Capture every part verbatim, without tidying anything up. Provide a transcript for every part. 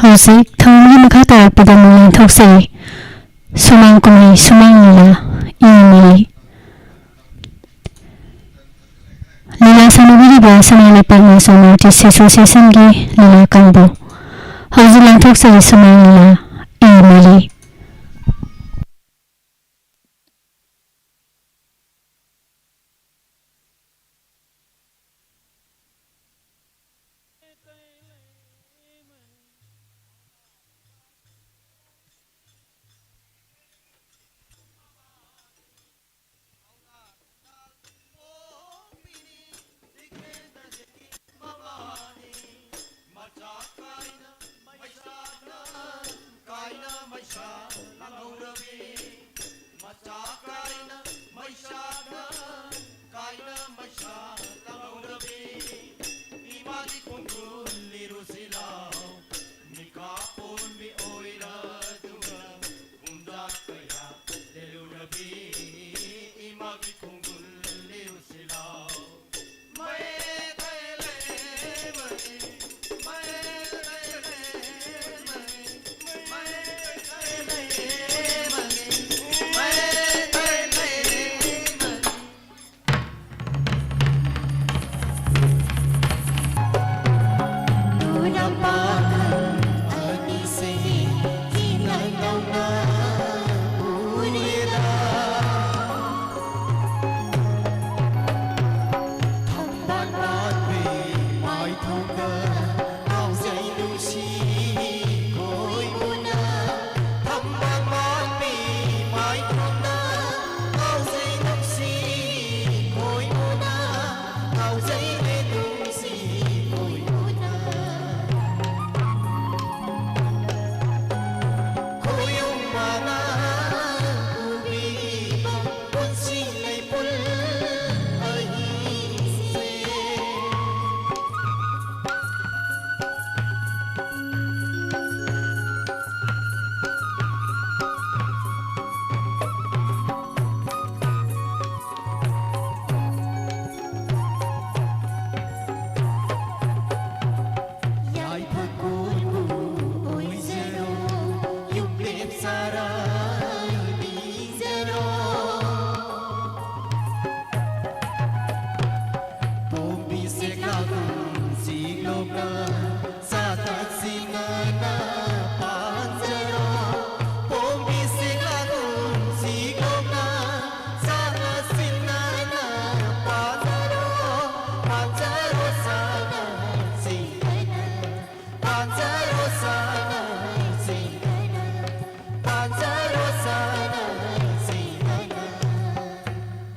ꯍꯧꯖꯤꯛ ꯊꯧꯔꯝꯒꯤ ꯃꯈꯥ ꯇꯥꯔꯛꯄꯗ ꯑꯃꯨꯛ ꯂꯦꯡꯊꯣꯛꯆꯔꯤ꯫ ꯁꯨꯃꯥꯡ ꯀꯨꯝꯍꯩ, ꯁꯨꯃꯥꯡ ꯂꯤꯂꯥ, ꯏ ꯃꯔꯤ꯫ ꯂꯤꯂꯥ ꯁꯥꯟꯅꯕꯤꯔꯤꯕ ꯁꯅꯥ ꯂꯩꯄꯥꯛ ꯃꯥꯁꯣꯝ ꯑꯥꯔꯇꯤꯁ ꯑꯦꯁꯣꯁꯤꯌꯦꯁꯟꯒꯤ ꯂꯤꯂꯥ ꯀꯥꯡꯕꯨ꯫ ꯍꯧꯖꯤꯛ ꯂꯦꯡꯊꯣꯛꯆꯔꯤ ꯁꯨꯃꯥꯡ ꯂꯤꯂꯥ, ꯏ ꯃꯔꯤ꯫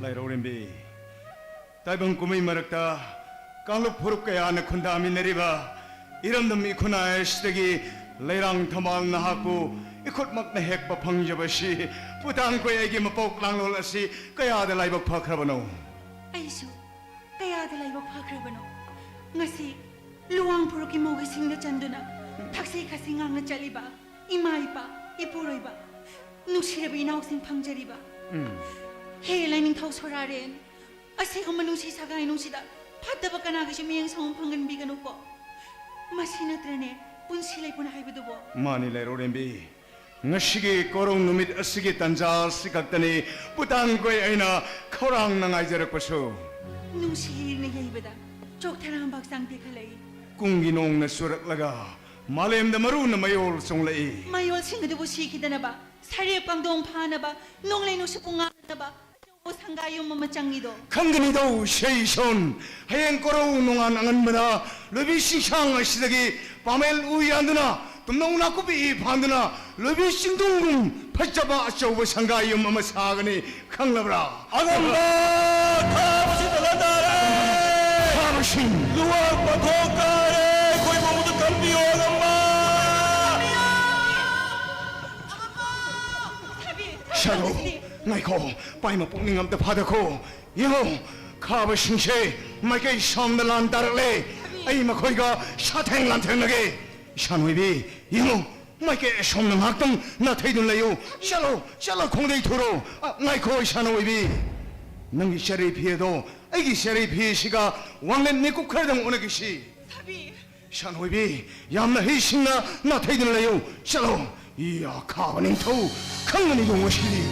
ꯂꯥꯏꯔꯧꯔꯦꯝꯕꯤ, ꯇꯥꯏꯕꯪ ꯀꯨꯝꯍꯩ ꯃꯔꯛꯇ ꯀꯥꯡꯂꯨꯞ ꯐꯨꯔꯨꯞ ꯀꯌꯥꯅ ꯈꯨꯟꯗꯥꯃꯤꯟꯅꯔꯤꯕ ꯏꯔꯝꯗꯝ ꯏꯈꯨꯟꯅꯥꯏ ꯑꯁꯤꯗꯒꯤ ꯂꯩꯔꯥꯡ ꯊꯝꯕꯥꯜ ꯅꯍꯥꯛꯄꯨ ꯏꯈꯨꯠꯃꯛꯅ ꯍꯦꯛꯄ ꯐꯪꯖꯕꯁꯤ, ꯄꯨꯇꯥꯡꯈꯣꯏ ꯑꯩꯒꯤ ꯃꯄꯣꯛ ꯂꯥꯡꯂꯣꯜ ꯑꯁꯤ ꯀꯌꯥꯗ ꯂꯥꯏꯕꯛ ꯐꯈ꯭ꯔꯕꯅꯣ? ꯑꯩꯁꯨ ꯀꯌꯥꯗ ꯂꯥꯏꯕꯛ ꯐꯈ꯭ꯔꯕꯅꯣ? ꯉꯁꯤ ꯂꯨꯋꯥꯡ ꯐꯨꯔꯨꯞꯀꯤ ꯃꯧꯒꯤ ꯁꯤꯡꯗ ꯆꯟꯗꯨꯅ ꯊꯛꯁꯤ ꯈꯥꯁꯤ ꯉꯥꯡꯅ ꯆꯠꯂꯤꯕ ꯏꯃꯥ ꯏꯄꯥ, ꯏꯄꯨꯔꯣꯏꯕ, ꯅꯨꯡꯁꯤꯔꯕ ꯏꯅꯥꯎꯁꯤꯡ ꯐꯪꯖꯔꯤꯕ꯫ ꯎꯝ꯫ ꯍꯦ ꯂꯥꯏꯅꯤꯡꯊꯧ ꯁꯣꯔꯥꯔꯦꯟ, ꯑꯁꯤꯒꯨꯝꯕ ꯅꯨꯡꯁꯤ ꯁꯒꯥꯏ ꯅꯨꯡꯁꯤꯗ ꯐꯠꯇꯕ ꯀꯅꯥꯒꯤꯁꯨ ꯃꯤꯠꯌꯦꯡ ꯁꯪꯒꯣꯝ ꯐꯪꯍꯟꯕꯤꯒꯅꯨꯀꯣ꯫ ꯃꯁꯤ ꯅꯠꯇ꯭ꯔꯅꯦ ꯄꯨꯟꯁꯤ ꯂꯩꯄꯨꯟ ꯍꯥꯏꯕꯗꯨꯕꯣ? ꯃꯥꯅꯤ ꯂꯩꯔꯧꯔꯦꯝꯕꯤ, ꯉꯁꯤꯒꯤ ꯀꯣꯔꯧ ꯅꯨꯃꯤꯠ ꯑꯁꯤꯒꯤ ꯇꯟꯖꯥ ꯑꯁꯤ ꯈꯛꯇꯅꯤ ꯄꯨꯇꯥꯡꯈꯣꯏ ꯑꯩꯅ ꯈꯧꯔꯥꯡꯅ ꯉꯥꯏꯖꯔꯛꯄꯁꯨ꯫ ꯅꯨꯡꯁꯤ ꯏꯔꯅ ꯌꯩꯕꯗ ꯆꯣꯛꯊꯔꯥꯝꯕ ꯍꯛꯆꯥꯡ ꯇꯦꯛꯈꯠꯂꯛꯏ꯫ ꯀꯨꯝꯒꯤ ꯅꯣꯡꯅ ꯆꯨꯔꯛꯂꯒ ꯃꯥꯂꯦꯝꯗ ꯃꯔꯨꯅ ꯃꯌꯣꯜ ꯆꯣꯡꯂꯛꯏ꯫ ꯃꯌꯣꯜꯁꯤꯡ ꯑꯗꯨꯕꯨ ꯁꯤꯈꯤꯗꯅꯕ, ꯁꯔꯦꯞ ꯀꯥꯡꯗꯣꯡ ꯐꯥꯅꯕ, ꯅꯣꯡꯂꯩ ꯅꯨꯡꯁꯤꯠꯄꯨ ꯉꯥꯛꯅꯕ ꯑꯆꯧꯕ ꯁꯪꯒꯥꯏ ꯌꯨꯝ ꯑꯃ ꯆꯪꯉꯤꯗꯣ꯫ ꯈꯪꯒꯅꯤꯗꯣ ꯁꯦ ꯏꯁꯣꯟ, ꯍꯌꯦꯡ ꯀꯣꯔꯧ ꯅꯣꯡꯉꯥꯟ ꯑꯉꯟꯕꯗ ꯂꯣꯏꯕꯤ ꯆꯤꯡꯁꯥꯡ ꯑꯁꯤꯗꯒꯤ ꯄꯥꯃꯦꯜ ꯎ ꯌꯥꯟꯗꯨꯅ, ꯇꯨꯝꯅꯧ ꯅꯥꯀꯨꯞꯄꯤ ꯐꯥꯟꯗꯨꯅ ꯂꯣꯏꯕꯤ ꯆꯤꯡꯗꯨꯡꯒꯨꯝ ꯐꯖꯕ ꯑꯆꯧꯕ ꯁꯪꯒꯥꯏ ꯌꯨꯝ ꯑꯃ ꯁꯥꯒꯅꯤ꯫ ꯈꯪꯂꯕ꯭ꯔꯥ? ꯑꯉꯝꯕ ꯊꯥꯕꯁꯤꯗ ꯂꯥꯟꯗꯥꯔꯦ꯫ ꯊꯥꯕꯁꯤꯡ꯫ ꯂꯨꯋꯥꯡ ꯄꯥꯊꯣꯛ ꯀꯥꯔꯦ꯫ ꯑꯩꯈꯣꯏ ꯃꯧꯗ ꯀꯟꯕꯤꯌꯣ, ꯑꯉꯝꯕ꯫ ꯁꯥꯗꯣ, ꯉꯥꯏꯈꯣ, ꯄꯥꯏꯃ ꯄꯨꯛꯅꯤꯡ ꯑꯝꯇ ꯐꯥꯗꯈꯣ꯫ ꯌꯦꯡꯉꯣ, ꯈꯥꯕꯁꯤꯡꯁꯦ ꯃꯥꯏꯀꯩ ꯁꯣꯝꯗ ꯂꯥꯟ ꯇꯥꯔꯛꯂꯦ꯫ ꯑꯩ ꯃꯈꯣꯏꯒ ꯁꯥꯊꯦꯡ ꯂꯥꯟꯊꯦꯡꯅꯒꯦ꯫ ꯏꯁꯥꯅꯣꯏꯕꯤ, ꯌꯦꯡꯉꯣ, ꯃꯥꯏꯀꯩ ꯑꯁꯣꯝꯗ ꯉꯥꯏꯍꯥꯛꯇꯪ ꯅꯥꯊꯩꯗꯨꯅ ꯂꯩꯌꯨ꯫ ꯆꯠꯂꯣ, ꯆꯠꯂꯣ, ꯈꯣꯡꯗꯩ ꯊꯨꯔꯣ꯫ ꯑ, ꯉꯥꯏꯈꯣ, ꯏꯁꯥꯅꯣꯏꯕꯤ꯫ ꯅꯪꯒꯤ ꯆꯔꯩ ꯐꯤ ꯑꯗꯣ ꯑꯩꯒꯤ ꯆꯔꯩ ꯐꯤ ꯑꯁꯤꯒ ꯋꯥꯡꯂꯦꯟ ꯃꯤꯀꯨꯞ ꯈꯔꯗꯪ ꯑꯣꯟꯅꯈꯤꯁꯤ꯫ ꯁꯥꯅꯣꯏꯕꯤ, ꯌꯥꯝꯅ ꯍꯩꯁꯤꯡꯅ ꯅꯥꯊꯩꯗꯨꯅ ꯂꯩꯌꯨ꯫ ꯆꯠꯂꯣ꯫ ꯏꯌꯥ, ꯈꯥꯕ ꯅꯤꯡꯊꯧ ꯈꯪꯒꯅꯤꯗꯣ ꯉꯁꯤꯗꯤ꯫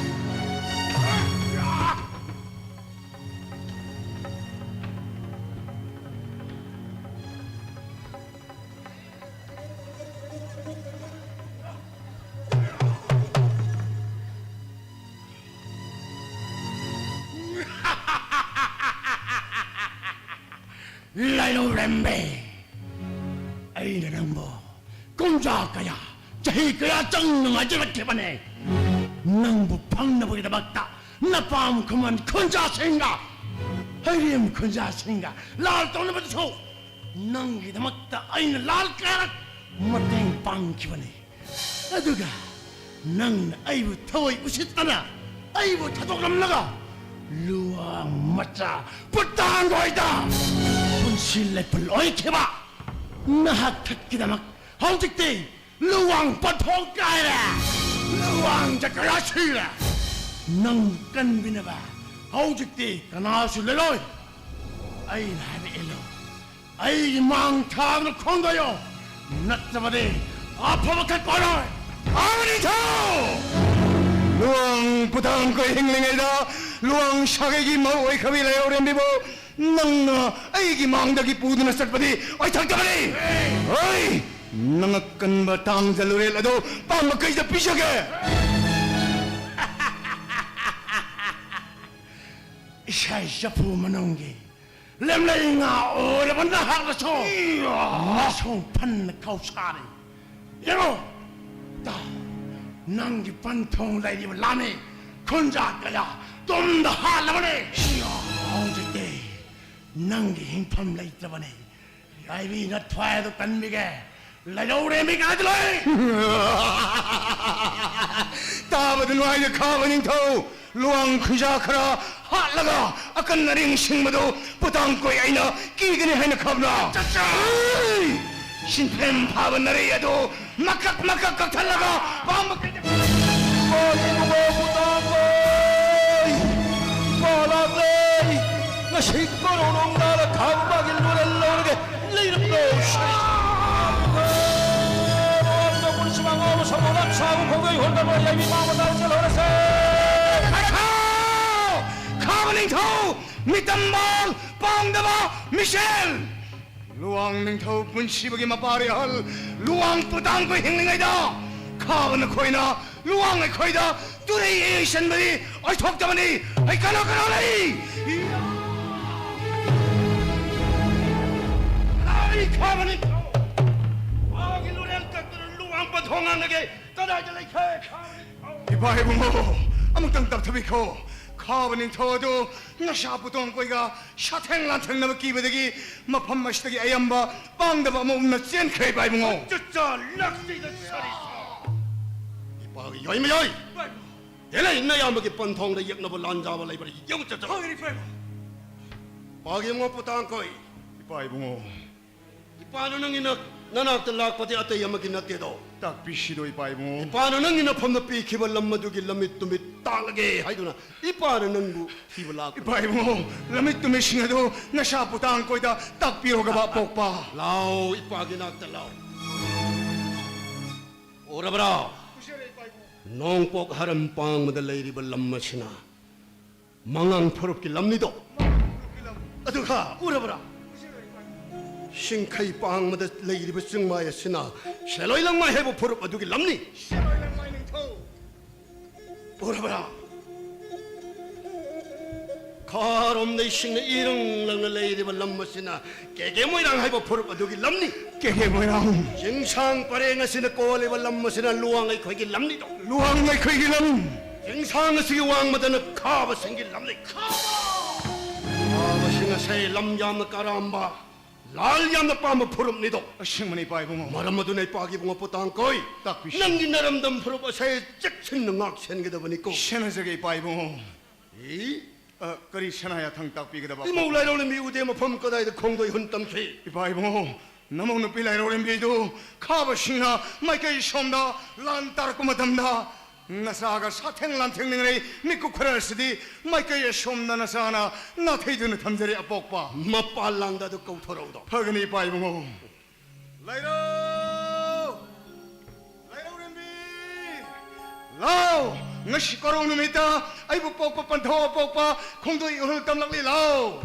ꯂꯥꯏꯅꯧꯔꯦꯝꯕꯤ, ꯑꯩꯅ ꯅꯪꯕꯨ ꯀꯨꯝꯖꯥ ꯀꯌꯥ, ꯆꯍꯤ ꯀꯌꯥ ꯆꯪꯅ ꯉꯥꯏꯖꯔꯛꯈꯤꯕꯅꯦ꯫ ꯅꯪꯕꯨ ꯐꯪꯅꯕꯒꯤꯗꯃꯛꯇ ꯅꯄꯥꯝ ꯈꯨꯃꯟ ꯈꯨꯟꯖꯥꯁꯤꯡꯒ, ꯍꯩꯔꯦꯝ ꯈꯨꯟꯖꯥꯁꯤꯡꯒ ꯂꯥꯜ ꯇꯧꯅꯕꯗꯁꯨ ꯅꯪꯒꯤꯗꯃꯛꯇ ꯑꯩꯅ ꯂꯥꯜ ꯀꯌꯥꯔꯛ ꯃꯇꯦꯡ ꯄꯥꯡꯈꯤꯕꯅꯤ꯫ ꯑꯗꯨꯒ ꯅꯪꯅ ꯑꯩꯕꯨ ꯊꯋꯥꯏ ꯎꯁꯤꯠꯇꯅ ꯑꯩꯕꯨ ꯊꯥꯗꯣꯛꯂꯝꯂꯒ ꯂꯨꯋꯥꯡ ꯃꯆꯥ ꯄꯨꯇꯥꯡꯒꯣꯏꯗ ꯄꯨꯟꯁꯤ ꯂꯩꯄꯨꯟ ꯑꯣꯏꯈꯤꯕ ꯅꯍꯥꯛ ꯊꯛꯀꯤꯗꯃꯛ ꯍꯧꯖꯤꯛꯇꯤ ꯂꯨꯋꯥꯡ ꯄꯟꯊꯣꯡ ꯀꯥꯏꯔꯦ, ꯂꯨꯋꯥꯡ ꯖꯀꯔꯥ ꯁꯤꯔꯦ꯫ ꯅꯪ ꯀꯟꯕꯤꯅꯕ ꯍꯧꯖꯤꯛꯇꯤ ꯀꯅꯥꯁꯨ ꯂꯩꯔꯣꯏ꯫ ꯑꯩꯅ ꯍꯥꯏꯕ ꯏꯜꯂꯨ꯫ ꯑꯩꯒꯤ ꯃꯥꯡ ꯊꯥꯗꯨꯅ ꯈꯣꯡꯗꯣꯏꯌꯣ, ꯅꯠꯇ꯭ꯔꯕꯗꯤ ꯑꯐꯕ ꯈꯛ ꯑꯣꯏꯔꯣꯏ꯫ ꯈꯥꯕ ꯅꯤꯡꯊꯧ! ꯂꯨꯋꯥꯡ ꯄꯨꯇꯥꯡꯈꯣꯏ ꯍꯤꯡꯂꯤꯉꯩꯗ ꯂꯨꯋꯥꯡ ꯁꯥꯒꯩꯒꯤ ꯃꯔꯨ ꯑꯣꯏꯈ꯭ꯔꯕꯤ ꯂꯩꯍꯧꯔꯦꯝꯕꯤꯕꯨ ꯅꯪꯅ ꯑꯩꯒꯤ ꯃꯥꯡꯗꯒꯤ ꯄꯨꯗꯨꯅ ꯆꯠꯄꯗꯤ ꯑꯣꯏꯊꯣꯛꯇꯕꯅꯤ꯫ ꯍꯣꯏ, ꯅꯪ ꯑꯀꯟꯕ ꯇꯥꯡꯖ ꯂꯨꯔꯦꯜ ꯑꯗꯨ ꯄꯥꯝꯕ ꯀꯩꯗ ꯄꯤꯖꯒꯦ? ꯏꯁꯩ ꯆꯐꯨ ꯃꯅꯨꯡꯒꯤ ꯂꯦꯝꯂꯩ ꯉꯥ ꯑꯣꯏꯔꯕ ꯅꯍꯥꯛꯅꯁꯨ ꯃꯁꯣꯡ ꯐꯟꯅ ꯀꯥꯎꯁꯥꯔꯤ꯫ ꯌꯦꯡꯉꯣ, ꯇꯥꯎ, ꯅꯪꯒꯤ ꯄꯟꯊꯨꯡ ꯂꯩꯔꯤꯕ ꯂꯥꯟꯃꯤ ꯈꯨꯟꯖꯥ ꯀꯌꯥ ꯇꯨꯝꯗ ꯍꯥꯠꯂꯕꯅꯤ꯫ ꯍꯧꯖꯤꯛꯇꯤ ꯅꯪꯒꯤ ꯍꯤꯡꯐꯝ ꯂꯩꯇ꯭ꯔꯕꯅꯤ꯫ ꯌꯥꯏꯕꯤ ꯅꯊ꯭ꯋꯥꯏ ꯑꯗꯨ ꯀꯟꯕꯤꯒꯦ꯫ ꯂꯩꯔꯧꯔꯦꯝꯕꯤ ꯀꯥꯏꯗ ꯂꯣꯏ? ꯇꯥꯕꯗ ꯅꯨꯡꯉꯥꯏꯅ ꯈꯥꯕ ꯅꯤꯡꯊꯧ꯫ ꯂꯨꯋꯥꯡ ꯈꯨꯟꯖꯥ ꯈꯔ ꯍꯥꯠꯂꯒ ꯑꯀꯟ ꯑꯔꯤꯡ ꯁꯤꯡꯕꯗꯨ ꯄꯨꯇꯥꯡ ꯀꯣꯏ ꯑꯩꯅ ꯀꯤꯒꯅꯤ ꯍꯥꯏꯅ ꯈꯟꯕ꯭ꯔꯥ? ꯆꯠꯆꯥ! ꯑꯩ! ꯁꯤꯟꯊꯦꯝ ꯐꯥꯕ ꯅꯥꯔꯩ ꯑꯗꯨ ꯃꯀꯛ ꯃꯀꯛ ꯀꯛꯊꯠꯂꯒ ꯄꯥꯝꯕ ꯀꯩꯗ ꯏꯃꯥ ꯏꯕꯨꯡꯉꯣ ꯄꯨꯇꯥꯡ ꯀꯣꯏ! ꯏꯄꯥ ꯂꯥꯛꯂꯦ! ꯉꯁꯤ ꯀꯣꯔꯧꯅꯨꯡ ꯅꯥꯔ ꯈꯥꯕ ꯃꯥꯒꯤ ꯂꯨꯔꯦꯜ ꯂꯧꯔꯒꯦ! ꯂꯩꯔꯝꯂꯣ! ꯁꯩ! ꯄꯨꯟꯁꯤ ꯃꯉꯥꯕꯨ ꯁꯒꯣꯜ ꯂꯥꯛ ꯁꯥꯕ ꯈꯣꯡꯗꯣꯏ ꯍꯣꯟꯗꯕ ꯌꯥꯏꯕꯤ ꯃꯥ ꯃꯇꯥꯏ ꯆꯦꯜꯍꯧꯔꯁꯦ! ꯈꯥꯕ ꯅꯤꯡꯊꯧ! ꯃꯤꯇꯝꯕꯥꯜ ꯄꯥꯡꯗꯕ ꯃꯤꯁꯦꯜ! ꯂꯨꯋꯥꯡ ꯅꯤꯡꯊꯧ ꯄꯨꯟꯁꯤꯕꯒꯤ ꯃꯄꯥꯔꯤ ꯑꯍꯜ ꯂꯨꯋꯥꯡ ꯄꯨꯇꯥꯡꯈꯣꯏ ꯍꯤꯡꯂꯤꯉꯩꯗ ꯈꯥꯕ ꯅꯈꯣꯏꯅ ꯂꯨꯋꯥꯡ ꯑꯩꯈꯣꯏꯗ ꯇꯨꯔꯩ ꯌꯩꯁꯟꯕꯗꯤ ꯑꯣꯏꯊꯣꯛꯇꯕꯅꯤ꯫ ꯑꯩ ꯀꯅꯥ ꯀꯅꯥ ꯂꯩ? ꯈꯥꯕ ꯅꯤꯡꯊꯧ! ꯃꯥꯒꯤ ꯂꯨꯔꯦꯜ ꯀꯛꯇꯨꯅ ꯂꯨꯋꯥꯡ ꯄꯟꯊꯣꯡ ꯉꯥꯡꯅꯒꯦ ꯀꯗꯥꯏꯗ ꯂꯩꯈ꯭ꯔꯦ? ꯈꯥꯕ ꯅꯤꯡꯊꯧ! ꯏꯄꯥ ꯏꯕꯨꯡꯉꯣ, ꯑꯃꯨꯛꯇꯪ ꯇꯞꯊꯕꯤꯈꯣ꯫ ꯈꯥꯕ ꯅꯤꯡꯊꯧ ꯑꯗꯨ ꯅꯁꯥ ꯄꯨꯇꯣꯡ ꯀꯣꯏꯒ ꯁꯥꯊꯦꯡ ꯂꯥꯟꯊꯦꯡꯅꯕ ꯀꯤꯕꯗꯒꯤ ꯃꯐꯝ ꯑꯁꯤꯗꯒꯤ ꯑꯌꯥꯝꯕ ꯄꯥꯡꯗꯕ ꯑꯃ ꯎꯅ ꯆꯦꯟꯈ꯭ꯔꯦ, ꯏꯄꯥ ꯏꯕꯨꯡꯉꯣ꯫ ꯆꯠꯆꯥ ꯂꯥꯛꯆꯩꯗ ꯁꯥꯔꯤ ꯁꯥ! ꯏꯄꯥꯒꯤ ꯌꯣꯏꯃ ꯌꯣꯏ! ꯏꯄꯥ ꯏꯕꯨꯡꯉꯣ! ꯍꯦꯂꯩ, ꯅꯌꯥꯝꯕꯒꯤ ꯄꯟꯊꯣꯡꯗ ꯌꯦꯛꯅꯕ ꯂꯥꯟꯖꯥꯕ ꯂꯩꯕ꯭ꯔꯥ ꯌꯦꯡꯉꯨ ꯆꯠꯆꯔꯣ꯫ ꯐꯒꯅꯤ, ꯏꯄꯥ ꯏꯕꯨꯡꯉꯣ꯫ ꯏꯄꯥꯒꯤ ꯃꯄꯨ ꯇꯥꯡꯈꯣꯏ꯫ ꯏꯄꯥ ꯏꯕꯨꯡꯉꯣ꯫ ꯏꯄꯥꯅ ꯅꯪꯒꯤ ꯅ-, ꯅꯅꯥꯛꯇ ꯂꯥꯛꯄꯗꯤ ꯑꯇꯩ ꯑꯃꯒꯤ ꯅꯠꯇꯦꯗꯣ꯫ ꯇꯥꯛꯄꯤꯁꯤꯗꯣ, ꯏꯄꯥ ꯏꯕꯨꯡꯉꯣ꯫ ꯏꯄꯥꯅ ꯅꯪꯒꯤ ꯅꯐꯝꯗ ꯄꯤꯈꯤꯕ ꯂꯝ ꯑꯗꯨꯒꯤ ꯂꯝꯃꯤꯠ ꯇꯨꯃꯤꯠ ꯇꯥꯛꯂꯒꯦ ꯍꯥꯏꯗꯨꯅ ꯏꯄꯥꯅ ꯅꯪꯕꯨ ꯊꯤꯕ ꯂꯥꯛꯄꯅꯤ꯫ ꯏꯄꯥ ꯏꯕꯨꯡꯉꯣ, ꯂꯝꯃꯤꯠ ꯇꯨꯃꯤꯠꯁꯤꯡ ꯑꯗꯨ ꯅꯁꯥ ꯄꯨꯇꯥꯡ ꯀꯣꯏꯗ ꯇꯥꯛꯄꯤꯔꯣꯒꯕ, ꯑꯄꯣꯛꯄ꯫ ꯂꯥꯎ, ꯏꯄꯥꯒꯤ ꯅꯥꯛꯇ ꯂꯥꯎ꯫ ꯎꯔꯕ꯭ꯔꯥ? ꯎꯖꯔꯦ, ꯏꯄꯥ ꯏꯕꯨꯡꯉꯣ꯫ ꯅꯣꯡꯄꯣꯛ ꯍꯔꯝ ꯄꯥꯡꯕꯗ ꯂꯩꯔꯤꯕ ꯂꯝ ꯑꯁꯤꯅ ꯃꯉꯥꯡ ꯐꯨꯔꯨꯞꯀꯤ ꯂꯝꯅꯤꯗꯣ꯫ ꯃꯉꯥꯡ ꯐꯨꯔꯨꯞꯀꯤ ꯂꯝ꯫ ꯑꯗꯨꯒ ꯎꯔꯕ꯭ꯔꯥ? ꯎꯖꯔꯦ, ꯏꯄꯥ ꯏꯕꯨꯡꯉꯣ꯫ ꯁꯤꯡꯈꯩ ꯄꯥꯡꯕꯗ ꯂꯩꯔꯤꯕ ꯆꯤꯡꯃꯥꯏ ꯑꯁꯤꯅ ꯁꯦꯂꯣꯏ ꯂꯪꯃꯥꯏ ꯍꯥꯏꯕ ꯐꯨꯔꯨꯞ ꯑꯗꯨꯒꯤ ꯂꯝꯅꯤ꯫ ꯁꯦꯂꯣꯏ ꯂꯪꯃꯥꯏ ꯅꯤꯡꯊꯧ꯫ ꯎꯔꯕ꯭ꯔꯥ? ꯈꯥꯔꯣꯝꯗ ꯏꯁꯤꯡꯅ ꯏꯔꯪ ꯂꯪꯅ ꯂꯩꯔꯤꯕ ꯂꯝ ꯑꯁꯤꯅ ꯀꯦꯀꯦ ꯃꯣꯏꯔꯥꯡ ꯍꯥꯏꯕ ꯐꯨꯔꯨꯞ ꯑꯗꯨꯒꯤ ꯂꯝꯅꯤ꯫ ꯀꯦꯀꯦ ꯃꯣꯏꯔꯥꯡ꯫ ꯆꯤꯡꯁꯥꯡ ꯄꯔꯦꯡ ꯑꯁꯤꯅ ꯀꯣꯜꯂꯤꯕ ꯂꯝ ꯑꯁꯤꯅ ꯂꯨꯋꯥꯡ ꯑꯩꯈꯣꯏꯒꯤ ꯂꯝꯅꯤꯗꯣ꯫ ꯂꯨꯋꯥꯡ ꯑꯩꯈꯣꯏꯒꯤ ꯂꯝ꯫ ꯆꯤꯡꯁꯥꯡ ꯑꯁꯤꯒꯤ ꯋꯥꯡꯃꯗꯅ ꯈꯥꯕꯁꯤꯡꯒꯤ ꯂꯝꯅꯤ꯫ ꯈꯥꯕꯁꯤꯡ ꯑꯁꯤ ꯂꯝ ꯌꯥꯝꯅ ꯀꯔꯥꯝꯕ, ꯂꯥꯜ ꯌꯥꯝꯅ ꯄꯥꯝꯕ ꯐꯨꯔꯨꯞꯅꯤꯗꯣ꯫ ꯑꯁꯦꯡꯕꯅꯤ, ꯏꯄꯥ ꯏꯕꯨꯡꯉꯣ꯫ ꯃꯔꯝ ꯑꯗꯨꯅ ꯏꯄꯥꯒꯤ ꯏꯕꯨꯡꯉꯣ ꯄꯣꯇꯥꯡ ꯀꯣꯏ, ꯇꯥꯛꯄꯤꯁꯤ꯫ ꯅꯪꯒꯤ ꯅꯔꯝꯗꯝ ꯐꯨꯔꯨꯞ ꯑꯁꯦ ꯆꯦꯛꯁꯤꯟꯅ ꯉꯥꯛ ꯁꯦꯟꯒꯗꯕꯅꯤꯀꯣ꯫ ꯁꯦꯟꯅꯖꯒꯦ, ꯏꯄꯥ ꯏꯕꯨꯡꯉꯣ꯫ ꯏ? ꯑ, ꯀꯔꯤ ꯁꯅꯥ ꯌꯥꯊꯪ ꯇꯥꯛꯄꯤꯒꯗꯕ? ꯏꯃꯧ ꯂꯥꯏꯔꯧꯅ ꯃꯤ ꯎꯗꯦ ꯃꯐꯝ ꯀꯗꯥꯏꯗ ꯈꯣꯡꯗꯣꯏ ꯍꯨꯟ ꯇꯝꯈꯤ? ꯏꯄꯥ ꯏꯕꯨꯡꯉꯣ, ꯅꯃꯧ ꯅꯨꯄꯤ ꯂꯥꯏꯔꯧꯔꯦꯝꯕꯤꯗꯨ ꯈꯥꯕꯁꯤꯡꯅ ꯃꯥꯏꯀꯩ ꯁꯣꯝꯗ ꯂꯥꯟ ꯇꯥꯔꯛꯄ ꯃꯇꯝꯗ ꯅꯆꯥꯒ ꯁꯥꯊꯦꯡ ꯂꯥꯟꯊꯦꯡꯅꯤꯡꯉꯩ ꯃꯤꯀꯨꯞ ꯈꯔ ꯑꯁꯤꯗꯤ ꯃꯥꯏꯀꯩ ꯑꯁꯣꯝꯗ ꯅꯆꯥꯅ ꯅꯥꯊꯩꯗꯨꯅ ꯊꯝꯖꯔꯦ, ꯑꯄꯣꯛꯄ꯫ ꯃꯄꯥꯜ ꯂꯥꯡꯗ ꯑꯗꯨ ꯀꯧꯊꯣꯔꯛꯎꯗꯣ꯫ ꯐꯒꯅꯤ, ꯏꯄꯥ ꯏꯕꯨꯡꯉꯣ꯫ ꯂꯩꯔꯧ! ꯂꯩꯔꯧꯔꯦꯝꯕꯤ! ꯂꯥꯎ! ꯉꯁꯤ ꯀꯣꯔꯧ ꯅꯨꯃꯤꯠꯇ ꯑꯩꯕꯨ ꯄꯣꯛꯄ ꯄꯟꯊꯧ ꯑꯄꯣꯛꯄ ꯈꯣꯡꯗꯣꯏ ꯏꯍꯨꯜ ꯇꯝꯂꯛꯂꯤ, ꯂꯥꯎ!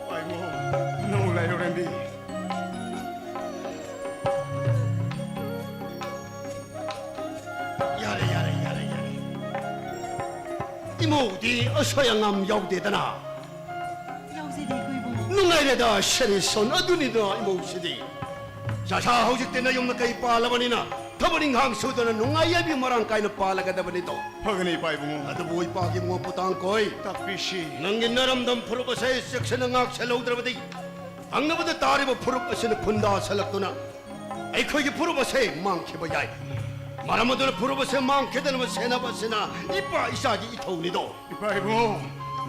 ꯏꯄꯥ ꯏꯕꯨꯡꯉꯣ, ꯅꯃꯧ ꯂꯩꯔꯧꯔꯦꯝꯕꯤ꯫ ꯌꯥꯔꯦ, ꯌꯥꯔꯦ, ꯌꯥꯔꯦ, ꯌꯥꯔꯦ꯫ ꯏꯃꯧꯗꯤ ꯑꯁꯣꯏ ꯑꯉꯥꯝ ꯌꯥꯎꯗꯦꯗꯅ꯫ ꯌꯥꯎꯖꯗꯦ, ꯏꯀꯨꯏ ꯏꯕꯨꯡꯉꯣ꯫ ꯅꯨꯡꯉꯥꯏ- ꯂꯩꯔꯦꯗ ꯁꯔꯤꯁꯣꯟ ꯑꯗꯨꯅꯤꯗꯅ ꯏꯃꯧꯁꯤꯗꯤ꯫ ꯆꯥꯁꯥ, ꯍꯧꯖꯤꯛꯇꯤ ꯅꯌꯨꯝ ꯅꯀꯩ ꯄꯥꯜꯂꯕꯅꯤꯅ ꯊꯕꯛ ꯏꯪꯈꯥꯡ ꯁꯨꯗꯅ ꯅꯨꯡꯉꯥꯏ ꯌꯥꯏꯕꯤ ꯃꯔꯥꯡ ꯀꯥꯏꯅ ꯄꯥꯜꯂꯒꯗꯕꯅꯤꯗꯣ꯫ ꯐꯒꯅꯤ ꯏꯄꯥ ꯏꯕꯨꯡꯉꯣ꯫ ꯑꯗꯨꯕꯨ ꯏꯄꯥꯒꯤ ꯃꯣꯠꯄꯨ ꯇꯥꯡ ꯀꯣꯏ꯫ ꯇꯥꯛꯄꯤꯁꯤ꯫ ꯅꯪꯒꯤ ꯅꯔꯝꯗꯝ ꯐꯨꯔꯨꯞ ꯑꯁꯦ ꯆꯦꯛꯁꯤꯟꯅ ꯉꯥꯛ ꯁꯦꯜꯍꯧꯗ꯭ꯔꯕꯗꯤ ꯊꯪꯅꯕꯗ ꯇꯥꯔꯤꯕ ꯐꯨꯔꯨꯞ ꯑꯁꯤꯅ ꯈꯨꯟꯗꯥ ꯁꯜꯂꯛꯇꯨꯅ ꯑꯩꯈꯣꯏꯒꯤ ꯐꯨꯔꯨꯞ ꯑꯁꯦ ꯃꯥꯡꯈꯤꯕ ꯌꯥꯏ꯫ ꯃꯔꯝ ꯑꯗꯨꯅ ꯐꯨꯔꯨꯞ ꯑꯁꯦ ꯃꯥꯡꯈꯤꯗꯅꯕ ꯁꯦꯟꯅꯕ ꯑꯁꯤꯅ ꯏꯄꯥ ꯏꯆꯥꯒꯤ ꯏꯊꯧꯅꯤꯗꯣ꯫ ꯏꯄꯥ ꯏꯕꯨꯡꯉꯣ,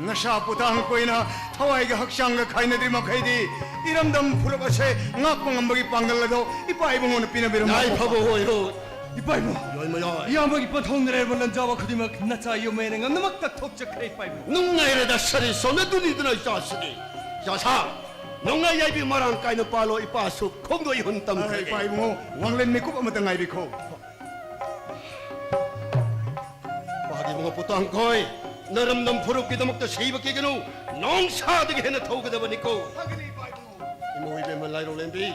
ꯅꯁꯥ ꯄꯨꯇꯥꯡ ꯀꯣꯏꯅ ꯊꯋꯥꯏꯒ ꯍꯛꯆꯥꯡꯒ ꯈꯥꯏꯅꯗ꯭ꯔꯤ ꯃꯈꯩꯗꯤ ꯏꯔꯝꯗꯝ ꯐꯨꯔꯨꯞ ꯑꯁꯦ ꯉꯥꯛꯄ ꯉꯝꯕꯒꯤ ꯄꯥꯡꯒꯜ ꯑꯗꯣ ꯏꯄꯥ ꯏꯕꯨꯡꯉꯣꯅ ꯄꯤꯅꯕꯤꯔꯝꯃꯣ꯫ ꯌꯥꯏꯐꯕ ꯑꯣꯏꯔꯣ꯫ ꯏꯄꯥ ꯏꯕꯨꯡꯉꯣ, ꯌꯥꯏꯃ ꯌꯥꯏ꯫ ꯏꯌꯥꯝꯕꯒꯤ ꯄꯟꯊꯧꯅ ꯂꯩꯔꯕ ꯂꯟꯖꯥꯕ ꯈꯨꯗꯤꯡꯃꯛ ꯅꯆꯥ ꯌꯨꯝ ꯍꯦꯟꯅ ꯉꯝꯅꯃꯛꯇ ꯊꯣꯛꯆꯈ꯭ꯔꯦ ꯏꯄꯥ ꯏꯕꯨꯡꯉꯣ꯫ ꯅꯨꯡꯉꯥꯏꯔꯦꯗ ꯁꯔꯤ ꯁꯣꯟꯅꯗꯨꯅꯤꯗꯅ ꯏꯆꯥꯁꯤꯗꯤ꯫ ꯏꯆꯥꯁꯥ, ꯅꯨꯡꯉꯥꯏ ꯌꯥꯏꯕꯤ ꯃꯔꯥꯡ ꯀꯥꯏꯅ ꯄꯥꯜꯂꯣ, ꯏꯄꯥꯁꯨ ꯈꯣꯡꯗꯣꯏ ꯍꯨꯟ ꯑ, ꯇꯝꯈ꯭ꯔꯒꯦ꯫ ꯏꯄꯥ ꯏꯕꯨꯡꯉꯣ, ꯋꯥꯡꯂꯦꯟ ꯃꯤꯀꯨꯞ ꯑꯃꯇ ꯉꯥꯏꯕꯤꯈꯣ꯫ ꯏꯄꯥꯒꯤ ꯏꯕꯨꯡꯉꯣ ꯄꯨꯇꯥꯡꯈꯣꯏ, ꯅꯔꯝꯗꯝ ꯐꯨꯔꯨꯞꯀꯤꯗꯃꯛꯇ ꯁꯤꯕ ꯀꯤꯒꯅꯨ, ꯅꯣꯡꯁꯥꯗꯒꯤ ꯍꯦꯟꯅ ꯊꯧꯒꯗꯕꯅꯤꯀꯣ꯫ ꯐꯒꯅꯤ ꯏꯄꯥ ꯏꯕꯨꯡꯉꯣ꯫ ꯏꯃꯧ ꯏꯕꯦꯝꯃ ꯂꯥꯏꯔꯣꯂꯦꯝꯕꯤ,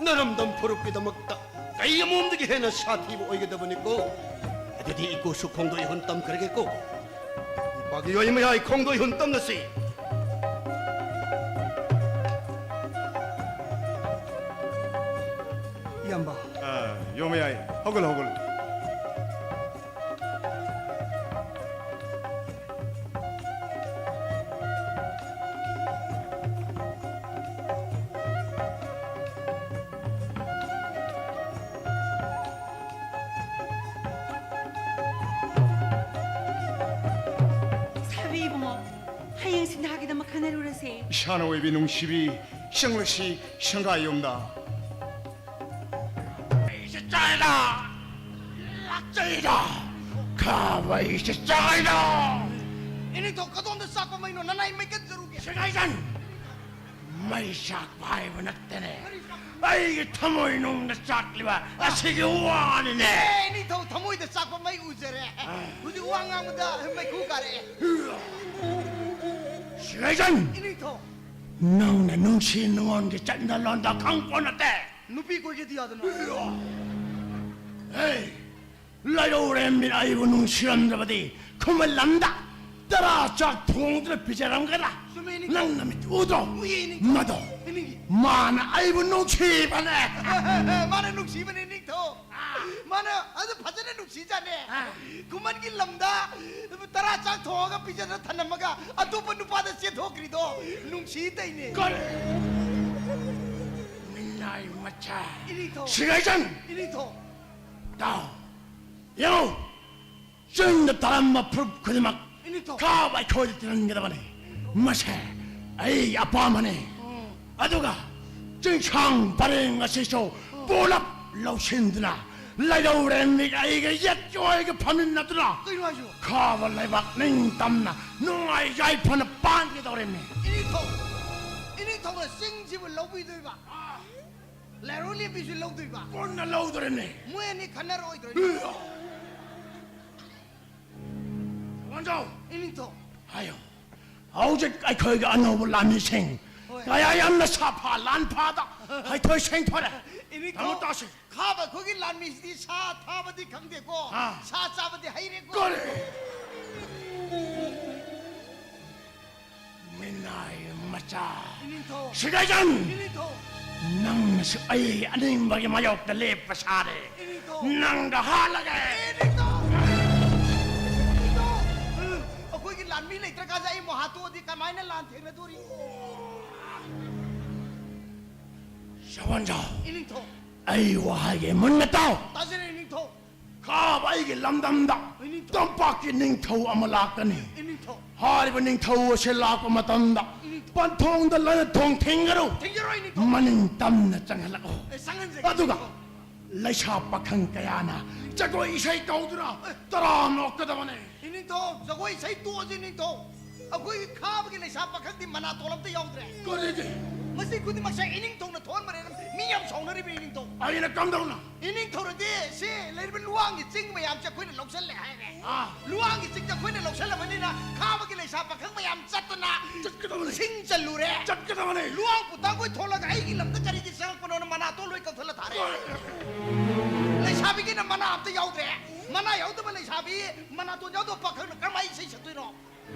ꯅꯔꯝꯗꯝ ꯐꯨꯔꯨꯞꯀꯤꯗꯃꯛꯇ ꯀꯩ ꯑꯃꯣꯝꯗꯒꯤ ꯍꯦꯟꯅ ꯁꯥꯊꯤꯕ ꯑꯣꯏꯒꯗꯕꯅꯤꯀꯣ꯫ ꯑꯗꯨꯗꯤ ꯏꯀꯣꯁꯨ ꯈꯣꯡꯗꯣꯏ ꯍꯨꯟ ꯇꯝꯈ꯭ꯔꯒꯦꯀꯣ꯫ ꯏꯄꯥꯒꯤ ꯌꯣꯏ ꯃꯌꯥꯏ ꯈꯣꯡꯗꯣꯏ ꯍꯨꯟ ꯇꯝꯅꯁꯤ꯫ ꯏꯌꯥꯝꯕ꯫ ꯑ, ꯌꯣꯏ ꯃꯌꯥꯏ, ꯍꯧꯒꯠꯂꯣ, ꯍꯧꯒꯠꯂꯣ꯫ ꯁꯥꯕꯤ ꯏꯕꯨꯡꯉꯣ, ꯍꯌꯦꯡ ꯁꯤꯟꯊꯥꯒꯤꯗꯃꯛ ꯈꯟꯅꯔꯨꯔꯁꯦ꯫ ꯏꯁꯥꯅ ꯑꯣꯏꯕꯤ ꯅꯨꯡꯁꯤꯕꯤ, ꯆꯪꯂꯁꯤ ꯁꯪꯒꯥꯏ ꯌꯨꯝꯗ꯫ ꯑꯩꯁꯦ ꯆꯥꯏꯗ, ꯂꯥꯛꯆꯩꯗ, ꯈꯥꯕꯩꯁꯦ ꯆꯥꯏꯗ꯫ ꯏꯅꯤꯡꯊꯧ ꯀꯗꯣꯝꯗ ꯆꯥꯛꯄ ꯃꯩꯅꯣ? ꯅꯅꯥꯏ ꯃꯩꯀꯠ ꯖꯔꯨꯒꯦ꯫ ꯁꯦꯒꯥꯏꯖꯟ! ꯃꯩ ꯆꯥꯛꯄ ꯍꯥꯏꯕ ꯅꯠꯇꯦꯅꯦ꯫ ꯑꯩꯒꯤ ꯊꯃꯣꯏ ꯅꯨꯡꯗ ꯆꯥꯛꯂꯤꯕ ꯑꯁꯤꯒꯤ ꯋꯥꯅꯤꯅꯦ꯫ ꯑꯦ, ꯏꯅꯤꯡꯊꯧ ꯊꯃꯣꯏꯗ ꯆꯥꯛꯄ ꯃꯩ ꯎꯖꯔꯦ꯫ ꯍꯧꯖꯤꯛ ꯋꯥ ꯉꯥꯡꯕꯗ ꯃꯩꯈꯨ ꯀꯥꯔꯛꯑꯦ꯫ ꯁꯤꯒꯥꯏꯖꯟ! ꯏꯅꯤꯡꯊꯧ! ꯅꯪꯅ ꯅꯨꯡꯁꯤ ꯅꯨꯡꯉꯣꯟꯒꯤ ꯆꯠꯅ ꯂꯣꯟꯗ ꯈꯪꯄꯣ ꯅꯠꯇꯦ꯫ ꯅꯨꯄꯤ ꯀꯣꯏꯒꯦꯗꯤ ꯌꯥꯗꯅ꯫ ꯍꯦ! ꯂꯥꯏꯔꯧꯔꯦꯝꯕꯤꯅ ꯑꯩꯕꯨ ꯅꯨꯡꯁꯤꯔꯝꯗ꯭ꯔꯕꯗꯤ ꯈꯨꯃꯟ ꯂꯝꯗ ꯇꯔꯥ ꯆꯥꯛ ꯊꯣꯡꯗꯨꯅ ꯄꯤꯖꯔꯝꯒꯗ꯭ꯔꯥ? ꯅꯪ ꯅꯃꯤꯠ ꯎꯗ꯭ꯔꯣ? ꯎꯏꯌꯦ, ꯏꯅꯤꯡꯊꯧ꯫ ꯃꯗꯣ, ꯏꯅꯤꯡ- ꯃꯥꯅ ꯑꯩꯕꯨ ꯅꯨꯡꯁꯤꯕꯅꯦ꯫ ꯃꯥꯅ ꯅꯨꯡꯁꯤꯕꯅꯦ, ꯏꯅꯤꯡꯊꯧ꯫ ꯃꯥꯅ ꯑꯗꯨ ꯐꯖꯅ ꯅꯨꯡꯁꯤꯖꯥꯠꯅꯦ꯫ ꯑꯥ꯫ ꯈꯨꯃꯟꯒꯤ ꯂꯝꯗ ꯇꯔꯥ ꯆꯥꯛ ꯊꯣꯡꯉꯒ ꯄꯤꯖꯗ ꯊꯅꯝꯃꯒ ꯑꯇꯣꯞꯄ ꯅꯨꯄꯥꯗ ꯆꯦꯟꯊꯣꯛꯈ꯭ꯔꯤꯗꯣ ꯅꯨꯡꯁꯤ ꯇꯩꯅꯦ꯫ ꯀꯔꯤ? ꯃꯤꯅꯥꯏ ꯃꯆꯥ꯫ ꯏꯅꯤꯡꯊꯧ꯫ ꯁꯤꯒꯥꯏꯆꯟ! ꯏꯅꯤꯡꯊꯧ꯫ ꯇꯥꯎ꯫ ꯌꯦꯡꯉꯨ꯫ ꯆꯤꯡꯗ ꯇꯥꯔꯝꯕ ꯐꯨꯔꯨꯞ ꯈꯨꯗꯤꯡꯃꯛ ꯏꯅꯤꯡꯊꯧ꯫ ꯀꯥꯕ ꯑꯩꯈꯣꯏꯗ ꯇꯤꯜꯍꯟꯒꯗꯕꯅꯤ꯫ ꯃꯁꯦ ꯑꯩꯒꯤ ꯑꯄꯥꯝꯕꯅꯤ꯫ ꯎꯝ꯫ ꯑꯗꯨꯒ ꯆꯤꯡꯁꯥꯡ ꯄꯔꯦꯡ ꯑꯁꯤꯁꯨ ꯎꯝ꯫ ꯄꯨꯂꯞ ꯂꯧꯁꯤꯟꯗꯨꯅ ꯂꯩꯔꯧꯔꯦꯝꯕꯤꯒ ꯑꯩꯒ ꯌꯦꯠꯀꯤ ꯑꯣꯏꯒ ꯐꯝꯃꯤꯟꯅꯗꯨꯅ ꯀꯩꯅꯣ ꯍꯥꯏꯁꯤꯕꯣ? ꯈꯥꯕ ꯂꯩꯕꯥꯛ ꯅꯤꯡꯇꯝꯅ ꯅꯨꯡꯉꯥꯏ ꯌꯥꯏꯐꯅ ꯄꯥꯟꯒꯗꯧꯔꯤꯕꯅꯤ꯫ ꯏꯅꯤꯡꯊꯧ, ꯏꯅꯤꯡꯊꯧꯅ ꯆꯤꯡꯁꯤꯕꯨ ꯂꯧꯕꯤꯗꯣꯏꯕ? ꯂꯩꯔꯧꯔꯦꯝꯕꯤꯁꯨ ꯂꯧꯗꯣꯏꯕ? ꯄꯨꯟꯅ ꯂꯧꯗꯣꯔꯤꯕꯅꯤ꯫ ꯃꯣꯏ ꯑꯅꯤ ꯈꯟꯅꯔꯣꯏꯗ꯭ꯔꯣ? ꯏꯌꯥ! ꯋꯥꯟꯖꯥꯎ! ꯏꯅꯤꯡꯊꯧ꯫ ꯍꯥꯏꯌꯣ꯫ ꯍꯧꯖꯤꯛ ꯑꯩꯈꯣꯏꯒꯤ ꯑꯅꯧꯕ ꯂꯥꯟꯃꯤꯁꯤꯡ ꯍꯣꯏ꯫ ꯀꯌꯥ ꯌꯥꯝꯅ ꯁꯥꯐꯥ ꯂꯥꯟꯐꯥꯗ ꯍꯩꯊꯣꯏ ꯁꯤꯡꯊꯣꯏꯔꯦ꯫ ꯏꯅꯤꯡꯊꯧ, ꯇꯥꯃꯣ ꯇꯥꯁꯤ꯫ ꯈꯥꯕ ꯑꯩꯈꯣꯏꯒꯤ ꯂꯥꯟꯃꯤꯁꯤꯗꯤ ꯁꯥ ꯊꯥꯕꯗꯤ ꯈꯪꯗꯦꯀꯣ꯫ ꯑꯥ꯫ ꯁꯥ ꯆꯥꯕꯗꯤ ꯍꯩꯔꯦꯀꯣ꯫ ꯀꯔꯤ? ꯃꯤꯅꯥꯏ ꯃꯆꯥ꯫ ꯏꯅꯤꯡꯊꯧ꯫ ꯁꯤꯒꯥꯏꯆꯟ! ꯏꯅꯤꯡꯊꯧ꯫ ꯅꯪꯅꯁꯨ ꯑꯩ ꯑꯅꯤꯡꯕꯒꯤ ꯃꯥꯌꯣꯛꯇ ꯂꯦꯞꯄ ꯁꯥꯔꯦ꯫ ꯏꯅꯤꯡꯊꯧ꯫ ꯅꯪꯒ ꯍꯥꯠꯂꯒꯦ꯫ ꯏꯅꯤꯡꯊꯧ! ꯏꯅꯤꯡꯊꯧ! ꯑꯩꯈꯣꯏꯒꯤ ꯂꯥꯟꯃꯤ ꯂꯩꯇ꯭ꯔꯀꯥꯟꯗ ꯑꯩ ꯃꯍꯥ ꯇꯣꯛꯑꯗꯤ ꯀꯃꯥꯏꯅ ꯂꯥꯟ ꯊꯦꯡꯅꯗꯣꯔꯤ? ꯁꯥꯋꯟꯖꯥꯎ! ꯏꯅꯤꯡꯊꯧ꯫ ꯑꯩ ꯋꯥ ꯍꯥꯏꯒꯦ ꯃꯨꯟꯅ ꯇꯥꯎ꯫ ꯇꯥꯖꯔꯦ, ꯏꯅꯤꯡꯊꯧ꯫ ꯈꯥꯕ ꯑꯩꯒꯤ ꯂꯝꯗꯝꯗ ꯏꯅꯤꯡꯊꯧ꯫ ꯇꯝꯄꯥꯛꯀꯤ ꯅꯤꯡꯊꯧ ꯑꯃ ꯂꯥꯛꯀꯅꯤ꯫ ꯏꯅꯤꯡꯊꯧ꯫ ꯍꯥꯏꯔꯤꯕ ꯅꯤꯡꯊꯧ ꯑꯁꯤ ꯂꯥꯛꯄ ꯃꯇꯝꯗ ꯏꯅꯤꯡꯊꯧ꯫ ꯄꯟꯊꯣꯡꯗ ꯂꯥꯟ ꯊꯣꯡ ꯊꯤꯡꯒꯅꯨ꯫ ꯊꯤꯡꯖꯔꯣꯏ, ꯏꯅꯤꯡꯊꯧ꯫ ꯃꯅꯤꯡ ꯇꯝꯅ ꯆꯪꯍꯜꯂꯛꯎ꯫ ꯑꯦ, ꯆꯪꯍꯟꯖꯒꯦ, ꯑꯗꯨꯒ ꯏꯅꯤꯡꯊꯧ꯫ ꯂꯩꯁꯥ ꯄꯥꯈꯪ ꯀꯌꯥꯅ ꯖꯒꯣꯏ ꯏꯁꯩ ꯇꯧꯗꯨꯅ ꯇꯔꯥꯝꯅ ꯑꯣꯛꯀꯗꯕꯅꯤ꯫ ꯏꯅꯤꯡꯊꯧ, ꯖꯒꯣꯏ ꯏꯁꯩ ꯇꯣꯛꯑꯁꯤ, ꯏꯅꯤꯡꯊꯧ꯫ ꯑꯩꯈꯣꯏꯒꯤ ꯈꯥꯕꯒꯤ ꯂꯩꯁꯥ ꯄꯥꯈꯪꯗꯤ ꯃꯅꯥꯇꯣꯟ ꯑꯝꯇ ꯌꯥꯎꯗ꯭ꯔꯦ꯫ ꯀꯔꯤꯒꯤ? ꯃꯁꯤ ꯈꯨꯗꯤꯡꯃꯛꯁꯦ ꯏꯅꯤꯡꯊꯧꯅ ꯊꯣꯛꯍꯟꯕꯅꯦꯅ ꯃꯤ ꯌꯥꯝ ꯁꯥꯎꯅꯔꯤꯕ, ꯏꯅꯤꯡꯊꯧ꯫ ꯑꯩꯅ ꯀꯝꯗꯧꯅ? ꯏꯅꯤꯡꯊꯧꯅꯗꯤ ꯁꯤ ꯂꯩꯔꯤꯕ ꯂꯨꯋꯥꯡꯒꯤ ꯆꯤꯡ ꯃꯌꯥꯝꯁꯦ ꯑꯩꯈꯣꯏꯅ ꯂꯧꯁꯜꯂꯦ ꯍꯥꯏꯔꯦ꯫ ꯑꯥ꯫ ꯂꯨꯋꯥꯡꯒꯤ ꯆꯤꯡꯁꯦ ꯑꯩꯈꯣꯏꯅ ꯂꯧꯁꯜꯂꯕꯅꯤꯅ ꯈꯥꯕꯒꯤ ꯂꯩꯁꯥ ꯄꯥꯈꯪ ꯃꯌꯥꯝ ꯆꯠꯇꯅ ꯆꯠꯀꯗꯕꯅꯤ꯫ ꯁꯤꯡ ꯆꯜꯂꯨꯔꯦ꯫ ꯆꯠꯀꯗꯕꯅꯤ꯫ ꯂꯨꯋꯥꯡ ꯄꯨꯇꯥꯡꯈꯣꯏ ꯊꯣꯛꯂꯒ ꯑꯩꯒꯤ ꯂꯝꯗ ꯀꯔꯤꯒꯤ ꯆꯪꯉꯛꯄꯅꯣꯅ ꯃꯅꯥꯇꯣꯟ ꯂꯣꯏ ꯀꯛꯊꯠꯂ ꯊꯥꯔꯦ꯫ ꯍꯣꯏ꯫ ꯂꯩꯁꯥꯕꯤꯒꯤꯅ ꯃꯅꯥ ꯑꯝꯇ ꯌꯥꯎꯗ꯭ꯔꯦ꯫ ꯃꯅꯥ ꯌꯥꯎꯗꯕ ꯂꯩꯁꯥꯕꯤ, ꯃꯅꯥꯇꯣꯟ ꯌꯥꯎꯗꯕ ꯄꯥꯈꯪꯅ ꯀꯔꯝꯍꯥꯏꯅ ꯏꯁꯩ ꯁꯛꯇꯣꯏꯅꯣ?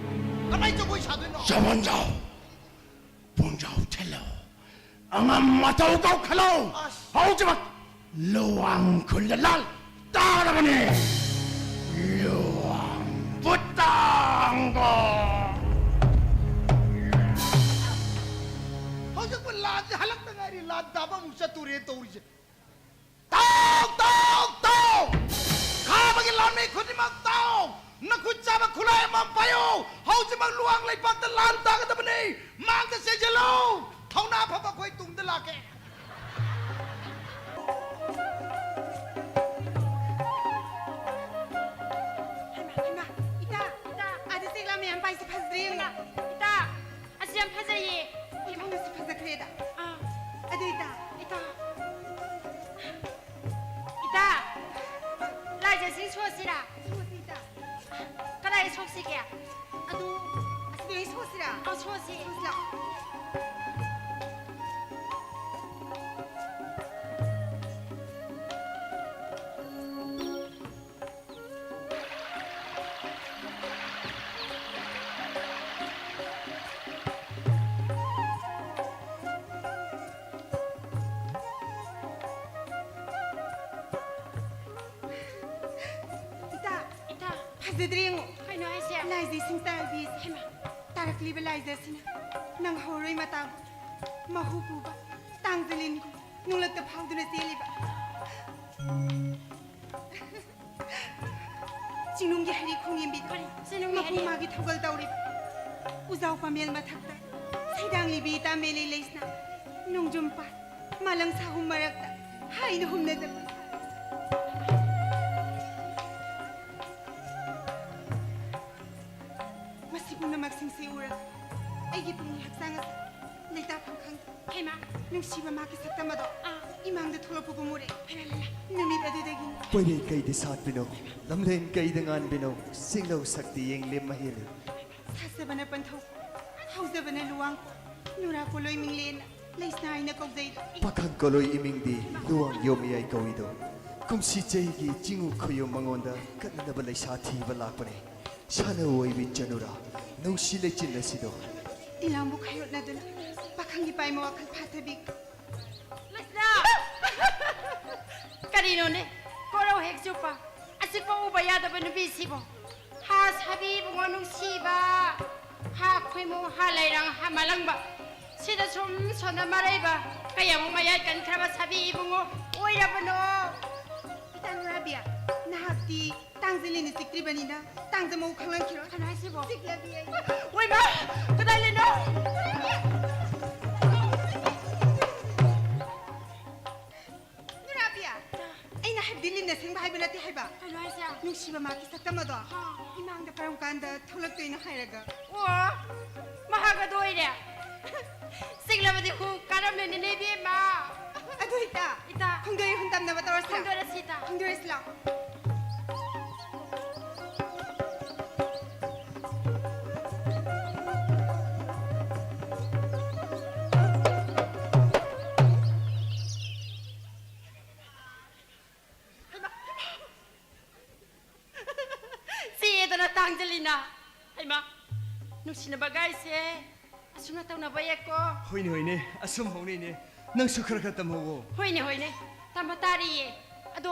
ꯀꯃꯥꯏ ꯖꯒꯣꯏ ꯁꯥꯗꯣꯏꯅꯣ? ꯆꯃꯟꯖꯥꯎ, ꯄꯨꯡꯖꯥꯎ ꯊꯤꯜꯂꯣ, ꯑꯉꯝ ꯑꯇꯧ ꯀꯧꯈꯠꯂꯣ꯫ ꯑꯁ꯫ ꯍꯧꯖꯤꯛꯃꯛ ꯂꯨꯋꯥꯡ ꯈꯨꯜꯗ ꯂꯥꯟ ꯇꯥꯔꯕꯅꯤ꯫ ꯂꯨꯋꯥꯡ ꯕꯨꯇꯥꯡꯒꯣ꯫ ꯍꯧꯖꯤꯛꯄꯨ ꯂꯥꯟꯁꯦ ꯍꯜꯂꯛꯇ ꯉꯥꯏꯔꯤ, ꯂꯥꯟ ꯇꯥꯕ ꯑꯃꯨꯛ ꯆꯠꯇꯣꯔꯦ ꯇꯧꯔꯤꯁꯦ꯫ ꯇꯥꯎ, ꯇꯥꯎ, ꯇꯥꯎ! ꯈꯥꯕꯒꯤ ꯂꯥꯟꯃꯤ ꯈꯨꯗꯤꯡꯃꯛ ꯇꯥꯎ! ꯅꯈꯨꯠ ꯆꯥꯕ ꯈꯨꯠꯂꯥꯏ ꯑꯃꯃꯝ ꯄꯥꯏꯌꯨ! ꯍꯧꯖꯤꯛꯃꯛ ꯂꯨꯋꯥꯡ ꯂꯩꯄꯥꯛꯇ ꯂꯥꯟ ꯇꯥꯒꯗꯕꯅꯤ! ꯃꯥꯡꯗ ꯆꯦꯟꯁꯤꯜꯂꯨ! ꯊꯧꯅꯥ ꯐꯕ ꯑꯩꯈꯣꯏ ꯇꯨꯡꯗ ꯂꯥꯛꯀꯦ! ꯍꯩꯃꯥ, ꯍꯩꯃꯥ, ꯏꯇꯥ, ꯏꯇꯥ, ꯑꯥꯗ ꯆꯦꯛꯂꯥ ꯃꯌꯥꯝ ꯄꯥꯏꯁꯦ ꯐꯖꯗ꯭ꯔꯦ ꯌꯦꯡꯉꯣ꯫ ꯏꯇꯥ, ꯑꯁꯤ ꯌꯥꯝ ꯐꯖꯩꯌꯦ꯫ ꯑꯣꯟꯊꯣꯛꯅꯁꯨ ꯐꯖꯈ꯭ꯔꯦꯗ꯫ ꯑꯥ꯫ ꯑꯗꯨ ꯏꯇꯥ꯫ ꯏꯇꯥ꯫ ꯏꯇꯥ꯫ ꯂꯥꯏꯖꯁꯤꯡ ꯁꯣꯁꯤꯔꯥ? ꯁꯣꯁꯤ ꯏꯇꯥ꯫ ꯀꯗꯥꯏ ꯁꯣꯛꯁꯤꯒꯦ? ꯑꯗꯨ ꯑꯁꯤꯗ ꯑꯣꯏꯅ ꯁꯣꯁꯤꯔꯥ? ꯑꯧ, ꯁꯣꯁꯤ꯫ ꯁꯣꯁꯤ ꯂꯥꯎ꯫ ꯏꯇꯥ, ꯏꯇꯥ꯫ ꯐꯖꯗ꯭ꯔꯦ ꯌꯦꯡꯉꯣ꯫ ꯀꯩꯅꯣ ꯍꯥꯏꯁꯦ? ꯂꯥꯏꯖꯩꯁꯤꯡ ꯇꯥꯔꯗꯤ꯫ ꯍꯩꯃꯥ꯫ ꯇꯥꯔꯛꯂꯤꯕ ꯂꯥꯏꯖꯁꯤꯅ ꯅꯪ ꯍꯧꯔꯣꯏ ꯃꯇꯥꯒꯨꯝ, ꯃꯍꯨ ꯄꯨꯕ ꯇꯥꯡꯖꯂꯤꯟꯒꯨꯝ ꯅꯣꯡꯂꯛꯇ ꯐꯥꯎꯗꯨꯅ ꯆꯦꯜꯂꯤꯕ꯫ ꯆꯤꯡꯅꯨꯡꯒꯤ ꯍꯩꯔꯤ ꯈꯣꯡꯌꯦꯝꯕꯤ ꯀꯔꯤ? ꯆꯤꯡꯅꯨꯡꯒꯤ ꯃꯄꯨ ꯍꯩꯔꯤ? ꯃꯥꯒꯤ ꯊꯧꯒꯜ ꯇꯧꯔꯤꯕ꯫ ꯎꯖꯥꯎ ꯄꯥꯃꯦꯜ ꯃꯊꯛꯇ ꯁꯩꯗꯥꯡꯂꯤꯕꯤ ꯏꯇꯥ ꯃꯦꯂꯩ ꯂꯩꯁꯅꯥ ꯅꯣꯡꯖꯨꯝ ꯄꯥꯠ ꯃꯥꯂꯪ ꯁꯥꯍꯨꯝ ꯃꯔꯛꯇ ꯍꯥꯏꯅ ꯍꯨꯝꯅ ꯖꯒꯣꯏ ꯁꯥꯔꯤ꯫ ꯃꯁꯤ ꯄꯨꯝꯅꯃꯛꯁꯤꯡꯁꯤ ꯎꯔꯒ ꯑꯩꯒꯤ ꯄꯨꯛꯅꯤꯡ ꯍꯛꯆꯥꯡ ꯑꯁꯤ ꯂꯩꯇꯥꯐꯝ ꯈꯪꯗꯦ꯫ ꯍꯩꯃꯥ! ꯅꯨꯡꯁꯤꯕ ꯃꯥꯒꯤ ꯁꯛꯇꯝ ꯑꯗꯣ ꯑꯥ꯫ ꯏꯃꯥꯡꯗ ꯊꯣꯛꯂꯛꯄꯒꯨꯝ ꯎꯔꯦ꯫ ꯍꯩꯃꯥ, ꯂꯩꯃꯥ! ꯅꯨꯃꯤꯠ ꯑꯗꯨꯗꯒꯤꯅꯤ꯫ ꯀꯣꯏꯔꯦ ꯀꯩꯗ ꯁꯥꯠꯄꯤꯅꯣ, ꯂꯝꯂꯦꯟ ꯀꯩꯗ ꯉꯥꯟꯕꯤꯅꯣ, ꯆꯤꯡꯂꯧ ꯁꯛꯇꯤ ꯌꯦꯡꯂꯦꯝ ꯃꯍꯦꯜꯂꯤ꯫ ꯁꯥꯖꯕꯅ ꯄꯟꯊꯧ, ꯍꯧꯖꯕꯅ ꯂꯨꯋꯥꯡ ꯀꯣ, ꯅꯨꯔꯥ ꯀꯣꯂꯣꯏ ꯃꯤꯡꯂꯦꯟꯅ ꯂꯩꯁꯅꯥ ꯍꯥꯏꯅ ꯀꯧꯖꯩꯗꯣ꯫ ꯄꯥꯈꯪ ꯀꯣꯂꯣꯏ ꯏꯃꯤꯡꯗꯤ ꯂꯨꯋꯥꯡ ꯌꯣꯝ ꯃꯌꯥꯏ ꯀꯧꯏꯗꯣ꯫ ꯀꯨꯝꯁꯤ ꯆꯍꯤꯒꯤ ꯆꯤꯡꯎ ꯈꯣꯌꯣꯝ ꯃꯉꯣꯟꯗ ꯀꯠꯅꯅꯕ ꯂꯩꯁꯥ ꯊꯤꯕ ꯂꯥꯛꯄꯅꯦ꯫ ꯁꯥꯟꯅꯧ ꯑꯣꯏꯕꯤ ꯆꯅꯨꯔꯥ, ꯅꯨꯡꯁꯤ ꯂꯩꯆꯤꯟ ꯑꯁꯤꯗꯣ꯫ ꯏꯂꯥꯡꯕꯨ ꯈꯥꯏꯌꯣꯠꯅꯗꯨꯅ ꯄꯥꯈꯪꯒꯤ ꯄꯥꯏꯃ ꯋꯥꯈꯜ ꯐꯥꯊꯕꯤ꯫ ꯂꯩꯁꯅꯥ! ꯀꯔꯤꯅꯣꯅꯦ? ꯀꯣꯔꯧ ꯍꯦꯛ ꯆꯨꯞꯄ ꯑꯆꯤꯛꯄ ꯎꯕ ꯌꯥꯗꯕ ꯅꯨꯄꯤꯁꯤꯕꯣ? ꯍꯥ ꯁꯥꯕꯤ ꯏꯕꯨꯡꯉꯣ ꯅꯨꯡꯁꯤꯕ, ꯍꯥ ꯈꯣꯏꯃꯨ, ꯍꯥ ꯂꯩꯔꯥꯡ, ꯍꯥ ꯃꯂꯪꯕ, ꯁꯤꯗ ꯁꯨꯝ ꯁꯣꯟꯅ ꯃꯔꯩꯕ ꯀꯌꯥꯃꯨꯛ ꯃꯌꯥꯏ ꯀꯟꯈ꯭ꯔꯕ ꯁꯥꯕꯤ ꯏꯕꯨꯡꯉꯣ ꯑꯣꯏꯔꯕꯅꯣ? ꯏꯇꯥ ꯅꯨꯔꯥꯕꯤ, ꯅꯍꯥꯛꯇꯤ ꯇꯥꯡꯖ ꯂꯤꯟꯅ ꯆꯤꯛꯇ꯭ꯔꯤꯕꯅꯤꯅ ꯇꯥꯡꯖ ꯃꯧ ꯈꯪꯂꯝꯈꯤꯔꯣꯏ꯫ ꯀꯩꯅꯣ ꯍꯥꯏꯁꯤꯕꯣ? ꯆꯤꯛꯂꯗꯤ ꯑꯩ꯫ ꯋꯥꯏꯃ! ꯀꯗꯥꯏ ꯂꯤꯟꯅꯣ? ꯅꯨꯔꯥꯕꯤ, ꯑꯩꯅ ꯍꯥꯏꯕꯗꯤ ꯂꯤꯟꯅ ꯁꯦꯡꯕ ꯍꯥꯏꯕ ꯅꯠꯇꯦ ꯍꯥꯏꯕ꯫ ꯀꯩꯅꯣ ꯍꯥꯏꯁꯦ? ꯅꯨꯡꯁꯤꯕ ꯃꯥꯒꯤ ꯁꯛꯇꯝ ꯑꯗꯣ ꯍꯥ꯫ ꯏꯃꯥꯡꯗ ꯀꯔꯝ ꯀꯥꯟꯗ ꯊꯣꯛꯂꯛꯇꯣꯏꯅꯣ ꯍꯥꯏꯔꯒ꯫ ꯑꯣ, ꯃꯍꯥꯛ ꯑꯗꯨ ꯑꯣꯏꯔꯦ꯫ ꯆꯤꯛꯂꯕꯗꯤ ꯍꯨ ꯀꯥꯔꯝꯂꯅꯤꯅꯦ, ꯏꯕꯦꯝꯃ꯫ ꯑꯗꯨ ꯏꯇꯥ, ꯏꯇꯥ꯫ ꯈꯣꯡꯗꯣꯏ ꯍꯨꯟꯗꯝꯅꯕ ꯇꯧꯔꯁꯤꯔꯥ? ꯈꯣꯡꯗꯣꯏꯔꯁꯤ, ꯏꯇꯥ꯫ ꯈꯣꯡꯗꯣꯏꯔꯁꯤ ꯂꯥꯎ꯫ ꯆꯦꯗꯅ ꯇꯥꯡꯖꯂꯤꯅ꯫ ꯍꯩꯃꯥ, ꯅꯨꯡꯁꯤꯅꯕ ꯒꯥꯏꯁꯦ ꯑꯁꯨꯝꯅ ꯇꯧꯅꯕ ꯌꯦꯀꯣ꯫ ꯍꯣꯏꯅꯦ, ꯍꯣꯏꯅꯦ, ꯑꯁꯨꯝ ꯍꯧꯅꯩꯅꯦ꯫ ꯅꯪꯁꯨ ꯈꯔ ꯈꯔ ꯇꯝꯍꯧꯋꯣ꯫ ꯍꯣꯏꯅꯦ, ꯍꯣꯏꯅꯦ, ꯇꯝꯕ ꯇꯥꯔꯤꯌꯦ꯫ ꯑꯗꯣ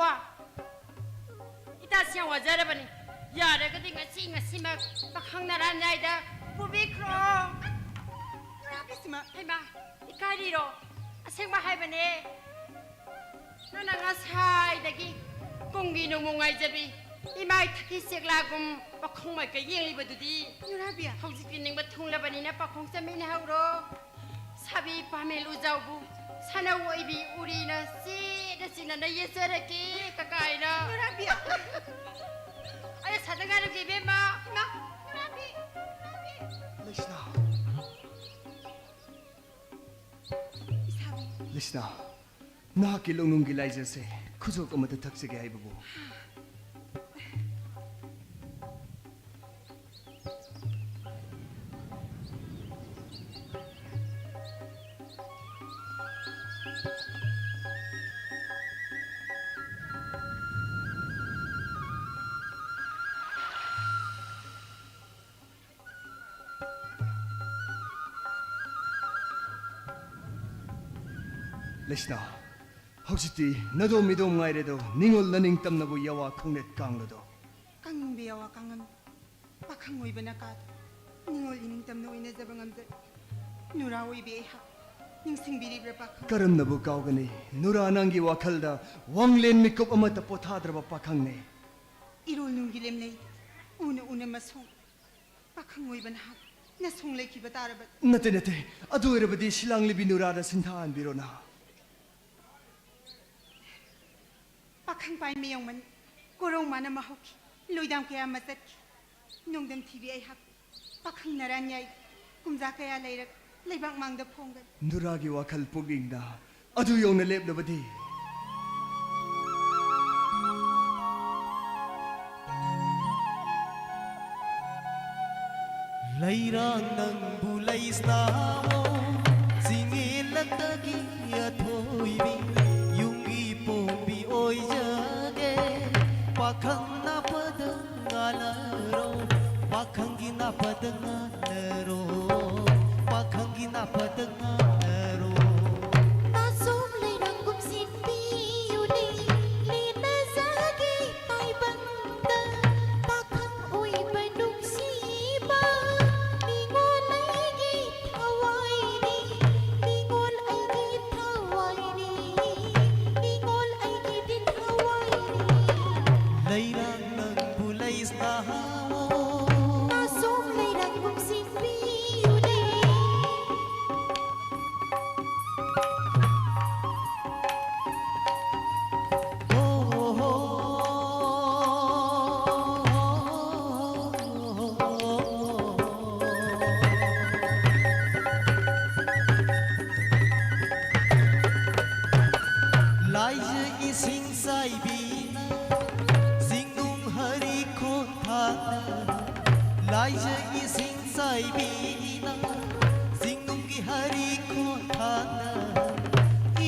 ꯏꯇꯥꯁꯤ ꯌꯥꯝ ꯋꯥꯖꯔꯕꯅꯤ꯫ ꯌꯥꯔꯒꯗꯤ ꯉꯁꯤ ꯉꯁꯤꯃꯛ ꯄꯥꯈꯪ ꯅꯔꯥꯟꯌꯥꯏꯗ ꯄꯨꯕꯤꯈ꯭ꯔꯣ꯫ ꯄꯨꯔꯥ ꯕꯤꯁꯤꯃ꯫ ꯍꯩꯃꯥ, ꯏꯀꯥꯏꯔꯤꯔꯣ? ꯑꯁꯦꯡꯕ ꯍꯥꯏꯕꯅꯦ꯫ ꯅꯪꯅ ꯉꯁꯥꯏꯗꯒꯤ ꯀꯨꯝꯒꯤ ꯅꯣꯡꯃ ꯉꯥꯏꯖꯕꯤ ꯏꯃꯥ ꯏꯊꯛꯀꯤ ꯆꯦꯛꯂꯥꯒꯨꯝ ꯄꯥꯈꯣꯡ ꯃꯥꯏꯀꯩ ꯌꯦꯡꯂꯤꯕꯗꯨꯗꯤ꯫ ꯅꯨꯔꯥꯕꯤ꯫ ꯍꯧꯖꯤꯛꯇꯤ ꯅꯤꯡꯕ ꯊꯨꯡꯂꯕꯅꯤꯅ ꯄꯥꯈꯣꯡ ꯆꯥꯃꯤꯟꯅꯍꯧꯔꯣ꯫ ꯁꯥꯕꯤ ꯄꯥꯃꯦꯜ ꯎꯖꯥꯎꯕꯨ ꯁꯥꯅꯧ ꯑꯣꯏꯕꯤ ꯎꯔꯤꯅ ꯆꯦꯠꯅ ꯆꯤꯟꯅꯅ ꯌꯦꯠꯆꯔꯒꯦ ꯀꯀꯥꯏꯅ꯫ ꯅꯨꯔꯥꯕꯤ꯫ ꯑꯩ ꯁꯥꯗ ꯉꯥꯏꯔꯒꯦ ꯏꯕꯦꯝꯃ꯫ ꯏꯃꯥ, ꯅꯨꯔꯥꯕꯤ, ꯅꯨꯔꯥꯕꯤ꯫ ꯂꯩꯁꯅꯥ꯫ ꯏꯁꯥꯕꯤ꯫ ꯂꯩꯁꯅꯥ, ꯅꯍꯥꯛꯀꯤ ꯂꯧꯅꯨꯡꯒꯤ ꯂꯥꯏꯖꯁꯦ ꯈꯨꯖꯣꯛ ꯑꯃꯗ ꯊꯛꯆꯒꯦ ꯍꯥꯏꯕꯕꯨ꯫ ꯂꯩꯁꯅꯥ, ꯍꯧꯖꯤꯛꯇꯤ ꯅꯗꯣꯝ ꯃꯤꯗꯣꯝ ꯉꯥꯏꯔꯦꯗꯣ, ꯅꯤꯡꯉꯣꯜ ꯅꯅꯤꯡꯇꯝꯅꯕꯨ ꯌꯥꯋꯥ ꯈꯣꯡꯅꯦꯠ ꯀꯥꯡꯂꯗꯣ꯫ ꯀꯪꯅꯤꯡꯕ ꯌꯥꯋꯥ ꯀꯥꯡꯉꯝ, ꯄꯥꯈꯪ ꯑꯣꯏꯕꯅ ꯀꯥꯗꯣ, ꯅꯤꯡꯉꯣꯜ ꯏꯅꯤꯡꯇꯝꯅ ꯑꯣꯏꯅꯖꯕ ꯉꯝꯖꯔꯦ꯫ ꯅꯨꯔꯥ ꯑꯣꯏꯕꯤ ꯑꯩꯍꯥꯛ ꯅꯤꯡꯁꯤꯡꯕꯤꯔꯤꯕ꯭ꯔꯥ ꯄꯥꯈꯪ? ꯀꯔꯝꯅꯕꯨ ꯀꯥꯎꯒꯅꯤ? ꯅꯨꯔꯥ ꯅꯪꯒꯤ ꯋꯥꯈꯜꯗ ꯋꯥꯡꯂꯦꯟ ꯃꯤꯀꯨꯞ ꯑꯃꯠꯇ ꯄꯣꯊꯥꯗ꯭ꯔꯕ ꯄꯥꯈꯪꯅꯦ꯫ ꯏꯔꯣꯜ ꯅꯨꯡꯒꯤ ꯂꯦꯝꯂꯩ ꯎꯅ ꯎꯅ ꯃꯁꯣꯡ, ꯄꯥꯈꯪ ꯑꯣꯏꯕ ꯅꯍꯥꯛ ꯅꯁꯣꯡ ꯂꯩꯈꯤꯕ ꯇꯥꯔꯕ? ꯅꯠꯇꯦ, ꯅꯠꯇꯦ, ꯑꯗꯨ ꯑꯣꯏꯔꯕꯗꯤ ꯁꯤꯂꯥꯡ ꯂꯤꯕꯤ ꯅꯨꯔꯥꯗ ꯁꯤꯟꯊꯥꯍꯟꯕꯤꯔꯣꯅ꯫ ꯄꯥꯈꯪ ꯄꯥꯏ ꯃꯌꯧꯃꯟ ꯀꯣꯔꯧ ꯃꯥꯅ ꯃꯍꯧꯈꯤ, ꯂꯣꯏꯗꯥꯝ ꯀꯌꯥ ꯑꯃ ꯆꯠꯈꯤ꯫ ꯅꯣꯡꯗꯝ ꯊꯤꯕꯤ ꯑꯩꯍꯥꯛ ꯄꯥꯈꯪ ꯅꯔꯥꯟ ꯌꯥꯏ, ꯀꯨꯝꯖꯥ ꯀꯌꯥ ꯂꯩꯔꯛ ꯂꯩꯕꯥꯛ ꯃꯥꯡꯗ ꯐꯣꯡꯒꯅꯤ꯫ ꯅꯨꯔꯥꯒꯤ ꯋꯥꯈꯜ ꯄꯨꯛꯅꯤꯡꯗ ꯑꯗꯨ ꯌꯧꯅ ꯂꯦꯞꯂꯕꯗꯤ꯫ ꯂꯩꯔꯥꯡ ꯅꯪꯕꯨ ꯂꯩꯁꯅꯥꯋꯣ, ꯆꯤꯡꯉꯦꯜꯂꯛꯇꯒꯤ ꯑꯊꯣꯏꯕꯤ, ꯌꯨꯝꯒꯤ ꯄꯣꯝꯕꯤ ꯑꯣꯏꯖꯒꯦ꯫ ꯄꯥꯈꯪ ꯅꯥꯄꯗ ꯉꯥꯟꯅꯔꯣ, ꯄꯥꯈꯪꯒꯤ ꯅꯥꯄꯗ ꯉꯥꯟꯅꯔꯣ, ꯄꯥꯈꯪꯒꯤ ꯅꯥꯄꯗ ꯉꯥꯟꯅꯔꯣ꯫ ꯃꯥꯁꯨꯝ ꯂꯩꯔꯥꯡꯒꯨꯝ ꯁꯤꯟꯕꯤꯌꯨꯅꯦ, ꯂꯦꯟꯅꯖꯒꯦ ꯇꯥꯏꯕꯪꯗ꯫ ꯄꯥꯈꯪ ꯑꯣꯏꯕ ꯅꯨꯡꯁꯤꯕ, ꯅꯤꯡꯉꯣꯜ ꯑꯩꯒꯤ ꯊꯋꯥꯏꯅꯤ, ꯅꯤꯡꯉꯣꯜ ꯑꯩꯒꯤ ꯊꯋꯥꯏꯅꯤ, ꯅꯤꯡꯉꯣꯜ ꯑꯩꯒꯤꯗꯤ ꯊꯋꯥꯏꯅꯤ꯫ ꯂꯩꯔꯥꯡ ꯅꯪꯕꯨ ꯂꯩꯁꯅꯥꯋꯣ꯫ ꯃꯥꯁꯨꯝ ꯂꯩꯔꯥꯡꯒꯨꯝ ꯁꯤꯟꯕꯤꯌꯨꯅꯦ꯫ ꯂꯥꯏꯖ ꯏꯁꯤꯡ ꯆꯥꯏꯕꯤꯅ ꯆꯤꯡꯅꯨꯡ ꯍꯔꯤ ꯈꯣꯟꯊꯥꯅ, ꯂꯥꯏꯖ ꯏꯁꯤꯡ ꯆꯥꯏꯕꯤꯅ ꯆꯤꯡꯅꯨꯡꯒꯤ ꯍꯔꯤ ꯈꯣꯟꯊꯥꯅ,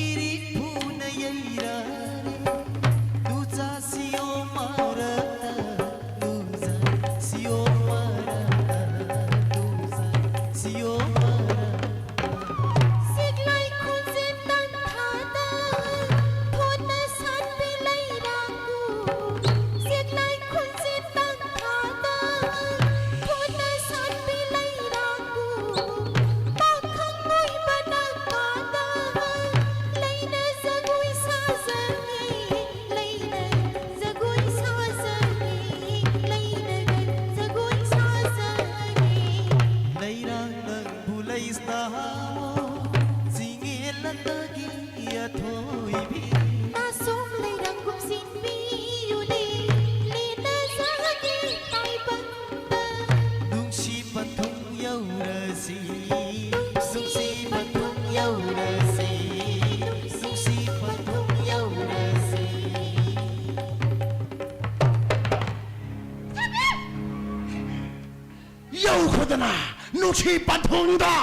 ꯏꯔꯤꯛ ꯐꯨꯅ ꯌꯩꯔꯔꯦ ꯇꯨꯆꯥ ꯁꯤꯌꯣ ꯃꯔꯛꯇ, ꯇꯨꯆꯥ ꯁꯤꯌꯣ ꯃꯔꯛꯇ, ꯇꯨꯆꯥ ꯁꯤꯌꯣ ꯃꯔꯛꯇ꯫ ꯁꯤꯛꯂꯥꯏ ꯈꯣꯟꯖꯦꯜ ꯇꯥꯟꯊꯥ ꯑꯊꯣꯏꯕꯤ꯫ ꯇꯥꯁꯣꯝ ꯂꯩꯔꯪ ꯀꯨꯝꯁꯤꯟꯕꯤꯌꯨꯅꯦ, ꯂꯦꯟꯅꯖꯒꯦ ꯇꯥꯏꯕꯪꯗ꯫ ꯅꯨꯡꯁꯤ ꯄꯟꯊꯨꯡ ꯌꯧꯔꯁꯤ, ꯅꯨꯡꯁꯤ ꯄꯟꯊꯨꯡ ꯌꯧꯔꯁꯤ, ꯅꯨꯡꯁꯤ ꯄꯟꯊꯨꯡ ꯌꯧꯔꯁꯤ꯫ ꯌꯧꯈ꯭ꯔꯗꯅ ꯅꯨꯡꯁꯤ ꯄꯟꯊꯨꯡꯗ꯫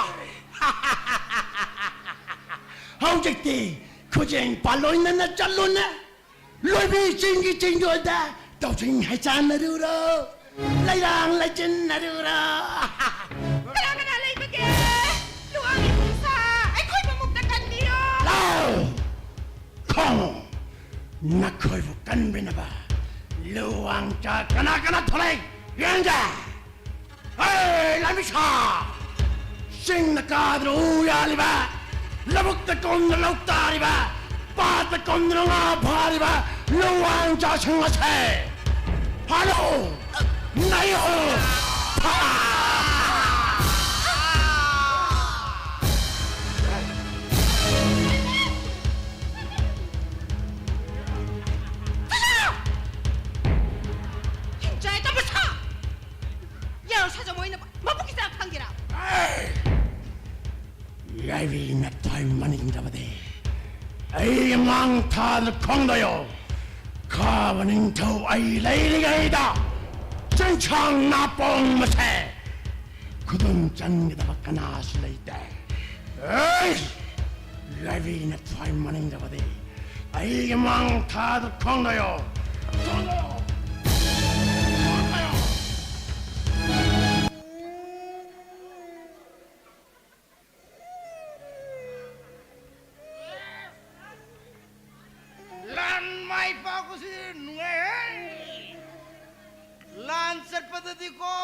ꯍꯧꯖꯤꯛꯇꯤ ꯈꯨꯖꯦꯡ ꯄꯥꯂꯣꯏꯅꯅ ꯆꯠꯂꯨꯅꯦ꯫ ꯂꯣꯏꯕꯤ ꯆꯤꯡꯒꯤ ꯆꯤꯡꯗꯣꯜꯗ ꯇꯧꯁꯤꯡ ꯍꯩꯆꯥꯟꯅꯔꯨꯔꯣ, ꯂꯩꯔꯥꯡ ꯂꯩꯆꯤꯟꯅꯔꯨꯔꯣ꯫ ꯀꯅꯥ ꯀꯅꯥ ꯂꯩꯕꯒꯦ? ꯂꯨꯋꯥꯡ ꯏꯕꯨꯡꯁꯥ, ꯑꯩꯈꯣꯏ ꯃꯃꯨꯛꯇ ꯀꯟꯕꯤꯔꯣ꯫ ꯂꯥꯎ! ꯈꯣꯡꯉꯨ! ꯅꯈꯣꯏꯕꯨ ꯀꯟꯕꯤꯅꯕ ꯂꯨꯋꯥꯡꯆꯥ ꯀꯅꯥ ꯀꯅꯥ ꯊꯣꯛꯂꯛꯏ? ꯌꯦꯡꯒꯦ! ꯍꯦ, ꯂꯥꯟꯃꯤꯁꯥ! ꯆꯤꯡꯗ ꯀꯥꯗꯨꯅ ꯎ ꯌꯥꯜꯂꯤꯕ, ꯂꯧꯕꯨꯛꯇ ꯀꯨꯝꯗꯨꯅ ꯂꯧ ꯇꯥꯔꯤꯕ, ꯄꯥꯠꯇ ꯀꯨꯝꯗꯨꯅ ꯉꯥ ꯐꯥꯔꯤꯕ ꯂꯨꯋꯥꯡꯆꯥꯁꯤꯡ ꯑꯁꯦ ꯐꯥꯔꯣ! ꯅꯩꯌꯣ! ꯐꯥ! ꯍꯤꯡꯆꯥꯏ ꯇꯝꯕ ꯁꯥ! ꯌꯥꯔꯣ ꯁꯥꯖ ꯃꯣꯏꯅ ꯃꯕꯨꯛꯀꯤ ꯆꯥꯛ ꯐꯪꯒꯦꯔꯥ? ꯌꯥꯏꯕꯤ ꯅꯊ꯭ꯋꯥꯏ ꯃꯅꯤꯡꯗꯕꯗꯤ ꯑꯩ ꯃꯥꯡ ꯊꯥꯗ ꯈꯣꯡꯗꯣꯌꯣ꯫ ꯈꯥꯕ ꯅꯤꯡꯊꯧ ꯑꯩ ꯂꯩꯔꯤꯉꯩꯗ ꯆꯤꯡꯁꯥꯡ ꯅꯥꯄꯣꯡ ꯃꯁꯦ ꯈꯨꯗꯨꯝ ꯆꯟꯒꯗꯕ ꯀꯅꯥꯁꯨ ꯂꯩꯇꯦ꯫ ꯑꯦ! ꯂꯥꯏꯕꯤ ꯅꯊ꯭ꯋꯥꯏ ꯃꯅꯤꯡꯗꯕꯗꯤ ꯑꯩꯒꯤ ꯃꯥꯡ ꯊꯥꯗ ꯈꯣꯡꯗꯣꯌꯣ꯫ ꯈꯣꯡꯗꯣꯌꯣ꯫ ꯈꯣꯡꯗꯣꯌꯣ꯫ ꯂꯥꯟ ꯃꯥꯏ ꯄꯥꯛꯄꯁꯤ ꯅꯨꯡꯉꯥꯏꯍꯦ꯫ ꯂꯥꯟ ꯆꯠꯄꯗꯗꯤꯀꯣ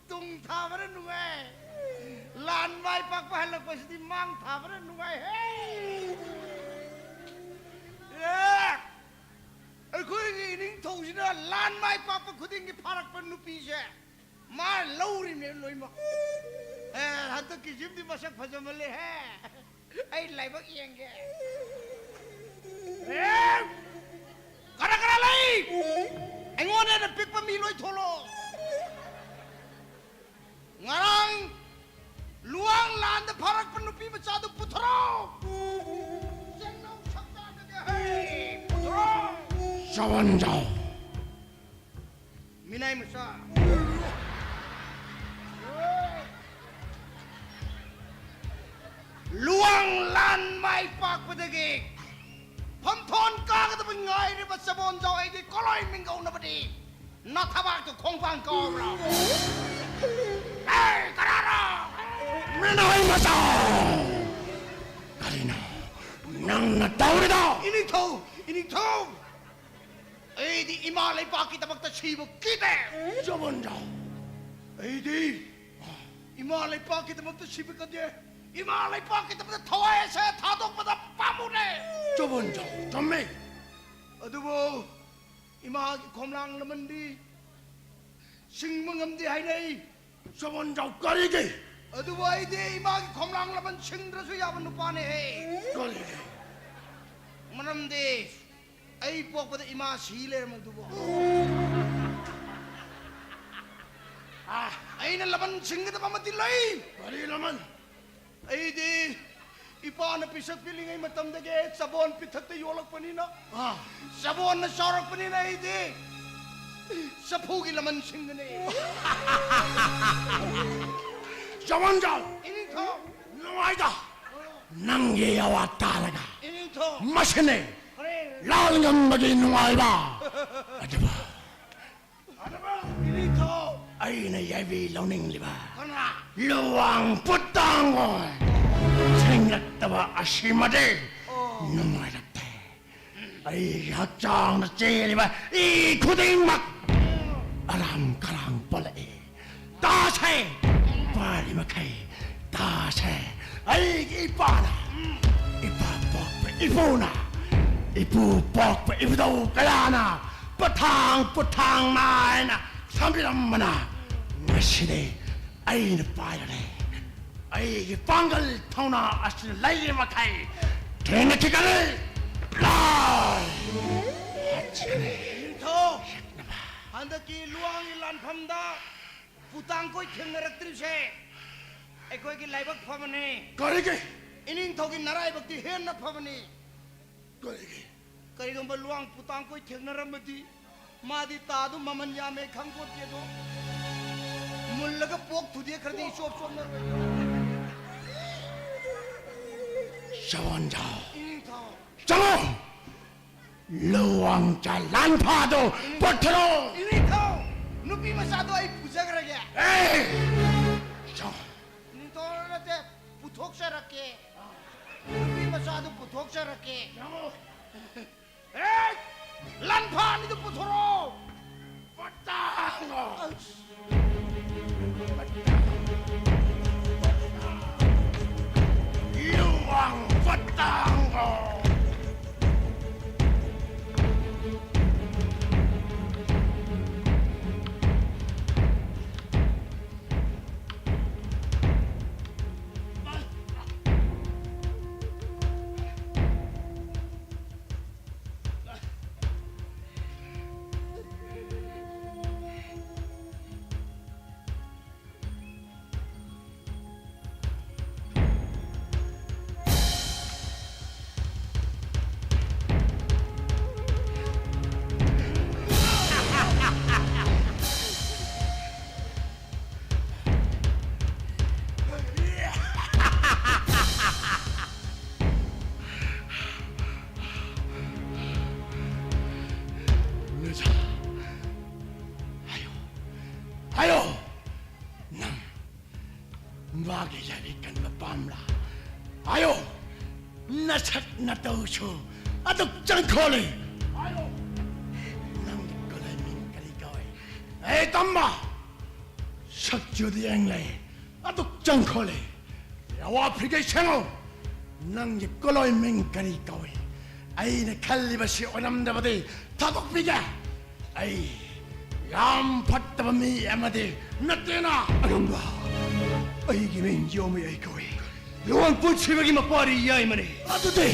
ꯇꯨꯡ ꯊꯥꯕꯅ ꯅꯨꯡꯉꯥꯏ꯫ ꯂꯥꯟ ꯃꯥꯏ ꯄꯥꯛꯄ ꯍꯜꯂꯛꯄꯁꯤꯗꯤ ꯃꯥꯡ ꯊꯥꯕꯅ ꯅꯨꯡꯉꯥꯏꯍꯦ꯫ ꯑꯦ! ꯑꯩꯈꯣꯏꯒꯤ ꯏꯅꯤꯡꯊꯧꯁꯤꯅ ꯂꯥꯟ ꯃꯥꯏ ꯄꯥꯛꯄ ꯈꯨꯗꯤꯡꯒꯤ ꯐꯥꯔꯛꯄ ꯅꯨꯄꯤꯁꯦ ꯃꯥ ꯂꯧꯔꯤꯅꯦ ꯂꯣꯏꯃꯛ꯫ ꯑꯦ, ꯍꯟꯗꯛꯀꯤꯁꯤꯃꯗꯤ ꯃꯁꯛ ꯐꯖꯃꯜꯂꯦꯍꯦ꯫ ꯑꯩ ꯂꯥꯏꯕꯛ ꯌꯦꯡꯒꯦ꯫ ꯑꯦ! ꯀꯅꯥ ꯀꯅꯥ ꯂꯩ? ꯑꯩꯉꯣꯟꯗ ꯍꯦꯟꯅ ꯄꯤꯛꯄ ꯃꯤ ꯂꯣꯏ ꯊꯣꯛꯂꯛꯑꯣ꯫ ꯉꯔꯥꯡ ꯂꯨꯋꯥꯡ ꯂꯥꯟꯗ ꯐꯥꯔꯛꯄ ꯅꯨꯄꯤ ꯃꯆꯥꯗꯨ ꯄꯨꯊꯣꯔꯛꯑꯣ꯫ ꯆꯦꯡꯅꯧ ꯁꯛꯆꯥꯗꯒꯤ ꯍꯩ ꯄꯨꯊꯣꯔꯛꯑꯣ꯫ ꯆꯥꯎꯍꯟꯖꯥꯎ꯫ ꯃꯤꯅꯥꯏ ꯃꯆꯥ꯫ ꯂꯨꯋꯥꯡ ꯂꯥꯟ ꯃꯥꯏ ꯄꯥꯛꯄꯗꯒꯤ ꯐꯝꯊꯣꯟ ꯀꯥꯒꯗꯕ ꯉꯥꯏꯔꯤꯕ ꯆꯕꯣꯟꯖꯥꯎ ꯑꯩꯗꯤ ꯀꯣꯂꯣꯏ ꯃꯤꯡꯒꯧꯅꯕꯗꯤ ꯅꯊꯕꯥꯛꯇꯨ ꯈꯣꯡꯄꯥꯡ ꯀꯥꯎꯕ꯭ꯔꯣ? ꯑꯦ, ꯀꯅꯥꯅꯣ? ꯃꯤꯅꯥꯏ ꯃꯆꯥ! ꯀꯔꯤꯅꯣ ꯅꯪꯅ ꯇꯧꯔꯤꯗꯣ? ꯏꯅꯤꯡꯊꯧ! ꯏꯅꯤꯡꯊꯧ! ꯑꯩꯗꯤ ꯏꯃꯥ ꯂꯩꯄꯥꯛꯀꯤꯗꯃꯛꯇ ꯁꯤꯕ ꯀꯤꯗꯦ꯫ ꯆꯕꯣꯟꯖꯥꯎ! ꯑꯩꯗꯤ ꯏꯃꯥ ꯂꯩꯄꯥꯛꯀꯤꯗꯃꯛꯇ ꯁꯤꯕ ꯀꯤꯗꯦ꯫ ꯏꯃꯥ ꯂꯩꯄꯥꯛꯀꯤꯗꯃꯛꯇ ꯊꯋꯥꯏ ꯑꯁꯦ ꯊꯥꯗꯣꯛꯄꯗ ꯄꯥꯝꯃꯨꯔꯦ꯫ ꯆꯕꯣꯟꯖꯥꯎ! ꯆꯨꯝꯃꯦ꯫ ꯑꯗꯨꯕꯨ ꯏꯃꯥꯒꯤ ꯈꯣꯝꯂꯥꯡ ꯂꯃꯟꯗꯤ ꯁꯤꯡꯕ ꯉꯝꯗꯦ ꯍꯥꯏꯅꯩ꯫ ꯆꯕꯣꯟꯖꯥꯎ ꯀꯔꯤꯒꯤ? ꯑꯗꯨꯕꯨ ꯑꯩꯗꯤ ꯏꯃꯥꯒꯤ ꯈꯣꯝꯂꯥꯡ ꯂꯃꯟ ꯁꯤꯡꯗ꯭ꯔꯁꯨ ꯌꯥꯕ ꯅꯨꯄꯥꯅꯦꯍꯦ꯫ ꯀꯔꯤꯒꯤ? ꯃꯔꯝꯗꯤ ꯑꯩ ꯄꯣꯛꯄꯗ ꯏꯃꯥ ꯁꯤ ꯂꯩꯔꯝꯃꯕꯗꯨꯕꯨ꯫ ꯑꯥ, ꯑꯩꯅ ꯂꯃꯟ ꯁꯤꯡꯒꯗꯕ ꯑꯃꯗꯤ ꯂꯩ꯫ ꯀꯔꯤ ꯂꯃꯟ? ꯑꯩꯗꯤ ꯏꯄꯥꯅ ꯄꯤꯁꯛ ꯄꯤꯛꯂꯤꯉꯩ ꯃꯇꯝꯗꯒꯤ ꯆꯕꯣꯟ ꯄꯤꯊꯛꯇ ꯌꯣꯛꯂꯛꯄꯅꯤꯅ, ꯑꯥ꯫ ꯆꯕꯣꯟꯅ ꯆꯥꯎꯔꯛꯄꯅꯤꯅ ꯑꯩꯗꯤ ꯆꯐꯨꯒꯤ ꯂꯃꯟ ꯁꯤꯡꯒꯅꯤ꯫ ꯆꯕꯣꯟꯖꯥꯎ! ꯏꯅꯤꯡꯊꯧ! ꯅꯨꯡꯉꯥꯏꯗ! ꯅꯪꯒꯤ ꯑꯋꯥ ꯇꯥꯔꯒ ꯏꯅꯤꯡꯊꯧ! ꯃꯁꯤꯅꯤ ꯍꯣꯔꯦꯟ ꯂꯥꯜ ꯉꯝꯕꯒꯤ ꯅꯨꯡꯉꯥꯏꯕ꯫ ꯑꯗꯨꯕꯨ ꯏꯅꯤꯡꯊꯧ! ꯑꯩꯅ ꯌꯥꯏꯕꯤ ꯂꯧꯅꯤꯡꯂꯤꯕ ꯀꯅꯥ? ꯂꯨꯋꯥꯡ ꯄꯨꯠꯇꯥꯡꯒꯣꯏ ꯊꯦꯡꯂꯛꯇꯕ ꯑꯁꯤꯃꯗꯤ ꯑꯣ꯫ ꯅꯨꯡꯉꯥꯏꯔꯛꯇꯦ꯫ ꯑꯩꯒꯤ ꯍꯛꯆꯥꯡꯗ ꯆꯦꯜꯂꯤꯕ ꯏ ꯈꯨꯗꯤꯡꯃꯛ ꯑꯔꯥꯝ ꯈꯔꯥꯝ ꯄꯣꯜꯂꯛꯏ꯫ ꯇꯥꯁꯦ! ꯄꯥꯔꯤ ꯃꯈꯩ ꯇꯥꯁꯦ! ꯑꯩꯒꯤ ꯏꯄꯥꯅ, ꯏꯄꯥ ꯄꯣꯛꯄ ꯏꯄꯨꯅ, ꯏꯄꯨ ꯄꯣꯛꯄ ꯏꯕꯨꯙꯧ ꯀꯌꯥꯅ ꯄꯊꯥꯡ ꯄꯨꯊꯥꯡ ꯅꯥꯏꯅ ꯊꯝꯕꯤꯔꯝꯕꯅ ꯉꯁꯤꯗꯤ ꯑꯩꯅ ꯄꯥꯏꯔꯅꯤ꯫ ꯑꯩꯒꯤ ꯄꯥꯡꯒꯜ ꯊꯧꯅꯥ ꯑꯁꯤꯅ ꯂꯩꯔꯤ ꯃꯈꯩ ꯊꯦꯡꯅꯈꯤꯒꯅꯤ꯫ ꯂꯥꯏ! ꯍꯥꯠꯈꯤꯒꯅꯤ꯫ ꯅꯤꯡꯊꯧ, ꯍꯟꯗꯛꯀꯤ ꯂꯨꯋꯥꯡꯒꯤ ꯂꯥꯟꯐꯝꯗ ꯄꯨꯇꯥꯡꯀꯣꯏ ꯊꯦꯡꯅꯔꯛꯇ꯭ꯔꯤꯕꯁꯦ ꯑꯩꯈꯣꯏꯒꯤ ꯂꯥꯏꯕꯛ ꯐꯕꯅꯤ꯫ ꯀꯔꯤꯒꯤ? ꯏꯅꯤꯡꯊꯧꯒꯤ ꯅꯔꯥꯏꯕꯛꯇꯤ ꯍꯦꯟꯅ ꯐꯕꯅꯤ꯫ ꯀꯔꯤꯒꯤ? ꯀꯔꯤꯒꯨꯝꯕ ꯂꯨꯋꯥꯡ ꯄꯨꯇꯥꯡꯀꯣꯏ ꯊꯦꯡꯅꯔꯝꯃꯗꯤ, ꯃꯥꯗꯤ ꯇꯥꯗꯨ ꯃꯃꯜ ꯌꯥꯝꯃꯦ ꯈꯪꯄꯣꯠꯇꯦꯗꯣ꯫ ꯃꯨꯜꯂꯒ ꯄꯣꯛ ꯊꯨꯗꯦꯛꯈ꯭ꯔꯗꯤ ꯏꯆꯣꯞ ꯆꯣꯞꯅꯔꯣꯏ꯫ ꯆꯥꯎꯍꯟꯖꯥꯎ꯫ ꯏꯅꯤꯡꯊꯧ꯫ ꯆꯪꯉꯣ! ꯂꯨꯋꯥꯡꯆꯥ ꯂꯥꯟꯐꯥꯗꯣ ꯄꯨꯊꯔꯣ! ꯏꯅꯤꯡꯊꯧ! ꯅꯨꯄꯤ ꯃꯆꯥꯗꯣ ꯑꯩ ꯄꯨꯖꯈ꯭ꯔꯒꯦ꯫ ꯑꯦ! ꯆꯪꯉꯣ! ꯏꯅꯤꯡꯊꯧ ꯅꯠꯇꯦ, ꯄꯨꯊꯣꯛꯆꯔꯛꯀꯦ꯫ ꯅꯨꯄꯤ ꯃꯆꯥꯗꯨ ꯄꯨꯊꯣꯛꯆꯔꯛꯀꯦ꯫ ꯆꯪꯉꯣ! ꯑꯦ! ꯂꯥꯟꯐꯥ ꯑꯅꯤꯗꯨ ꯄꯨꯊꯣꯔꯛꯑꯣ! ꯄꯠꯇꯥꯡꯉꯣ! ꯑꯁ! ꯂꯨꯋꯥꯡ ꯄꯠꯇꯥꯡꯉꯣ! ꯅꯨꯖꯥ, ꯍꯥꯏꯌꯣ, ꯍꯥꯏꯌꯣ, ꯅꯪ ꯃꯥꯒꯤ ꯌꯥꯔꯤ ꯀꯟꯕ ꯄꯥꯝꯕ꯭ꯔꯥ? ꯍꯥꯏꯌꯣ, ꯅꯁꯛ ꯅꯇꯧꯁꯨ ꯑꯗꯨꯛ ꯆꯪꯈꯣꯜꯂꯤ꯫ ꯍꯥꯏꯌꯣ, ꯅꯪꯒꯤ ꯀꯣꯂꯩ ꯃꯤꯡ ꯀꯔꯤ ꯀꯧꯏ? ꯑꯦ ꯇꯝꯕ, ꯁꯛꯆꯨꯗꯤ ꯌꯦꯡꯂꯦ, ꯑꯗꯨꯛ ꯆꯪꯈꯣꯜꯂꯤ꯫ ꯔꯋꯥ ꯐꯤꯒꯩ ꯁꯦꯡꯉꯨ꯫ ꯅꯪꯒꯤ ꯀꯣꯂꯣꯏ ꯃꯤꯡ ꯀꯔꯤ ꯀꯧꯏ? ꯑꯩꯅ ꯈꯜꯂꯤꯕꯁꯤ ꯑꯣꯏꯔꯝꯗꯕꯗꯤ ꯊꯥꯗꯣꯛꯄꯤꯒꯦ꯫ ꯑꯩ ꯌꯥꯝ ꯐꯠꯇꯕ ꯃꯤ ꯑꯃꯗꯤ ꯅꯠꯇꯦꯅ꯫ ꯑꯔꯝꯕ! ꯑꯩꯒꯤ ꯃꯤꯡ ꯌꯣꯃꯌꯥꯏ ꯀꯧꯏ꯫ ꯂꯨꯋꯥꯡ ꯄꯨꯟꯁꯤꯕꯒꯤ ꯃꯄꯥꯔꯤ ꯌꯥꯏꯃꯅꯤ꯫ ꯑꯗꯨꯗꯤ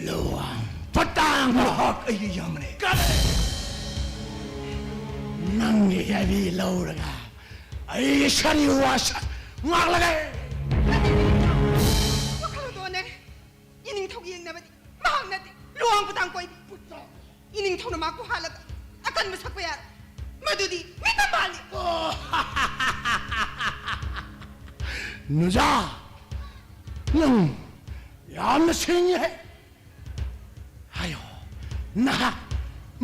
ꯂꯨꯋꯥꯡ ꯄꯇꯥꯡ꯫ ꯃꯍꯥꯛ ꯑꯩꯒꯤ ꯏꯌꯥꯝꯕꯅꯤ꯫ ꯀꯔꯤ? ꯅꯪꯒꯤ ꯌꯥꯏꯕꯤ ꯂꯧꯔꯒ ꯑꯩꯒꯤ ꯁꯔꯤ ꯋꯥꯁꯛ ꯉꯥꯛꯂꯒꯦ꯫ ꯋꯥꯈꯜꯗꯣꯅꯦ꯫ ꯏꯅꯤꯡꯊꯧ ꯌꯦꯡꯅꯕꯗꯤ ꯃꯍꯥꯛ ꯅꯠꯇꯦ, ꯂꯨꯋꯥꯡ ꯄꯇꯥꯡ ꯀꯣꯏꯕꯤ꯫ ꯏꯅꯤꯡꯊꯧꯅ ꯃꯍꯥꯛꯄꯨ ꯍꯥꯠꯂꯒ ꯑꯀꯟꯕ ꯁꯛꯄ ꯌꯥꯔꯣꯏ꯫ ꯃꯗꯨꯗꯤ ꯃꯤꯇꯝ ꯃꯥꯜꯂꯤ꯫ ꯑꯣ, ꯅꯨꯖꯥ, ꯅꯪ ꯌꯥꯝꯅ ꯁꯤꯡꯉꯤꯍꯦ꯫ ꯍꯥꯏꯌꯣ, ꯅꯍꯥꯛ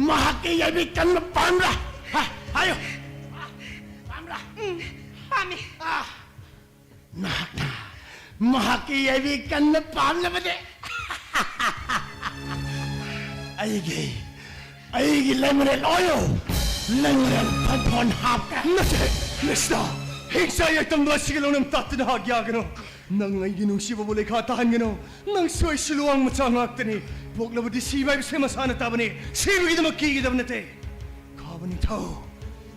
ꯃꯍꯥꯛꯀꯤ ꯌꯥꯏꯕꯤ ꯀꯟꯕ ꯄꯥꯝꯕ꯭ꯔꯥ? ꯍꯥ, ꯍꯥꯏꯌꯣ꯫ ꯄꯥꯝꯕ꯭ꯔꯥ? ꯎꯝ, ꯄꯥꯝꯃꯤ꯫ ꯑꯥ, ꯅꯍꯥꯛꯅ ꯃꯍꯥꯛꯀꯤ ꯌꯥꯏꯕꯤ ꯀꯟꯕ ꯄꯥꯝꯂꯕꯗꯤ ꯑꯩꯒꯤ, ꯑꯩꯒꯤ ꯂꯩꯃꯔꯦꯜ ꯑꯣꯏꯌꯨ꯫ ꯂꯩꯃꯔꯦꯜ ꯐꯟꯐꯣꯟ ꯍꯥꯞꯀꯦ꯫ ꯅꯠꯇꯦ, ꯂꯤꯁꯅꯥ, ꯍꯤꯡꯁꯥ ꯌꯥꯏꯇꯝꯕ ꯑꯁꯤꯒꯤ ꯂꯧꯅꯝ ꯇꯥꯠꯇꯨꯅ ꯍꯥꯠ ꯌꯥꯒꯅꯨ꯫ ꯅꯪ ꯑꯩꯒꯤ ꯅꯨꯡꯁꯤꯕꯕꯨ ꯂꯩꯈꯥ ꯇꯥꯍꯟꯒꯅꯨ꯫ ꯅꯪꯁꯨ ꯑꯩꯁꯨ ꯂꯨꯋꯥꯡ ꯃꯆꯥ ꯉꯥꯛꯇꯅꯤ꯫ ꯄꯣꯛꯂꯕꯗꯤ ꯁꯤꯕ ꯍꯥꯏꯕꯁꯦ ꯃꯁꯥꯅ ꯇꯥꯕꯅꯤ꯫ ꯁꯤꯕꯒꯤꯗꯃꯛ ꯀꯤꯒꯗꯕ ꯅꯠꯇꯦ꯫ ꯈꯥꯕ ꯅꯤꯡꯊꯧ,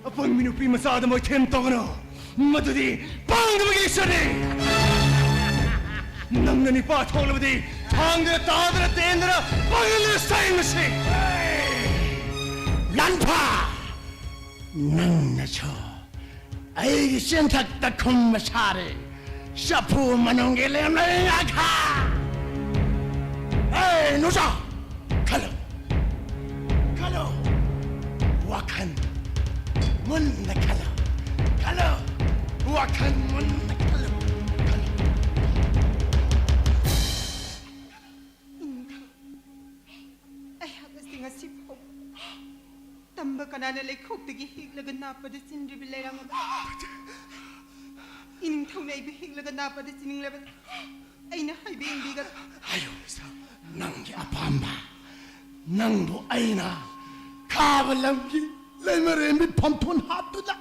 ꯑꯄꯪꯕꯤ ꯅꯨꯄꯤ ꯃꯆꯥꯗ ꯃꯣꯏꯊꯦꯝ ꯇꯧꯒꯅꯨ꯫ ꯃꯗꯨꯗꯤ ꯄꯥꯡꯗꯕꯒꯤ ꯏꯁꯨꯅꯤ꯫ ꯅꯪꯅ ꯅꯤꯄꯥ ꯊꯣꯛꯂꯕꯗꯤ ꯊꯥꯡꯗꯨꯅ, ꯇꯥꯗꯅ, ꯇꯦꯟꯗꯅ, ꯄꯥꯡꯒꯜꯗꯨꯅ ꯁꯥꯏ ꯃꯁꯤ꯫ ꯂꯥꯟꯐꯥ! ꯅꯪꯅꯁꯨ ꯑꯩꯒꯤ ꯆꯦꯟꯊꯛꯇ ꯈꯨꯝꯕ ꯁꯥꯔꯦ꯫ ꯆꯐꯨ ꯃꯅꯨꯡꯒꯤ ꯂꯦꯝꯂꯩ ꯉꯥꯈꯥ! ꯑꯦ, ꯅꯨꯆꯥ! ꯈꯜꯂꯨ! ꯈꯜꯂꯨ! ꯋꯥꯈꯜ ꯃꯨꯟꯅ ꯈꯜꯂꯨ! ꯈꯜꯂꯨ! ꯋꯥꯈꯜ ꯃꯨꯟꯅ ꯈꯜꯂꯨ! ꯈꯜꯂꯨ! ꯏꯅꯤꯡꯊꯧ, ꯑꯩꯍꯥꯛ ꯑꯁꯤ ꯉꯁꯤ ꯐꯥꯎꯕ ꯇꯝꯕ ꯀꯅꯥꯅ ꯂꯩꯈꯣꯛꯇꯒꯤ ꯍꯦꯛꯂꯒ ꯅꯥꯞꯄꯗ ꯆꯤꯟꯗ꯭ꯔꯤꯕꯤ ꯂꯩꯔꯥꯡ ꯑꯃ, ꯏꯅꯤꯡꯊꯧꯅ ꯑꯩꯕꯨ ꯍꯦꯛꯂꯒ ꯅꯥꯞꯄꯗ ꯆꯤꯅꯤꯡꯂꯕꯗꯤ ꯑꯩꯅ ꯍꯥꯏꯕ ꯏꯟꯕꯤꯒꯗ꯭ꯔꯥ? ꯍꯥꯏꯌꯨ, ꯅꯪꯒꯤ ꯑꯄꯥꯝꯕ꯫ ꯅꯪꯕꯨ ꯑꯩꯅ ꯈꯥꯕ ꯂꯝꯒꯤ ꯂꯩꯃꯔꯦꯟꯕꯤ ꯐꯝꯊꯣꯟ ꯍꯥꯞꯇꯨꯅ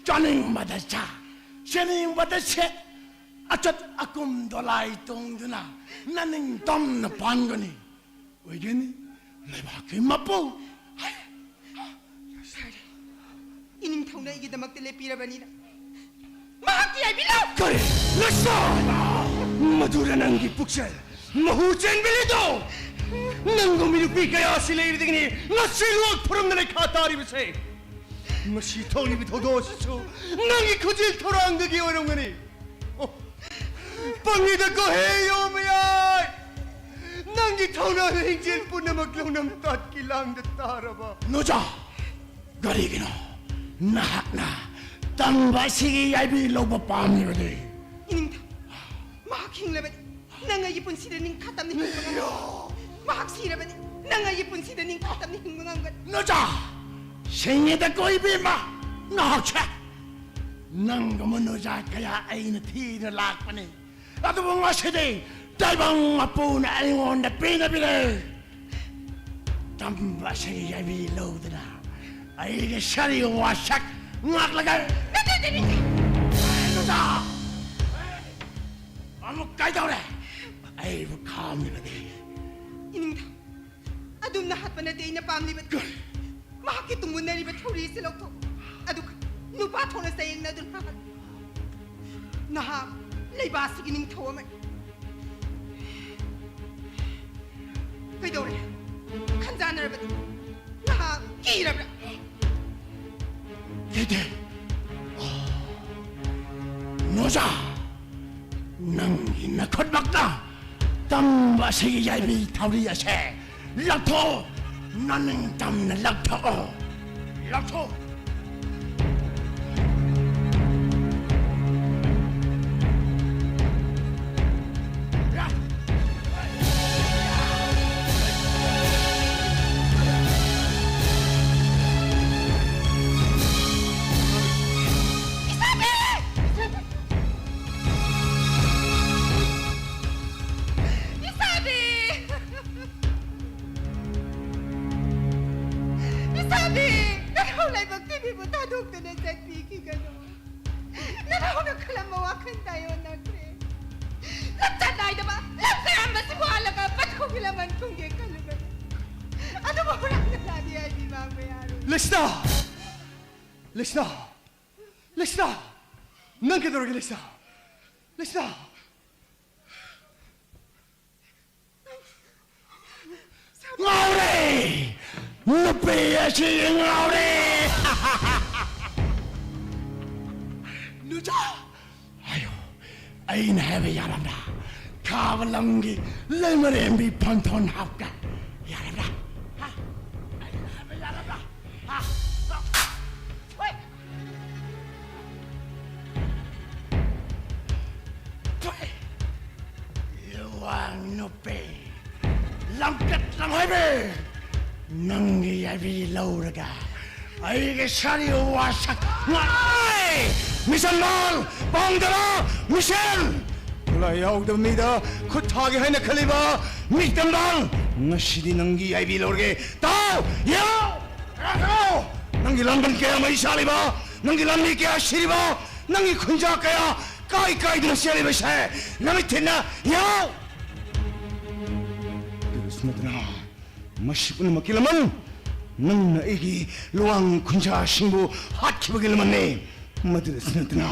ꯆꯥꯅꯤꯡꯕꯗ ꯆꯥ, ꯁꯦꯠꯅꯤꯡꯕꯗ ꯁꯦꯠ, ꯑꯆꯠ ꯑꯀꯨꯝ ꯗꯣꯂꯥꯏ ꯇꯣꯡꯗꯨꯅ ꯅꯅꯤꯡꯇꯝꯅ ꯄꯥꯟꯒꯅꯤ꯫ ꯑꯣꯏꯒꯅꯤ ꯂꯩꯕꯥꯛꯀꯤ ꯃꯄꯨ꯫ ꯐꯔꯦ, ꯏꯅꯤꯡꯊꯧꯅ ꯑꯩꯒꯤꯗꯃꯛꯇ ꯂꯦꯞꯄꯤꯔꯕꯅꯤꯅ ꯃꯍꯥꯛꯀꯤ ꯌꯥꯏꯕꯤꯔꯣ! ꯀꯔꯤ? ꯂꯩꯁꯥ! ꯃꯗꯨꯔ ꯅꯪꯒꯤ ꯄꯨꯛꯆꯦꯜ ꯃꯍꯨ ꯆꯦꯟꯕꯤꯔꯤꯗꯣ? ꯅꯪꯒꯨꯝꯕꯤ ꯅꯨꯄꯤ ꯀꯌꯥꯁꯤ ꯂꯩꯔꯤꯗꯒꯤꯅꯤ ꯉꯁꯤ ꯂꯣꯛ ꯐꯨꯔꯝꯗꯅ ꯈꯥ ꯇꯥꯔꯤꯕꯁꯦ꯫ ꯃꯁꯤ ꯊꯣꯛꯂꯤꯕ ꯊꯧꯗꯣꯛ ꯑꯁꯤꯁꯨ ꯅꯪꯒꯤ ꯈꯨꯖꯤꯜ ꯊꯧꯔꯥꯡꯗꯒꯤ ꯑꯣꯏꯔꯝꯒꯅꯤ꯫ ꯑꯣ, ꯄꯪꯉꯤꯗꯀꯣ ꯍꯦ ꯌꯣ ꯃꯌꯥꯏ! ꯅꯪꯒꯤ ꯊꯧꯅꯥ ꯂꯤꯡꯖꯦꯜ ꯄꯨꯝꯅꯃꯛ ꯂꯧꯅꯝ ꯇꯥꯠꯀꯤ ꯂꯥꯡꯗ ꯇꯥꯔꯕ꯫ ꯅꯣꯖꯥ! ꯀꯔꯤꯒꯤꯅꯣ ꯅꯍꯥꯛꯅ ꯇꯝꯕ ꯑꯁꯤꯒꯤ ꯌꯥꯏꯕꯤ ꯂꯧꯕ ꯄꯥꯝꯂꯤꯕꯗꯤ? ꯏꯅꯤꯡꯊꯧ, ꯃꯍꯥꯛ ꯍꯤꯡꯂꯕꯗꯤ ꯅꯪ ꯑꯩꯒꯤ ꯄꯨꯟꯁꯤꯗ ꯅꯤꯡꯈꯥ ꯇꯝꯅ ꯍꯤꯡꯕ ꯉꯝꯒꯅꯤ꯫ ꯃꯍꯥꯛ ꯁꯤꯔꯕꯗꯤ ꯅꯪ ꯑꯩꯒꯤ ꯄꯨꯟꯁꯤꯗ ꯅꯤꯡꯈꯥ ꯇꯝꯅ ꯍꯤꯡꯕ ꯉꯝꯒꯅꯤ꯫ ꯅꯣꯖꯥ! ꯁꯤꯡꯉꯤꯗꯀꯣ ꯏꯕꯦꯝꯃ, ꯅꯍꯥꯛꯁꯦ! ꯅꯪꯒꯨꯝꯕ ꯅꯣꯖꯥ ꯀꯌꯥ ꯑꯩꯅ ꯊꯤꯗꯨꯅ ꯂꯥꯛꯄꯅꯤ꯫ ꯑꯗꯨꯕꯨ ꯉꯁꯤꯗꯤ ꯇꯥꯏꯕꯪ ꯃꯄꯨꯅ ꯑꯩꯉꯣꯟꯗ ꯄꯤꯅꯕꯤꯔꯦ꯫ ꯇꯝꯕ ꯑꯁꯤꯒꯤ ꯌꯥꯏꯕꯤ ꯂꯧꯗꯨꯅ ꯑꯩꯒꯤ ꯁꯔꯤ ꯋꯥꯁꯛ ꯉꯥꯛꯂꯒ ꯅꯠꯇꯦ, ꯅꯠꯇꯦ, ꯅꯠꯇꯦ꯫ ꯅꯣꯖꯥ! ꯑꯃꯨꯛ ꯀꯩꯗꯧꯔꯦ? ꯑꯩꯕꯨ ꯈꯥꯝꯂꯤꯕꯗꯤ? ꯏꯅꯤꯡꯊꯧ, ꯑꯗꯨꯝꯅ ꯍꯥꯠꯄ ꯅꯠꯇꯦ ꯑꯩꯅ ꯄꯥꯝꯂꯤꯕꯗꯤ꯫ ꯀꯔꯤ? ꯃꯍꯥꯛꯀꯤ ꯇꯨꯡꯃꯨꯟꯅꯔꯤꯕ ꯊꯧꯔꯤ ꯑꯁꯤ ꯂꯧꯊꯣꯛꯎ꯫ ꯑꯗꯨꯒ ꯅꯨꯄꯥ ꯊꯣꯛꯅ ꯆꯌꯦꯡꯅꯗꯨꯅ ꯍꯥꯠꯂꯨ꯫ ꯅꯍꯥꯛ ꯂꯩꯕꯥꯛꯁꯤꯒꯤ ꯅꯤꯡꯊꯧ ꯑꯃꯅꯤ꯫ ꯀꯩꯗꯧꯔꯦ? ꯈꯟꯖꯥꯟꯅꯔꯕꯗꯤ? ꯅꯍꯥꯛ ꯀꯤꯔꯕ꯭ꯔꯥ? ꯀꯤꯗꯦ꯫ ꯅꯣꯖꯥ, ꯅꯪꯒꯤ ꯅꯈꯨꯠꯃꯛꯅ ꯇꯝꯕ ꯑꯁꯤꯒꯤ ꯌꯥꯏꯕꯤ ꯊꯧꯔꯤ ꯑꯁꯦ ꯂꯧꯊꯣꯛꯑꯣ꯫ ꯅꯅꯤꯡꯇꯝꯅ ꯂꯧꯊꯣꯛꯑꯣ꯫ ꯂꯧꯊꯣꯛꯑꯣ꯫ ꯏꯁꯥꯕꯤ! ꯏꯁꯥꯕꯤ! ꯏꯁꯥꯕꯤ! ꯅꯅꯥꯎ ꯂꯥꯏꯕꯛ ꯇꯤꯚꯤꯕꯨ ꯊꯥꯗꯣꯛꯇꯨꯅ ꯆꯠꯄꯤꯈꯤꯒꯅꯨ꯫ ꯅꯅꯥꯎꯅ ꯈꯜꯂꯝꯕ ꯋꯥꯈꯜ ꯇꯥꯏꯑꯣꯟꯅꯈ꯭ꯔꯦ꯫ ꯂꯝꯆꯠ ꯅꯥꯏꯗꯕ, ꯂꯝ ꯀꯌꯥꯝꯕꯁꯤꯕꯨ ꯍꯜꯂꯒ ꯄꯠꯈꯣꯡꯒꯤ ꯂꯃꯟ ꯈꯨꯝꯒꯦ ꯈꯜꯂꯨꯕꯅꯤ꯫ ꯑꯗꯨꯕꯨ ꯍꯨꯔꯥꯟꯕ ꯂꯥꯟꯗꯤ ꯑꯩꯗꯤ ꯃꯥꯡꯕ ꯌꯥꯔꯣꯏ꯫ ꯂꯤꯁꯅꯥ! ꯂꯤꯁꯅꯥ! ꯂꯤꯁꯅꯥ! ꯅꯪ ꯀꯩꯗꯧꯔꯒꯦ, ꯂꯩꯁꯥ? ꯂꯩꯁꯥ! ꯉꯥꯎꯔꯦ! ꯅꯨꯄꯤ ꯑꯁꯤ ꯉꯥꯎꯔꯦ! ꯅꯨꯆꯥ! ꯑꯌꯣ, ꯑꯩꯅ ꯍꯥꯏꯕ ꯌꯥꯔꯕ꯭ꯔꯥ? ꯊꯥꯕ ꯂꯝꯒꯤ ꯂꯩꯃꯔꯦꯝꯕꯤ ꯐꯝꯊꯣꯟ ꯍꯥꯞꯀ ꯌꯥꯔꯕ꯭ꯔꯥ? ꯍꯥ? ꯑꯩꯅ ꯍꯥꯏꯕ ꯌꯥꯔꯕ꯭ꯔꯥ? ꯍꯥ? ꯍꯣꯏ! ꯂꯨꯋꯥꯡ ꯅꯨꯄꯤ, ꯂꯝꯀꯠ ꯂꯝꯍꯩꯕꯤ, ꯅꯪꯒꯤ ꯌꯥꯏꯕꯤ ꯂꯧꯔꯒ ꯑꯩꯒꯤ ꯁꯥꯔꯤ ꯋꯥꯁꯛ ꯉꯥꯏ! ꯃꯤꯁꯟ ꯃꯥꯜ! ꯄꯥꯡꯗꯕ ꯃꯤꯁꯦꯜ! ꯈꯨꯠꯂꯥꯏ ꯌꯥꯎꯗꯕ ꯃꯤꯗ ꯈꯨꯠ ꯊꯥꯒꯦ ꯍꯥꯏꯅ ꯈꯜꯂꯤꯕ ꯃꯤꯇꯝꯕꯥꯜ! ꯉꯁꯤꯗꯤ ꯅꯪꯒꯤ ꯌꯥꯏꯕꯤ ꯂꯧꯔꯒꯦ꯫ ꯇꯥꯎ! ꯌꯥꯎ! ꯅꯪꯒꯤ ꯂꯥꯟꯕꯟ ꯀꯌꯥ ꯃꯩ ꯁꯥꯜꯂꯤꯕ, ꯅꯪꯒꯤ ꯂꯥꯟꯃꯤ ꯀꯌꯥ ꯁꯤꯔꯤꯕ, ꯅꯪꯒꯤ ꯈꯨꯟꯖꯥ ꯀꯌꯥ ꯀꯥꯏ ꯀꯥꯏꯗꯨꯅ ꯆꯦꯜꯂꯤꯕꯁꯦ ꯅꯃꯤꯠ ꯊꯤꯟꯅ ꯌꯦꯡꯉꯨ꯫ ꯑꯗꯨꯗꯁꯨ ꯅꯠꯇꯅ, ꯃꯁꯤ ꯄꯨꯝꯅꯃꯛꯀꯤ ꯂꯃꯟ ꯅꯪꯅ ꯑꯩꯒꯤ ꯂꯨꯋꯥꯡ ꯈꯨꯟꯖꯥꯁꯤꯡꯕꯨ ꯍꯥꯠꯈꯤꯕꯒꯤ ꯂꯃꯟꯅꯤ꯫ ꯃꯗꯨꯗꯁꯨ ꯅꯠꯇꯅ,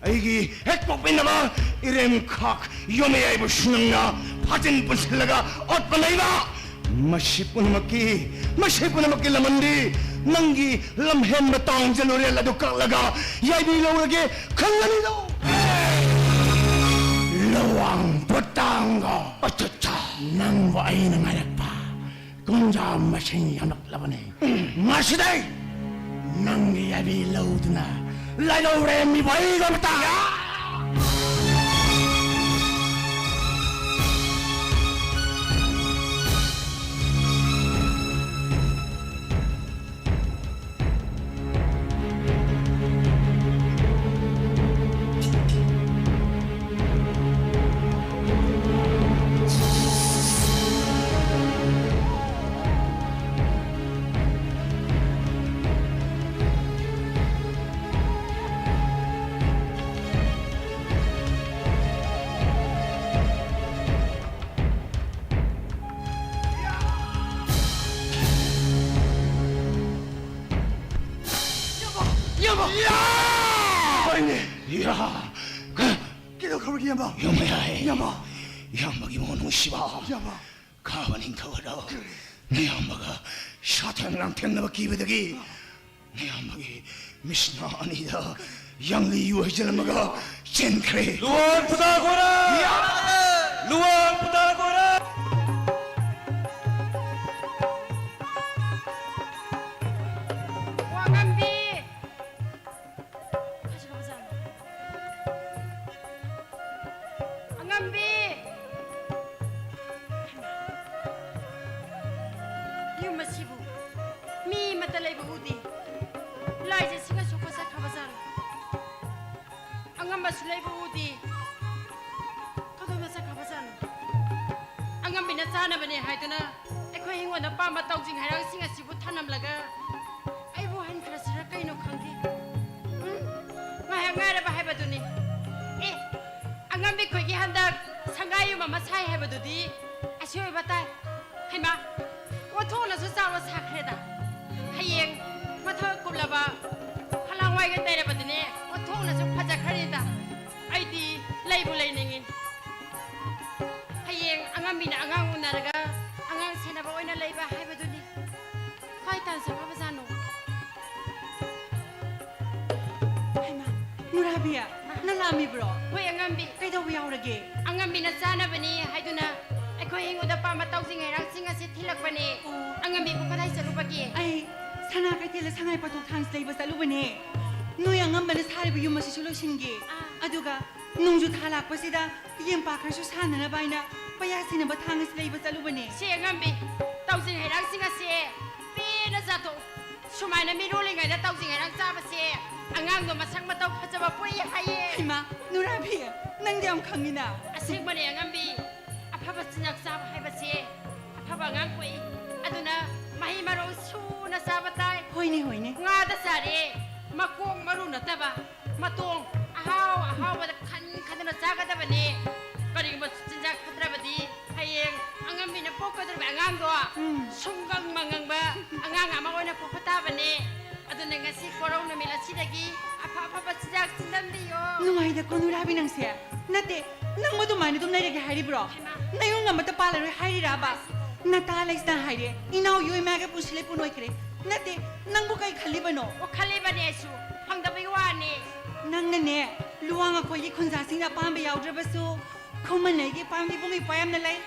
ꯑꯩꯒꯤ ꯍꯦꯛ ꯄꯣꯛꯃꯤꯟꯅꯕ ꯏꯔꯦꯝ ꯈꯥꯛ ꯌꯣꯃꯩ ꯍꯥꯏꯕꯁꯨ ꯅꯪꯅ ꯐꯥꯖꯤꯟ ꯄꯨꯟꯁꯤꯜꯂꯒ ꯑꯣꯠꯄ ꯅꯩꯕ꯫ ꯃꯁꯤ ꯄꯨꯝꯅꯃꯛꯀꯤ, ꯃꯁꯤ ꯄꯨꯝꯅꯃꯛꯀꯤ ꯂꯃꯟꯗꯤ ꯅꯪꯒꯤ ꯂꯝꯍꯦꯟꯕ ꯇꯥꯡꯖ ꯂꯨꯔꯦꯜ ꯑꯗꯨ ꯀꯛꯂꯒ ꯌꯥꯏꯕꯤ ꯂꯧꯔꯒꯦ ꯈꯪꯒꯅꯤꯗꯣ꯫ ꯂꯋꯥꯡ ꯄꯣꯇꯥꯡꯒꯣ꯫ ꯑꯆꯥ, ꯑꯆꯥ꯫ ꯅꯪꯕꯨ ꯑꯩꯅ ꯉꯥꯏꯔꯛꯄ ꯀꯨꯟꯖꯥ ꯃꯁꯤꯡ ꯌꯥꯝꯂꯛꯂꯕꯅꯤ꯫ ꯉꯁꯤꯗꯩ ꯅꯪꯒꯤ ꯌꯥꯏꯕꯤ ꯂꯧꯗꯨꯅ ꯂꯥꯏꯂꯧꯔꯦꯝꯕꯤꯕꯨ ꯑꯩꯒ ꯃꯇꯥ ꯏꯔꯥ, ꯀꯩꯗꯧꯈ꯭ꯔꯕꯒꯦ, ꯏꯌꯥꯝꯕ? ꯌꯨꯝ ꯃꯌꯥꯏ꯫ ꯏꯌꯥꯝꯕ꯫ ꯏꯌꯥꯝꯕꯒꯤ ꯃꯣꯟ ꯅꯨꯡꯁꯤꯕ꯫ ꯏꯌꯥꯝꯕ꯫ ꯈꯥꯕ ꯅꯤꯡꯊꯧ ꯑꯗꯣ ꯅꯌꯥꯝꯕꯒ ꯁꯥꯊꯦꯡ ꯂꯥꯡꯊꯦꯡꯅꯕ ꯀꯤꯕꯗꯒꯤ ꯅꯌꯥꯝꯕꯒꯤ ꯃꯤꯠꯁꯅꯥ ꯑꯅꯤꯗ ꯌꯥꯡꯂꯤ ꯌꯨ ꯍꯩꯖꯤꯜꯂꯝꯃꯒ ꯆꯦꯟꯈ꯭ꯔꯦ꯫ ꯂꯨꯋꯥꯡ ꯄꯨꯇꯥꯛ ꯈꯣꯏꯔꯥ! ꯂꯨꯋꯥꯡ ꯄꯨꯇꯥꯛ ꯈꯣꯏꯔꯥ! ꯋꯥꯉꯝꯕꯤ! ꯑꯉꯝꯕꯤ! ꯌꯨꯝ ꯑꯁꯤꯕꯨ ꯃꯤ ꯑꯃꯠꯇ ꯂꯩꯕ ꯎꯗꯦ꯫ ꯂꯥꯏꯖꯁꯤꯡꯅꯁꯨ ꯀꯣꯏꯆꯠꯈ꯭ꯔꯕ ꯖꯥꯠꯂꯣ? ꯑꯉꯝꯕꯁꯨ ꯂꯩꯕ ꯎꯗꯦ꯫ ꯀꯗꯣꯝꯗ ꯆꯠꯈ꯭ꯔꯕ ꯖꯥꯠꯅꯣ? ꯑꯉꯝꯕꯤꯅ ꯆꯥꯅꯕꯅꯦ ꯍꯥꯏꯗꯨꯅ ꯑꯩꯈꯣꯏ ꯍꯤꯡꯒꯣꯜꯗ ꯄꯥꯝꯕ ꯇꯧꯖꯤꯡ ꯍꯩꯔꯥꯡꯁꯤꯡ ꯑꯁꯤꯕꯨ ꯊꯅꯝꯂꯒ ꯑꯩꯕꯨ ꯍꯟꯈ꯭ꯔꯁꯤꯔ ꯀꯩꯅꯣ ꯈꯪꯗꯦ꯫ ꯎꯝ, ꯉꯥꯏꯍꯥꯛ ꯉꯥꯏꯔꯕ ꯍꯥꯏꯕꯗꯨꯅꯤ꯫ ꯑꯦ, ꯑꯉꯝꯕꯤ ꯈꯣꯏꯒꯤ ꯍꯟꯗꯛ ꯁꯪꯒꯥꯏ ꯌꯨꯝ ꯑꯃ ꯁꯥꯏ ꯍꯥꯏꯕꯗꯨꯗꯤ ꯑꯁꯤ ꯑꯣꯏꯕ ꯇꯥꯏ꯫ ꯍꯩꯃꯥ, ꯑꯣꯟꯊꯣꯛꯅꯁꯨ ꯆꯥꯎꯅ ꯁꯥꯈ꯭ꯔꯦꯗ꯫ ꯍꯌꯦꯡ ꯃꯊꯛ ꯀꯨꯞꯂꯕ ꯐꯂꯥꯡꯋꯥꯏꯒ ꯇꯩꯔꯕꯗꯤꯅꯦ, ꯑꯣꯟꯊꯣꯛꯅꯁꯨ ꯐꯖꯈ꯭ꯔꯅꯤꯗ꯫ ꯑꯩꯗꯤ ꯂꯩꯕꯨ ꯂꯩꯅꯤꯡꯉꯤ꯫ ꯍꯌꯦꯡ ꯑꯉꯝꯕꯤꯅ ꯑꯉꯥꯡ ꯎꯅꯔꯒ ꯑꯉꯥꯡ ꯁꯦꯟꯅꯕ ꯑꯣꯏꯅ ꯂꯩꯕ ꯍꯥꯏꯕꯗꯨꯅꯤ꯫ ꯀꯥꯏ ꯇꯥꯟꯖꯈ꯭ꯔꯕꯖꯥꯠꯅꯣ? ꯍꯩꯃꯥ, ꯅꯨꯔꯥꯕꯤ, ꯅꯪ ꯂꯥꯛꯑꯝꯃꯤꯕ꯭ꯔꯣ? ꯍꯣꯏ, ꯑꯉꯝꯕꯤ꯫ ꯀꯩꯗꯧꯕ ꯌꯥꯎꯔꯒꯦ? ꯑꯉꯝꯕꯤꯅ ꯆꯥꯅꯕꯅꯤ ꯍꯥꯏꯗꯨꯅ ꯑꯩꯈꯣꯏ ꯍꯤꯡꯒꯣꯜꯗ ꯄꯥꯝꯕ ꯇꯧꯖꯤꯡ ꯍꯩꯔꯥꯡꯁꯤꯡ ꯑꯁꯤ ꯊꯤꯜꯂꯛꯄꯅꯦ꯫ ꯑꯣ꯫ ꯑꯉꯝꯕꯤꯕꯨ ꯀꯗꯥꯏ ꯆꯠꯂꯨꯕꯒꯦ? ꯑꯩ ꯁꯅꯥ ꯀꯩꯊꯦꯜꯗ ꯁꯉꯥꯏ ꯄꯣꯠꯊꯣꯛ ꯊꯥꯡꯁꯤ ꯂꯩꯕ ꯆꯠꯂꯨꯕꯅꯦ꯫ ꯅꯣꯏ ꯑꯉꯝꯕꯅ ꯁꯥꯔꯤꯕ ꯌꯨꯝ ꯑꯁꯤꯁꯨ ꯂꯣꯏꯁꯤꯟꯒꯦ꯫ ꯑꯥ꯫ ꯑꯗꯨꯒ ꯅꯣꯡꯖꯨ ꯊꯥ ꯂꯥꯛꯄꯁꯤꯗ ꯌꯦꯟ ꯄꯥꯛꯈꯔꯁꯨ ꯁꯥꯟꯅꯅꯕ ꯍꯥꯏꯅ ꯄꯩꯌꯥ ꯁꯤꯅꯕ ꯊꯥꯡ ꯑꯁꯤ ꯂꯩꯕ ꯆꯠꯂꯨꯕꯅꯦ꯫ ꯁꯦ ꯑꯉꯝꯕꯤ, ꯇꯧꯖꯤꯡ ꯍꯩꯔꯥꯡꯁꯤꯡ ꯑꯁꯦ ꯄꯦꯟꯅ ꯆꯥꯊꯣꯛꯎ꯫ ꯁꯨꯃꯥꯏꯅ ꯃꯤꯔꯣꯜꯂꯤꯉꯩꯗ ꯇꯧꯖꯤꯡ ꯍꯩꯔꯥꯡ ꯆꯥꯕꯁꯦ ꯑꯉꯥꯡꯗꯣ ꯃꯁꯛ ꯃꯇꯧ ꯐꯖꯕ ꯄꯣꯛꯏ ꯍꯥꯏꯌꯦ꯫ ꯍꯩꯃꯥ, ꯅꯨꯔꯥꯕꯤ, ꯅꯪꯗꯤ ꯌꯥꯝ ꯈꯪꯉꯤꯅ꯫ ꯑꯁꯦꯡꯕꯅꯦ ꯑꯉꯝꯕꯤ, ꯑꯐꯕ ꯆꯤꯟꯖꯥꯛ ꯆꯥꯕ ꯍꯥꯏꯕꯁꯦ ꯑꯐꯕ ꯑꯉꯥꯡ ꯄꯣꯛꯏ꯫ ꯑꯗꯨꯅ ꯃꯍꯩ ꯃꯔꯣꯡ ꯁꯨꯅ ꯆꯥꯕ ꯇꯥꯏ꯫ ꯍꯣꯏꯅꯦ, ꯍꯣꯏꯅꯦ꯫ ꯉꯥꯗ ꯆꯥꯔꯦ, ꯃꯀꯣꯛ ꯃꯔꯨ ꯅꯠꯇꯕ ꯃꯇꯣꯡ ꯑꯍꯥꯎ ꯑꯍꯥꯎꯕꯗ ꯈꯟ ꯈꯟꯗꯨꯅ ꯆꯥꯒꯗꯕꯅꯦ꯫ ꯀꯔꯤꯒꯨꯝꯕ ꯆꯤꯟꯖꯥꯛ ꯐꯠꯇ꯭ꯔꯕꯗꯤ ꯍꯌꯦꯡ ꯑꯉꯝꯕꯤꯅ ꯄꯣꯛꯀꯗꯧꯔꯤꯕ ꯑꯉꯥꯡꯗꯣ ꯎꯝ꯫ ꯁꯨꯡꯒꯪ ꯃꯪꯒꯪꯕ ꯑꯉꯥꯡ ꯑꯃ ꯑꯣꯏꯅ ꯄꯣꯛꯄ ꯇꯥꯕꯅꯦ꯫ ꯑꯗꯨꯅ ꯉꯁꯤ ꯀꯣꯔꯧ ꯅꯨꯃꯤꯠ ꯑꯁꯤꯗꯒꯤ ꯑꯐ ꯑꯐꯕ ꯆꯤꯟꯖꯥꯛ ꯆꯤꯟꯍꯟꯕꯤꯌꯣ꯫ ꯅꯨꯡꯉꯥꯏꯗꯀꯣ ꯅꯨꯔꯥꯕꯤ ꯅꯪꯁꯦ꯫ ꯅꯠꯇꯦ, ꯅꯪꯕꯨ ꯑꯗꯨꯃꯥꯏꯅ ꯑꯗꯨꯝ ꯂꯩꯔꯒꯦ ꯍꯥꯏꯔꯤꯕ꯭ꯔꯣ? ꯍꯩꯃꯥ꯫ ꯅꯌꯨꯝ ꯑꯃꯠꯇ ꯄꯥꯜꯂꯔꯣꯏ ꯍꯥꯏꯔꯤꯔꯕ? ꯅꯇꯥ ꯂꯩꯁꯅꯥ ꯍꯥꯏꯔꯦ, ꯏꯅꯥꯎ ꯌꯣꯏꯃꯥꯒ ꯄꯨꯟꯁꯤ ꯂꯩꯄꯨꯟ ꯑꯣꯏꯈ꯭ꯔꯦ꯫ ꯅꯠꯇꯦ, ꯅꯪꯕꯨ ꯀꯩ ꯈꯜꯂꯤꯕꯅꯣ? ꯑꯣ, ꯈꯜꯂꯤꯕꯅꯦ ꯑꯩꯁꯨ, ꯐꯪꯗꯕꯩ ꯋꯥꯅꯦ꯫ ꯅꯪꯅꯅꯦ, ꯂꯨꯋꯥꯡ ꯑꯩꯈꯣꯏꯒꯤ ꯈꯨꯟꯖꯥꯁꯤꯡꯅ ꯑꯄꯥꯝꯕ ꯌꯥꯎꯗ꯭ꯔꯕꯁꯨ, ꯈꯨꯃꯟꯂꯩꯒꯤ ꯄꯥꯝꯕꯤ ꯄꯨꯡ ꯏꯄꯥ ꯌꯥꯝꯅ ꯂꯩ꯫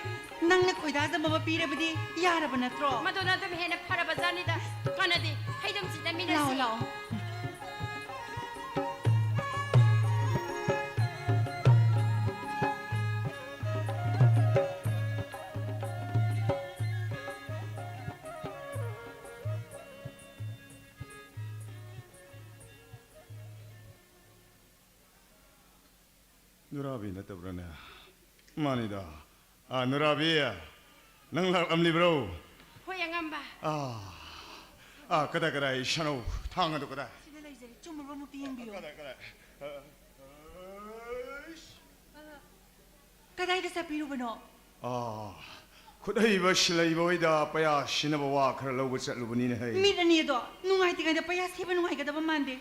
ꯅꯪꯅ ꯈꯣꯏꯗꯥꯖꯕ ꯑꯃ ꯄꯤꯔꯕꯗꯤ ꯌꯥꯔꯕ ꯅꯠꯇ꯭ꯔꯣ? ꯃꯗꯨꯅ ꯑꯗꯨꯝ ꯍꯦꯟꯅ ꯐꯔꯕ ꯖꯥꯠꯅꯤꯗ꯫ ꯀꯥꯟꯅꯗꯦ, ꯍꯩꯗꯨꯝ ꯆꯤꯗꯃꯤꯟꯅꯁꯤ꯫ ꯂꯥꯛꯑꯣ, ꯂꯥꯛꯑꯣ꯫ ꯅꯨꯔꯥꯕꯤ ꯅꯠꯇꯕ꯭ꯔꯅꯦ? ꯃꯥꯅꯤꯗ꯫ ꯑꯥ, ꯅꯨꯔꯥꯕꯤ, ꯅꯪ ꯂꯥꯛꯂꯝꯂꯤꯕ꯭ꯔꯣ? ꯍꯣꯏ, ꯑꯉꯝꯕ꯫ ꯑꯥ, ꯑꯥ, ꯀꯗꯥꯏ, ꯀꯗꯥꯏ, ꯁꯅꯧ, ꯊꯥꯡ ꯑꯗꯨ ꯀꯗꯥꯏ? ꯁꯤꯗ ꯂꯩꯖꯔꯤ, ꯆꯨꯝꯃꯕ ꯃꯨꯛꯇꯤ ꯌꯦꯡꯕꯤꯌꯨ꯫ ꯀꯗꯥꯏ, ꯀꯗꯥꯏ? ꯑ, ꯑꯩꯁ꯫ ꯀꯗꯥꯏꯗ ꯆꯠꯄꯤꯔꯨꯕꯅꯣ? ꯑꯥ, ꯈꯨꯠꯍꯩꯕ ꯁꯤꯜꯍꯩꯕ ꯍꯣꯏꯗ ꯄꯩꯌꯥ ꯁꯤꯟꯅꯕ ꯋꯥ ꯈꯔ ꯂꯧꯕ ꯆꯠꯂꯨꯕꯅꯤꯅꯦ ꯍꯩ꯫ ꯃꯤꯠ ꯑꯅꯤ ꯑꯗꯣ ꯅꯨꯡꯉꯥꯏꯇ꯭ꯔꯤꯉꯩꯗ ꯄꯩꯌꯥ ꯁꯤꯕ ꯅꯨꯡꯉꯥꯏꯒꯗꯕ ꯃꯥꯟꯗꯦ꯫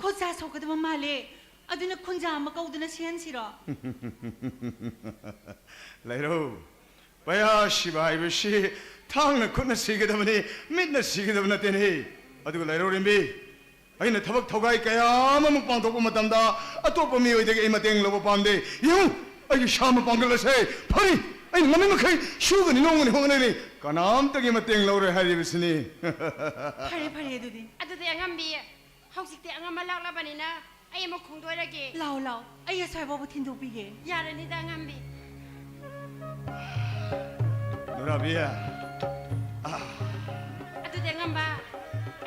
ꯈꯨꯠ ꯁꯥ ꯁꯣꯛꯀꯗꯕ ꯃꯥꯜꯂꯦ꯫ ꯑꯗꯨꯅ ꯈꯨꯟꯖꯥ ꯑꯃ ꯀꯧꯗꯨꯅ ꯁꯤꯍꯟꯁꯤꯔꯣ? ꯂꯩꯔꯧ, ꯄꯩꯌꯥ ꯁꯤꯕ ꯍꯥꯏꯕꯁꯤ ꯊꯥꯡꯅ ꯈꯨꯠꯅ ꯁꯤꯒꯗꯕꯅꯤ, ꯃꯤꯠꯅ ꯁꯤꯒꯗꯕ ꯅꯠꯇꯦꯅꯦ꯫ ꯑꯗꯨꯒ ꯂꯩꯔꯧ ꯔꯦꯝꯕꯤ, ꯑꯩꯅ ꯊꯕꯛ ꯊꯧꯒꯥꯏ ꯀꯌꯥ ꯑꯃꯃꯨꯛ ꯄꯥꯡꯊꯣꯛꯄ ꯃꯇꯝꯗ ꯑꯇꯣꯞꯄ ꯃꯤꯑꯣꯏꯗꯒꯤ ꯑꯩ ꯃꯇꯦꯡ ꯂꯧꯕ ꯄꯥꯝꯗꯦ꯫ ꯌꯦꯡꯉꯨ, ꯑꯩꯒꯤ ꯏꯁꯥ ꯃꯄꯥꯡꯒꯜ ꯑꯁꯦ ꯐꯔꯤ꯫ ꯑꯩꯅ ꯉꯝꯃꯤ ꯃꯈꯩ ꯁꯨꯒꯅꯤ, ꯅꯣꯝꯒꯅꯤ, ꯍꯣꯠꯅꯒꯅꯤ꯫ ꯀꯅꯥꯝꯇꯒꯤ ꯃꯇꯦꯡ ꯂꯧꯔꯣꯏ ꯍꯥꯏꯔꯤꯕꯁꯤꯅꯤ꯫ ꯐꯔꯦ, ꯐꯔꯦ ꯑꯗꯨꯗꯤ꯫ ꯑꯗꯨꯗꯤ ꯑꯉꯝꯕꯤ, ꯍꯧꯖꯤꯛꯇꯤ ꯑꯉꯝꯕ ꯂꯥꯛꯂꯕꯅꯤꯅ ꯑꯩ ꯑꯃꯨꯛ ꯈꯣꯡꯗꯣꯏꯔꯒꯦ꯫ ꯂꯥꯛꯑꯣ, ꯂꯥꯛꯑꯣ, ꯑꯩ ꯑꯁ꯭ꯋꯥꯏ ꯐꯥꯎꯕ ꯊꯤꯟꯗꯣꯛꯄꯤꯒꯦ꯫ ꯌꯥꯔꯅꯤꯗ, ꯑꯉꯝꯕꯤ꯫ ꯅꯨꯔꯥꯕꯤ꯫ ꯑꯥ꯫ ꯑꯗꯨꯗꯤ, ꯑꯉꯝꯕ,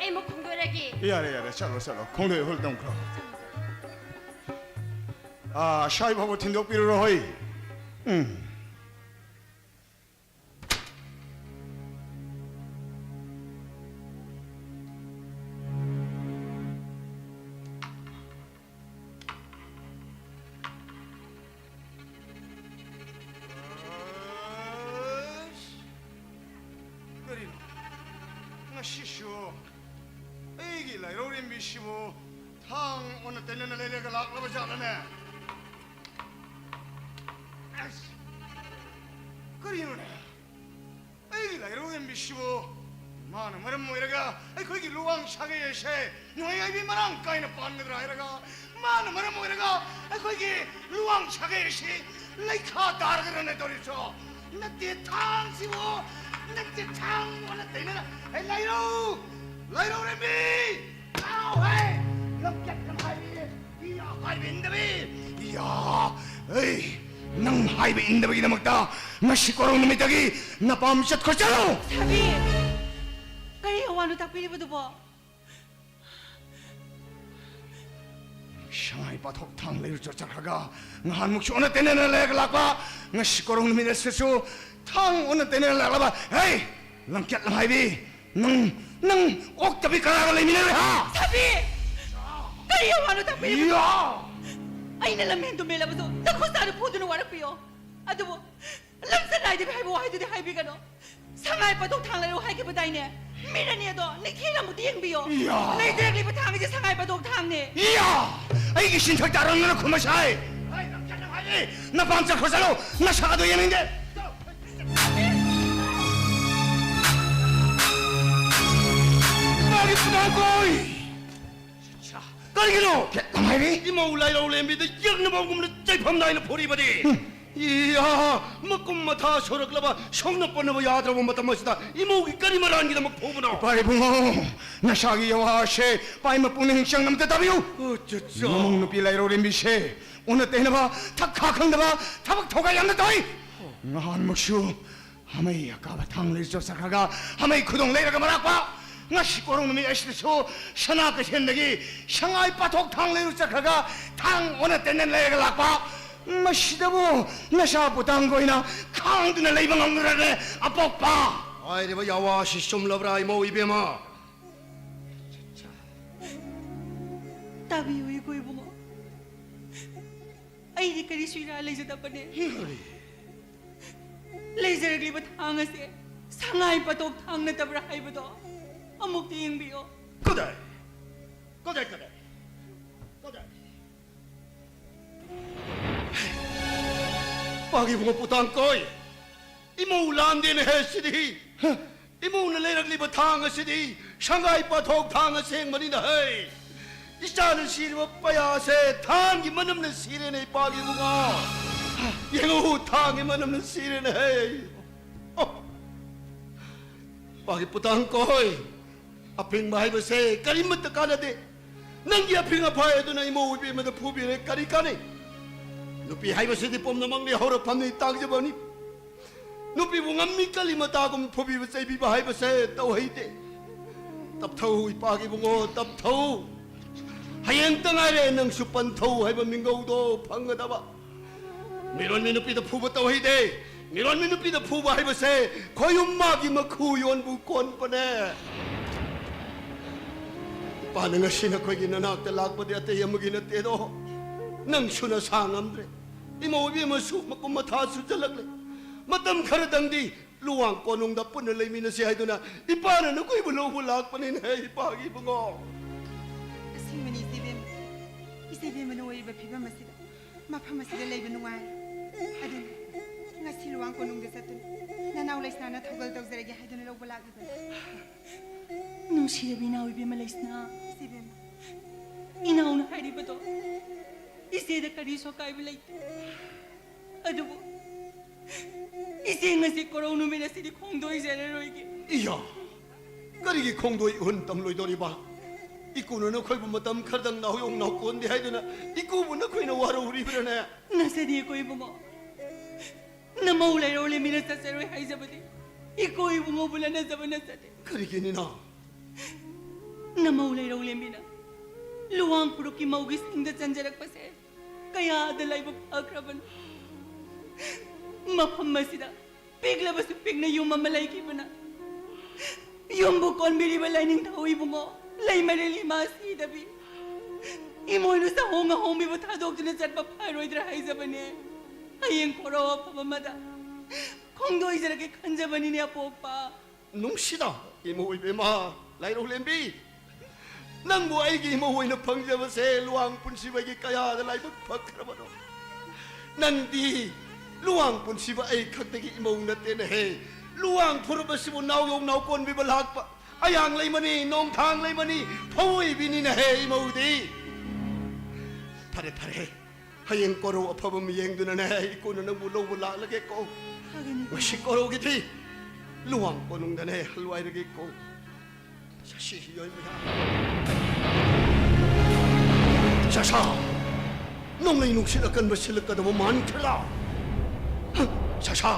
ꯑꯩ ꯑꯃꯨꯛ ꯈꯣꯡꯗꯣꯏꯔꯒꯦ꯫ ꯌꯥꯔꯦ, ꯌꯥꯔꯦ, ꯆꯠꯂꯣ, ꯆꯠꯂꯣ, ꯈꯣꯡꯗꯣꯏ ꯍꯨꯜ ꯇꯝꯈ꯭ꯔꯣ꯫ ꯑꯥ, ꯑꯁ꯭ꯋꯥꯏ ꯐꯥꯎꯕ ꯊꯤꯟꯗꯣꯛꯄꯤꯔꯨꯔꯣ ꯍꯣꯏ꯫ ꯎꯝ꯫ ꯑꯁ! ꯀꯔꯤꯅꯣ? ꯉꯁꯤꯁꯨ ꯑꯩꯒꯤ ꯂꯥꯏꯔꯧꯔꯦꯝꯕꯤꯁꯤꯕꯨ ꯊꯥꯡ ꯑꯣꯟꯅ ꯇꯩꯅꯅ ꯂꯩꯔꯒ ꯂꯥꯛꯂꯕ ꯖꯥꯠꯂꯅꯦ? ꯑꯁ! ꯀꯔꯤꯅꯣꯅꯦ? ꯑꯩꯒꯤ ꯂꯥꯏꯔꯧ ꯂꯦꯝꯕꯤꯁꯤꯕꯨ ꯃꯥꯅ ꯃꯔꯝ ꯑꯣꯏꯔꯒ ꯑꯩꯈꯣꯏꯒꯤ ꯂꯨꯋꯥꯡ ꯁꯥꯒꯩ ꯑꯁꯦ ꯅꯣꯡꯌꯥꯏꯕꯤ ꯃꯔꯥꯡ ꯀꯥꯏꯅ ꯄꯥꯟꯒꯗ꯭ꯔꯥ ꯍꯥꯏꯔꯒ, ꯃꯥꯅ ꯃꯔꯝ ꯑꯣꯏꯔꯒ ꯑꯩꯈꯣꯏꯒꯤ ꯂꯨꯋꯥꯡ ꯁꯥꯒꯩ ꯑꯁꯤ ꯂꯩꯈꯥ ꯇꯥꯔꯒꯗ꯭ꯔꯅꯦ ꯇꯧꯔꯤꯁꯣ? ꯅꯠꯇꯦ, ꯊꯥꯡꯁꯤꯕꯨ, ꯅꯠꯇꯦ, ꯊꯥꯡ ꯑꯣꯟꯅ ꯇꯩꯅꯅ, ꯑꯩ ꯂꯥꯏꯔꯧ, ꯂꯥꯏꯔꯧ ꯂꯦꯝꯕꯤ! ꯇꯥꯎꯍꯦ! ꯂꯝꯀꯦꯠ ꯂꯝꯍꯥꯏꯕꯤ! ꯏꯌꯥ ꯍꯥꯏꯕ ꯏꯟꯗꯕꯤ! ꯏꯌꯥ! ꯑꯩ ꯅꯪ ꯍꯥꯏꯕ ꯏꯟꯗꯕꯒꯤꯗꯃꯛꯇ ꯉꯁꯤ ꯀꯣꯔꯧ ꯅꯨꯃꯤꯠꯇꯒꯤ ꯅꯄꯥꯝ ꯆꯠꯈ꯭ꯔꯣ, ꯆꯠꯂꯣ! ꯁꯥꯕꯤ! ꯀꯔꯤ ꯑꯋꯥꯅꯣ ꯇꯥꯛꯄꯤꯔꯤꯕꯗꯨꯕꯣ? ꯁꯉꯥꯏ ꯄꯥꯊꯣꯛ ꯊꯥꯡ ꯂꯩꯔꯨ ꯆꯠꯈ꯭ꯔꯒ ꯉꯍꯥꯟꯃꯨꯛꯁꯨ ꯑꯣꯟꯅ ꯇꯩꯅꯅ ꯂꯩꯔꯒ ꯂꯥꯛꯄ, ꯉꯁꯤ ꯀꯣꯔꯧ ꯅꯨꯃꯤꯠ ꯑꯁꯤꯁꯨ ꯊꯥꯡ ꯑꯣꯟꯅ ꯇꯩꯅꯅ ꯂꯥꯛꯂꯕ, ꯍꯦ! ꯂꯝꯀꯦꯠ ꯂꯝꯍꯥꯏꯕꯤ! ꯅꯪ, ꯅꯪ ꯑꯣꯛꯇꯕꯤ ꯀꯅꯥꯒ ꯂꯩꯃꯤꯟꯅꯔꯣꯏ, ꯍꯥ? ꯁꯥꯕꯤ! ꯀꯔꯤ ꯑꯋꯥꯅꯣ ꯇꯥꯛꯄꯤꯔꯤꯕꯅꯣ? ꯌꯥ! ꯑꯩꯅ ꯂꯝꯍꯦꯟ ꯇꯨꯝꯍꯦꯜꯂꯕꯁꯨ ꯅꯈꯨꯠ ꯁꯥꯗ ꯐꯨꯗꯨꯅ ꯋꯥꯔꯛꯄꯤꯌꯣ꯫ ꯑꯗꯨꯕꯨ ꯂꯝꯆꯠ ꯅꯥꯏꯗꯕ ꯍꯥꯏꯕ ꯋꯥꯍꯩꯗꯨꯗꯤ ꯍꯥꯏꯕꯤꯒꯅꯨ꯫ ꯁꯉꯥꯏ ꯄꯥꯊꯣꯛ ꯊꯥꯡ ꯂꯩꯔꯛꯎ ꯍꯥꯏꯈꯤꯕꯗꯥꯏꯅꯦ? ꯃꯤꯠ ꯑꯅꯤ ꯑꯗꯣ ꯅꯤꯡꯊꯤꯅ ꯑꯃꯨꯛꯇ ꯌꯦꯡꯕꯤꯌꯣ꯫ ꯌꯥ! ꯂꯩꯖꯔꯛꯂꯤꯕ ꯊꯥꯡ ꯑꯁꯤ ꯁꯉꯥꯏ ꯄꯥꯊꯣꯛ ꯊꯥꯡꯅꯦ꯫ ꯌꯥ! ꯑꯩꯒꯤ ꯁꯤꯟꯊꯛꯇ ꯑꯔꯪꯗꯅ ꯈꯨꯝꯃꯁꯥꯏ! ꯑꯩ ꯂꯝꯆꯠ ꯅꯥꯏ! ꯅꯄꯥꯝ ꯆꯠꯈ꯭ꯔꯣ ꯆꯠꯂꯣ! ꯅꯁꯛ ꯑꯗꯨ ꯌꯦꯡꯅꯤꯡꯗꯦ! ꯏꯃꯥꯒꯤ ꯈꯨꯗꯥꯡ ꯀꯣꯏ! ꯀꯔꯤꯒꯤꯅꯣ? ꯀꯦꯠꯂꯝ ꯍꯥꯏꯔꯤ! ꯏꯃꯧ ꯂꯥꯏꯔꯧ ꯂꯦꯝꯕꯤꯗ ꯌꯦꯛꯅꯕꯒꯨꯝꯅ ꯆꯩꯐꯝ ꯅꯥꯏꯅ ꯐꯨꯔꯤꯕꯗꯤ? ꯏꯌꯥ! ꯃꯀꯨꯝ ꯃꯊꯥ ꯁꯣꯔꯛꯂꯕ ꯁꯣꯛꯅ ꯄꯟꯅꯕ ꯌꯥꯗ꯭ꯔꯕ ꯃꯇꯝ ꯑꯁꯤꯗ ꯏꯃꯧꯒꯤ ꯀꯔꯤ ꯃꯔꯥꯟꯒꯤꯗꯃꯛ ꯐꯨꯕꯅꯣ? ꯏꯄꯥ ꯏꯕꯨꯡꯉꯣ, ꯅꯁꯥꯒꯤ ꯌꯥꯋꯥꯁꯦ ꯄꯥꯏ ꯃꯄꯨꯛꯅꯤꯡ ꯆꯪꯅ ꯑꯝꯇ ꯇꯥꯕꯤꯌꯨ꯫ ꯑꯣ, ꯆꯠ, ꯆꯠ꯫ ꯅꯃꯧ ꯅꯨꯄꯤ ꯂꯥꯏꯔꯧ ꯂꯦꯝꯕꯤꯁꯦ ꯑꯣꯟꯅ ꯇꯩꯅꯕ, ꯊꯛ ꯈꯥ ꯈꯪꯗꯕ, ꯊꯕꯛ ꯊꯧꯒꯥꯏ ꯌꯥꯝꯅ ꯇꯧꯏ꯫ ꯉꯍꯥꯟꯃꯨꯛꯁꯨ ꯍꯥꯃꯩ ꯑꯀꯥꯕ ꯊꯥꯡ ꯂꯩꯔ ꯆꯠꯈ꯭ꯔꯒ ꯍꯥꯃꯩ ꯈꯨꯗꯣꯡ ꯂꯩꯔꯒ ꯃꯔꯥꯛꯄ꯫ ꯉꯁꯤ ꯀꯣꯔꯧ ꯅꯨꯃꯤꯠ ꯑꯁꯤꯗꯁꯨ ꯁꯅꯥ ꯀꯩꯊꯦꯜꯗꯒꯤ ꯁꯉꯥꯏ ꯄꯥꯊꯣꯛ ꯊꯥꯡ ꯂꯩꯔꯨ ꯆꯠꯈ꯭ꯔꯒ ꯊꯥꯡ ꯑꯣꯟꯅ ꯇꯩꯅ ꯂꯩꯔꯒ ꯂꯥꯛꯄ꯫ ꯃꯁꯤꯗꯕꯨ ꯅꯁꯥ ꯄꯨꯇꯥꯡꯒ ꯑꯣꯏꯅ ꯈꯥꯡꯗꯨꯅ ꯂꯩꯕ ꯉꯝꯒꯗ꯭ꯔꯅꯦ, ꯑꯄꯣꯛꯄ? ꯍꯥꯏꯔꯤꯕ ꯌꯥꯋꯥꯁꯤ ꯆꯨꯝꯂꯕ꯭ꯔꯥ, ꯏꯃꯧ ꯏꯕꯦꯝꯃ? ꯇꯥꯕꯤꯌꯨ, ꯏꯀꯣ ꯏꯕꯨꯡꯉꯣ꯫ ꯑꯩꯗꯤ ꯀꯔꯤꯁꯨ ꯏꯔꯥ ꯂꯩꯖꯗꯕꯅꯦ꯫ ꯀꯔꯤ? ꯂꯩꯖꯔꯛꯂꯤꯕ ꯊꯥꯡ ꯑꯁꯦ ꯁꯉꯥꯏ ꯄꯥꯊꯣꯛ ꯊꯥꯡ ꯅꯠꯇꯕ꯭ꯔꯥ ꯍꯥꯏꯕꯗꯣ ꯑꯃꯨꯛꯇ ꯌꯦꯡꯕꯤꯌꯣ꯫ ꯀꯗꯥꯏ? ꯀꯗꯥꯏ, ꯀꯗꯥꯏ? ꯄꯥꯒꯤ ꯏꯕꯨꯡꯉꯣ ꯄꯨꯇꯥꯡ ꯀꯣꯏ, ꯏꯃꯧ ꯂꯥꯟꯗꯦꯅꯦ ꯍꯦ ꯁꯤꯗꯤ꯫ ꯏꯃꯧꯅ ꯂꯩꯔꯛꯂꯤꯕ ꯊꯥꯡ ꯑꯁꯤꯗꯤ ꯁꯪꯒꯥꯏ ꯄꯥꯊꯣꯛ ꯊꯥꯡ ꯑꯁꯦꯡꯕꯅꯤꯅ ꯍꯩ꯫ ꯏꯆꯥꯅ ꯁꯤꯔꯤꯕ ꯄꯌꯥꯁꯦ ꯊꯥꯡꯒꯤ ꯃꯅꯝꯅ ꯁꯤꯔꯦꯅꯦ ꯏꯄꯥꯒꯤ ꯏꯕꯨꯡꯉꯣ꯫ ꯌꯦꯡꯉꯨ, ꯊꯥꯡꯒꯤ ꯃꯅꯝꯅ ꯁꯤꯔꯦꯅꯦ ꯍꯩ꯫ ꯑꯣ꯫ ꯄꯥꯒꯤ ꯄꯨꯇꯥꯡ ꯀꯣꯏ, ꯑꯐꯤꯡꯕ ꯍꯥꯏꯕꯁꯦ ꯀꯔꯤꯃꯠꯇ ꯀꯥꯟꯅꯗꯦ꯫ ꯅꯪꯒꯤ ꯑꯐꯤꯡ ꯑꯐꯥꯏ ꯑꯗꯨꯅ ꯏꯃꯧ ꯏꯕꯦꯝꯃꯗ ꯐꯨꯕꯤꯔꯦ, ꯀꯔꯤ ꯀꯥꯟꯅꯩ? ꯅꯨꯄꯤ ꯍꯥꯏꯕꯁꯤꯗꯤ ꯄꯨꯝꯅꯃꯛꯅꯤ, ꯍꯧꯔꯛꯐꯝꯅꯤ, ꯇꯥꯡꯖꯕꯅꯤ꯫ ꯅꯨꯄꯤꯕꯨ ꯉꯝꯃꯤ ꯀꯜꯂꯤ ꯃꯇꯥꯒꯨꯝ ꯐꯨꯕꯤꯕ ꯆꯩꯕꯤꯕ ꯍꯥꯏꯕꯁꯦ ꯇꯧꯍꯩꯗꯦ꯫ ꯇꯞꯊꯧ ꯏꯄꯥꯒꯤ ꯏꯕꯨꯡꯉꯣ, ꯇꯞꯊꯧ꯫ ꯍꯌꯦꯡꯇ ꯉꯥꯏꯔꯦ ꯅꯪꯁꯨ ꯄꯟꯊꯧ ꯍꯥꯏꯕ ꯃꯤꯡꯒꯧꯗꯣ ꯐꯪꯒꯗꯕ꯫ ꯃꯤꯔꯣꯟꯕꯤ ꯅꯨꯄꯤꯗ ꯐꯨꯕ ꯇꯧꯍꯩꯗꯦ꯫ ꯃꯤꯔꯣꯟꯕꯤ ꯅꯨꯄꯤꯗ ꯐꯨꯕ ꯍꯥꯏꯕꯁꯦ ꯈꯣꯌꯨꯝ ꯃꯥꯒꯤ ꯃꯈꯨ ꯌꯣꯟꯕꯨ ꯀꯣꯟꯕꯅꯦ꯫ ꯏꯄꯥꯅ ꯉꯁꯤ ꯅꯈꯣꯏꯒꯤ ꯅꯅꯥꯛꯇ ꯂꯥꯛꯄꯗꯤ ꯑꯇꯩ ꯑꯃꯒꯤ ꯅꯠꯇꯦꯗꯣ, ꯅꯪꯁꯨ ꯅꯁꯥ ꯉꯝꯗ꯭ꯔꯦ꯫ ꯏꯃꯧ ꯏꯕꯦꯝꯃꯁꯨ ꯃꯀꯨꯝ ꯃꯊꯥ ꯁꯨꯖꯜꯂꯛꯂꯦ꯫ ꯃꯇꯝ ꯈꯔꯗꯪꯗꯤ ꯂꯨꯋꯥꯡ ꯀꯣꯅꯨꯡꯗ ꯄꯨꯟꯅ ꯂꯩꯃꯤꯟꯅꯁꯤ ꯍꯥꯏꯗꯨꯅ ꯏꯄꯥꯅ ꯅꯈꯣꯏꯕꯨ ꯂꯧꯕ ꯂꯥꯛꯄꯅꯤꯅꯦ, ꯏꯄꯥꯒꯤ ꯏꯕꯨꯡꯉꯣ꯫ ꯑꯁꯦꯡꯕꯅꯤ, ꯏꯆꯦꯕꯦꯝꯃ꯫ ꯏꯆꯦꯕꯦꯝꯃꯅ ꯑꯣꯏꯔꯤꯕ ꯐꯤꯕꯝ ꯑꯁꯤꯗ ꯃꯐꯝ ꯑꯁꯤꯗ ꯂꯩꯕ ꯅꯨꯡꯉꯥꯏ꯫ ꯑꯗꯨꯅ ꯉꯁꯤ ꯂꯨꯋꯥꯡ ꯀꯣꯅꯨꯡꯗ ꯆꯠꯇꯨꯅ ꯅꯅꯥꯎ ꯂꯩꯁꯅꯥꯅ ꯊꯧꯒꯜ ꯇꯧꯖꯔꯒꯦ ꯍꯥꯏꯗꯨꯅ ꯂꯧꯕ ꯂꯥꯛꯂꯤꯕꯅꯤ꯫ ꯅꯨꯡꯁꯤꯔꯕ ꯏꯅꯥꯎ ꯏꯕꯦꯝꯃ ꯂꯩꯁꯅꯥ꯫ ꯏꯆꯦꯕꯦꯝꯃ꯫ ꯏꯅꯥꯎꯅ ꯍꯥꯏꯔꯤꯕꯗꯣ ꯏꯆꯦꯗ ꯀꯔꯤꯁꯨ ꯑꯀꯥꯏꯕ ꯂꯩꯇꯦ꯫ ꯑꯗꯨꯕꯨ ꯏꯆꯦ ꯉꯁꯤ ꯀꯣꯔꯧ ꯅꯨꯃꯤꯠ ꯑꯁꯤꯗꯤ ꯈꯣꯡꯗꯣꯏꯖꯔꯔꯣꯏꯒꯦ꯫ ꯏꯌꯥ! ꯀꯔꯤꯒꯤ ꯈꯣꯡꯗꯣꯏ ꯎꯍꯟ ꯇꯝꯂꯣꯏꯗꯧꯔꯤꯕ? ꯏꯀꯨꯅ ꯅꯈꯣꯏꯕꯨ ꯃꯇꯝ ꯈꯔꯗꯪ ꯅꯥꯎꯌꯣꯡ ꯅꯥꯎꯀꯣꯟꯗꯦ ꯍꯥꯏꯗꯨꯅ ꯏꯀꯨꯕꯨ ꯅꯈꯣꯏꯅ ꯋꯥꯔꯧꯔꯤꯕ꯭ꯔꯥꯅꯦ? ꯅꯆꯦꯗꯤ ꯏꯀꯣ ꯏꯕꯨꯡꯉꯣ꯫ ꯅꯃꯧ ꯂꯩꯔꯧꯂꯦ ꯃꯤꯅ ꯆꯠꯆꯔꯣꯏ ꯍꯥꯏꯖꯕꯗꯤ ꯏꯀꯣ ꯏꯕꯨꯡꯉꯣꯕꯨ ꯂꯥꯟꯅꯖꯕ ꯅꯆꯗꯦ꯫ ꯀꯔꯤꯒꯤꯅꯤꯅ? ꯅꯃꯧ ꯂꯩꯔꯧꯂꯦ ꯃꯤꯅ ꯂꯨꯋꯥꯡ ꯐꯨꯔꯨꯞꯀꯤ ꯃꯧꯒꯤ ꯁꯤꯡꯗ ꯆꯟꯖꯔꯛꯄꯁꯦ ꯀꯌꯥꯗ ꯂꯥꯏꯕꯛ ꯐꯈ꯭ꯔꯕꯅꯣ꯫ ꯃꯐꯝ ꯑꯁꯤꯗ ꯄꯤꯛꯂꯕꯁꯨ ꯄꯤꯛꯅ ꯌꯨꯝ ꯑꯃ ꯂꯩꯈꯤꯕꯅ ꯌꯨꯝꯕꯨ ꯀꯣꯟꯕꯤꯔꯤꯕ ꯂꯥꯏꯅꯤꯡꯊꯧ ꯏꯕꯨꯡꯉꯣ ꯂꯩꯃꯔꯦꯜ ꯏꯃꯥ ꯁꯤꯗꯕꯤ ꯏꯃꯣꯏꯅꯨ ꯆꯥꯍꯣꯡ ꯉꯥꯍꯣꯡꯕꯤꯕꯨ ꯊꯥꯗꯣꯛꯇꯨꯅ ꯆꯠꯄ ꯐꯔꯣꯏꯗ꯭ꯔꯥ ꯍꯥꯏꯖꯕꯅꯦ꯫ ꯍꯌꯦꯡ ꯈꯣꯔꯥꯎ ꯑꯐꯕ ꯑꯃꯗ ꯈꯣꯡꯗꯣꯏꯖꯔꯒꯦ ꯈꯟꯖꯕꯅꯤꯅꯦ ꯑꯄꯣꯛꯄ꯫ ꯅꯨꯡꯁꯤꯗ ꯏꯃꯧ ꯏꯕꯦꯝꯃ ꯂꯥꯏꯔꯧꯂꯦꯝꯕꯤ, ꯅꯪꯕꯨ ꯑꯩꯒꯤ ꯏꯃꯧ ꯑꯣꯏꯅ ꯐꯪꯖꯕꯁꯦ ꯂꯨꯋꯥꯡ ꯄꯨꯟꯁꯤꯕꯒꯤ ꯀꯌꯥꯗ ꯂꯥꯏꯕꯛ ꯐꯈ꯭ꯔꯕꯅꯣ꯫ ꯅꯪꯗꯤ ꯂꯨꯋꯥꯡ ꯄꯨꯟꯁꯤꯕ ꯑꯩ ꯈꯛꯇꯒꯤ ꯏꯃꯧ ꯅꯠꯇꯦꯅꯦꯍꯦ꯫ ꯂꯨꯋꯥꯡ ꯐꯨꯔꯨꯞ ꯑꯁꯤꯕꯨ ꯅꯥꯎꯌꯣꯛ ꯅꯥꯎꯀꯣꯟꯕꯤꯕ ꯂꯥꯛꯄ ꯑꯌꯥꯡ ꯂꯩꯃꯅꯤ, ꯅꯣꯡꯊꯥꯡ ꯂꯩꯃꯅꯤ, ꯐꯧꯏꯕꯤꯅꯤꯅꯦꯍꯦ ꯏꯃꯧꯗꯤ꯫ ꯐꯔꯦ, ꯐꯔꯦ꯫ ꯍꯌꯦꯡ ꯀꯣꯔꯧ ꯑꯐꯕ ꯑꯃ ꯌꯦꯡꯗꯨꯅꯅꯦ, ꯏꯀꯣꯟꯅ ꯅꯪꯕꯨ ꯂꯧꯕ ꯂꯥꯛꯂꯒꯦꯀꯣ꯫ ꯐꯒꯅꯤ꯫ ꯉꯁꯤ ꯀꯣꯔꯧꯒꯤꯗꯤ ꯂꯨꯋꯥꯡ ꯀꯣꯅꯨꯡꯗꯅꯦ ꯍꯜꯋꯥꯏꯔꯒꯦꯀꯣ꯫ ꯁꯥꯁꯤ ꯌꯣꯏꯃ꯫ ꯁꯥꯁꯥ! ꯅꯣꯡꯂꯩ ꯅꯨꯡꯁꯤꯠ ꯑꯀꯟꯕ ꯁꯤꯜꯂꯛꯀꯗꯕ ꯃꯥꯟꯈ꯭ꯔꯦꯂꯥ? ꯁꯥꯁꯥ!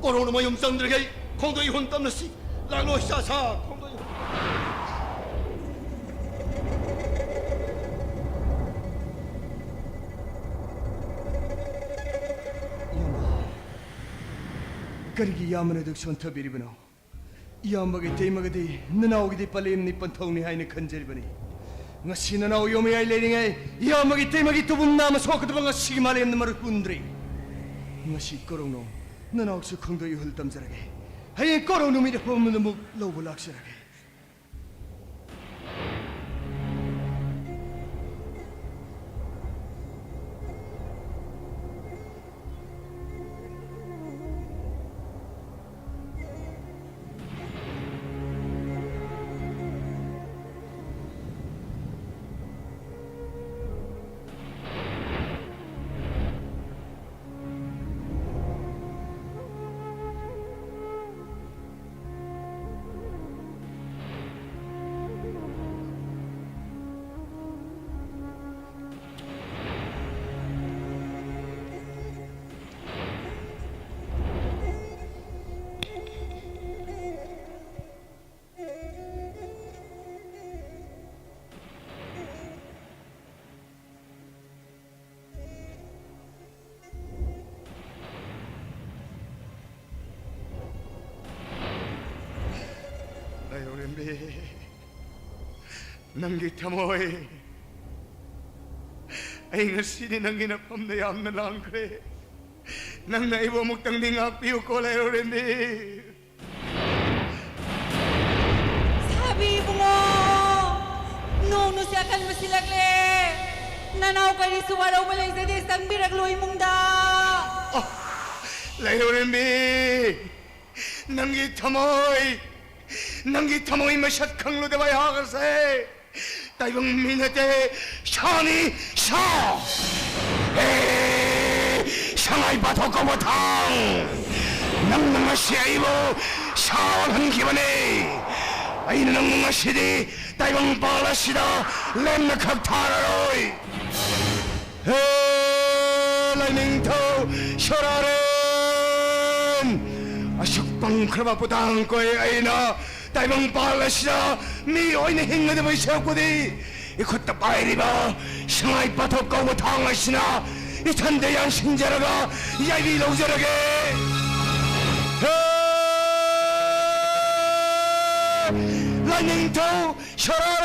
ꯀꯣꯔꯧꯅ ꯃꯌꯨꯝ ꯆꯪꯗ꯭ꯔꯤꯉꯩ ꯈꯣꯡꯗꯣꯏ ꯏꯍꯨꯟ ꯇꯝꯅꯁꯤ꯫ ꯂꯥꯛꯂꯣ ꯁꯥꯁꯥ, ꯈꯣꯡꯗꯣꯏ ꯏꯍꯨꯟ꯫ ꯏꯌꯥꯝꯕ, ꯀꯔꯤꯒꯤ ꯏꯌꯥꯝꯕꯅ ꯑꯗꯨꯛ ꯁꯣꯟꯊꯕꯤꯔꯤꯕꯅꯣ? ꯏꯌꯥꯝꯕꯒꯤ ꯏꯇꯩꯃꯒꯗꯤ ꯅꯅꯥꯎꯒꯤꯗꯤ ꯄꯂꯦꯝꯅꯤ ꯄꯟꯊꯧꯅꯤ ꯍꯥꯏꯅ ꯈꯟꯖꯔꯤꯕꯅꯤ꯫ ꯉꯁꯤ ꯅꯅꯥꯎ ꯌꯣꯃꯌꯥꯏ ꯂꯩꯔꯤꯉꯩ ꯏꯌꯥꯝꯕꯒꯤ ꯏꯇꯩꯃꯒꯤ ꯇꯨꯕꯨꯝ ꯅꯥꯝꯃ ꯁꯣꯛꯀꯗꯕ ꯉꯁꯤꯒꯤ ꯃꯥꯂꯦꯝꯅ ꯃꯔꯨ ꯍꯨꯟꯗ꯭ꯔꯤ꯫ ꯉꯁꯤ ꯀꯣꯔꯧꯅꯨ, ꯅꯅꯥꯎꯁꯨ ꯈꯣꯡꯗꯣꯏ ꯏꯍꯨꯜ ꯇꯝꯖꯔꯒꯦ꯫ ꯍꯌꯦꯡ ꯀꯣꯔꯧ ꯅꯨꯃꯤꯠ ꯑꯐꯕ ꯑꯃꯗ ꯑꯃꯨꯛ ꯂꯧꯕ ꯂꯥꯛꯆꯔꯒꯦ꯫ ꯂꯥꯏꯔꯦꯝꯕꯤ, ꯅꯪꯒꯤ ꯊꯃꯣꯏ꯫ ꯑꯩ ꯉꯁꯤꯗꯤ ꯅꯪꯒꯤ ꯅꯐꯝꯗ ꯌꯥꯝꯅ ꯂꯥꯡꯈ꯭ꯔꯦ꯫ ꯅꯪꯅ ꯑꯩꯕꯨ ꯑꯃꯨꯛꯇꯪꯗꯤ ꯉꯥꯛꯄꯤꯌꯨꯀꯣ, ꯂꯥꯏꯔꯦꯝꯕꯤ꯫ ꯁꯥꯕꯤ ꯏꯕꯨꯡꯉꯣ, ꯅꯣꯡ ꯅꯨꯡꯁꯤ ꯑꯀꯟꯕ ꯁꯤꯜꯂꯛꯂꯦ꯫ ꯅꯅꯥꯎ ꯀꯔꯤꯁꯨ ꯋꯥꯔꯧꯕ ꯂꯩꯖꯗꯦ, ꯆꯪꯕꯤꯔꯛꯂꯣ ꯏꯃꯨꯡꯗ꯫ ꯑ, ꯂꯩꯔꯨꯔꯦꯝꯕꯤ, ꯅꯪꯒꯤ ꯊꯃꯣꯏ, ꯅꯪꯒꯤ ꯊꯃꯣꯏ ꯃꯁꯛ ꯈꯪꯂꯨꯗꯕ ꯑꯩꯍꯥꯛ ꯑꯁꯦ ꯇꯥꯏꯕꯪ ꯃꯤ ꯅꯠꯇꯦ, ꯁꯥꯅꯤ, ꯁꯥ! ꯍꯦ, ꯁꯉꯥꯏ ꯄꯥꯊꯣꯛ ꯀꯧꯕ ꯊꯥꯡ! ꯅꯪꯅ ꯉꯁꯤ ꯑꯩꯕꯨ ꯁꯥ ꯑꯣꯜꯍꯟꯈꯤꯕꯅꯤ꯫ ꯑꯩꯅ ꯅꯪꯕꯨ ꯉꯁꯤꯗꯤ ꯇꯥꯏꯕꯪ ꯄꯥꯜ ꯑꯁꯤꯗ ꯂꯦꯝꯅ ꯈꯛ ꯊꯥꯔꯔꯣꯏ꯫ ꯍꯦ, ꯂꯥꯏꯅꯤꯡꯊꯧ ꯁꯣꯔꯥꯔꯦꯟ! ꯑꯁꯨꯛ ꯄꯪꯈ꯭ꯔꯕ ꯄꯨꯇꯥꯡ ꯀꯣꯏ ꯑꯩꯅ ꯇꯥꯏꯕꯪ ꯄꯥꯜ ꯑꯁꯤꯗ ꯃꯤ ꯑꯣꯏꯅ ꯍꯤꯡꯒꯗꯕꯩ ꯁꯔꯨꯛꯄꯨꯗꯤ, ꯏꯈꯨꯠꯇ ꯄꯥꯏꯔꯤꯕ ꯁꯉꯥꯏ ꯄꯥꯊꯣꯛ ꯀꯧꯕ ꯊꯥꯡ ꯑꯁꯤꯅ ꯏꯊꯟꯗ ꯌꯥꯟꯁꯤꯟꯖꯔꯒ ꯌꯥꯏꯕꯤ ꯂꯧꯖꯔꯒꯦ꯫ ꯍꯦ! ꯂꯥꯏꯅꯤꯡꯊꯧ ꯁꯣꯔꯥꯔꯦꯟ!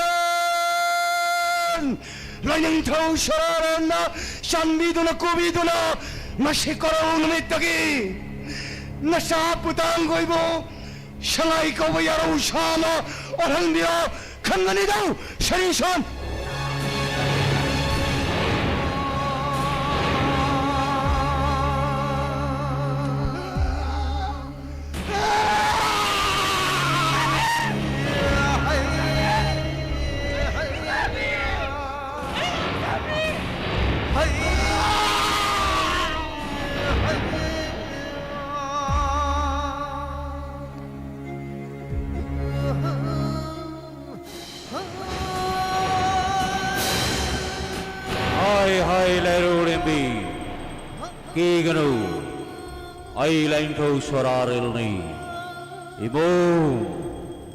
ꯂꯥꯏꯅꯤꯡꯊꯧ ꯁꯣꯔꯥꯔꯦꯟꯅ ꯆꯥꯟꯕꯤꯗꯨꯅ, ꯀꯨꯕꯤꯗꯨꯅ ꯉꯁꯤ ꯀꯣꯔꯧ ꯅꯨꯃꯤꯠꯇꯒꯤ ꯅꯆꯥ ꯄꯨꯇꯥꯡꯒꯣꯏꯕꯨ ꯁꯉꯥꯏ ꯀꯧꯕ ꯌꯥꯔꯧ ꯁꯥꯅ ꯑꯣꯜꯍꯟꯕꯤꯔꯣ꯫ ꯈꯪꯒꯅꯤꯗꯧ ꯁꯔꯤꯁꯣꯟ꯫ ꯍꯥꯏ ꯍꯥꯏ ꯂꯩꯔꯨꯔꯦꯝꯕꯤ, ꯀꯤꯒꯅꯨ, ꯑꯩ ꯂꯥꯏꯅꯤꯡꯊꯧ ꯁꯣꯔꯥꯔꯦꯜꯅꯤ꯫ ꯏꯕꯨꯡ,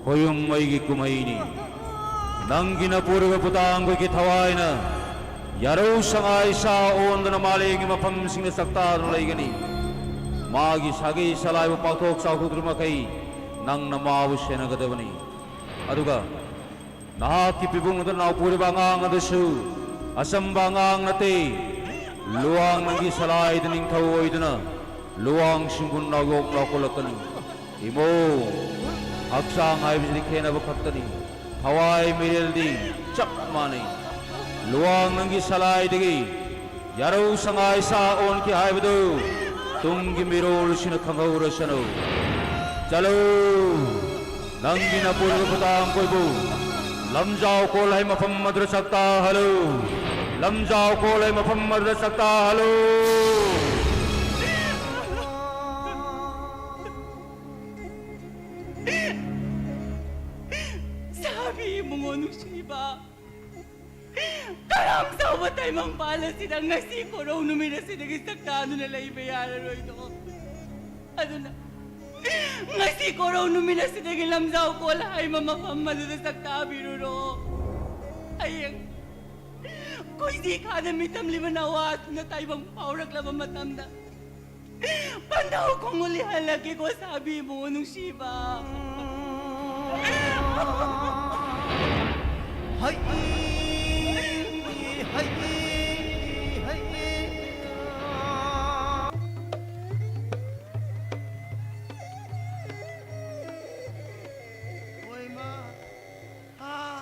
ꯈꯣꯌꯨꯝ ꯑꯩꯒꯤ ꯀꯨꯝꯍꯩꯅꯤ꯫ ꯅꯪꯒꯤ ꯅꯄꯨꯔꯣꯏꯕ ꯄꯨꯇꯥꯡꯈꯣꯏꯒꯤ ꯊꯋꯥꯏꯅ ꯌꯥꯔꯧ ꯁꯉꯥꯏ ꯁꯥ ꯑꯣꯟꯗꯨꯅ ꯃꯥꯂꯦꯝꯒꯤ ꯃꯐꯝꯁꯤꯡꯗ ꯆꯥꯛꯇꯥꯗꯨꯅ ꯂꯩꯒꯅꯤ꯫ ꯃꯥꯒꯤ ꯁꯥꯒꯩ ꯁꯂꯥꯏꯕꯨ ꯄꯥꯛꯊꯣꯛ ꯆꯥꯎꯊꯣꯛꯇ꯭ꯔꯤ ꯃꯈꯩ ꯅꯪꯅ ꯃꯥꯕꯨ ꯁꯦꯟꯅꯒꯗꯕꯅꯤ꯫ ꯑꯗꯨꯒ ꯅꯍꯥꯛꯀꯤ ꯄꯤꯕꯨꯡ ꯑꯗꯨ ꯅꯥꯎꯄꯨꯔꯤꯕ ꯑꯉꯥꯡ ꯑꯗꯨꯁꯨ ꯑꯆꯝꯕ ꯑꯉꯥꯡ ꯅꯠꯇꯦ꯫ ꯂꯨꯋꯥꯡ ꯅꯪꯒꯤ ꯁꯂꯥꯏꯗ ꯅꯤꯡꯊꯧ ꯑꯣꯏꯗꯨꯅ ꯂꯨꯋꯥꯡꯁꯤꯡꯕꯨ ꯅꯥꯎꯌꯣꯛ ꯅꯥꯎꯀꯣꯜꯂꯛꯀꯅꯤ꯫ ꯏꯃꯧ, ꯍꯛꯆꯥꯡ ꯍꯥꯏꯕꯁꯤꯗꯤ ꯈꯦꯠꯅꯕ ꯈꯛꯇꯅꯤ, ꯊꯋꯥꯏ ꯃꯤꯔꯦꯜꯗꯤ ꯆꯞ ꯃꯥꯟꯅꯩ꯫ ꯂꯨꯋꯥꯡ ꯅꯪꯒꯤ ꯁꯂꯥꯏꯗꯒꯤ ꯌꯥꯔꯧ ꯁꯉꯥꯏ ꯁꯥ ꯑꯣꯟꯈꯤ ꯍꯥꯏꯕꯗꯨ ꯇꯨꯡꯒꯤ ꯃꯤꯔꯣꯜꯁꯤꯅ ꯈꯪꯍꯧꯔꯁꯅꯨ꯫ ꯆꯠꯂꯨ, ꯅꯪꯒꯤ ꯅꯄꯨꯔꯣꯏꯕ ꯈꯨꯗꯥꯡ ꯀꯣꯏꯕꯨ ꯂꯝꯖꯥꯎ ꯀꯣꯜ ꯍꯥꯏ ꯃꯐꯝ ꯑꯗꯨꯗ ꯁꯛ ꯇꯥꯍꯜꯂꯨ꯫ ꯂꯝꯖꯥꯎ ꯀꯣꯜ ꯍꯥꯏ ꯃꯐꯝ ꯑꯗꯨꯗ ꯁꯛ ꯇꯥꯍꯜꯂꯨ꯫ ꯁꯥꯕꯤ ꯏꯕꯨꯡꯉꯣ ꯅꯨꯡꯁꯤꯕ, ꯀꯔꯥꯝ ꯆꯥꯎꯕ ꯇꯥꯏꯕꯪ ꯄꯥꯜ ꯑꯁꯤꯗ ꯉꯁꯤ ꯀꯣꯔꯧ ꯅꯨꯃꯤꯠ ꯑꯁꯤꯗꯒꯤ ꯁꯛꯇꯥꯗꯨꯅ ꯂꯩꯕ ꯌꯥꯔꯔꯣꯏꯗꯣ꯫ ꯑꯗꯨꯅ ꯉꯁꯤ ꯀꯣꯔꯧ ꯅꯨꯃꯤꯠ ꯑꯁꯤꯗꯒꯤ ꯂꯝꯖꯥꯎ ꯀꯣꯜ ꯍꯥꯏꯕ ꯃꯐꯝ ꯑꯗꯨꯗ ꯁꯛꯇꯥꯕꯤꯔꯨꯔꯣ꯫ ꯍꯌꯦꯡ ꯈꯣꯏꯖꯤ ꯈꯥꯗ ꯃꯤꯇꯝꯂꯤꯕ ꯅꯋꯥ ꯑꯗꯨꯅ ꯇꯥꯏꯕꯪ ꯐꯥꯎꯔꯛꯂꯕ ꯃꯇꯝꯗ ꯄꯟꯊꯧ ꯈꯣꯡꯒꯨꯜ ꯏꯍꯜꯂꯛꯀꯦꯀꯣ ꯁꯥꯕꯤ ꯏꯕꯨꯡꯉꯣ ꯅꯨꯡꯁꯤꯕ꯫ ꯍꯩ, ꯍꯩ, ꯍꯩ꯫ ꯍꯣꯏ, ꯏꯃꯥ꯫ ꯑꯥ,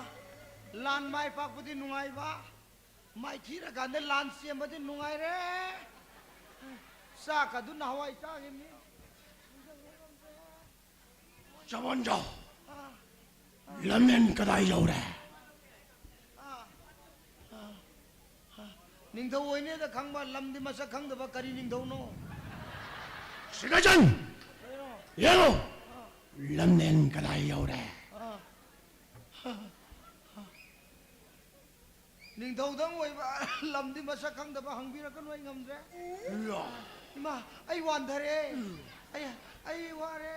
ꯂꯥꯟ ꯃꯥꯏ ꯄꯥꯛꯄꯗꯤ ꯅꯨꯡꯉꯥꯏꯕ꯫ ꯃꯥꯏꯊꯤꯔꯀꯥꯟꯗ ꯂꯥꯟ ꯆꯦꯟꯕꯗꯤ ꯅꯨꯡꯉꯥꯏꯔꯦ꯫ ꯆꯥꯛꯀꯗꯨ ꯅꯍꯥꯟꯋꯥꯏ ꯆꯥꯈꯤꯕꯅꯤ꯫ ꯆꯕꯣꯟꯖꯥꯎ, ꯂꯝꯂꯦꯟ ꯀꯗꯥꯏ ꯌꯧꯔꯦ? ꯅꯤꯡꯊꯧ ꯑꯣꯏꯅꯦꯗ ꯈꯪꯕ, ꯂꯝꯗꯤ ꯃꯁꯛ ꯈꯪꯗꯕ, ꯀꯔꯤ ꯅꯤꯡꯊꯧꯅꯣ? ꯁꯤꯒꯖꯟ! ꯀꯩꯅꯣ? ꯌꯦꯡꯉꯣ! ꯂꯝꯂꯦꯟ ꯀꯗꯥꯏ ꯌꯧꯔꯦ? ꯅꯤꯡꯊꯧꯗꯪ ꯑꯣꯏꯕ ꯂꯝꯗꯤ ꯃꯁꯛ ꯈꯪꯗꯕ ꯍꯪꯕꯤꯔꯛꯀꯅꯨ, ꯑꯩ ꯉꯝꯗ꯭ꯔꯦ꯫ ꯏꯌꯥ! ꯏꯃꯥ, ꯑꯩ ꯋꯥꯟꯊꯔꯦ꯫ ꯎꯝ꯫ ꯑꯩ, ꯑꯩ ꯋꯥꯔꯦ꯫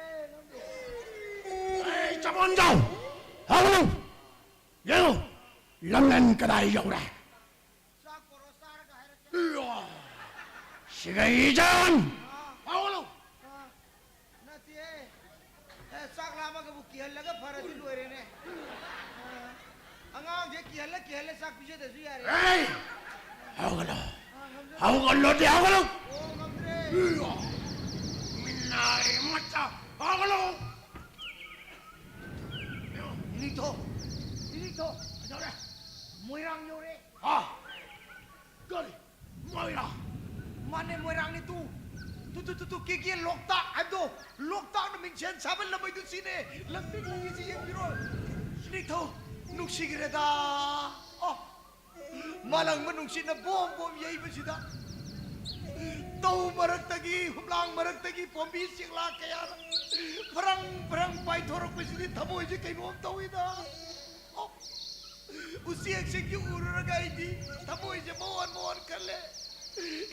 ꯑꯩ ꯆꯕꯣꯟꯖꯥꯎ! ꯍꯧꯒꯠꯂꯨ! ꯌꯦꯡꯉꯨ! ꯂꯝꯂꯦꯟ ꯀꯗꯥꯏ ꯌꯧꯔꯦ? ꯆꯥꯛ ꯄꯣꯔꯣ, ꯆꯥꯔꯒ ꯍꯥꯏꯔꯛꯀꯦ꯫ ꯏꯌꯥ! ꯁꯤꯒꯩꯖꯟ! ꯑꯥ꯫ ꯍꯧꯒꯠꯂꯨ! ꯑꯥ꯫ ꯅꯠꯇꯦꯍꯦ꯫ ꯑꯦ, ꯆꯥꯛ ꯂꯥꯝꯃꯒꯕꯨ ꯀꯤꯍꯜꯂꯒ ꯐꯔꯗꯤ ꯂꯣꯏꯔꯦꯅꯦ꯫ ꯑ, ꯑꯉꯥꯡꯁꯦ ꯀꯤꯍꯜꯂ ꯀꯤꯍꯜꯂ ꯆꯥꯛ ꯄꯤꯖꯗ꯭ꯔꯁꯨ ꯌꯥꯔꯦ꯫ ꯑꯦ! ꯍꯧꯒꯠꯂꯣ꯫ ꯑ, ꯉꯝꯖꯗ꯭ꯔꯦ꯫ ꯍꯧꯒꯠꯂꯣꯗꯤ ꯍꯧꯒꯠꯂꯣ꯫ ꯑꯣ, ꯉꯝꯗ꯭ꯔꯦ꯫ ꯏꯌꯥ! ꯃꯤꯅꯥꯏ ꯃꯆꯥ, ꯍꯧꯒꯠꯂꯣ꯫ ꯏꯅꯤꯡꯊꯧ, ꯏꯅꯤꯡꯊꯧ꯫ ꯀꯩꯗꯧꯔꯦ? ꯃꯣꯏꯔꯥꯡ ꯌꯧꯔꯦ꯫ ꯍꯥ? ꯀꯔꯤ? ꯃꯣꯏꯔꯥꯡ? ꯃꯥꯅꯦ, ꯃꯣꯏꯔꯥꯡꯅꯤ ꯇꯨ꯫ ꯇꯨ, ꯇꯨ, ꯇꯨ, ꯇꯨ, ꯀꯦ ꯀꯦ ꯂꯣꯛꯇꯥꯛ ꯍꯥꯏꯕꯗꯣ, ꯂꯣꯛꯇꯥꯛꯅ ꯃꯤꯡꯁꯦꯟ ꯁꯥꯕ ꯂꯝꯃꯩꯗꯨ ꯁꯤꯅꯦ꯫ ꯂꯝꯕꯤ ꯂꯝꯕꯤꯁꯤ ꯌꯦꯡꯕꯤꯔꯣ꯫ ꯏꯅꯤꯡꯊꯧ, ꯅꯨꯡꯁꯤꯈ꯭ꯔꯦꯗ꯫ ꯑꯣ, ꯃꯥꯂꯪꯕ ꯅꯨꯡꯁꯤꯠꯅ ꯕꯣꯝ ꯕꯣꯝ ꯌꯩꯕꯁꯤꯗ, ꯇꯧ ꯃꯔꯛꯇꯒꯤ, ꯍꯨꯝꯂꯥꯡ ꯃꯔꯛꯇꯒꯤ ꯄꯣꯝꯕꯤ ꯆꯦꯡꯂꯥ ꯀꯌꯥꯅ ꯐꯔꯪ ꯐꯔꯪ ꯄꯥꯏꯊꯣꯔꯛꯄꯁꯤꯗꯤ ꯊꯃꯣꯏꯁꯦ ꯀꯩꯅꯣꯝ ꯇꯧꯏꯗ꯫ ꯑꯣ, ꯎꯆꯦꯛꯁꯤꯡꯁꯤ ꯎꯔꯨꯔꯒ ꯑꯩꯗꯤ ꯊꯃꯣꯏꯁꯦ ꯃꯋꯣꯟ ꯃꯋꯣꯟ ꯈꯜꯂꯦ꯫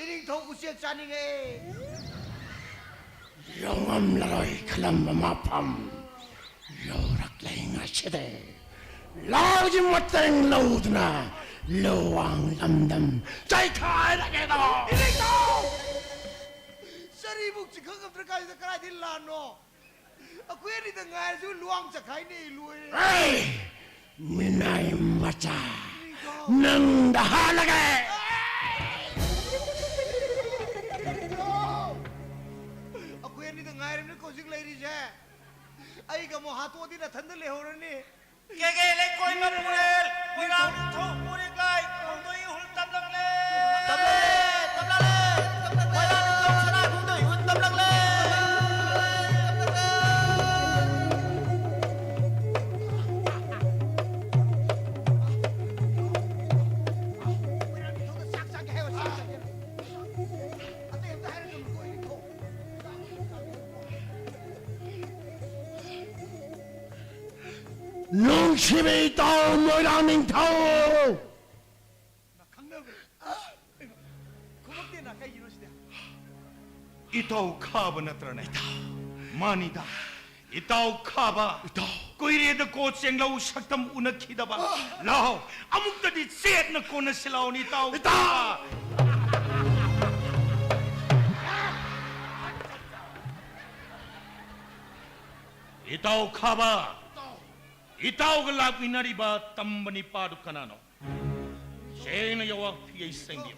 ꯏꯅꯤꯡꯊꯧ, ꯎꯆꯦꯛ ꯆꯥꯅꯤꯡꯉꯦ꯫ ꯌꯧꯉꯝꯂꯔꯣꯏ ꯈꯜꯂꯝꯕ ꯃꯐꯝ ꯌꯧꯔꯛꯂꯦ ꯉꯁꯤꯗꯤ꯫ ꯂꯥꯜꯒꯤ ꯃꯇꯦꯡ ꯂꯧꯗꯨꯅ ꯂꯨꯋꯥꯡ ꯂꯝꯗꯝ ꯆꯩꯈꯥꯏꯔꯒꯦꯗꯣ꯫ ꯏꯅꯤꯡꯊꯧ! ꯆꯔꯤꯕꯨꯛꯁꯤ ꯈꯪꯉꯝꯗ꯭ꯔ ꯀꯥꯟꯁꯤꯗ ꯀꯗꯥꯏꯗꯩ ꯂꯥꯟꯅꯣ? ꯑꯩꯈꯣꯏ ꯑꯅꯤꯗ ꯉꯥꯏꯔꯁꯨ ꯂꯨꯋꯥꯡ ꯆꯈꯥꯏꯅꯩ, ꯂꯣꯏꯔꯦ꯫ ꯑꯩ ꯃꯤꯅꯥꯏ ꯃꯆꯥ, ꯅꯪꯗ ꯍꯥꯠꯂꯒꯦ꯫ ꯑꯩꯈꯣꯏ ꯑꯅꯤꯗ ꯉꯥꯏꯔꯕꯅꯤꯀꯣ ꯍꯧꯖꯤꯛ ꯂꯩꯔꯤꯁꯦ꯫ ꯑꯩꯒ ꯑꯃꯨꯛ ꯍꯥꯠꯇꯣꯛꯑꯗꯤ ꯅꯊꯟꯗ ꯂꯩꯍꯧꯔꯅꯤ꯫ ꯀꯦꯒꯦ ꯂꯩꯀꯣꯏ ꯃꯄꯨꯔꯦꯜ, ꯃꯣꯏꯔꯥꯡ ꯅꯤꯡꯊꯧ ꯄꯨꯔꯤꯛꯂꯥꯏ, ꯈꯣꯡꯗꯣꯏ ꯏꯍꯨꯜ ꯇꯝꯂꯛꯂꯦ꯫ ꯇꯝꯂꯛꯂꯦ, ꯇꯝꯂꯛꯂꯦ, ꯇꯝꯂꯛꯂꯦ꯫ ꯃꯣꯏꯔꯥꯡ ꯅꯤꯡꯊꯧ ꯁꯅꯥ ꯈꯣꯡꯗꯣꯏ ꯏꯍꯨꯜ ꯇꯝꯂꯛꯂꯦ꯫ ꯃꯣꯏꯔꯥꯡ ꯅꯤꯡꯊꯧꯗ ꯆꯥꯛ ꯆꯥꯒꯦ ꯍꯥꯏꯌꯣ, ꯆꯥꯛ ꯆꯥꯒꯦ꯫ ꯑꯇꯩ ꯑꯝꯇ ꯍꯥꯏꯔꯛꯀꯅꯨ, ꯃꯣꯏ ꯅꯤꯡꯊꯧ꯫ ꯅꯨꯡꯁꯤꯕ ꯏꯇꯥꯎ ꯃꯣꯏꯔꯥꯡ ꯅꯤꯡꯊꯧ! ꯈꯪꯅꯕ꯭ꯔꯣ? ꯈꯨꯝꯃꯛꯇꯦꯅ ꯀꯩꯒꯤꯅꯣ ꯁꯤꯗꯤ? ꯏꯇꯥꯎ ꯈꯥꯕ ꯅꯠꯇ꯭ꯔꯅꯦ? ꯏꯇꯥꯎ꯫ ꯃꯥꯅꯤꯗ꯫ ꯏꯇꯥꯎ ꯈꯥꯕ꯫ ꯏꯇꯥꯎ꯫ ꯀꯨꯏꯔꯦꯗꯀꯣ ꯆꯦꯡꯂꯧ ꯁꯛꯇꯝ ꯎꯅꯈꯤꯗꯕ꯫ ꯂꯥꯎ, ꯑꯃꯨꯛꯇꯗꯤ ꯆꯦꯠꯅ ꯀꯣꯟꯅꯁꯤ ꯂꯥꯎꯅꯦ ꯏꯇꯥꯎ꯫ ꯏꯇꯥꯎ! ꯏꯇꯥꯎ ꯈꯥꯕ, ꯏꯇꯥꯎꯒ ꯂꯥꯛꯃꯤꯟꯅꯔꯤꯕ ꯇꯝꯕ ꯅꯤꯄꯥꯗꯨ ꯀꯅꯥꯅꯣ? ꯁꯦꯡꯅ ꯌꯥꯋꯥ ꯐꯤꯒꯩ ꯁꯦꯡꯕꯤꯌꯨ꯫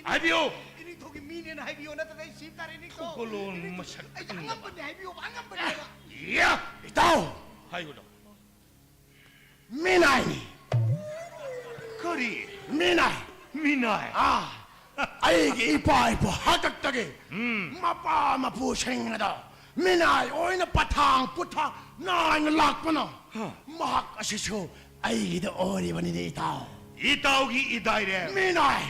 ꯍꯥꯏꯕꯤꯌꯨ꯫ ꯏꯅꯤꯡꯊꯧꯒꯤ ꯃꯤꯅꯦꯅ ꯍꯥꯏꯕꯤꯌꯨ, ꯅꯠꯇ꯭ꯔꯒ ꯑꯩ ꯁꯤꯕ ꯇꯥꯔꯦ, ꯏꯅꯤꯡꯊꯧ꯫ ꯊꯧꯒꯜꯂꯣꯟ ꯏꯅꯤꯡꯊꯧ, ꯃꯁꯛ ꯑꯩꯁꯦ ꯈꯪꯗꯕ꯫ ꯑꯉꯝꯕꯅꯦ ꯍꯥꯏꯕꯤꯌꯨ, ꯑꯉꯝꯕꯅꯦꯕ꯫ ꯌꯥ! ꯏꯇꯥꯎ! ꯍꯥꯏꯌꯨꯅꯣ꯫ ꯃꯤꯅꯥꯏꯅꯤ꯫ ꯀꯔꯤ? ꯃꯤꯅꯥꯏ꯫ ꯃꯤꯅꯥꯏ? ꯑꯥ꯫ ꯑꯩꯒꯤ ꯏꯄꯥ ꯏꯄꯨ ꯍꯥꯛꯇꯛꯇꯒꯤ ꯃꯄꯥ ꯃꯄꯨꯁꯤꯡ ꯑꯗꯣ ꯃꯤꯅꯥꯏ ꯑꯣꯏꯅ ꯄꯊꯥꯡ ꯄꯨꯊꯥꯡ ꯅꯥꯏꯅ ꯂꯥꯛꯄꯅ, ꯃꯍꯥꯛ ꯑꯁꯤꯁꯨ ꯑꯩꯒꯤꯗ ꯑꯣꯏꯔꯤꯕꯅꯤꯅꯦ, ꯏꯇꯥꯎ꯫ ꯏꯇꯥꯎꯒꯤ ꯏꯗꯥꯏꯔꯦꯝ꯫ ꯃꯤꯅꯥꯏ꯫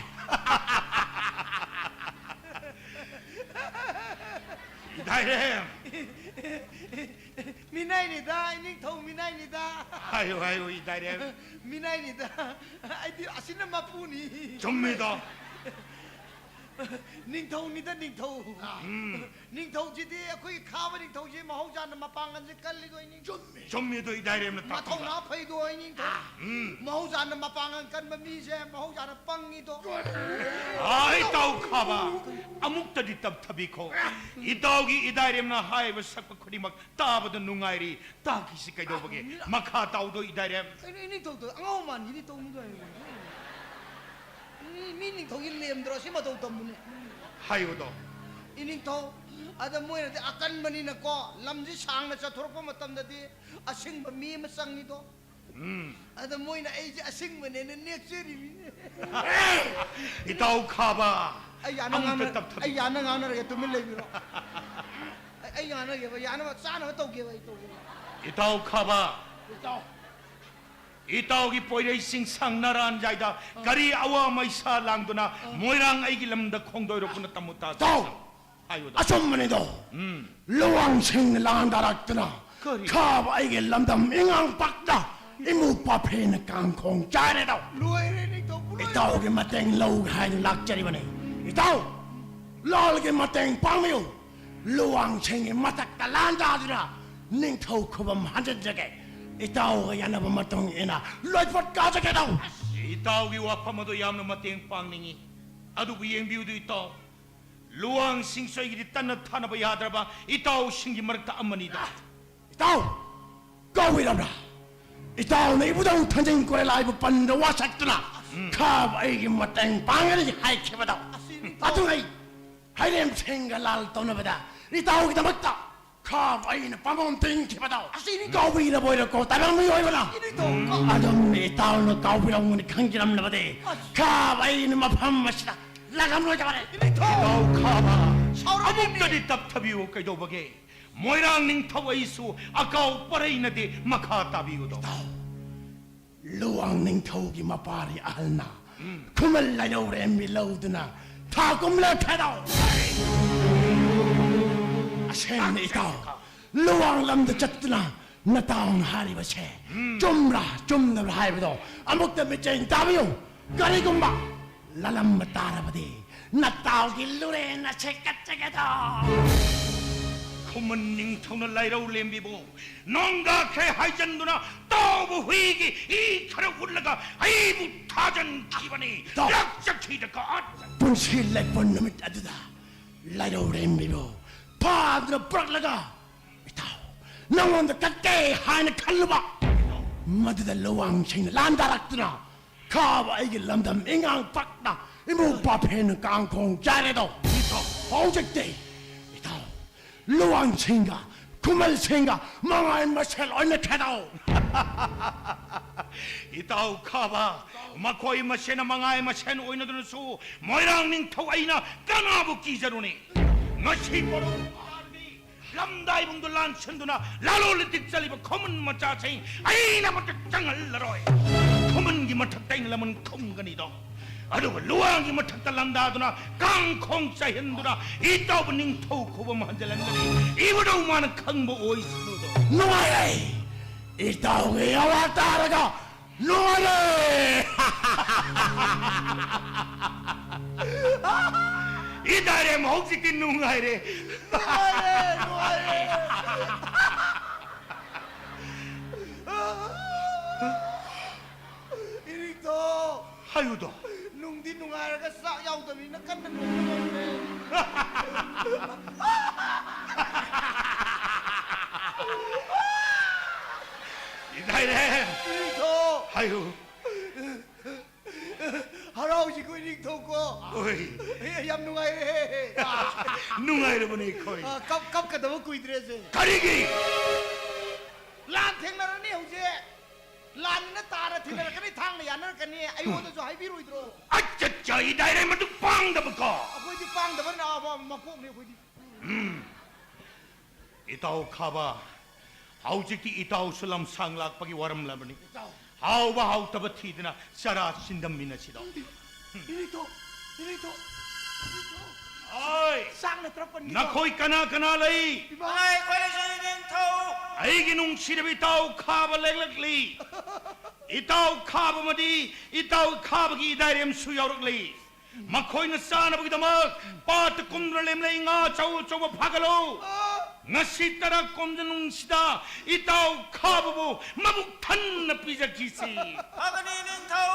ꯏꯗꯥꯏꯔꯦꯝ꯫ ꯃꯤꯅꯥꯏꯅꯤꯗ, ꯏꯅꯤꯡꯊꯧ ꯃꯤꯅꯥꯏꯅꯤꯗ꯫ ꯍꯥꯏꯌꯨ, ꯍꯥꯏꯌꯨ, ꯏꯗꯥꯏꯔꯦꯝ꯫ ꯃꯤꯅꯥꯏꯅꯤꯗ꯫ ꯑꯩꯗꯤ ꯑꯁꯤꯅ ꯃꯄꯨꯅꯤ꯫ ꯆꯨꯝꯃꯤꯗꯣ꯫ ꯅꯤꯡꯊꯧꯅꯤꯗ, ꯅꯤꯡꯊꯧ꯫ ꯎꯝ꯫ ꯅꯤꯡꯊꯧꯁꯤꯗꯤ, ꯑꯩꯈꯣꯏꯒꯤ ꯈꯥꯕ ꯅꯤꯡꯊꯧꯁꯤ ꯃꯍꯧꯁꯥꯅ ꯃꯄꯥꯡꯒꯜꯁꯦ ꯀꯜꯂꯤꯗꯣ, ꯏꯅꯤꯡꯊꯧ꯫ ꯆꯨꯝꯃꯤꯗꯣ, ꯏꯗꯥꯏꯔꯦꯝꯅ ꯇꯥꯛꯄꯤꯕ꯫ ꯃꯊꯧꯅꯥ ꯐꯩꯗꯣ, ꯏꯅꯤꯡꯊꯧ꯫ ꯎꯝ꯫ ꯃꯍꯧꯁꯥꯅ ꯃꯄꯥꯡꯒꯜ ꯀꯟꯕ ꯃꯤꯁꯦ ꯃꯍꯧꯁꯥꯅ ꯄꯪꯉꯤꯗꯣ꯫ ꯑꯥ, ꯏꯇꯥꯎ ꯈꯥꯕ, ꯑꯃꯨꯛꯇꯗꯤ ꯇꯞꯊꯕꯤꯈꯣ꯫ ꯏꯇꯥꯎꯒꯤ ꯏꯗꯥꯏꯔꯦꯝꯅ ꯍꯥꯏꯕ ꯁꯛꯄ ꯈꯨꯗꯤꯡꯃꯛ ꯇꯥꯕꯗ ꯅꯨꯡꯉꯥꯏꯔꯤ꯫ ꯇꯥꯈꯤꯁꯤ ꯀꯩꯗꯧꯕꯒꯦ? ꯑꯥ, ꯃꯈꯥ ꯇꯥꯎꯗꯣ, ꯏꯗꯥꯏꯔꯦꯝ꯫ ꯀꯩꯅꯣ, ꯏꯅꯤꯡꯊꯧꯗꯣ ꯑꯉꯥꯎ ꯃꯥꯟꯒꯤꯗꯤ ꯇꯧꯅꯨꯗ꯫ ꯃꯤ, ꯃꯤ ꯅꯤꯡꯊꯧꯒꯤ ꯂꯦꯝꯗ꯭ꯔꯣ? ꯁꯤ ꯃꯇꯧ ꯇꯝꯕꯅꯦ꯫ ꯍꯥꯏꯌꯨꯗꯣ꯫ ꯏꯅꯤꯡꯊꯧ, ꯑꯗ ꯃꯣꯏꯅꯗꯤ ꯑꯀꯟꯕꯅꯤꯅꯀꯣ, ꯂꯝꯁꯤ ꯁꯥꯡꯅ ꯆꯠꯊꯣꯔꯛꯄ ꯃꯇꯝꯗꯗꯤ ꯑꯁꯤꯡꯕ ꯃꯤ ꯑꯃ ꯆꯪꯉꯤꯗꯣ꯫ ꯎꯝ꯫ ꯑꯗ ꯃꯣꯏꯅ ꯑꯩꯁꯦ ꯑꯁꯤꯡꯕꯅꯦꯅ ꯅꯦꯛꯆꯔꯤꯃꯤꯅꯦ꯫ ꯏꯇꯥꯎ ꯈꯥꯕ, ꯑꯩ ꯌꯥꯅ ꯑꯃꯨꯛꯇ ꯉꯥꯡꯅ-, ꯇꯞꯊꯕꯤ꯫ ꯑꯩ ꯌꯥꯅ ꯉꯥꯡꯅꯔꯒꯦ, ꯇꯨꯃꯤꯟ ꯂꯩꯕꯤꯔꯣ꯫ ꯑꯩ, ꯑꯩ ꯉꯥꯡꯅꯒꯦꯕ, ꯌꯥꯅꯕ, ꯆꯥꯅꯕ ꯇꯧꯒꯦꯕ, ꯑꯩ ꯇꯧꯒꯦꯕ꯫ ꯏꯇꯥꯎ ꯈꯥꯕ, ꯏꯇꯥꯎ꯫ ꯏꯇꯥꯎꯒꯤ ꯄꯣꯏꯔꯩ ꯆꯤꯡꯁꯥꯡ ꯅꯔꯥꯟ ꯌꯥꯏꯗ ꯀꯔꯤ ꯑꯋꯥ ꯃꯩꯁꯥ ꯂꯥꯡꯗꯨꯅ ꯃꯣꯏꯔꯥꯡ ꯑꯩꯒꯤ ꯂꯝꯗ ꯈꯣꯡꯗꯣꯏꯔꯛꯄꯅ ꯇꯝꯃꯨ ꯇꯥ ꯏꯇꯥꯎ! ꯍꯥꯏꯌꯨꯗ꯫ ꯑꯆꯨꯝꯕꯅꯤꯗꯣ꯫ ꯎꯝ꯫ ꯂꯨꯋꯥꯡꯁꯤꯡꯅ ꯂꯥꯟꯗꯥꯔꯛꯇꯨꯅ ꯀꯔꯤ? ꯈꯥꯕ ꯑꯩꯒꯤ ꯂꯝꯗꯝ ꯏꯉꯥꯡ ꯄꯥꯛꯇ ꯏꯃꯨ ꯄꯥꯐꯦꯅ ꯀꯥꯡꯈꯣꯡ ꯆꯥꯏꯔꯦꯗꯣ꯫ ꯂꯣꯏꯔꯦ, ꯅꯤꯡꯊꯧ, ꯂꯣꯏꯔꯦ꯫ ꯏꯇꯥꯎꯒꯤ ꯃꯇꯦꯡ ꯂꯧꯒꯦ ꯍꯥꯏꯅ ꯂꯥꯛꯆꯔꯤꯕꯅꯤ꯫ ꯏꯇꯥꯎ, ꯂꯥꯜꯒꯤ ꯃꯇꯦꯡ ꯄꯥꯡꯕꯤꯌꯨ꯫ ꯂꯨꯋꯥꯡꯁꯤꯡꯒꯤ ꯃꯊꯛꯇ ꯂꯥꯟꯗꯥꯗꯨꯅ ꯅꯤꯡꯊꯧ ꯈꯨꯕꯝ ꯍꯟꯖꯤꯟꯖꯒꯦ꯫ ꯏꯇꯥꯎꯒ ꯌꯥꯅꯕ ꯃꯇꯨꯡ ꯏꯟꯅ ꯂꯣꯏꯐꯠ ꯀꯥꯖꯒꯦꯗꯣ꯫ ꯏꯇꯥꯎꯒꯤ ꯋꯥꯐꯝ ꯑꯗꯨ ꯌꯥꯝꯅ ꯃꯇꯦꯡ ꯄꯥꯡꯅꯤꯡꯏ, ꯑꯗꯨꯕꯨ ꯌꯦꯡꯕꯤꯌꯨꯗꯨ ꯏꯇꯥꯎ, ꯂꯨꯋꯥꯡꯁꯤꯡꯁꯨ ꯑꯩꯒꯤꯗꯤ ꯇꯠꯅ ꯊꯥꯅꯕ ꯌꯥꯗ꯭ꯔꯕ ꯏꯇꯥꯎꯁꯤꯡꯒꯤ ꯃꯔꯛꯇ ꯑꯃꯅꯤꯗ꯫ ꯏꯇꯥꯎ, ꯀꯥꯎꯕꯤꯔꯕ꯭ꯔꯥ? ꯏꯇꯥꯎꯅ ꯏꯕꯨꯙꯧ ꯊꯟꯖꯤꯡ ꯀꯣꯔꯦꯂꯥꯏꯕꯨ ꯄꯟꯗ ꯋꯥꯁꯛꯇꯨꯅ ꯎꯝ꯫ ꯈꯥꯕ ꯑꯩꯒꯤ ꯃꯇꯦꯡ ꯄꯥꯡꯒꯅꯤ ꯍꯥꯏꯈꯤꯕꯗꯣ꯫ ꯑꯁꯤꯅꯤ ꯏꯇꯥꯎ꯫ ꯑꯗꯨ ꯑꯩ ꯍꯩꯔꯦꯝꯁꯤꯡꯒ ꯂꯥꯜ ꯇꯧꯅꯕꯗ ꯏꯇꯥꯎꯒꯤꯗꯃꯛꯇ ꯈꯥꯕ ꯑꯩꯅ ꯄꯥꯝꯕꯣꯝ ꯇꯤꯡꯈꯤꯕꯗꯣ꯫ ꯑꯁꯤꯅꯤ ꯏꯇꯥꯎ꯫ ꯀꯥꯎꯕꯤꯔꯕꯣꯏꯔꯀꯣ, ꯇꯥꯏꯕꯪ ꯃꯤꯑꯣꯏꯕꯅ? ꯑꯁꯤꯅꯤ ꯏꯇꯥꯎ꯫ ꯑꯗꯨꯝ ꯏꯇꯥꯎꯅ ꯀꯥꯎꯕꯤꯔꯝꯒꯅꯤ ꯈꯪꯖꯔꯝꯂꯕꯗꯤ ꯑꯁ꯫ ꯈꯥꯕ ꯑꯩꯅ ꯃꯐꯝ ꯑꯁꯤꯗ ꯂꯥꯛꯂꯝꯂꯣꯏꯗꯕꯅꯤ꯫ ꯏꯅꯤꯡꯊꯧ! ꯏꯇꯥꯎ ꯈꯥꯕ, ꯁꯥꯎꯔꯣꯏ, ꯑꯃꯨꯛꯇꯗꯤ ꯏꯅꯦ꯫ ꯇꯞꯊꯕꯤꯌꯨ, ꯀꯩꯗꯧꯕꯒꯦ? ꯃꯣꯏꯔꯥꯡ ꯅꯤꯡꯊꯧ ꯑꯩꯁꯨ ꯑꯀꯥꯎ ꯄꯔꯩꯅꯗꯦ, ꯃꯈꯥ ꯇꯥꯕꯤꯌꯨꯗꯣ꯫ ꯏꯇꯥꯎ, ꯂꯨꯋꯥꯡ ꯅꯤꯡꯊꯧꯒꯤ ꯃꯄꯥꯔꯤ ꯑꯍꯜꯅ ꯎꯝ꯫ ꯈꯨꯃꯟ ꯂꯥꯏꯔꯧꯔꯦꯝꯕꯤ ꯂꯧꯗꯨꯅ ꯊꯥ ꯀꯨꯝꯂꯦ ꯊꯦꯗꯥꯎ꯫ ꯑꯁꯦꯡꯕꯅꯤ ꯏꯇꯥꯎ, ꯂꯨꯋꯥꯡ ꯂꯝꯗ ꯆꯠꯇꯨꯅ ꯅꯇꯥꯎꯅ ꯍꯥꯏꯔꯤꯕꯁꯦ ꯎꯝ꯫ ꯆꯨꯝꯕ꯭ꯔꯥ ꯆꯨꯝꯗꯕ꯭ꯔꯥ ꯍꯥꯏꯕꯗꯣ ꯑꯃꯨꯛꯇ ꯃꯤꯠꯌꯦꯡ ꯇꯥꯕꯤꯌꯨ꯫ ꯀꯔꯤꯒꯨꯝꯕ ꯂꯥꯜꯂꯝꯕ ꯇꯥꯔꯕꯗꯤ ꯅꯇꯥꯎꯒꯤ ꯂꯨꯔꯦꯟ ꯑꯁꯦ ꯀꯠꯆꯒꯦꯗꯣ꯫ ꯈꯨꯃꯟ ꯅꯤꯡꯊꯧꯅ ꯂꯥꯏꯔꯧ ꯂꯦꯝꯕꯤꯕꯨ ꯅꯣꯡꯒꯥꯈ꯭ꯔꯦ ꯍꯥꯏꯖꯟꯗꯨꯅ ꯇꯥꯎꯕ ꯍꯨꯏꯒꯤ ꯏ ꯈꯔ ꯎꯠꯂꯒ ꯑꯩꯕꯨ ꯊꯥꯖꯟꯈꯤꯕꯅꯤ꯫ ꯇꯥꯎ꯫ ꯂꯥꯛꯆꯈꯤꯗ ꯀꯥ-, ꯄꯨꯟꯁꯤ ꯂꯦꯞꯄ ꯅꯨꯃꯤꯠ ꯑꯗꯨꯗ ꯂꯥꯏꯔꯧ ꯂꯦꯝꯕꯤꯕꯨ ꯐꯥꯗꯨꯅ ꯄꯨꯔꯛꯂꯒ ꯏꯇꯥꯎ, ꯅꯉꯣꯟꯗ ꯀꯠꯀꯦ ꯍꯥꯏꯅ ꯈꯜꯂꯨꯕ ꯃꯗꯨꯗ ꯂꯨꯋꯥꯡꯁꯤꯡꯅ ꯂꯥꯟꯗꯥꯔꯛꯇꯨꯅ ꯈꯥꯕ ꯑꯩꯒꯤ ꯂꯝꯗꯝ ꯏꯉꯥꯡ ꯄꯛꯅ ꯏꯃꯨ ꯄꯥꯐꯦꯟꯅ ꯀꯥꯡꯈꯣꯡ ꯆꯥꯏꯔꯦꯗꯣ꯫ ꯏꯇꯥꯎ꯫ ꯍꯧꯖꯤꯛꯇꯤ ꯏꯇꯥꯎ, ꯂꯨꯋꯥꯡꯁꯤꯡꯒ ꯈꯨꯃꯟꯁꯤꯡꯒ ꯃꯉꯥꯏ ꯃꯁꯦꯜ ꯑꯣꯏꯅ ꯈꯦꯗꯥꯎ꯫ ꯏꯇꯥꯎ ꯈꯥꯕ, ꯃꯈꯣꯏ ꯃꯁꯦꯟ ꯃꯉꯥꯏ ꯃꯁꯦꯟ ꯑꯣꯏꯅꯗꯨꯅꯁꯨ ꯃꯣꯏꯔꯥꯡ ꯅꯤꯡꯊꯧ ꯑꯩꯅ ꯀꯅꯥꯕꯨ ꯀꯤꯖꯔꯨꯅꯤ? ꯉꯁꯤ ꯃꯔꯨꯞ ꯂꯝꯗꯥꯏꯕꯨꯡꯗꯨ ꯂꯥꯟꯁꯤꯟꯗꯨꯅ ꯂꯥꯂꯣ ꯂꯤꯇꯤꯛ ꯆꯠꯂꯤꯕ ꯈꯨꯃꯟ ꯃꯆꯥꯁꯤꯡ ꯑꯩꯅ ꯑꯃꯠꯇ ꯆꯪꯍꯜꯂꯔꯣꯏ꯫ ꯈꯨꯃꯟꯒꯤ ꯃꯊꯛꯇ ꯑꯩꯅ ꯂꯃꯟ ꯈꯨꯝꯒꯅꯤꯗꯣ, ꯑꯗꯨꯒ ꯂꯨꯋꯥꯡꯒꯤ ꯃꯊꯛꯇ ꯂꯥꯟꯗꯥꯗꯨꯅ ꯀꯥꯡꯈꯣꯡ ꯆꯥꯏꯍꯟꯗꯨꯅ ꯏꯇꯥꯎꯕꯨ ꯅꯤꯡꯊꯧ ꯈꯨꯕꯝ ꯍꯟꯖꯤꯜꯍꯟꯒꯅꯤ꯫ ꯏꯕꯨꯙꯧ ꯃꯥꯅ ꯈꯪꯕ ꯑꯣꯏꯁꯅꯨꯗꯣ꯫ ꯅꯨꯡꯉꯥꯏꯔꯦ꯫ ꯏꯇꯥꯎꯒꯤ ꯑꯋꯥ ꯇꯥꯔꯒ ꯅꯨꯡꯉꯥꯏꯔꯦ! ꯏꯗꯥꯏꯔꯦꯝ ꯍꯧꯖꯤꯛꯇꯤ ꯅꯨꯡꯉꯥꯏꯔꯦ꯫ ꯅꯨꯡꯉꯥꯏꯔꯦ, ꯅꯨꯡꯉꯥꯏꯔꯦ꯫ ꯏꯔꯤꯛꯇꯣ! ꯍꯥꯏꯌꯨꯗꯣ꯫ ꯅꯨꯡꯗꯤ ꯅꯨꯡꯉꯥꯏꯔꯒ ꯆꯥꯛ ꯌꯥꯎꯗꯕꯅꯤꯅ ꯀꯟꯅ ꯅꯣꯛꯄ ꯉꯝꯗ꯭ꯔꯦ꯫ ꯏꯗꯥꯏꯔꯦꯝ! ꯏꯔꯤꯛꯇꯣ! ꯍꯥꯏꯌꯨ꯫ ꯍꯔꯥꯎꯁꯤꯀꯣ ꯏꯅꯤꯡꯊꯧꯀꯣ꯫ ꯍꯣꯏ꯫ ꯑꯦ, ꯌꯥꯝ ꯅꯨꯡꯉꯥꯏꯔꯦ꯫ ꯅꯨꯡꯉꯥꯏꯔꯕꯅꯦ ꯑꯩꯈꯣꯏ꯫ ꯑ, ꯀꯞ-, ꯀꯞꯀꯗꯕ ꯀꯨꯏꯗ꯭ꯔꯦꯁꯦ꯫ ꯀꯔꯤꯒꯤ? ꯂꯥꯟ ꯊꯦꯡꯅꯔꯅꯤ ꯍꯧꯖꯤꯛ꯫ ꯂꯥꯟꯅꯤꯅ ꯇꯥꯔ ꯊꯦꯡꯅꯔꯛꯀꯅꯤ, ꯊꯥꯡꯅ ꯌꯥꯅꯔꯛꯀꯅꯤ꯫ ꯑꯩꯉꯣꯟꯗꯁꯨ ꯍꯥꯏꯕꯤꯔꯣꯏꯗ꯭ꯔꯣ? ꯑꯠꯆꯥ, ꯆꯥ, ꯏꯗꯥꯏꯔꯦꯝ ꯑꯗꯨ ꯄꯥ ꯄꯥꯡꯗꯕꯀꯣ꯫ ꯑꯩꯈꯣꯏꯗꯤ ꯄꯥꯡꯗꯕ ꯅꯥꯕ ꯃꯀꯣꯛꯅꯤ ꯑꯩꯈꯣꯏꯗꯤ꯫ ꯏꯇꯥꯎ ꯈꯥꯕ, ꯍꯧꯖꯤꯛꯇꯤ ꯏꯇꯥꯎꯁꯨ ꯂꯝꯁꯥꯡ ꯂꯥꯛꯄꯒꯤ ꯋꯥꯔꯝꯂꯕꯅꯤ꯫ ꯏꯇꯥꯎ꯫ ꯍꯥꯎꯕ ꯍꯥꯎꯇꯕ ꯊꯤꯗꯅ ꯆꯔꯥ ꯆꯤꯟꯗꯝꯃꯤꯟꯅꯁꯤꯗꯣ꯫ ꯏꯅꯤꯡꯊꯧ, ꯏꯅꯤꯡꯊꯧ, ꯏꯅꯤꯡꯊꯧ꯫ ꯑꯣꯏ! ꯆꯥꯛ ꯅꯠꯇ꯭ꯔ ꯄꯟꯒꯤꯗꯣ? ꯅꯈꯣꯏ ꯀꯅꯥ ꯀꯅꯥ ꯂꯩ? ꯏꯃꯥ! ꯑꯩꯈꯣꯏꯁꯨ ꯏꯅꯤꯡꯊꯧ꯫ ꯑꯩꯒꯤ ꯅꯨꯡꯁꯤꯔꯕ ꯏꯇꯥꯎ ꯈꯥꯕ ꯂꯦꯛꯂꯛꯂꯤ꯫ ꯏꯇꯥꯎ ꯈꯥꯕ ꯑꯃꯗꯤ ꯏꯇꯥꯎ ꯈꯥꯕꯒꯤ ꯏꯗꯥꯏꯔꯦꯝꯁꯨ ꯌꯥꯎꯔꯛꯂꯤ꯫ ꯃꯈꯣꯏꯅ ꯆꯥꯅꯕꯒꯤꯗꯃꯛ ꯄꯥꯠꯇ ꯀꯨꯝꯗꯨꯅ ꯂꯩꯃꯂꯩ ꯉꯥ ꯑꯆꯧ ꯑꯆꯧꯕ ꯐꯥꯒꯠꯂꯨ꯫ ꯉꯁꯤ ꯇꯔꯥ ꯀꯨꯝꯖ ꯅꯨꯡꯁꯤꯗ ꯏꯇꯥꯎ ꯈꯥꯕꯕꯨ ꯃꯕꯨꯛ ꯊꯟꯅ ꯄꯤꯖꯈꯤꯁꯤ꯫ ꯐꯒꯅꯤ, ꯏꯅꯤꯡꯊꯧ꯫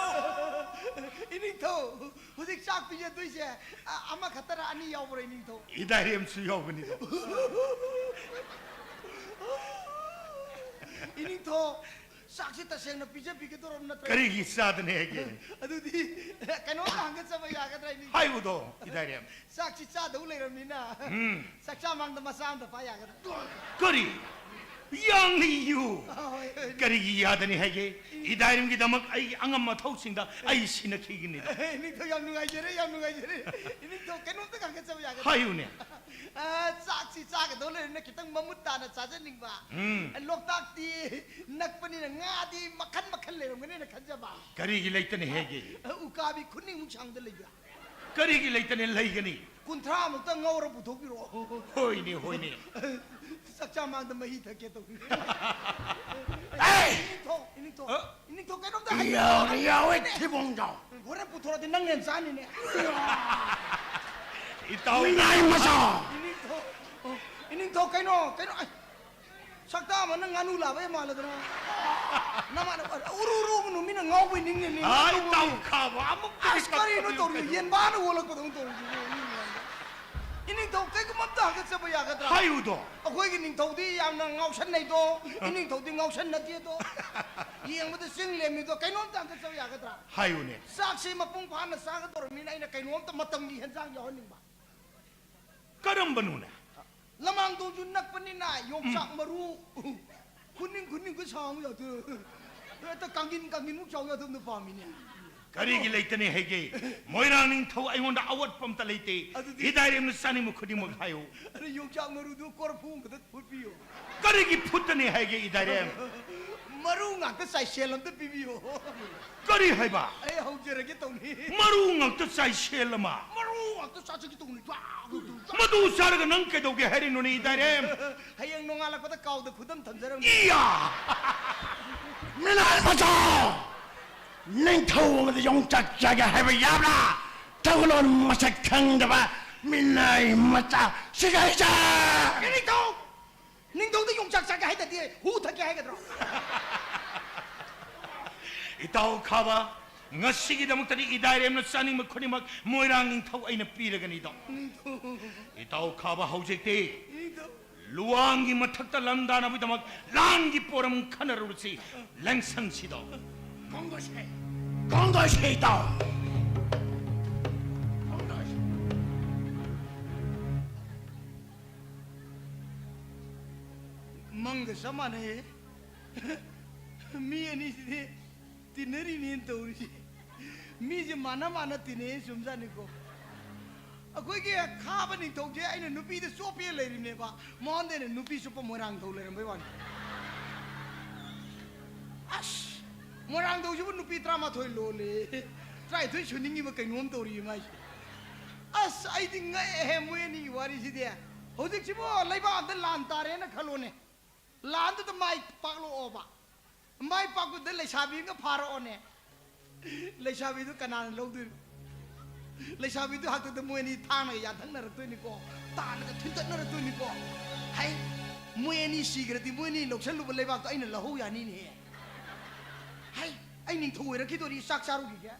ꯏꯅꯤꯡꯊꯧ, ꯍꯧꯖꯤꯛ ꯆꯥꯛ ꯄꯤꯖꯗꯣꯏꯁꯦ, ꯑ, ꯑꯃꯈꯛꯇꯔ ꯑꯅꯤ ꯌꯥꯎꯕ꯭ꯔꯣ, ꯏꯅꯤꯡꯊꯧ? ꯏꯗꯥꯏꯔꯦꯝꯁꯨ ꯌꯥꯎꯒꯅꯤꯗꯣ꯫ ꯏꯅꯤꯡꯊꯧ, ꯆꯥꯛꯁꯤ ꯇꯁꯦꯡꯅ ꯄꯤꯖꯕꯤꯒꯗꯧꯔꯕ ꯅꯠꯇ꯭ꯔꯣ? ꯀꯔꯤꯒꯤ ꯆꯥꯗꯅꯤ ꯍꯥꯏꯒꯦ? ꯑꯗꯨꯗꯤ ꯀꯩꯅꯣꯝꯇ ꯍꯪꯒꯠꯆꯕ ꯌꯥꯒꯗ꯭ꯔꯥ, ꯏꯅꯤꯡꯊꯧ? ꯍꯥꯏꯌꯨꯗꯣ, ꯏꯗꯥꯏꯔꯦꯝ꯫ ꯆꯥꯛꯁꯤ ꯆꯥꯗꯧ ꯂꯩꯔꯕꯅꯤꯅ, ꯎꯝ꯫ ꯆꯥꯛꯆꯥ ꯃꯥꯡꯗ ꯃꯆꯥ ꯑꯝꯇ ꯐꯥ ꯌꯥꯒꯗ꯭ꯔꯥ? ꯀꯔꯤ? ꯌꯥꯡꯂꯤꯌꯨ! ꯑ, ꯍꯣꯏ, ꯍꯣꯏ꯫ ꯀꯔꯤꯒꯤ ꯌꯥꯗꯅꯤ ꯍꯥꯏꯒꯦ? ꯏꯗꯥꯏꯔꯦꯝꯒꯤꯗꯃꯛ ꯑꯩꯒꯤ ꯑꯉꯝ ꯑꯊꯧꯁꯤꯡꯗ ꯑꯩ ꯁꯤꯟꯅꯈꯤꯒꯅꯤ꯫ ꯏꯅꯤꯡꯊꯧ, ꯌꯥꯝ ꯅꯨꯡꯉꯥꯏꯖꯔꯦ, ꯌꯥꯝ ꯅꯨꯡꯉꯥꯏꯖꯔꯦ꯫ ꯏꯅꯤꯡꯊꯧ, ꯀꯩꯅꯣꯝꯇ ꯍꯪꯒꯠꯆꯕ ꯌꯥꯒꯗ꯭ꯔꯥ? ꯍꯥꯏꯌꯨꯅꯦ꯫ ꯑ, ꯆꯥꯛꯁꯤ ꯆꯥꯒꯗꯧ ꯂꯩꯔꯦꯅ ꯈꯤꯇꯪ ꯃꯃꯨꯠ ꯇꯥꯅ ꯆꯥꯖꯅꯤꯡꯕ꯫ ꯎꯝ꯫ ꯂꯣꯛꯇꯥꯛꯇꯤ ꯅꯛꯄꯅꯤꯅ ꯉꯥꯗꯤ ꯃꯈꯟ ꯃꯈꯟ ꯂꯩꯔꯝꯒꯅꯤꯅ ꯈꯟꯖꯕ꯫ ꯀꯔꯤꯒꯤ ꯂꯩꯇꯅꯤ ꯍꯥꯏꯒꯦ? ꯑ, ꯎꯀꯥꯕꯤ ꯈꯨꯅꯤꯡꯃꯨꯛ ꯁꯥꯡꯗ ꯂꯩꯕ꯭ꯔꯥ? ꯀꯔꯤꯒꯤ ꯂꯩꯇꯅꯤ? ꯂꯩꯒꯅꯤ꯫ ꯀꯨꯟꯊ꯭ꯔꯥꯃꯨꯛꯇ ꯉꯧꯔ ꯄꯨꯊꯣꯛꯄꯤꯔꯛꯑꯣ꯫ ꯍꯣꯏꯅꯦ, ꯍꯣꯏꯅꯦ꯫ ꯆꯥꯛꯆꯥ ꯃꯥꯡꯗ ꯃꯍꯤ ꯊꯛꯀꯦ ꯇꯧꯕꯅꯤ꯫ ꯑꯦ! ꯏꯅꯤꯡꯊꯧ, ꯏꯅꯤꯡꯊꯧ, ꯑ? ꯏꯅꯤꯡꯊꯧ, ꯀꯩꯅꯣꯝꯇ ꯍꯥꯏꯕꯤꯌꯨ꯫ ꯌꯥꯎꯔꯦ, ꯌꯥꯎꯔꯦ, ꯊꯤꯕꯣꯡꯖꯥꯎ꯫ ꯍꯣꯔꯦꯟ ꯄꯨꯊꯣꯔꯛꯑꯗꯤ ꯅꯪ ꯍꯦꯟꯅ ꯆꯥꯅꯤꯅꯦ꯫ ꯃꯤꯅꯥꯏ ꯃꯆꯥ! ꯏꯅꯤꯡꯊꯧ, ꯑꯣ, ꯏꯅꯤꯡꯊꯧ, ꯀꯩꯅꯣ, ꯀꯩꯅꯣ, ꯑꯩ, ꯁꯛꯇꯥ ꯑꯃꯅ ꯉꯥꯅꯨ ꯂꯥꯕ ꯍꯦꯛ ꯃꯥꯜꯂꯗꯅ꯫ ꯅꯃꯥꯟꯅꯕ, ꯎꯔꯨ ꯎꯔꯨ ꯎꯔꯨ ꯃꯤꯅ ꯉꯥꯎꯕꯩ ꯅꯤꯡꯉꯦ, ꯃꯤ ꯑꯥꯏ, ꯉꯥꯅꯨ ꯇꯥꯎ ꯎꯔꯨ꯫ ꯈꯥꯕ, ꯑꯃꯨꯛꯇꯗꯤ ꯑꯁ, ꯀꯔꯤꯅꯣ ꯀꯞꯄꯗꯤ ꯇꯧꯔꯤꯁꯦ? ꯀꯩꯅꯣ? ꯌꯦꯟꯕꯥꯅ ꯑꯣꯜꯂꯛꯄꯗꯧꯅ ꯇꯧꯔꯤꯁꯦ, ꯃꯤ ꯃꯌꯥꯝꯗ꯫ ꯏꯅꯤꯡꯊꯧ, ꯀꯩꯒꯨꯝꯕ ꯑꯝꯇ ꯍꯥꯒꯠꯆꯕ ꯌꯥꯒꯗ꯭ꯔꯥ? ꯍꯥꯏꯌꯨꯗꯣ꯫ ꯑꯩꯈꯣꯏꯒꯤ ꯅꯤꯡꯊꯧꯗꯤ ꯌꯥꯝꯅ ꯉꯥꯎꯁꯟꯅꯩꯗꯣ, ꯑ꯫ ꯏꯅꯤꯡꯊꯧꯗꯤ ꯉꯥꯎꯁꯟꯅꯗꯦꯗꯣ꯫ ꯌꯦꯡꯕꯗ ꯆꯤꯡ ꯂꯦꯝꯃꯤꯗꯣ, ꯀꯩꯅꯣꯝꯇ ꯍꯥꯒꯠꯆꯕ ꯌꯥꯒꯗ꯭ꯔꯥ? ꯍꯥꯏꯌꯨꯅꯦ꯫ ꯆꯥꯛꯁꯤ ꯃꯄꯨꯡ ꯐꯥꯅ ꯆꯥꯒꯗꯧꯔꯕꯅꯤꯅ ꯑꯩꯅ ꯀꯩꯅꯣꯝꯇ ꯃꯇꯝꯒꯤ ꯍꯦꯟꯖꯥꯡ ꯌꯥꯎꯍꯟꯅꯤꯡꯕ꯫ ꯀꯔꯝꯕꯅꯣꯅꯦ? ꯂꯃꯥꯡꯗꯣꯡꯁꯨ ꯅꯛꯄꯅꯤꯅ ꯌꯣꯡꯆꯥꯛ ꯎꯝ꯫ ꯃꯔꯨ ꯈꯨꯅꯤꯡ ꯈꯨꯅꯤꯡꯒ ꯁꯥꯡꯕ ꯌꯥꯗꯦ꯫ ꯍꯦꯛꯇ ꯀꯥꯡꯒꯤꯟ ꯀꯥꯡꯒꯤꯟꯃꯨꯛ ꯆꯥꯎ ꯌꯥꯗꯕꯗꯣ ꯄꯥꯝꯃꯤꯅꯦ꯫ ꯀꯔꯤꯒꯤ ꯂꯩꯇꯅꯤ ꯍꯥꯏꯒꯦ? ꯃꯣꯏꯔꯥꯡ ꯅꯤꯡꯊꯧ ꯑꯩꯉꯣꯟꯗ ꯑꯋꯥꯠꯄ ꯑꯝꯇ ꯂꯩꯇꯦ꯫ ꯑꯗꯨꯗꯤ ꯏꯗꯥꯏꯔꯦꯝꯅ ꯆꯥꯅꯤꯡꯕ ꯈꯨꯗꯤꯡꯃꯛ ꯍꯥꯏꯌꯨ꯫ ꯑꯗꯨ ꯌꯣꯡꯆꯥꯛ ꯃꯔꯨꯗꯨ ꯀꯣꯔꯐꯨ ꯑꯃꯗ ꯐꯨꯠꯄꯤꯌꯨ꯫ ꯀꯔꯤꯒꯤ ꯐꯨꯠꯇꯅꯤ ꯍꯥꯏꯒꯦ ꯏꯗꯥꯏꯔꯦꯝ? ꯃꯔꯨ ꯉꯥꯛꯇ ꯆꯥꯏꯁꯦꯜ ꯑꯝꯇ ꯄꯤꯕꯤꯌꯨ꯫ ꯀꯔꯤ ꯍꯥꯏꯕ? ꯑꯩ ꯍꯧꯖꯔꯒꯦ ꯇꯧꯅꯤ꯫ ꯃꯔꯨ ꯉꯥꯛꯇ ꯆꯥꯏꯁꯦꯜ ꯑꯃ? ꯃꯔꯨ ꯉꯥꯛꯇ ꯆꯥꯖꯒꯦ ꯇꯧꯅꯤ꯫ ꯃꯗꯨ ꯆꯥꯔꯒ ꯅꯪ ꯀꯩꯗꯧꯒꯦ ꯍꯥꯏꯔꯤꯅꯣꯅꯦ ꯏꯗꯥꯏꯔꯦꯝ? ꯍꯌꯦꯡ ꯅꯣꯡꯉꯥꯜꯂꯛꯄꯗ ꯀꯥꯎꯗ ꯈꯨꯗꯝ ꯊꯝꯖꯔꯝꯒꯦ꯫ ꯏꯌꯥ! ꯃꯤꯅꯥꯏ ꯃꯆꯥ! ꯅꯤꯡꯊꯧ ꯑꯃꯗ ꯌꯣꯡꯆꯥꯛ ꯆꯥꯒꯦ ꯍꯥꯏꯕ ꯌꯥꯕ꯭ꯔꯥ? ꯊꯧꯒꯜꯂꯣꯟ ꯃꯁꯛ ꯈꯪꯗꯕ ꯃꯤꯅꯥꯏ ꯃꯆꯥ ꯁꯤꯒꯥꯏꯖꯥ! ꯅꯤꯡꯊꯧ! ꯅꯤꯡꯊꯧꯗ ꯌꯣꯡꯆꯥꯛ ꯆꯥꯒꯦ ꯍꯥꯏꯇꯥꯗꯤ ꯍꯨ ꯊꯛꯀꯦ ꯍꯥꯏꯒꯗ꯭ꯔꯣ? ꯏꯇꯥꯎ ꯈꯥꯕ, ꯉꯁꯤꯒꯤꯗꯃꯛꯇꯗꯤ ꯏꯗꯥꯏꯔꯦꯝꯅ ꯆꯥꯅꯤꯡꯕ ꯈꯨꯗꯤꯡꯃꯛ ꯃꯣꯏꯔꯥꯡ ꯅꯤꯡꯊꯧ ꯑꯩꯅ ꯄꯤꯔꯒꯅꯤꯗꯣ꯫ ꯏꯇꯥꯎ ꯈꯥꯕ, ꯍꯧꯖꯤꯛꯇꯤ ꯂꯨꯋꯥꯡꯒꯤ ꯃꯊꯛꯇ ꯂꯝꯗꯥꯅꯕꯒꯤꯗꯃꯛ ꯂꯥꯟꯒꯤ ꯄꯣꯔꯝ ꯈꯟꯅꯔꯨꯔꯁꯤ꯫ ꯂꯦꯡꯁꯟꯁꯤꯗꯣ꯫ ꯈꯣꯡꯗꯣꯏꯁꯦ, ꯈꯣꯡꯗꯣꯏꯁꯦ ꯏꯇꯥꯎ꯫ ꯈꯣꯡꯗꯣꯏꯁꯦ꯫ ꯃꯪꯒ ꯆꯞ ꯃꯥꯟꯅꯩꯌꯦ꯫ ꯃꯤ ꯑꯅꯤꯁꯤꯗꯤ ꯇꯤꯟꯅꯔꯤꯅꯦꯅ ꯇꯧꯔꯤꯁꯦ꯫ ꯃꯤꯁꯦ ꯃꯥꯟꯅ ꯃꯥꯟꯅ ꯇꯤꯟꯅꯩ ꯆꯨꯝꯖꯥꯠꯅꯤꯀꯣ꯫ ꯑꯩꯈꯣꯏꯒꯤ ꯈꯥꯕ ꯅꯤꯡꯊꯧꯁꯦ ꯑꯩꯅ ꯅꯨꯄꯤꯗ ꯆꯣꯞꯄꯦ ꯂꯩꯔꯤꯕꯅꯦꯕ, ꯃꯉꯣꯟꯗ ꯑꯩꯅ ꯅꯨꯄꯤ ꯆꯨꯞꯄ ꯃꯣꯏꯔꯥꯡꯊꯧ ꯂꯩꯔꯝꯕꯩ ꯋꯥꯅꯤ꯫ ꯑꯁ! ꯃꯣꯏꯔꯥꯡꯊꯧꯁꯤꯕꯨ ꯅꯨꯄꯤ ꯇꯔꯥꯃꯥꯊꯣꯏ ꯂꯣꯜꯂꯦ, ꯇꯔꯥꯅꯤꯊꯣꯏ ꯁꯨꯅꯤꯡꯉꯤꯕ ꯀꯩꯅꯣꯝ ꯇꯧꯔꯤ ꯃꯥꯏꯁꯦ꯫ ꯑꯁ! ꯑꯩꯗꯤ ꯉꯛꯑꯦꯍꯦ ꯃꯣꯏ ꯑꯅꯤꯒꯤ ꯋꯥꯔꯤꯁꯤꯗꯤ꯫ ꯍꯧꯖꯤꯛꯁꯤꯕꯨ ꯂꯩꯕꯥꯛ ꯑꯝꯗ ꯂꯥꯟ ꯇꯥꯔꯦꯅ ꯈꯜꯂꯣꯅꯦ, ꯂꯥꯟꯗꯨꯗ ꯃꯥꯏ ꯄꯥꯛꯂꯛꯑꯣꯕ꯫ ꯃꯥꯏ ꯄꯥꯛꯄꯗ ꯂꯩꯁꯥꯕꯤ ꯑꯃꯒ ꯐꯥꯔꯛꯑꯣꯅꯦ꯫ ꯂꯩꯁꯥꯕꯤꯗꯨ ꯀꯅꯥꯅ ꯂꯧꯗꯣꯏꯅꯣ? ꯂꯩꯁꯥꯕꯤꯗꯨ ꯍꯥꯛꯇꯛꯇ ꯃꯣꯏ ꯑꯅꯤ ꯊꯥꯡꯅꯒ ꯌꯥꯟꯊꯪꯅꯔꯛꯇꯣꯏꯅꯤꯀꯣ, ꯇꯥꯟꯅꯒ ꯊꯤꯟꯇꯠꯅꯔꯛꯇꯣꯏꯅꯤꯀꯣ꯫ ꯍꯩ, ꯃꯣꯏ ꯑꯅꯤ ꯁꯤꯈ꯭ꯔꯗꯤ ꯃꯣꯏ ꯑꯅꯤ ꯂꯧꯁꯜꯂꯨꯕ ꯂꯩꯕꯥꯛꯇꯣ ꯑꯩꯅ ꯂꯧꯍꯧ ꯌꯥꯅꯤꯅꯦ꯫ ꯍꯩ, ꯑꯩ ꯅꯤꯡꯊꯧ ꯑꯣꯏꯔꯛꯈꯤꯗꯣꯔꯤ, ꯆꯥꯛ ꯆꯥꯔꯨꯈꯤꯒꯦ꯫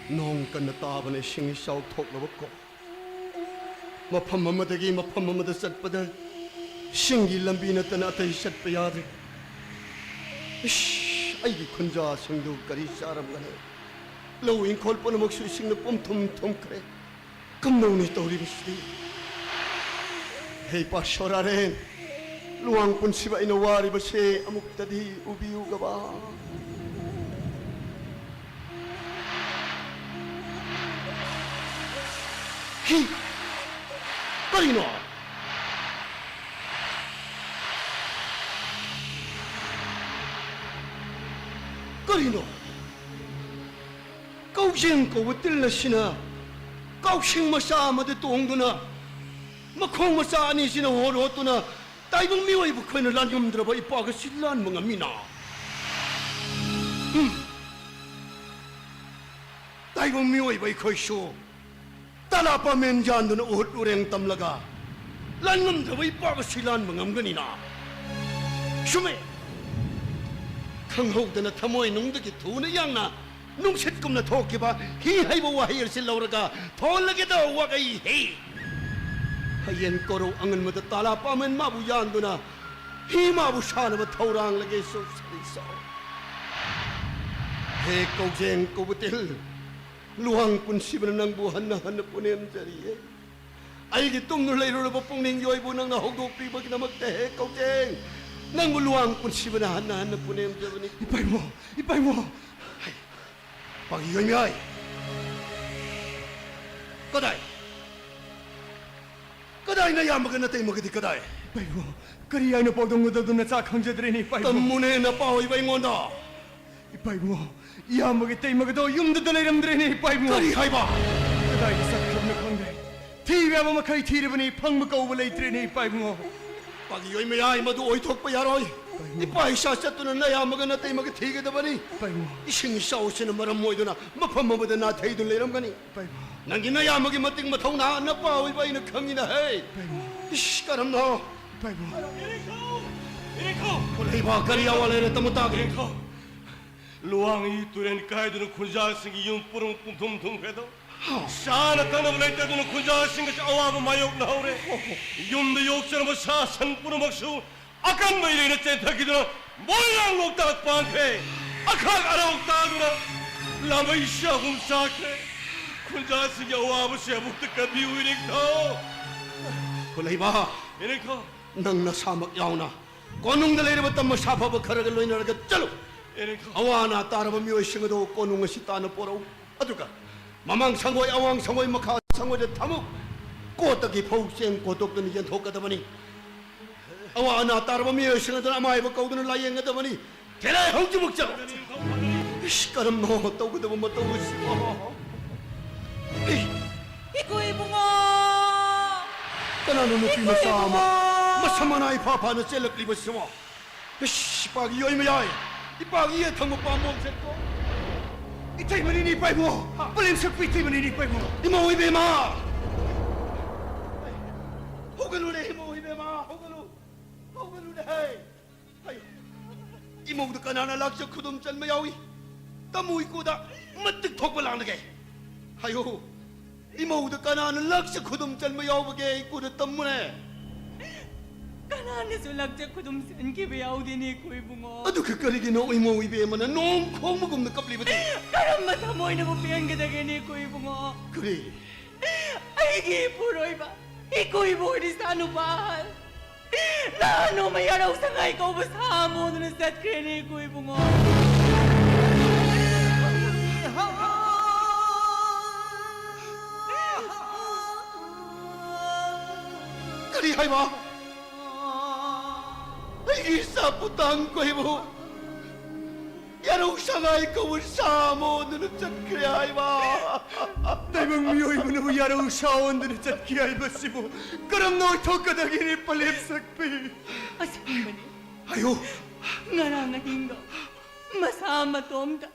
ꯅꯣꯡ ꯀꯟꯅ ꯇꯥꯕꯅ ꯏꯁꯤꯡ ꯏꯆꯥꯎ ꯊꯣꯛꯂꯕ ꯀꯣ꯫ ꯃꯐꯝ ꯑꯃꯗꯒꯤ ꯃꯐꯝ ꯑꯃꯗ ꯆꯠꯄꯗ ꯏꯁꯤꯡꯒꯤ ꯂꯝꯕꯤ ꯅꯠꯇꯅ ꯑꯇꯩ ꯆꯠꯄ ꯌꯥꯗ꯭ꯔꯦ꯫ ꯏꯁ, ꯑꯩꯒꯤ ꯈꯨꯟꯖꯥꯁꯤꯡꯗꯨ ꯀꯔꯤ ꯆꯥꯔꯝꯒꯅꯤ? ꯂꯧ ꯏꯪꯈꯣꯜ ꯄꯨꯝꯅꯃꯛꯁꯨ ꯏꯁꯤꯡꯅ ꯄꯨꯝꯊꯨꯝ ꯊꯨꯝꯈ꯭ꯔꯦ꯫ ꯀꯝꯗꯧꯅꯤ ꯇꯧꯔꯤꯕꯁꯤꯗꯤ? ꯍꯦ ꯏꯄꯥ ꯁꯣꯔꯥꯔꯦꯟ, ꯂꯨꯋꯥꯡ ꯄꯨꯟꯁꯤꯕ ꯑꯩꯅ ꯋꯥꯔꯤꯕꯁꯦ ꯑꯃꯨꯛꯇꯗꯤ ꯎꯕꯤꯌꯨꯒꯕ꯫ ꯍꯤ! ꯀꯔꯤꯅꯣ? ꯀꯔꯤꯅꯣ? ꯀꯧꯖꯦꯡ ꯀꯧꯕ ꯇꯤꯜ ꯑꯁꯤꯅ ꯀꯥꯎꯁꯤꯡ ꯃꯆꯥ ꯑꯃꯗ ꯇꯣꯡꯗꯨꯅ, ꯃꯈꯣꯡ ꯃꯆꯥ ꯑꯅꯤꯁꯤꯅ ꯍꯣꯠ ꯍꯣꯠꯇꯨꯅ ꯇꯥꯏꯕꯪ ꯃꯤꯑꯣꯏꯕ ꯑꯩꯈꯣꯏꯅ ꯂꯥꯟꯉꯝꯗ꯭ꯔꯕ ꯏꯄꯥꯛ ꯑꯁꯤ ꯂꯥꯟꯕ ꯉꯝꯃꯤꯅ? ꯎꯝ꯫ ꯇꯥꯏꯕꯪ ꯃꯤꯑꯣꯏꯕ ꯑꯩꯈꯣꯏꯁꯨ ꯇꯂꯥ ꯄꯥꯃꯦꯟ ꯌꯥꯟꯗꯨꯅ ꯎꯍꯨꯠ ꯎꯔꯦꯡ ꯇꯝꯂꯒ ꯂꯥꯟꯉꯝꯗ꯭ꯔꯕ ꯏꯄꯥꯛ ꯑꯁꯤ ꯂꯥꯟꯕ ꯉꯝꯒꯅꯤꯅ? ꯆꯨꯝꯃꯦ꯫ ꯈꯪꯍꯧꯗꯅ ꯊꯃꯣꯏ ꯅꯨꯡꯗꯒꯤ ꯊꯨꯅ ꯌꯥꯡꯅ ꯅꯨꯡꯁꯤꯠꯀꯨꯝꯅ ꯊꯣꯛꯈꯤꯕ ꯍꯤ ꯍꯥꯏꯕ ꯋꯥꯍꯩ ꯑꯁꯤ ꯂꯧꯔꯒ ꯊꯣꯜꯂꯒꯦꯗ ꯋꯥꯒꯩ ꯍꯤ꯫ ꯍꯌꯦꯡ ꯀꯣꯔꯧ ꯑꯉꯟꯕꯗ ꯇꯥꯂꯥ ꯄꯥꯃꯦꯟ ꯃꯥꯕꯨ ꯌꯥꯟꯗꯨꯅ ꯍꯤ ꯃꯥꯕꯨ ꯁꯥꯅꯕ ꯊꯧꯔꯥꯡꯂꯒꯦ ꯁꯨ ꯁꯔꯤ ꯁꯣ꯫ ꯍꯦ ꯀꯧꯖꯦꯡ ꯀꯧꯕꯇꯤꯜ, ꯂꯨꯋꯥꯡ ꯄꯨꯟꯁꯤꯕꯅ ꯅꯪꯕꯨ ꯍꯟꯅ ꯍꯟꯅ ꯄꯨꯅꯦꯝꯖꯔꯤꯌꯦ꯫ ꯑꯩꯒꯤ ꯇꯨꯡꯗ ꯂꯩꯔꯨꯔꯕ ꯄꯨꯛꯅꯤꯡ ꯌꯣꯏꯕꯨ ꯅꯪꯅ ꯍꯧꯗꯣꯛꯄꯤꯕꯒꯤꯗꯃꯛꯇ ꯍꯦ ꯀꯧꯖꯦꯡ, ꯅꯪꯕꯨ ꯂꯨꯋꯥꯡ ꯄꯨꯟꯁꯤꯕꯅ ꯍꯟꯅ ꯍꯟꯅ ꯄꯨꯅꯦꯝꯖꯕꯅꯤ꯫ ꯏꯄꯥꯏꯕꯣ, ꯏꯄꯥꯏꯕꯣ꯫ ꯄꯥꯒꯤ ꯌꯣꯏꯃꯤꯌꯥꯏ꯫ ꯀꯗꯥꯏ? ꯀꯗꯥꯏ ꯅꯌꯥꯝꯕꯒ ꯅꯇꯩꯃꯒꯗꯤ ꯀꯗꯥꯏ? ꯏꯄꯥꯏꯕꯣ, ꯀꯔꯤ ꯍꯥꯏꯅ ꯄꯥꯎꯗꯝꯒꯗꯕꯗꯣ ꯅꯆꯥ ꯈꯪꯖꯗ꯭ꯔꯦꯅꯦ, ꯏꯄꯥꯏꯕꯣ꯫ ꯇꯝꯃꯨꯅꯦ ꯅꯄꯥ ꯑꯣꯏꯕ ꯑꯩꯉꯣꯟꯗ꯫ ꯏꯄꯥꯏꯕꯣ, ꯏꯌꯥꯝꯕꯒ ꯏꯇꯩꯃꯒꯗꯣ ꯌꯨꯝꯗꯨꯗ ꯂꯩꯔꯝꯗ꯭ꯔꯦꯅꯦ, ꯏꯄꯥꯏꯕꯣ꯫ ꯀꯔꯤ ꯍꯥꯏꯕ? ꯀꯗꯥꯏꯗ ꯆꯠꯈ꯭ꯔꯕꯅꯣ ꯈꯪꯗ꯭ꯔꯦ꯫ ꯊꯤꯕ ꯌꯥꯕ ꯃꯈꯩ ꯊꯤꯔꯕꯅꯤ, ꯐꯪꯕ ꯀꯧꯕ ꯂꯩꯇ꯭ꯔꯦꯅꯦ, ꯏꯄꯥꯏꯕꯨꯡꯉꯣ꯫ ꯄꯥꯒꯤ ꯌꯣꯏ ꯃꯌꯥꯏ, ꯃꯗꯨ ꯑꯣꯏꯊꯣꯛꯄ ꯌꯥꯔꯣꯏ꯫ ꯏꯄꯥ ꯏꯆꯥ ꯆꯠꯇꯨꯅ ꯅꯌꯥꯝꯕꯒ ꯅꯇꯩꯃꯒ ꯊꯤꯒꯗꯕꯅꯤ꯫ ꯏꯄꯥꯏꯕꯨꯡꯉꯣ꯫ ꯏꯁꯤꯡ ꯏꯆꯥꯎꯁꯤꯅ ꯃꯔꯝ ꯑꯣꯏꯗꯨꯅ ꯃꯐꯝ ꯑꯃꯗ ꯅꯥꯊꯩꯗꯨꯅ ꯂꯩꯔꯝꯒꯅꯤ꯫ ꯏꯄꯥꯏꯕꯨꯡꯉꯣ꯫ ꯅꯪꯒꯤ ꯅꯌꯥꯝꯕꯒꯤ ꯃꯇꯤꯛ ꯃꯊꯧꯅꯥ ꯅꯄꯥ ꯑꯣꯏꯕ ꯑꯩꯅ ꯈꯪꯉꯤꯅ ꯍꯦ꯫ ꯏꯄꯥꯏꯕꯨꯡꯉꯣ꯫ ꯏꯁ, ꯀꯔꯝꯅ? ꯏꯄꯥꯏꯕꯨꯡꯉꯣ꯫ ꯏꯔꯦꯡꯊꯧ! ꯏꯔꯦꯡꯊꯧ! ꯂꯩꯕꯥꯛ ꯀꯔꯤ ꯑꯋꯥ ꯂꯩꯔꯦ, ꯇꯃꯨ ꯇꯥꯒꯦ꯫ ꯏꯔꯦꯡꯊꯧ! ꯂꯨꯋꯥꯡꯒꯤ ꯇꯨꯔꯦꯟ ꯀꯥꯏꯗꯨꯅ ꯈꯨꯟꯖꯥꯁꯤꯡꯒꯤ ꯌꯨꯝ ꯄꯨꯝ ꯄꯨꯝꯊꯨꯝ ꯊꯨꯝꯈ꯭ꯔꯦꯗꯣ꯫ ꯆꯥꯅ ꯊꯛꯅꯕ ꯂꯩꯇꯗꯨꯅ ꯈꯨꯟꯖꯥꯁꯤꯡ ꯑꯁꯤ ꯑꯋꯥꯕ ꯃꯥꯌꯣꯛꯅꯍꯧꯔꯦ꯫ ꯌꯨꯝꯗ ꯌꯣꯛꯆꯔꯝꯕ ꯁꯥ ꯁꯟ ꯄꯨꯝꯅꯃꯛꯁꯨ ꯑꯀꯟꯕ ꯏꯔꯩꯅ ꯆꯦꯟꯊꯈꯤꯗꯨꯅ ꯃꯣꯏꯔꯥꯡ ꯂꯣꯛꯇꯥꯛ ꯄꯥꯡꯈ꯭ꯔꯦ꯫ ꯑꯈꯥꯛ ꯑꯔꯥꯎ ꯇꯥꯗꯨꯅ ꯂꯥꯃꯩ ꯆꯍꯨꯝ ꯆꯥꯈ꯭ꯔꯦ꯫ ꯈꯨꯟꯖꯥꯁꯤꯡꯒꯤ ꯑꯋꯥꯕꯁꯦ ꯑꯃꯨꯛꯇ ꯀꯟꯕꯤꯌꯨ ꯏꯔꯦꯡꯊꯧ꯫ ꯂꯩꯕ, ꯏꯔꯦꯡꯈꯣ꯫ ꯅꯪ ꯅꯁꯥꯃꯛ ꯌꯥꯎꯅ ꯀꯣꯅꯨꯡꯗ ꯂꯩꯔꯕ ꯇꯝꯕ ꯁꯥꯐꯕ ꯈꯔꯒ ꯂꯣꯏꯅꯔꯒ ꯆꯠꯂꯨ꯫ ꯏꯔꯦꯡꯈꯣ꯫ ꯑꯋꯥ ꯑꯅꯥ ꯇꯥꯔꯕ ꯃꯤꯑꯣꯏꯁꯤꯡ ꯑꯗꯨ ꯀꯣꯅꯨꯡ ꯑꯁꯤ ꯇꯥꯟꯅ ꯄꯣꯔꯛꯎ꯫ ꯑꯗꯨꯒ ꯃꯃꯥꯡ ꯁꯪꯒꯣꯏ, ꯑꯋꯥꯡ ꯁꯪꯒꯣꯏ, ꯃꯈꯥ ꯁꯪꯒꯣꯏꯗ ꯊꯝꯃꯨ꯫ ꯀꯣꯠꯇꯒꯤ ꯐꯧ ꯆꯦꯡ ꯀꯣꯠꯇꯣꯛꯇꯨꯅ ꯌꯦꯟꯊꯣꯛꯀꯗꯕꯅꯤ꯫ ꯑꯋꯥ ꯑꯅꯥ ꯇꯥꯔꯕ ꯃꯤꯑꯣꯏꯁꯤꯡ ꯑꯗꯨꯅ ꯑꯃꯥꯏꯕ ꯀꯧꯗꯨꯅ ꯂꯥꯌꯦꯡꯒꯗꯕꯅꯤ꯫ ꯊꯦꯔꯥꯏ ꯍꯧꯖꯤꯛꯃꯛ ꯆꯠꯂꯨ꯫ ꯏꯁ, ꯀꯔꯝꯅꯣ ꯇꯧꯒꯗꯕ ꯃꯇꯧ ꯑꯁꯤꯕꯣ? ꯑꯦ, ꯏꯀꯨꯏ ꯏꯕꯨꯡꯉꯣ! ꯀꯅꯥꯅꯣ ꯅꯨꯄꯤ ꯏꯀꯨꯏ ꯃꯆꯥ ꯑꯃ ꯏꯕꯨꯡꯉꯣ! ꯃꯁꯝ ꯃꯅꯥ ꯏꯐꯥ ꯐꯥꯅ ꯆꯦꯜꯂꯛꯂꯤꯕꯁꯤꯕꯣ? ꯏꯁ, ꯏꯄꯥꯒꯤ ꯌꯣꯏ ꯃꯌꯥꯏ, ꯏꯄꯥꯒꯤ ꯌꯦꯠ ꯊꯪꯕ ꯄꯥꯝꯕꯣꯝꯁꯦ ꯀꯣ꯫ ꯏꯇꯩꯃꯅꯤꯅꯦ ꯏꯄꯥ ꯏꯕꯨꯡꯉꯣ꯫ ꯄꯂꯦꯝ ꯁꯛꯄꯤ ꯏꯇꯩꯃꯅꯤꯅꯦ ꯏꯄꯥ ꯏꯕꯨꯡꯉꯣ꯫ ꯏꯃꯧ ꯏꯕꯦꯝꯃ! ꯍꯧꯒꯠꯂꯨꯅꯦ ꯏꯃꯧ ꯏꯕꯦꯝꯃ, ꯍꯧꯒꯠꯂꯨ꯫ ꯍꯧꯒꯠꯂꯨꯅꯦ ꯍꯦ꯫ ꯑꯌꯣ! ꯏꯃꯧꯗ ꯀꯅꯥꯅ ꯂꯥꯛꯆ ꯈꯨꯗꯨꯝ ꯆꯟꯕ ꯌꯥꯎꯏ? ꯇꯝꯃꯨ ꯏꯀꯨꯗ ꯃꯇꯤꯛ ꯊꯣꯛꯄ ꯂꯥꯡꯂꯒꯦ꯫ ꯍꯥꯏꯌꯣ! ꯏꯃꯧꯗ ꯀꯅꯥꯅ ꯂꯥꯛꯆ ꯈꯨꯗꯨꯝ ꯆꯟꯕ ꯌꯥꯎꯕꯒꯦ? ꯏꯀꯨꯗ ꯇꯝꯃꯨꯅꯦ꯫ ꯀꯅꯥꯅꯁꯨ ꯂꯥꯛꯆ ꯈꯨꯗꯨꯝ ꯆꯟꯈꯤꯕ ꯌꯥꯎꯗꯦꯅꯦ ꯏꯀꯨ ꯏꯕꯨꯡꯉꯣ꯫ ꯑꯗꯨꯒ ꯀꯔꯤꯒꯤꯅꯣ ꯏꯃꯧ ꯏꯕꯦꯝꯃꯅ ꯅꯣꯡ ꯈꯣꯡꯕꯒꯨꯝꯅ ꯀꯞꯂꯤꯕꯗꯤ? ꯀꯔꯝꯕ ꯊꯃꯣꯏꯅꯕꯨ ꯄꯦꯟꯒꯗꯒꯦꯅꯦ ꯏꯀꯨ ꯏꯕꯨꯡꯉꯣ? ꯀꯔꯤ? ꯑꯩꯒꯤ ꯏꯄꯨꯔꯣꯏꯕ, ꯏꯀꯨ ꯏꯕꯣꯛ ꯏꯆꯥ ꯅꯨꯄꯥ ꯑꯍꯜ꯫ ꯅꯍꯥꯟ ꯅꯣꯡꯃ ꯌꯥꯔꯧ ꯁꯉꯥꯏ ꯀꯧꯕ ꯁꯥ ꯑꯃ ꯑꯣꯟꯗꯨꯅ ꯆꯠꯈ꯭ꯔꯦꯅꯦ ꯏꯀꯨ ꯏꯕꯨꯡꯉꯣ꯫ ꯀꯔꯤ ꯍꯥꯏꯕ? ꯑꯩꯒꯤ ꯏꯆꯥ ꯄꯨꯇꯥꯡ ꯀꯣꯏꯕꯨ ꯌꯥꯔꯧ ꯁꯉꯥꯏ ꯀꯧꯕ ꯁꯥ ꯑꯃ ꯑꯣꯟꯗꯨꯅ ꯆꯠꯈ꯭ꯔꯦ ꯍꯥꯏꯕ꯫ ꯇꯥꯏꯕꯪ ꯃꯤꯑꯣꯏꯕꯅꯕꯨ ꯌꯥꯔꯧ ꯁꯥ ꯑꯣꯟꯗꯨꯅ ꯆꯠꯈꯤ ꯍꯥꯏꯕꯁꯤꯕꯨ ꯀꯔꯝꯅ ꯑꯣꯏꯊꯣꯛꯀꯗꯒꯦꯅꯦ ꯄꯂꯦꯝ ꯁꯛꯄꯤ? ꯑꯁꯦꯡꯕꯅꯤ꯫ ꯍꯥꯏꯌꯨ꯫ ꯉꯔꯥꯡ ꯑꯍꯤꯡꯗꯣ ꯃꯁꯥ ꯃꯇꯣꯝꯇ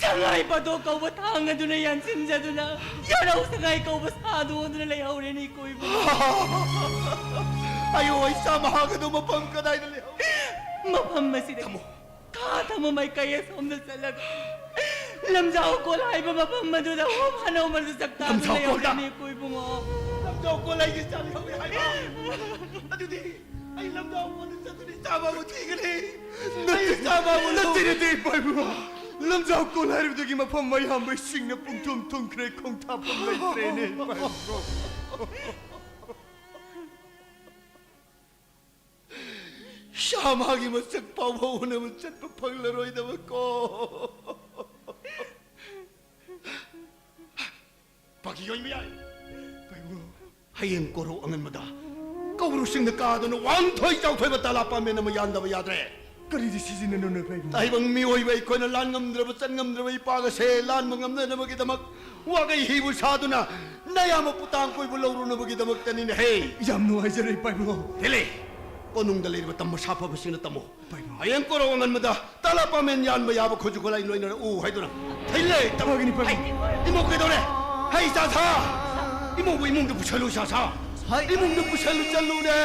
ꯁꯉꯥꯏ ꯄꯥꯗꯣꯛ ꯀꯧꯕ ꯊꯥꯡ ꯑꯗꯨꯅ ꯌꯥꯟꯁꯤꯟꯖꯗꯨꯅ ꯌꯥꯔꯧ ꯁꯉꯥꯏ ꯀꯧꯕ ꯁꯥꯗꯨ ꯑꯣꯟꯗꯨꯅ ꯂꯩꯍꯧꯔꯦꯅꯦ ꯏꯀꯨ ꯏꯕꯨꯡꯉꯣ꯫ ꯑꯌꯣ, ꯏꯆꯥ ꯃꯍꯥꯛ ꯑꯗꯨ ꯃꯐꯝ ꯀꯗꯥꯏꯗ ꯂꯩꯍꯧ? ꯃꯐꯝ ꯑꯁꯤꯗ ꯊꯝꯃꯣ꯫ ꯈꯥ ꯊꯝꯃꯣ ꯃꯥꯏꯀꯩ ꯑꯁꯣꯝꯗ ꯆꯠꯂꯒ ꯂꯝꯖꯥꯎ ꯀꯣꯜ ꯍꯥꯏꯕ ꯃꯐꯝ ꯑꯗꯨꯗ ꯍꯣꯝ ꯍꯅꯧ ꯃꯔꯛꯇ ꯆꯥꯛꯇꯥꯗꯨꯅ ꯍꯣꯝ ꯁꯥꯎ ꯀꯣꯜꯗ꯫ ꯂꯩꯍꯧꯔꯦꯅꯦ ꯏꯀꯨ ꯏꯕꯨꯡꯉꯣ꯫ ꯂꯝꯖꯥꯎ ꯀꯣꯜ ꯍꯥꯏꯒꯤ ꯆꯥ ꯂꯩꯍꯧꯔꯦ ꯍꯥꯏꯕ? ꯑꯗꯨꯗꯤ ꯑꯩ ꯂꯝꯖꯥꯎ ꯀꯣꯜꯗ ꯆꯠꯇꯨꯅ ꯏꯆꯥ ꯃꯥꯕꯨ ꯊꯤꯒꯅꯤ꯫ ꯑꯩ ꯏꯆꯥ ꯃꯥꯕꯨ ꯅꯠꯇꯦ, ꯂꯧ- ꯅꯠꯇꯦ, ꯏꯄꯥ ꯏꯕꯨꯡꯉꯣ꯫ ꯂꯝꯖꯥꯎ ꯀꯣꯜ ꯍꯥꯏꯔꯤꯕꯗꯨꯒꯤ ꯃꯐꯝ ꯃꯌꯥꯝꯕ ꯏꯁꯤꯡꯅ ꯄꯨꯡꯊꯨꯝ ꯊꯨꯝꯈ꯭ꯔꯦ, ꯈꯣꯡꯊꯥꯐꯝ ꯂꯩꯇ꯭ꯔꯦꯅꯦ, ꯏꯄꯥ ꯏꯕꯨꯡꯉꯣ꯫ ꯃꯥꯒꯤ ꯃꯁꯛ ꯐꯥꯎꯕ ꯎꯅꯕ ꯆꯠꯄ ꯐꯪꯂꯔꯣꯏꯗꯕꯀꯣ꯫ ꯐꯥꯒꯤ ꯑꯣꯏꯕ ꯌꯥꯏ꯫ ꯄꯥꯏꯕꯨ꯫ ꯍꯌꯦꯡ ꯀꯣꯔꯧ ꯑꯉꯟꯕꯗ ꯀꯧꯕ꯭ꯔꯨ ꯆꯤꯡꯗ ꯀꯥꯗꯨꯅ ꯋꯥꯡꯊꯣꯏ ꯆꯥꯎꯊꯣꯏꯕ ꯇꯥꯂꯥ ꯄꯥꯃꯦꯟ ꯑꯃ ꯌꯥꯟꯗꯕ ꯌꯥꯗ꯭ꯔꯦ꯫ ꯀꯔꯤꯗꯤ ꯁꯤꯖꯤꯟꯅꯅꯣꯅꯦ ꯄꯥꯏꯕꯨ? ꯇꯥꯏꯕꯪ ꯃꯤꯑꯣꯏꯕ ꯑꯩꯈꯣꯏꯅ ꯂꯥꯟ ꯉꯝꯗ꯭ꯔꯕ, ꯆꯠ ꯉꯝꯗ꯭ꯔꯕ ꯏꯄꯥꯒꯁꯦ ꯂꯥꯟꯕ ꯉꯝꯅꯅꯕꯒꯤꯗꯃꯛ ꯋꯥꯒꯩ ꯍꯤꯕꯨ ꯁꯥꯗꯨꯅ ꯅꯌꯥꯝꯕ ꯄꯨꯇꯥꯡ ꯀꯣꯏꯕ ꯂꯧꯔꯨꯅꯕꯒꯤꯗꯃꯛꯇꯅꯤꯅꯦꯍꯦ꯫ ꯌꯥꯝ ꯅꯨꯡꯉꯥꯏꯖꯔꯦ ꯄꯥꯏꯕꯨ꯫ ꯍꯦꯂꯦ! ꯀꯣꯅꯨꯡꯗ ꯂꯩꯔꯤꯕ ꯇꯝꯕ ꯁꯥꯐꯕꯁꯤꯡꯅ ꯇꯝꯃꯨ꯫ ꯄꯥꯏꯕꯨ꯫ ꯍꯌꯦꯡ ꯀꯣꯔꯧ ꯑꯉꯟꯕꯗ ꯇꯥꯂꯥ ꯄꯥꯃꯦꯟ ꯌꯥꯟꯕ ꯌꯥꯕ ꯈꯨꯠꯁꯨ ꯈꯨꯠꯂꯥꯏ ꯂꯣꯏꯅꯔꯛꯎ ꯍꯥꯏꯗꯨꯅ꯫ ꯊꯩꯂꯦ! ꯇꯝꯃꯒꯅꯤ ꯄꯥꯏꯕꯨ꯫ ꯍꯩ! ꯏꯃꯧ ꯀꯩꯗꯧꯔꯦ? ꯍꯩ ꯆꯥ ꯊꯥ! ꯏꯃꯧꯕꯨ ꯏꯃꯨꯡꯗ ꯄꯨꯁꯜꯂꯨ ꯆꯥ ꯊꯥ! ꯍꯩ! ꯏꯃꯨꯡꯗ ꯄꯨꯁꯜꯂꯨ ꯆꯜꯂꯨꯅꯦ!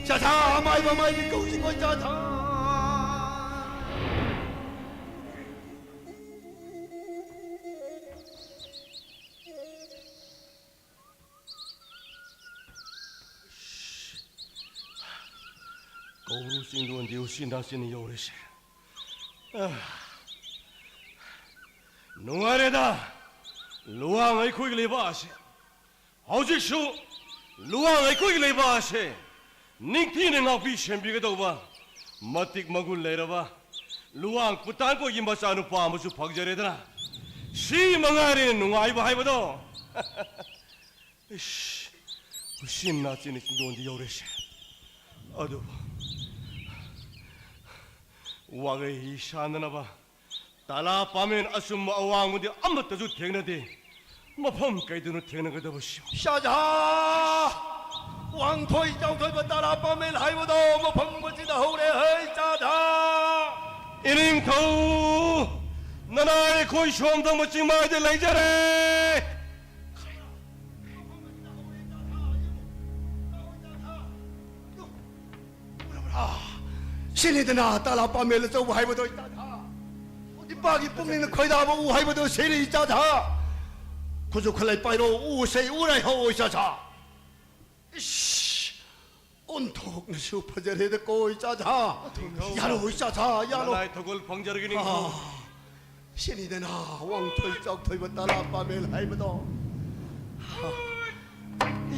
ꯆꯥ ꯊꯥ! ꯑꯃꯥꯏꯕ ꯑꯃꯥꯏꯕꯤ ꯀꯧꯁꯤꯀꯣ ꯆꯥ ꯊꯥ! ꯀꯧꯕ꯭ꯔꯨ ꯆꯤꯡꯗꯣꯟꯗꯤ ꯎꯆꯤꯟ ꯅꯥꯆꯤꯟꯅ ꯌꯧꯔꯤꯁꯦ꯫ ꯑꯥ, ꯅꯨꯡꯉꯥꯏꯔꯦꯗ, ꯂꯨꯋꯥꯡ ꯑꯩꯈꯣꯏꯒꯤ ꯂꯩꯕꯥꯛ ꯑꯁꯦ꯫ ꯍꯧꯖꯤꯛꯁꯨ ꯂꯨꯋꯥꯡ ꯑꯩꯈꯣꯏꯒꯤ ꯂꯩꯕꯥꯛ ꯑꯁꯦ ꯅꯤꯡꯊꯤꯅ ꯉꯥꯛꯄꯤ ꯁꯦꯟꯕꯤꯒꯗꯧꯕ ꯃꯇꯤꯛ ꯃꯒꯨꯟ ꯂꯩꯔꯕ ꯂꯨꯋꯥꯡ ꯄꯨꯇꯥꯟꯀꯣꯏꯒꯤ ꯃꯆꯥꯅꯨꯄꯥ ꯑꯃꯁꯨ ꯐꯪꯖꯔꯦꯗꯅ꯫ ꯁꯤ ꯃꯉꯥꯏꯔꯦ ꯅꯨꯡꯉꯥꯏꯕ ꯍꯥꯏꯕꯗꯣ꯫ ꯏꯁ, ꯎꯆꯤꯟ ꯅꯥꯆꯤꯟꯅ ꯆꯤꯡꯗꯣꯟꯗꯤ ꯌꯧꯔꯦꯁꯦ꯫ ꯑꯗꯨꯕꯨ ꯋꯥꯒꯩ ꯍꯤ ꯁꯥꯟꯅꯅꯕ ꯇꯥꯂꯥ ꯄꯥꯃꯦꯟ ꯑꯆꯨꯝꯕ ꯑꯋꯥꯡꯕꯗꯤ ꯑꯃꯠꯇꯁꯨ ꯊꯦꯡꯅꯗꯦ꯫ ꯃꯐꯝ ꯀꯩꯗꯅꯣ ꯊꯦꯡꯅꯒꯗꯕꯁꯤꯕꯨ? ꯆꯥ ꯊꯥ! ꯋꯥꯡꯊꯣꯏ ꯆꯥꯎꯊꯣꯏꯕ ꯇꯥꯂꯥ ꯄꯥꯃꯦꯟ ꯍꯥꯏꯕꯗꯣ ꯃꯐꯝ ꯑꯁꯤꯗ ꯍꯧꯔꯦ ꯍꯩ ꯆꯥ ꯊꯥ! ꯏꯅꯤꯡꯊꯧ! ꯅꯅꯥꯏ ꯑꯩꯈꯣꯏ ꯁꯣꯝ ꯊꯪꯕ ꯆꯤꯡꯃꯥꯏꯗ ꯂꯩꯖꯔꯦ꯫ ꯁꯤꯅꯤꯗꯅ ꯇꯥꯂꯥ ꯄꯥꯃꯦꯟ ꯑꯆꯧꯕ ꯍꯥꯏꯕꯗꯣ, ꯏꯆꯥ ꯊꯥ꯫ ꯏꯄꯥꯒꯤ ꯄꯨꯛꯅꯤꯡꯅ ꯈꯣꯏꯗꯥꯕ ꯎ ꯍꯥꯏꯕꯗꯣ ꯁꯤꯅꯤ, ꯏꯆꯥ ꯊꯥ꯫ ꯈꯨꯠꯁꯨ ꯈꯨꯠꯂꯥꯏ ꯄꯥꯏꯔꯣ, ꯎ ꯁꯦ ꯎꯔꯥꯏ ꯍꯧ, ꯏꯆꯥ ꯊꯥ꯫ ꯏꯁ! ꯑꯣꯟꯊꯣꯛꯅꯁꯨ ꯐꯖꯔꯦꯗꯀꯣ, ꯏꯆꯥ ꯊꯥ꯫ ꯅꯤꯡꯊꯧ꯫ ꯌꯥꯔꯣ, ꯏꯆꯥ ꯊꯥ, ꯌꯥꯔꯣ꯫ ꯅꯅꯥꯏ ꯊꯧꯒꯜ ꯐꯪꯖꯔꯒꯦ, ꯅꯤꯡꯊꯧ꯫ ꯑꯥ, ꯁꯤꯅꯤꯗꯅ ꯋꯥꯡꯊꯣꯏ ꯆꯥꯎꯊꯣꯏꯕ ꯇꯥꯂꯥ ꯄꯥꯃꯦꯟ ꯍꯥꯏꯕꯗꯣ꯫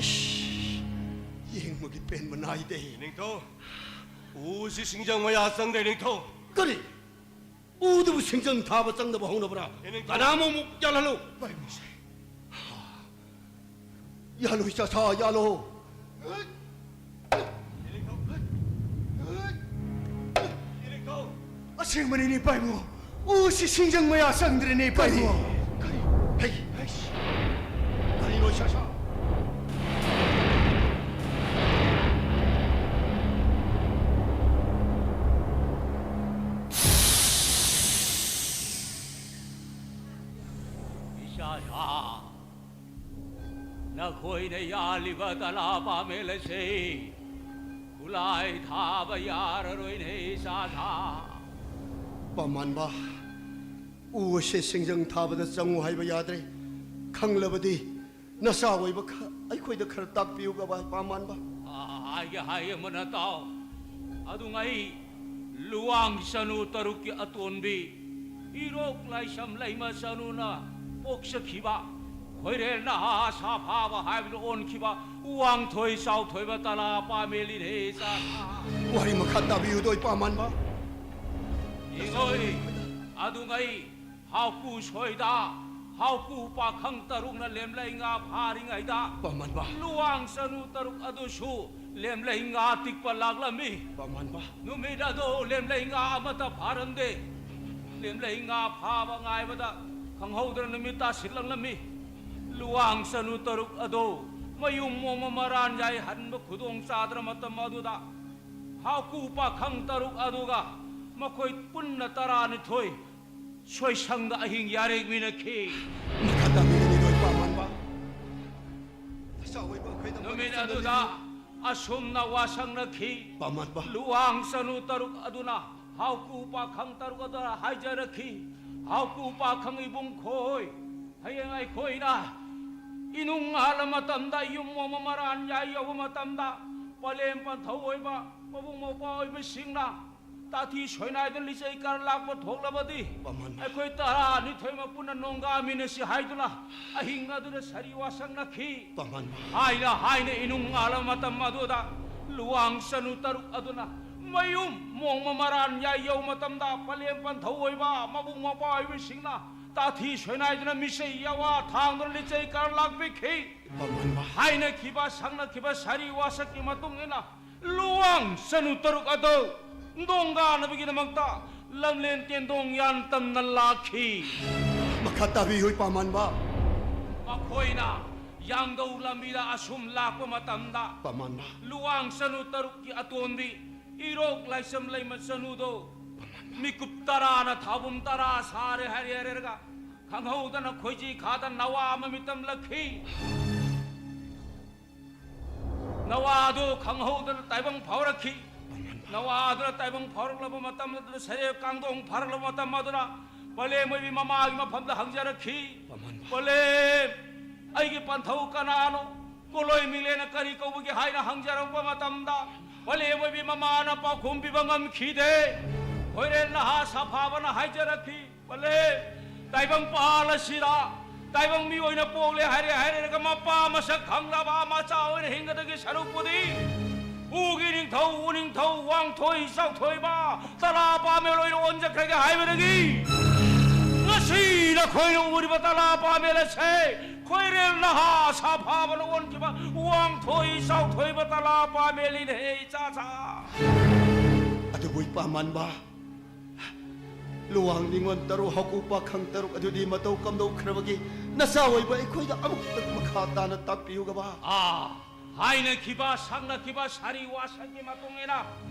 ꯏꯁ, ꯌꯦꯡꯕꯒꯤ ꯄꯦꯟꯕ ꯅꯥꯏꯗꯦ꯫ ꯅꯤꯡꯊꯧ, ꯎꯁꯤ ꯁꯤꯡꯖꯪ ꯃꯌꯥ ꯆꯪꯗ꯭ꯔꯦ, ꯅꯤꯡꯊꯧ꯫ ꯀꯔꯤ? ꯎꯗꯨꯕꯨ ꯁꯤꯡꯖꯪ ꯊꯥꯕ ꯆꯪꯗꯕ ꯍꯧꯅꯕ꯭ꯔꯥ? ꯏꯅꯤꯡꯊꯧ꯫ ꯀꯅꯥꯃꯨꯛ ꯑꯃꯨꯛ ꯌꯥꯜꯍꯜꯂꯨ꯫ ꯄꯥꯏꯃꯨꯁꯦ꯫ ꯌꯥꯜꯂꯨ, ꯏꯆꯥꯁꯥ, ꯌꯥꯜꯂꯨ꯫ ꯏꯅꯤꯡꯊꯧ꯫ ꯏꯅꯤꯡꯊꯧ꯫ ꯑꯁꯦꯡꯕꯅꯤꯅꯦ ꯄꯥꯏꯃꯨ꯫ ꯎꯁꯤ ꯁꯤꯡꯖꯪ ꯃꯌꯥ ꯆꯪꯗ꯭ꯔꯦꯅꯦ ꯄꯥꯏꯃꯨ꯫ ꯀꯔꯤ? ꯍꯩ, ꯍꯩ꯫ ꯀꯔꯤꯅꯣ, ꯏꯆꯥꯁꯥ? ꯏꯆꯥꯁꯥ, ꯅꯈꯣꯏꯅ ꯌꯥꯜꯂꯤꯕ ꯇꯂꯥ ꯄꯥꯃꯦꯜ ꯑꯁꯤ ꯈꯨꯠꯂꯥꯏ ꯊꯥꯕ ꯌꯥꯔꯔꯣꯏꯅꯦ, ꯏꯆꯥꯁꯥ꯫ ꯄꯥꯝꯃꯥꯟꯕ, ꯎ ꯑꯁꯤ ꯁꯤꯡꯖꯪ ꯊꯥꯕꯗ ꯆꯪꯉꯨ ꯍꯥꯏꯕ ꯌꯥꯗ꯭ꯔꯦ꯫ ꯈꯪꯂꯕꯗꯤ ꯅꯆꯥ ꯑꯣꯏꯕ ꯈ-, ꯑꯩꯈꯣꯏꯗ ꯈꯔ ꯇꯥꯛꯄꯤꯌꯨ, ꯒꯕꯥꯏ ꯄꯥꯝꯃꯥꯟꯕ꯫ ꯑ, ꯍꯥꯏꯒꯦ, ꯍꯥꯏꯒꯦ, ꯃꯨꯟꯅ ꯇꯥꯎ꯫ ꯑꯗꯨꯉꯩ ꯂꯨꯋꯥꯡ ꯆꯅꯨ ꯇꯔꯨꯛꯀꯤ ꯑꯇꯣꯟꯕꯤ ꯏꯔꯣꯛ ꯂꯥꯏꯁꯝ ꯂꯩꯃ ꯆꯅꯨꯅ ꯄꯣꯛꯆꯈꯤꯕ ꯈꯣꯏꯔꯦꯜ ꯅꯍꯥ ꯁꯥꯐꯥꯕ ꯍꯥꯏꯕꯗꯨ ꯑꯣꯟꯈꯤꯕ ꯋꯥꯡꯊꯣꯏ ꯆꯥꯎꯊꯣꯏꯕ ꯇꯂꯥ ꯄꯥꯃꯦꯜꯅꯤꯅꯦ, ꯏꯆꯥ꯫ ꯋꯥꯔꯤ ꯃꯈꯥ ꯇꯥꯕꯤꯌꯨꯗꯣꯏ ꯄꯥꯝꯃꯥꯟꯕ꯫ ꯏꯉꯣꯏ, ꯑꯗꯨꯉꯩ ꯍꯥꯎꯀꯨ ꯁꯣꯏꯗ ꯍꯥꯎꯀꯨ ꯄꯥꯈꯪ ꯇꯔꯨꯛꯅ ꯂꯦꯝꯂꯩ ꯉꯥ ꯐꯥꯔꯤꯉꯩꯗ, ꯄꯥꯝꯃꯥꯟꯕ꯫ ꯂꯨꯋꯥꯡ ꯆꯅꯨ ꯇꯔꯨꯛ ꯑꯗꯨꯁꯨ ꯂꯦꯝꯂꯩ ꯉꯥ ꯇꯤꯛꯄ ꯂꯥꯛꯂꯝꯃꯤ꯫ ꯄꯥꯝꯃꯥꯟꯕ꯫ ꯅꯨꯃꯤꯠ ꯑꯗꯨ ꯂꯦꯝꯂꯩ ꯉꯥ ꯑꯃꯠꯇ ꯐꯥꯔꯝꯗꯦ꯫ ꯂꯦꯝꯂꯩ ꯉꯥ ꯐꯥꯕ ꯉꯥꯏꯕꯗ ꯈꯪꯍꯧꯗꯅ ꯅꯨꯃꯤꯠ ꯇꯥꯁꯤꯜꯂꯛꯂꯝꯃꯤ꯫ ꯂꯨꯋꯥꯡ ꯆꯅꯨ ꯇꯔꯨꯛ ꯑꯗꯨ ꯃꯌꯨꯝ ꯃꯣꯡꯃ ꯃꯔꯥꯟ ꯌꯥꯏ ꯍꯟꯕ ꯈꯨꯗꯣꯡ ꯆꯥꯗ꯭ꯔ ꯃꯇꯝ ꯑꯗꯨꯗ, ꯍꯥꯎꯀꯨ ꯄꯥꯈꯪ ꯇꯔꯨꯛ ꯑꯗꯨꯒ ꯃꯈꯣꯏ ꯄꯨꯟꯅ ꯇꯔꯥꯅꯤꯊꯣꯏ ꯁꯣꯏꯁꯪꯗ ꯑꯍꯤꯡ ꯌꯥꯔꯦꯛꯃꯤꯟꯅꯈꯤ꯫ ꯃꯈꯥ ꯇꯥꯕꯤꯒꯅꯤꯗꯣꯏ ꯄꯥꯝꯃꯥꯟꯕ꯫ ꯅꯆꯥ ꯑꯣꯏꯕ ꯑꯩꯈꯣꯏꯗ ꯅꯨꯃꯤꯠ ꯋꯥꯔꯤ ꯑꯗꯨꯗ ꯑꯁꯨꯝꯅ ꯋꯥꯁꯛꯅꯈꯤ꯫ ꯄꯥꯝꯃꯥꯟꯕ꯫ ꯂꯨꯋꯥꯡ ꯆꯅꯨ ꯇꯔꯨꯛ ꯑꯗꯨꯅ ꯍꯥꯎꯀꯨ ꯄꯥꯈꯪ ꯇꯔꯨꯛ ꯑꯗꯨꯗ ꯍꯥꯏꯖꯔꯛꯈꯤ, "ꯍꯥꯎꯀꯨ ꯄꯥꯈꯪ ꯏꯕꯨꯡ ꯈꯣꯏ, ꯍꯌꯦꯡ ꯑꯩꯈꯣꯏꯅ ꯏꯅꯨꯡ ꯉꯥꯜꯂ ꯃꯇꯝꯗ, ꯌꯨꯝ ꯃꯣꯡꯃ ꯃꯔꯥꯟ ꯌꯥꯏ ꯌꯧꯕ ꯃꯇꯝꯗ, ꯄꯂꯦꯝ ꯄꯟꯊꯧ ꯑꯣꯏꯕ ꯃꯕꯨꯡ ꯃꯧꯄ꯭ꯋꯥ ꯑꯣꯏꯕꯁꯤꯡꯅ ꯇꯥꯊꯤ ꯁꯣꯏꯅꯥꯏꯗ ꯂꯤꯆꯩ ꯀꯥꯔ ꯂꯥꯛꯄ ꯊꯣꯛꯂꯕꯗꯤ, ꯄꯥꯝꯃꯥꯟꯕ꯫ ꯑꯩꯈꯣꯏ ꯇꯔꯥꯅꯤꯊꯣꯏꯃꯛ ꯄꯨꯟꯅ ꯅꯣꯡꯒꯥꯃꯤꯟꯅꯁꯤ" ꯍꯥꯏꯗꯨꯅ ꯑꯍꯤꯡ ꯑꯗꯨꯗ ꯁꯥꯔꯤ ꯋꯥꯁꯛꯅꯈꯤ꯫ ꯄꯥꯝꯃꯥꯟꯕ꯫ ꯍꯥꯏꯅ ꯍꯥꯏꯅ ꯏꯅꯨꯡ ꯉꯥꯜꯂ ꯃꯇꯝ ꯑꯗꯨꯗ ꯂꯨꯋꯥꯡ ꯆꯅꯨ ꯇꯔꯨꯛ ꯑꯗꯨꯅ ꯃꯌꯨꯝ ꯃꯣꯡꯃ ꯃꯔꯥꯟ ꯌꯥꯏ ꯌꯧ ꯃꯇꯝꯗ ꯄꯂꯦꯝ ꯄꯟꯊꯧ ꯑꯣꯏꯕ ꯃꯕꯨꯡ ꯃꯧꯄ꯭ꯋꯥ ꯑꯣꯏꯕꯁꯤꯡꯅ ꯇꯥꯊꯤ ꯁꯣꯏꯅꯥꯏꯗꯨꯅ ꯃꯤꯆꯩ ꯌꯥꯋꯥ ꯊꯥꯡꯗꯨꯅ ꯂꯤꯆꯩ ꯀꯥꯔ ꯂꯥꯛꯄꯤꯈꯤ꯫ ꯄꯥꯃꯟꯕ꯫ ꯍꯥꯏꯅꯈꯤꯕ ꯁꯪꯅꯈꯤꯕ ꯁꯥꯔꯤ ꯋꯥꯁꯛꯀꯤ ꯃꯇꯨꯡ ꯏꯟꯅ ꯂꯨꯋꯥꯡ ꯆꯅꯨ ꯇꯔꯨꯛ ꯑꯗꯨ ꯅꯣꯡꯒꯥꯅꯕꯒꯤꯗꯃꯛꯇ ꯂꯝꯂꯦꯟ ꯇꯦꯟꯗꯣꯡ ꯌꯥꯟ ꯇꯝꯅ ꯂꯥꯛꯈꯤ꯫ ꯃꯈꯥ ꯇꯥꯕꯤꯌꯨ ꯄꯥꯃꯟꯕ꯫ ꯃꯈꯣꯏꯅ ꯌꯥꯡꯗꯧ ꯂꯝꯕꯤꯗ ꯑꯁꯨꯝ ꯂꯥꯛꯄ ꯃꯇꯝꯗ ꯄꯥꯃꯟꯕ꯫ ꯂꯨꯋꯥꯡ ꯆꯅꯨ ꯇꯔꯨꯛꯀꯤ ꯑꯇꯣꯟꯕꯤ ꯏꯔꯣꯛ ꯂꯥꯏꯁꯝ ꯂꯩꯃ ꯆꯅꯨꯗꯣ ꯃꯤꯀꯨꯞ ꯇꯔꯥꯅ ꯊꯥꯕꯨꯝ ꯇꯔꯥ ꯁꯥꯔꯦ ꯍꯥꯏꯔꯦ ꯍꯥꯏꯔꯒ ꯈꯪꯍꯧꯗꯅ ꯈꯣꯏꯖꯤ ꯈꯥꯗ ꯅꯋꯥ ꯑꯃ ꯃꯤꯇꯝꯂꯛꯈꯤ꯫ ꯅꯋꯥꯗꯨ ꯈꯪꯍꯧꯗꯅ ꯇꯥꯏꯕꯪ ꯐꯥꯎꯔꯛꯈꯤ꯫ ꯅꯋꯥꯗꯨꯅ ꯇꯥꯏꯕꯪ ꯐꯥꯎꯔꯛꯂꯕ ꯃꯇꯝ ꯑꯗꯨꯗ ꯁꯔꯦꯞ ꯀꯥꯡꯗꯣꯡ ꯐꯥꯔꯛꯂꯕ ꯃꯇꯝ ꯑꯗꯨꯗ ꯄꯂꯦꯝ ꯑꯣꯏꯕꯤ ꯃꯃꯥꯒꯤ ꯃꯐꯝꯗ ꯍꯪꯖꯔꯛꯈꯤ꯫ ꯄꯥꯃꯟꯕ꯫ ꯄꯂꯦꯝ, ꯑꯩꯒꯤ ꯄꯟꯊꯧ ꯀꯅꯥꯅꯣ? ꯀꯣꯂꯣꯏ ꯃꯤꯂꯦꯅ ꯀꯔꯤ ꯀꯧꯕꯒꯦ ꯍꯥꯏꯅ ꯍꯪꯖꯔꯛꯄ ꯃꯇꯝꯗ ꯄꯂꯦꯝ ꯑꯣꯏꯕꯤ ꯃꯃꯥꯅ ꯄꯥꯎꯈꯨꯝ ꯄꯤꯕ ꯉꯝꯈꯤꯗꯦ꯫ ꯈꯣꯏꯔꯦꯜ ꯅꯍꯥ ꯁꯥꯐꯥꯕꯅ ꯍꯥꯏꯖꯔꯛꯈꯤ꯫ ꯄꯂꯦꯝ, ꯇꯥꯏꯕꯪ ꯄꯥꯜ ꯑꯁꯤꯗ ꯇꯥꯏꯕꯪ ꯃꯤ ꯑꯣꯏꯅ ꯄꯣꯛꯂꯦ ꯍꯥꯏꯔꯦ ꯍꯥꯏꯔꯒ ꯃꯄꯥ ꯃꯁꯛ ꯈꯪꯂꯕ ꯃꯆꯥ ꯑꯣꯏꯅ ꯍꯤꯡꯒꯗꯒꯤ ꯁꯔꯨꯛꯄꯨꯗꯤ ꯎꯒꯤ ꯅꯤꯡꯊꯧ, ꯎꯅꯤꯡꯊꯧ, ꯋꯥꯡꯊꯣꯏ ꯆꯥꯎꯊꯣꯏꯕ ꯇꯂꯥ ꯄꯥꯃꯦꯜ ꯑꯣꯏꯅ ꯑꯣꯟꯖꯈ꯭ꯔꯒꯦ ꯍꯥꯏꯕꯗꯒꯤ ꯉꯁꯤ ꯅꯈꯣꯏꯅ ꯎꯔꯤꯕ ꯇꯂꯥ ꯄꯥꯃꯦꯜ ꯑꯁꯦ ꯈꯣꯏꯔꯦꯜ ꯅꯍꯥ ꯁꯥꯐꯥꯕꯅ ꯑꯣꯟꯈꯤꯕ ꯋꯥꯡꯊꯣꯏ ꯆꯥꯎꯊꯣꯏꯕ ꯇꯂꯥ ꯄꯥꯃꯦꯜꯅꯤꯅꯦ ꯏꯆꯥꯁꯥ꯫ ꯑꯗꯨꯕꯨ ꯏꯄꯥ ꯃꯥꯟꯕ, ꯂꯨꯋꯥꯡ ꯅꯤꯉꯣꯜ ꯇꯔꯨꯛ, ꯍꯥꯀꯨ ꯄꯥꯈꯪ ꯇꯔꯨꯛ ꯑꯗꯨꯗꯤ ꯃꯇꯧ ꯀꯝꯗꯧꯈ꯭ꯔꯕꯒꯦ? ꯅꯆꯥ ꯑꯣꯏꯕ ꯑꯩꯈꯣꯏꯗ ꯑꯃꯨꯛꯇ ꯃꯈꯥ ꯇꯥꯅ ꯇꯥꯛꯄꯤꯌꯨꯒꯕ꯫ ꯑꯥ, ꯍꯥꯏꯅꯈꯤꯕ, ꯁꯪꯅꯈꯤꯕ ꯁꯥꯔꯤ ꯋꯥꯁꯛꯀꯤ ꯃꯇꯨꯡ ꯏꯟꯅ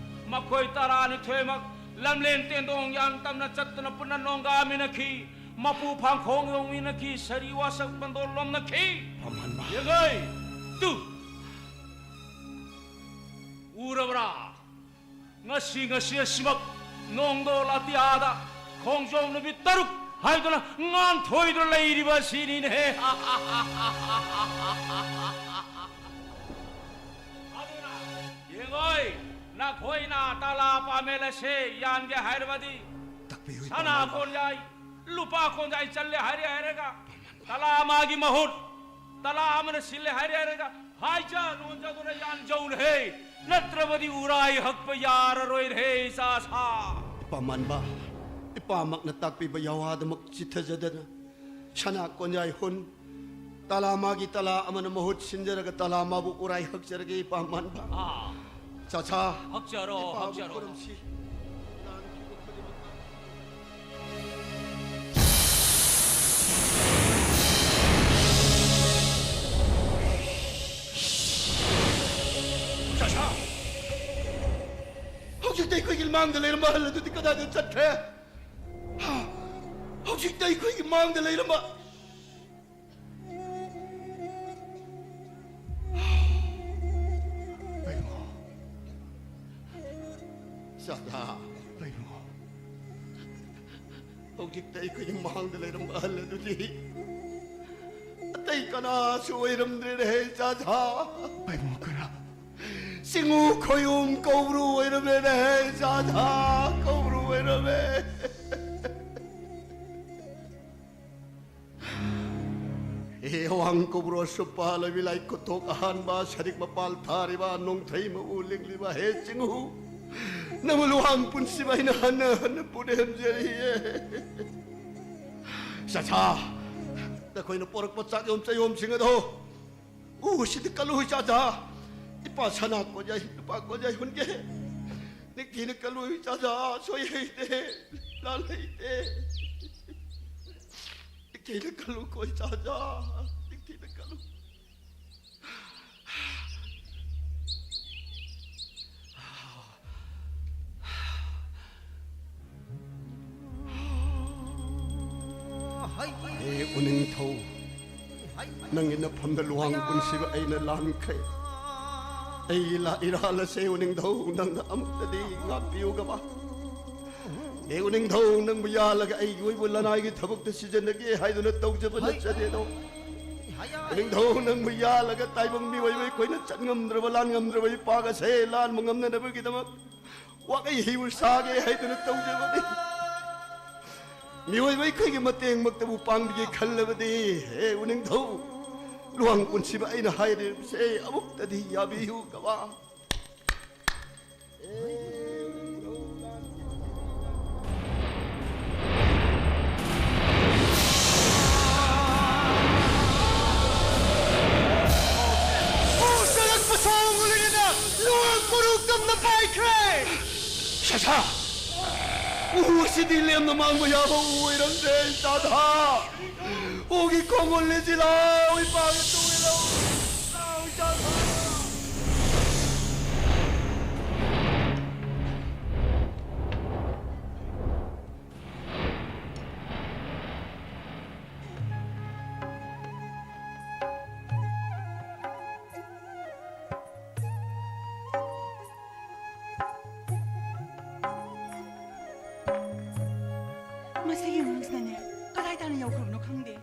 ꯃꯈꯣꯏ ꯇꯔꯥꯅꯤꯊꯣꯏꯃꯛ ꯂꯝꯂꯦꯟ ꯇꯦꯟꯗꯣꯡ ꯌꯥꯝ ꯇꯝꯅ ꯆꯠꯇꯨꯅ ꯄꯨꯟꯅ ꯅꯣꯡꯒꯥꯃꯤꯟꯅꯈꯤ꯫ ꯃꯄꯨ ꯐꯥꯡꯈꯣꯡ ꯌꯧꯃꯤꯟꯅꯈꯤ꯫ ꯁꯥꯔꯤ ꯋꯥꯁꯛ ꯄꯟꯗꯣꯜ ꯂꯣꯝꯅꯈꯤ꯫ ꯄꯥꯃꯟꯕ꯫ ꯌꯦꯡꯉꯩ! ꯇꯨ! ꯎꯔꯕ꯭ꯔꯥ? ꯉꯁꯤ, ꯉꯁꯤ ꯑꯁꯤꯃꯛ ꯅꯣꯡꯗꯣꯜ ꯑꯇꯤꯌꯥꯗ ꯈꯣꯡꯖꯣꯝ ꯅꯨꯃꯤꯠ ꯇꯔꯨꯛ ꯍꯥꯏꯗꯨꯅ ꯉꯥꯟꯊꯣꯏꯗꯨꯅ ꯂꯩꯔꯤꯕ ꯑꯁꯤꯅꯤꯅꯦ꯫ ꯑꯗꯨꯅ ꯌꯦꯡꯉꯣꯏ, ꯅꯈꯣꯏꯅ ꯇꯂꯥ ꯄꯥꯃꯦꯜ ꯑꯁꯦ ꯌꯥꯟꯒꯦ ꯍꯥꯏꯔꯕꯗꯤ ꯇꯥꯛꯄꯤꯌꯨ, ꯁꯅꯥ ꯏꯄꯥ ꯃꯥꯟꯕ꯫ ꯀꯣꯟ ꯌꯥꯏ, ꯂꯨꯄꯥ ꯀꯣꯟ ꯌꯥꯏ ꯆꯜꯂꯦ ꯍꯥꯏꯔꯦ ꯍꯥꯏꯔꯒ ꯇꯂꯥ ꯑꯃꯒꯤ ꯃꯍꯨꯠ ꯇꯂꯥ ꯑꯃꯅ ꯁꯤꯜꯂꯦ ꯍꯥꯏꯔꯦ ꯍꯥꯏꯔꯒ ꯍꯥꯏꯖ ꯂꯣꯟꯖꯗꯨꯅ ꯌꯥꯟꯖꯧꯅꯍꯦ, ꯅꯠꯇ꯭ꯔꯕꯗꯤ ꯎꯔꯥꯏ ꯍꯛꯄ ꯌꯥꯔꯔꯣꯏꯅꯍꯦ, ꯏꯆꯥ ꯁꯥ꯫ ꯏꯄꯥ ꯃꯥꯟꯕ, ꯏꯄꯥꯃꯛꯅ ꯇꯥꯛꯄꯤꯕ ꯌꯥꯋꯥꯗꯃꯛ ꯆꯤꯠꯊꯖꯗꯅ, ꯁꯅꯥ ꯀꯣꯟꯌꯥꯏ ꯍꯨꯟ, ꯇꯂꯥ ꯃꯥꯒꯤ ꯇꯂꯥ ꯑꯃꯅ ꯃꯍꯨꯠ ꯁꯤꯟꯖꯔꯒ ꯇꯂꯥ ꯃꯥꯕꯨ ꯎꯔꯥꯏ ꯍꯛꯆꯔꯒꯦ, ꯏꯄꯥ ꯃꯥꯟꯕ꯫ ꯑꯥ, ꯆꯥꯆꯥ, ꯍꯛꯆꯔꯣ, ꯏꯄꯥꯕꯨ ꯍꯛꯆꯔꯣ꯫ ꯈꯨꯔꯨꯝꯁꯤ꯫ ꯆꯥꯆꯥ! ꯍꯧꯖꯤꯛꯇ ꯑꯩꯈꯣꯏꯒꯤ ꯃꯥꯡꯗ ꯂꯩꯔꯝꯕ ꯑꯍꯜ ꯑꯗꯨꯗꯤ ꯀꯗꯥꯏꯗ ꯆꯠꯈ꯭ꯔꯦ? ꯍꯥ? ꯍꯧꯖꯤꯛꯇ ꯑꯩꯈꯣꯏꯒꯤ ꯃꯥꯡꯗ ꯂꯩꯔꯝꯕ ꯆꯥꯆꯥ꯫ ꯍꯧꯖꯤꯛꯇ ꯑꯩꯈꯣꯏꯒꯤ ꯃꯥꯡꯗ ꯂꯩꯔꯝꯕ ꯑꯍꯜ ꯑꯗꯨꯗꯤ ꯑꯇꯩ ꯀꯅꯥꯁꯨ ꯑꯣꯏꯔꯝꯗ꯭ꯔꯦꯅꯦꯍꯦ, ꯆꯥꯆꯥ꯫ ꯆꯤꯡꯉꯨ ꯈꯣꯌꯨꯝ ꯀꯧꯕ꯭ꯔꯨ ꯑꯣꯏꯔꯝꯃꯦꯅꯦꯍꯦ, ꯆꯥꯆꯥ, ꯀꯧꯕ꯭ꯔꯨ ꯑꯣꯏꯔꯝꯃꯦ꯫ ꯍꯦ ꯑꯋꯥꯡ ꯀꯧꯕ꯭ꯔꯨ ꯑꯁꯨꯞꯄ ꯂꯣꯏꯕꯤ ꯂꯥꯏ ꯈꯨꯊꯣꯛ ꯑꯍꯥꯟꯕ ꯁꯔꯤꯛ ꯃꯄꯥꯜ ꯊꯥꯔꯤꯕ ꯅꯣꯡꯊꯩ ꯃꯎ ꯂꯤꯡꯂꯤꯕ ꯍꯦ ꯆꯤꯡꯍꯨ, ꯅꯪꯕꯨ ꯂꯨꯍꯥꯡ ꯄꯨꯟꯁꯤꯕ ꯑꯩꯅ ꯍꯟꯅ ꯍꯟꯅ ꯄꯨꯅꯦꯝꯖꯔꯤꯌꯦ꯫ ꯆꯥꯆꯥ, ꯅꯈꯣꯏꯅ ꯄꯣꯔꯛꯄ ꯆꯥꯛꯌꯣꯝ ꯆꯌꯣꯝꯁꯤꯡ ꯑꯗꯣ ꯎꯁꯤꯗ ꯀꯜꯂꯨ ꯆꯥꯆꯥ꯫ ꯏꯄꯥ ꯁꯅꯥ ꯀꯣꯟꯌꯥꯏ, ꯂꯨꯄꯥ ꯀꯣꯟꯌꯥꯏ ꯍꯨꯟꯒꯦ꯫ ꯅꯤꯡꯊꯤꯅ ꯀꯜꯂꯨ ꯆꯥꯆꯥ, ꯁꯣꯏ ꯍꯩꯇꯦ, ꯂꯥꯜ ꯍꯩꯇꯦ꯫ ꯅꯤꯡꯊꯤꯅ ꯀꯜꯂꯨ ꯀꯣꯏ ꯆꯥꯆꯥ, ꯅꯤꯡꯊꯤꯅ ꯀꯜꯂꯨ꯫ ꯍꯦ ꯎꯅꯤꯡꯊꯧ, ꯅꯪꯒꯤ ꯅꯐꯝꯗ ꯂꯨꯍꯥꯡ ꯄꯨꯟꯁꯤꯕ ꯑꯩꯅ ꯂꯥꯟꯈ꯭ꯔꯦ꯫ ꯑꯩꯒꯤ ꯂꯥ-, ꯏꯔꯥꯜ ꯑꯁꯦ ꯎꯅꯤꯡꯊꯧ ꯅꯪꯅ ꯑꯃꯨꯛꯇꯗꯤ ꯉꯥꯛꯄꯤꯌꯨꯒꯕ꯫ ꯍꯦ ꯎꯅꯤꯡꯊꯧ, ꯅꯪꯕꯨ ꯌꯥꯜꯂꯒ ꯑꯩꯒꯤ ꯑꯣꯏꯕ ꯂꯅꯥꯏꯒꯤ ꯊꯕꯛꯇ ꯁꯤꯖꯤꯟꯅꯒꯦ ꯍꯥꯏꯗꯨꯅ ꯇꯧꯖꯕ ꯅꯠꯆꯗꯦꯗꯣ꯫ ꯎꯅꯤꯡꯊꯧ, ꯅꯪꯕꯨ ꯌꯥꯜꯂꯒ ꯇꯥꯏꯕꯪ ꯃꯤꯑꯣꯏꯕ ꯑꯩꯈꯣꯏꯅ ꯆꯠ ꯉꯝꯗ꯭ꯔꯕ, ꯂꯥꯟ ꯉꯝꯗ꯭ꯔꯕ ꯏꯄꯥꯛ ꯑꯁꯦ ꯂꯥꯟꯕ ꯉꯝꯅꯅꯕꯒꯤꯗꯃꯛ ꯋꯥꯀꯩ ꯍꯤꯎ ꯁꯥꯒꯦ ꯍꯥꯏꯗꯨꯅ ꯇꯧꯖꯕꯅꯤ꯫ ꯃꯤꯑꯣꯏꯕ ꯑꯩꯈꯣꯏꯒꯤ ꯃꯇꯦꯡꯃꯛꯇꯕꯨ ꯄꯥꯡꯕꯤꯒꯦ ꯈꯜꯂꯕꯗꯤ, ꯍꯦ ꯎꯅꯤꯡꯊꯧ, ꯂꯨꯍꯣꯡ ꯄꯨꯟꯁꯤꯕ ꯑꯩꯅ ꯍꯥꯏꯔꯤꯕꯁꯦ ꯑꯃꯨꯛꯇꯗꯤ ꯌꯥꯕꯤꯌꯨ, ꯒꯕꯥ꯫ ꯆꯠꯂꯛꯄ ꯁꯥꯎ ꯉꯨꯂꯤꯅ ꯂꯨꯍꯣꯡ ꯄꯨꯔꯨ ꯇꯝꯅ ꯄꯥꯏꯈ꯭ꯔꯦ꯫ ꯁꯁꯥ! ꯎ ꯑꯁꯤꯗꯤ ꯂꯦꯝꯅ ꯃꯥꯡꯕ ꯌꯥꯕ ꯎ ꯑꯣꯏꯔꯝꯗ꯭ꯔꯦ, ꯏꯆꯥꯗ꯫ ꯎꯒꯤ ꯈꯣꯡꯒꯨꯜ ꯂꯤꯁꯤ ꯂꯥꯎ, ꯏꯄꯥꯒꯤ ꯇꯨꯡ ꯏꯜꯂꯨ꯫ ꯂꯥꯎ, ꯏꯆꯥꯗ꯫ ꯃꯁꯤꯒꯤ ꯑꯉꯥꯡꯁꯤꯅꯅꯦ, ꯀꯗꯥꯏ ꯇꯥꯅ ꯌꯧꯈ꯭ꯔꯕꯅꯣ ꯈꯪꯗꯦ꯫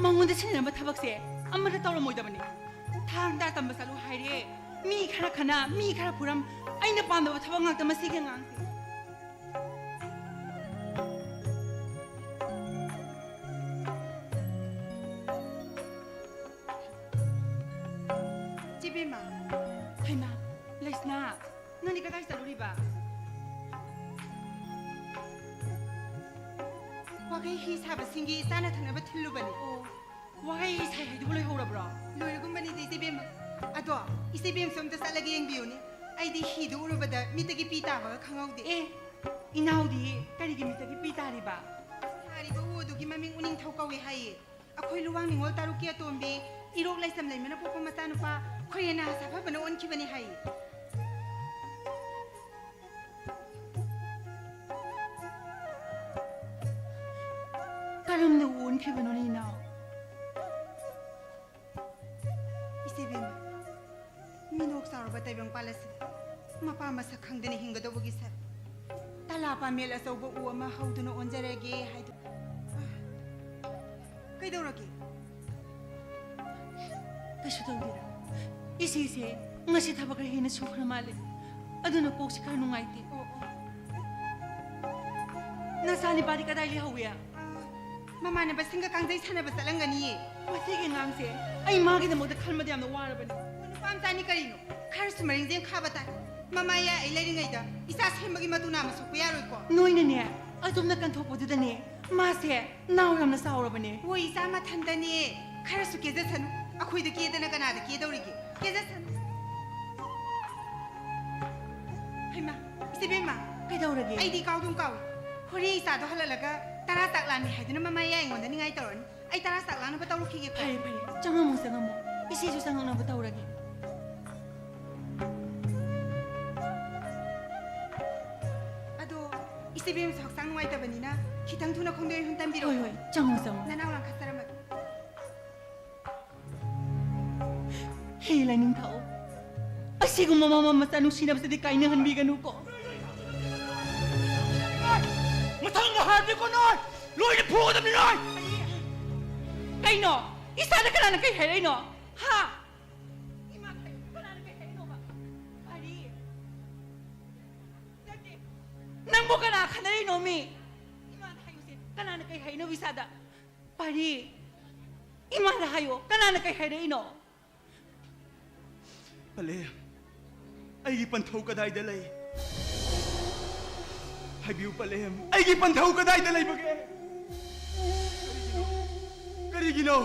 ꯃꯉꯣꯟꯗ ꯁꯤꯟꯅꯔꯝꯕ ꯊꯕꯛꯁꯦ ꯑꯃꯠꯇ ꯇꯧꯔꯝꯃꯣꯏꯗꯕꯅꯤ꯫ ꯊꯥꯡ ꯇꯥ ꯇꯝꯕ ꯆꯠꯂꯨ ꯍꯥꯏꯔꯦ꯫ ꯃꯤ ꯈꯔ ꯈꯠꯅ, ꯃꯤ ꯈꯔ ꯐꯨꯔꯝ, ꯑꯩꯅ ꯄꯥꯝꯗꯕ ꯊꯕꯛ ꯉꯥꯛꯇ ꯃꯁꯤꯒꯤ ꯑꯉꯥꯡꯁꯦ꯫ ꯆꯦꯕꯦꯝꯃ꯫ ꯍꯩꯃꯥ, ꯂꯩꯁꯅꯥ, ꯅꯪꯗꯤ ꯀꯗꯥꯏ ꯆꯠꯂꯨꯔꯤꯕ? ꯋꯥꯒꯩ ꯍꯤ ꯁꯥꯕꯁꯤꯡꯒꯤ ꯆꯥꯅ ꯊꯛꯅꯕ ꯊꯤꯜꯂꯨꯕꯅꯤ꯫ ꯑꯣ, ꯋꯥꯒꯩ ꯏꯁꯩ ꯍꯥꯏꯗꯨꯕꯨ ꯂꯣꯏꯍꯧꯔꯕ꯭ꯔꯣ? ꯂꯣꯏꯔꯒꯨꯝꯕꯅꯤꯗ, ꯏꯆꯦꯕꯦꯝꯃ꯫ ꯑꯗꯣ, ꯏꯆꯦꯕꯦꯝꯁꯨ ꯑꯝꯇ ꯆꯠꯂꯒ ꯌꯦꯡꯕꯤꯌꯨꯅꯦ꯫ ꯑꯩꯗꯤ ꯍꯤꯗꯨ ꯎꯔꯨꯕꯗ ꯃꯤꯠꯇꯒꯤ ꯄꯤ ꯇꯥꯕꯒ ꯈꯪꯍꯧꯗꯦ꯫ ꯑꯦ, ꯏꯅꯥꯎꯗꯤ ꯀꯔꯤꯒꯤ ꯃꯤꯠꯇꯒꯤ ꯄꯤ ꯇꯥꯔꯤꯕ? ꯁꯥꯔꯤꯕ ꯎ ꯑꯗꯨꯒꯤ ꯃꯃꯤꯡ ꯎꯅꯤꯡꯊꯧ ꯀꯧꯏ ꯍꯥꯏꯌꯦ꯫ ꯑꯩꯈꯣꯏ ꯂꯨꯋꯥꯡ ꯅꯤꯉꯣꯜ ꯇꯔꯨꯛꯀꯤ ꯑꯇꯣꯝꯕꯤ, ꯏꯔꯣꯛ ꯂꯩꯁꯝ ꯂꯩꯃꯅ ꯄꯣꯛꯄ ꯃꯆꯥꯅꯨꯄꯥ ꯈꯣꯏꯔꯦꯟꯅ ꯁꯥꯐꯕꯅ ꯑꯣꯟꯈꯤꯕꯅꯤ ꯍꯥꯏꯌꯦ꯫ ꯀꯔꯝꯅ ꯑꯣꯟꯈꯤꯕꯅꯣꯅꯦ, ꯏꯅꯥꯎ? ꯏꯆꯦꯕꯦꯝꯃ, ꯃꯤꯅꯣꯛ ꯆꯥꯎꯔꯕ ꯇꯥꯏꯕꯪꯄꯥꯜ ꯑꯁꯤꯗ ꯃꯄꯥ ꯃꯁꯛ ꯈꯪꯗꯅ ꯍꯤꯡꯒꯗꯧꯕꯒꯤ ꯁꯔꯨꯛ, ꯇꯂꯥ ꯄꯥꯃꯦꯜ ꯑꯆꯧꯕ ꯎ ꯑꯃ ꯍꯧꯗꯨꯅ ꯑꯣꯟꯖꯔꯒꯦ ꯍꯥꯏꯗꯨ꯫ ꯀꯩꯗꯧꯔꯒꯦ? ꯀꯩꯁꯨ ꯇꯧꯗꯦꯗ꯫ ꯏꯆꯦꯁꯦ ꯉꯁꯤ ꯊꯕꯛ ꯈꯔ ꯍꯦꯟꯅ ꯁꯨꯈ꯭ꯔ ꯃꯥꯜꯂꯦ꯫ ꯑꯗꯨꯅ ꯀꯣꯛꯁꯤ ꯈꯔ ꯅꯨꯡꯉꯥꯏꯇꯦ꯫ ꯑꯣ, ꯑꯣ꯫ ꯅꯆꯥꯅꯤꯄꯥꯗꯤ ꯀꯗꯥꯏ ꯂꯩꯍꯧꯏ? ꯑ, ꯃꯃꯥꯟꯅꯕꯁꯤꯡꯒ ꯀꯥꯡꯖꯩ ꯁꯥꯟꯅꯕ ꯆꯠꯂꯝꯒꯅꯤꯌꯦ꯫ ꯃꯁꯤꯒꯤ ꯑꯉꯥꯡꯁꯦ ꯑꯩ ꯃꯥꯒꯤꯗꯃꯛꯇ ꯈꯟꯕꯗ ꯌꯥꯝꯅ ꯋꯥꯔꯕꯅꯤ꯫ ꯅꯨꯄꯥ ꯃꯆꯥꯅꯤ ꯀꯔꯤꯅꯣ? ꯈꯔꯁꯨ ꯃꯔꯤꯡꯖꯦꯜ ꯈꯥꯕ ꯇꯥꯏ꯫ ꯃꯃꯥ ꯌꯥꯏ ꯑꯩ ꯂꯩꯔꯤꯉꯩꯗ ꯏꯆꯥ ꯁꯦꯝꯕꯒꯤ ꯃꯇꯨ ꯅꯥꯝꯃ ꯁꯣꯛꯄ ꯌꯥꯔꯣꯏꯀꯣ꯫ ꯅꯣꯏꯅꯅꯦ, ꯑꯗꯨꯝꯅ ꯀꯟꯊꯣꯛꯄꯗꯨꯗꯅꯦ, ꯃꯥꯁꯦ ꯅꯥꯎ ꯌꯥꯝꯅ ꯆꯥꯎꯔꯕꯅꯦ꯫ ꯍꯣꯏ, ꯏꯆꯥ ꯃꯊꯟꯇꯅꯦ꯫ ꯈꯔꯁꯨ ꯀꯦꯖꯁꯅꯨ꯫ ꯑꯩꯈꯣꯏꯗ ꯀꯦꯗꯅ ꯀꯅꯥꯗ ꯀꯦꯗꯧꯔꯤꯒꯦ? ꯀꯦꯖꯁꯅꯨ꯫ ꯍꯩꯃꯥ, ꯏꯆꯦꯕꯦꯝꯃ꯫ ꯀꯩꯗꯧꯔꯒꯦ? ꯑꯩꯗꯤ ꯀꯥꯎꯗꯨꯝ ꯀꯥꯎꯏ꯫ ꯍꯣꯔꯦꯟ ꯏꯆꯥꯗꯣ ꯍꯜꯂꯛꯂꯒ ꯇꯔꯥ ꯆꯥꯛ ꯂꯥꯝꯃꯤ ꯍꯥꯏꯗꯨꯅ ꯃꯃꯥ ꯌꯥꯏ ꯑꯩꯉꯣꯟꯗ ꯅꯤꯡꯉꯥꯏ ꯇꯧꯔꯅꯤ꯫ ꯑꯩ ꯇꯔꯥ ꯆꯥꯛ ꯂꯥꯡꯅꯕ ꯇꯧꯔꯛꯈꯤꯒꯦꯀꯣ꯫ ꯐꯔꯦ, ꯐꯔꯦ꯫ ꯆꯪꯉꯝꯃꯣ, ꯆꯪꯉꯝꯃꯣ꯫ ꯏꯆꯦꯁꯨ ꯆꯪꯉꯛꯅꯕ ꯇꯧꯔꯒꯦ꯫ ꯑꯗꯣ, ꯏꯆꯦꯕꯦꯝꯃꯁꯨ ꯍꯛꯆꯥꯡ ꯅꯨꯡꯉꯥꯏꯇꯕꯅꯤꯅ ꯈꯤꯇꯪ ꯊꯨꯅ ꯈꯣꯡꯗꯣꯏ ꯑꯍꯨꯝ ꯇꯝꯕꯤꯔꯛꯑꯣ꯫ ꯍꯣꯏ, ꯍꯣꯏ꯫ ꯆꯪꯉꯣ, ꯆꯪꯉꯣ꯫ ꯅꯅꯥꯎ ꯂꯥꯡꯈꯠꯆꯔꯝꯃꯒꯦ꯫ ꯍꯦ ꯂꯥꯏꯅꯤꯡꯊꯧ, ꯑꯁꯤꯒꯨꯝꯕ ꯃꯃꯥ ꯃꯆꯥ ꯅꯨꯡꯁꯤꯅꯕꯁꯤꯗꯤ ꯀꯥꯏꯅꯍꯟꯕꯤꯒꯅꯨꯀꯣ꯫ ꯃꯊꯪꯗ ꯍꯥꯏꯔꯗꯤꯀꯣ ꯅꯣꯏ ꯂꯣꯏꯅ ꯐꯨꯒꯗꯕꯅꯤ ꯅꯣꯏ꯫ ꯀꯩꯅꯣ? ꯏꯁꯥꯗ ꯀꯅꯥꯅ ꯀꯩ ꯍꯥꯏꯔꯛꯏꯅꯣ? ꯍꯥ? ꯏꯃꯥ ꯍꯥꯏꯌꯨ, ꯀꯅꯥꯅ ꯀꯩ ꯍꯥꯏꯔꯛꯏꯅꯣꯕ? ꯄꯥꯔꯤ꯫ ꯅꯠꯇꯦ꯫ ꯅꯪꯕꯨ ꯀꯅꯥ ꯈꯟꯅꯔꯤꯅꯣ ꯃꯤ? ꯏꯃꯥꯗ ꯍꯥꯏꯌꯨꯁꯦ, ꯀꯅꯥꯅ ꯀꯩ ꯍꯥꯏꯔꯤꯅꯣ ꯏꯁꯥꯗ? ꯄꯥꯔꯤ꯫ ꯏꯃꯥꯗ ꯍꯥꯏꯌꯣ, ꯀꯅꯥꯅ ꯀꯩ ꯍꯥꯏꯔꯛꯏꯅꯣ? ꯄꯂꯦꯝ, ꯑꯩꯒꯤ ꯄꯟꯊꯧ ꯀꯗꯥꯏꯗ ꯂꯩ? ꯍꯥꯏꯕꯤꯌꯨ ꯄꯂꯦꯝ, ꯑꯩꯒꯤ ꯄꯟꯊꯧ ꯀꯗꯥꯏꯗ ꯂꯩꯕꯒꯦ? ꯀꯔꯤꯒꯤꯅꯣ? ꯀꯔꯤꯒꯤꯅꯣ?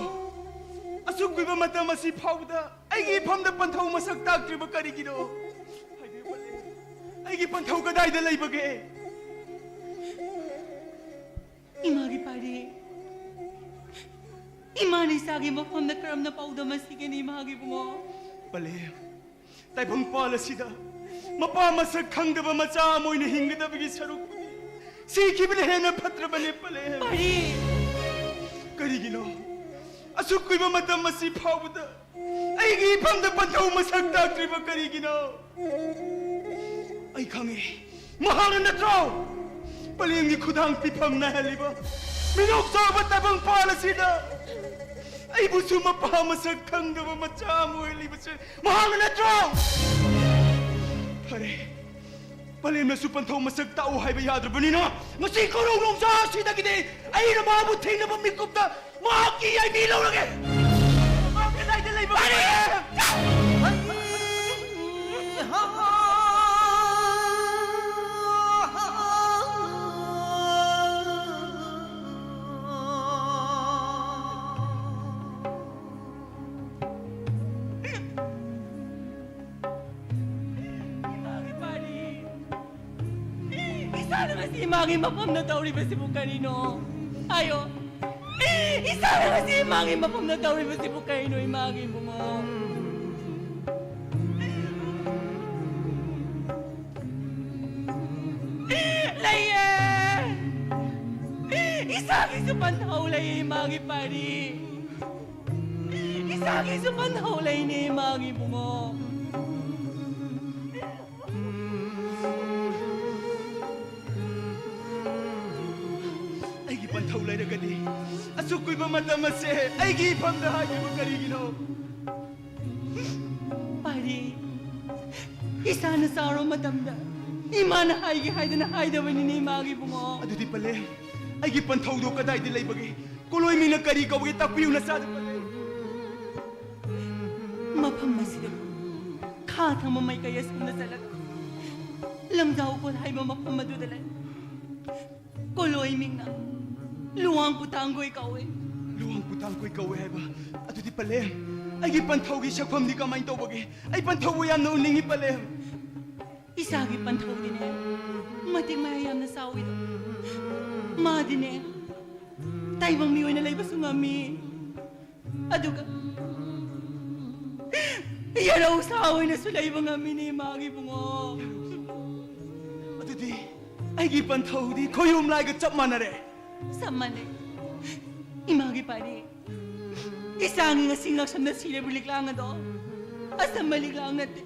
ꯑꯁꯨꯛ ꯀꯨꯏꯕ ꯃꯇꯝ ꯑꯁꯤ ꯐꯥꯎꯕꯗ ꯑꯩꯒꯤ ꯏꯐꯝꯗ ꯄꯟꯊꯧ ꯃꯁꯛ ꯇꯥꯛꯇ꯭ꯔꯤꯕ ꯀꯔꯤꯒꯤꯅꯣ? ꯍꯥꯏꯕꯤꯌꯨ ꯄꯂꯦꯝ, ꯑꯩꯒꯤ ꯄꯟꯊꯧ ꯀꯗꯥꯏꯗ ꯂꯩꯕꯒꯦ? ꯏꯃꯥꯒꯤ ꯄꯥꯔꯤ, ꯏꯃꯥꯅ ꯏꯆꯥꯒꯤ ꯃꯐꯝꯗ ꯀꯔꯝꯅ ꯄꯥꯎꯗꯝ ꯑꯁꯤꯒꯅꯤ ꯏꯃꯥꯒꯤ ꯏꯕꯨꯡꯉꯣ? ꯄꯂꯦꯝ, ꯇꯥꯏꯕꯪꯄꯥꯜ ꯑꯁꯤꯗ ꯃꯄꯥ ꯃꯁꯛ ꯈꯪꯗꯕ ꯃꯆꯥ ꯑꯃ ꯑꯣꯏꯅ ꯍꯤꯡꯒꯗꯕꯒꯤ ꯁꯔꯨꯛꯄꯨꯗꯤ ꯁꯤꯈꯤꯕꯅ ꯍꯦꯟꯅ ꯐꯠꯇ꯭ꯔꯕꯅꯦ ꯄꯂꯦꯝ꯫ ꯄꯥꯔꯤ! ꯀꯔꯤꯒꯤꯅꯣ ꯑꯁꯨꯛ ꯀꯨꯏꯕ ꯃꯇꯝ ꯑꯁꯤ ꯐꯥꯎꯕꯗ ꯑꯩꯒꯤ ꯏꯐꯝꯗ ꯄꯟꯊꯧ ꯃꯁꯛ ꯇꯥꯛꯇ꯭ꯔꯤꯕ ꯀꯔꯤꯒꯤꯅꯣ? ꯑꯩ ꯈꯪꯉꯤ, ꯃꯍꯥꯛꯅ ꯅꯠꯇ꯭ꯔꯣ ꯄꯂꯦꯝꯒꯤ ꯈꯨꯗꯥꯡ ꯄꯤꯐꯝ ꯅꯥꯏꯍꯜꯂꯤꯕ? ꯃꯤꯅꯣꯛ ꯆꯥꯎꯕ ꯇꯥꯏꯕꯪꯄꯥꯜ ꯑꯁꯤꯗ ꯑꯩꯕꯨꯁꯨ ꯃꯄꯥ ꯃꯁꯛ ꯈꯪꯗꯕ ꯃꯆꯥ ꯑꯃ ꯑꯣꯏꯍꯜꯂꯤꯕꯁꯦ ꯃꯍꯥꯛꯅ ꯅꯠꯇ꯭ꯔꯣ? ꯐꯔꯦ, ꯄꯂꯦꯝꯅꯁꯨ ꯄꯟꯊꯧ ꯃꯁꯛ ꯇꯥꯛꯎ ꯍꯥꯏꯕ ꯌꯥꯗ꯭ꯔꯕꯅꯤꯅ, ꯉꯁꯤ ꯀꯣꯔꯧ ꯅꯣꯡꯖꯥ ꯑꯁꯤꯗꯒꯤꯗꯤ ꯑꯩꯅ ꯃꯥꯕꯨ ꯊꯦꯡꯅꯕ ꯃꯤꯀꯨꯞꯇ ꯃꯍꯥꯛꯀꯤ ꯌꯥꯏꯃꯤ ꯂꯧꯔꯒꯦ꯫ ꯃꯥ ꯀꯗꯥꯏꯗ ꯂꯩꯕ? ꯄꯥꯔꯤ! ꯏꯃꯥꯒꯤ ꯄꯥꯔꯤ! ꯏꯁꯥꯅ ꯉꯁꯤ ꯏꯃꯥꯒꯤ ꯃꯐꯝꯗ ꯇꯧꯔꯤꯕꯁꯤꯕꯨ ꯀꯔꯤꯅꯣ? ꯍꯥꯏꯌꯣ꯫ ꯏꯁꯥꯅ ꯉꯁꯤ ꯏꯃꯥꯒꯤ ꯃꯐꯝꯗ ꯇꯧꯔꯤꯕꯁꯤꯕꯨ ꯀꯔꯤꯅꯣ, ꯏꯃꯥꯒꯤ ꯏꯕꯨꯡꯉꯣ? ꯂꯩꯌꯦ! ꯏꯁꯥꯒꯤꯁꯨ ꯄꯟꯊꯧ ꯂꯩꯌꯦ, ꯏꯃꯥꯒꯤ ꯄꯥꯔꯤ! ꯏꯁꯥꯒꯤꯁꯨ ꯄꯟꯊꯧ ꯂꯩꯅꯦ, ꯏꯃꯥꯒꯤ ꯏꯕꯨꯡꯉꯣ꯫ ꯑꯩꯒꯤ ꯄꯟꯊꯧ ꯂꯩꯔꯒꯗꯤ ꯑꯁꯨꯛ ꯀꯨꯏꯕ ꯃꯇꯝ ꯑꯁꯦ ꯑꯩꯒꯤ ꯏꯐꯝꯗ ꯍꯥꯏꯗ꯭ꯔꯤꯕ ꯀꯔꯤꯒꯤꯅꯣ? ꯄꯥꯔꯤ, ꯏꯁꯥꯅ ꯆꯥꯎꯔꯕ ꯃꯇꯝꯗ ꯏꯃꯥꯅ ꯍꯥꯏꯒꯦ ꯍꯥꯏꯗꯅ ꯍꯥꯏꯗꯕꯅꯤꯅꯦ, ꯏꯃꯥꯒꯤ ꯏꯕꯨꯡꯉꯣ꯫ ꯑꯗꯨꯗꯤ ꯄꯂꯦꯝ, ꯑꯩꯒꯤ ꯄꯟꯊꯧꯗꯣ ꯀꯗꯥꯏꯗ ꯂꯩꯕꯒꯦ? ꯀꯣꯂꯣꯏ ꯃꯤꯡꯅ ꯀꯔꯤ ꯀꯧꯒꯦ? ꯇꯥꯛꯄꯤꯌꯨ ꯅꯆꯥꯗ ꯄꯂꯦꯝ꯫ ꯃꯐꯝ ꯑꯁꯤꯗ ꯈꯥ ꯊꯪꯕ ꯃꯥꯏꯀꯩ ꯑꯁꯣꯝꯗ ꯆꯠꯂꯒ ꯂꯝꯖꯥꯎ ꯀꯣꯠ ꯍꯥꯏꯕ ꯃꯐꯝ ꯑꯗꯨꯗ ꯂꯩ꯫ ꯀꯣꯂꯣꯏ ꯃꯤꯡꯅ ꯂꯨꯋꯥꯡ ꯄꯨꯇꯥꯡꯒꯣꯏ ꯀꯧꯏ꯫ ꯂꯨꯋꯥꯡ ꯄꯨꯇꯥꯡꯒꯣꯏ ꯀꯧꯏ ꯍꯥꯏꯕ? ꯑꯗꯨꯗꯤ ꯄꯂꯦꯝ, ꯑꯩꯒꯤ ꯄꯟꯊꯧꯒꯤ ꯁꯛꯐꯝꯗꯤ ꯀꯃꯥꯏꯅ ꯇꯧꯕꯒꯦ? ꯑꯩ ꯄꯟꯊꯧꯕꯨ ꯌꯥꯝꯅ ꯎꯅꯤꯡꯉꯤ ꯄꯂꯦꯝ꯫ ꯏꯁꯥꯒꯤ ꯄꯟꯊꯧꯗꯤꯅꯦ ꯃꯇꯤꯛ ꯃꯌꯥꯏ ꯌꯥꯝꯅ ꯆꯥꯎꯏꯗꯣ꯫ ꯃꯥꯗꯤꯅꯦ ꯇꯥꯏꯕꯪ ꯃꯤ ꯑꯣꯏꯅ ꯂꯩꯕꯁꯨ ꯉꯝꯃꯤ꯫ ꯑꯗꯨꯒ ꯌꯦꯔꯧ ꯁꯥ ꯑꯣꯏꯅꯁꯨ ꯂꯩꯕ ꯉꯝꯃꯤꯅꯦ, ꯏꯃꯥꯒꯤ ꯏꯕꯨꯡꯉꯣ꯫ ꯑꯗꯨꯗꯤ ꯑꯩꯒꯤ ꯄꯟꯊꯧꯗꯤ ꯈꯣꯏꯌꯨꯝ ꯂꯥꯏꯒ ꯆꯞ ꯃꯥꯟꯅꯔꯦ꯫ ꯆꯞ ꯃꯥꯟꯅꯩ꯫ ꯏꯃꯥꯒꯤ ꯄꯥꯔꯤ, ꯏꯆꯥꯒꯤ ꯉꯁꯤ ꯉꯛꯁꯝꯗ ꯁꯤꯔꯤꯕ ꯂꯤꯛꯂꯥꯡ ꯑꯗꯣ ꯑꯆꯝꯕ ꯂꯤꯛꯂꯥꯡ ꯅꯠꯇꯦ꯫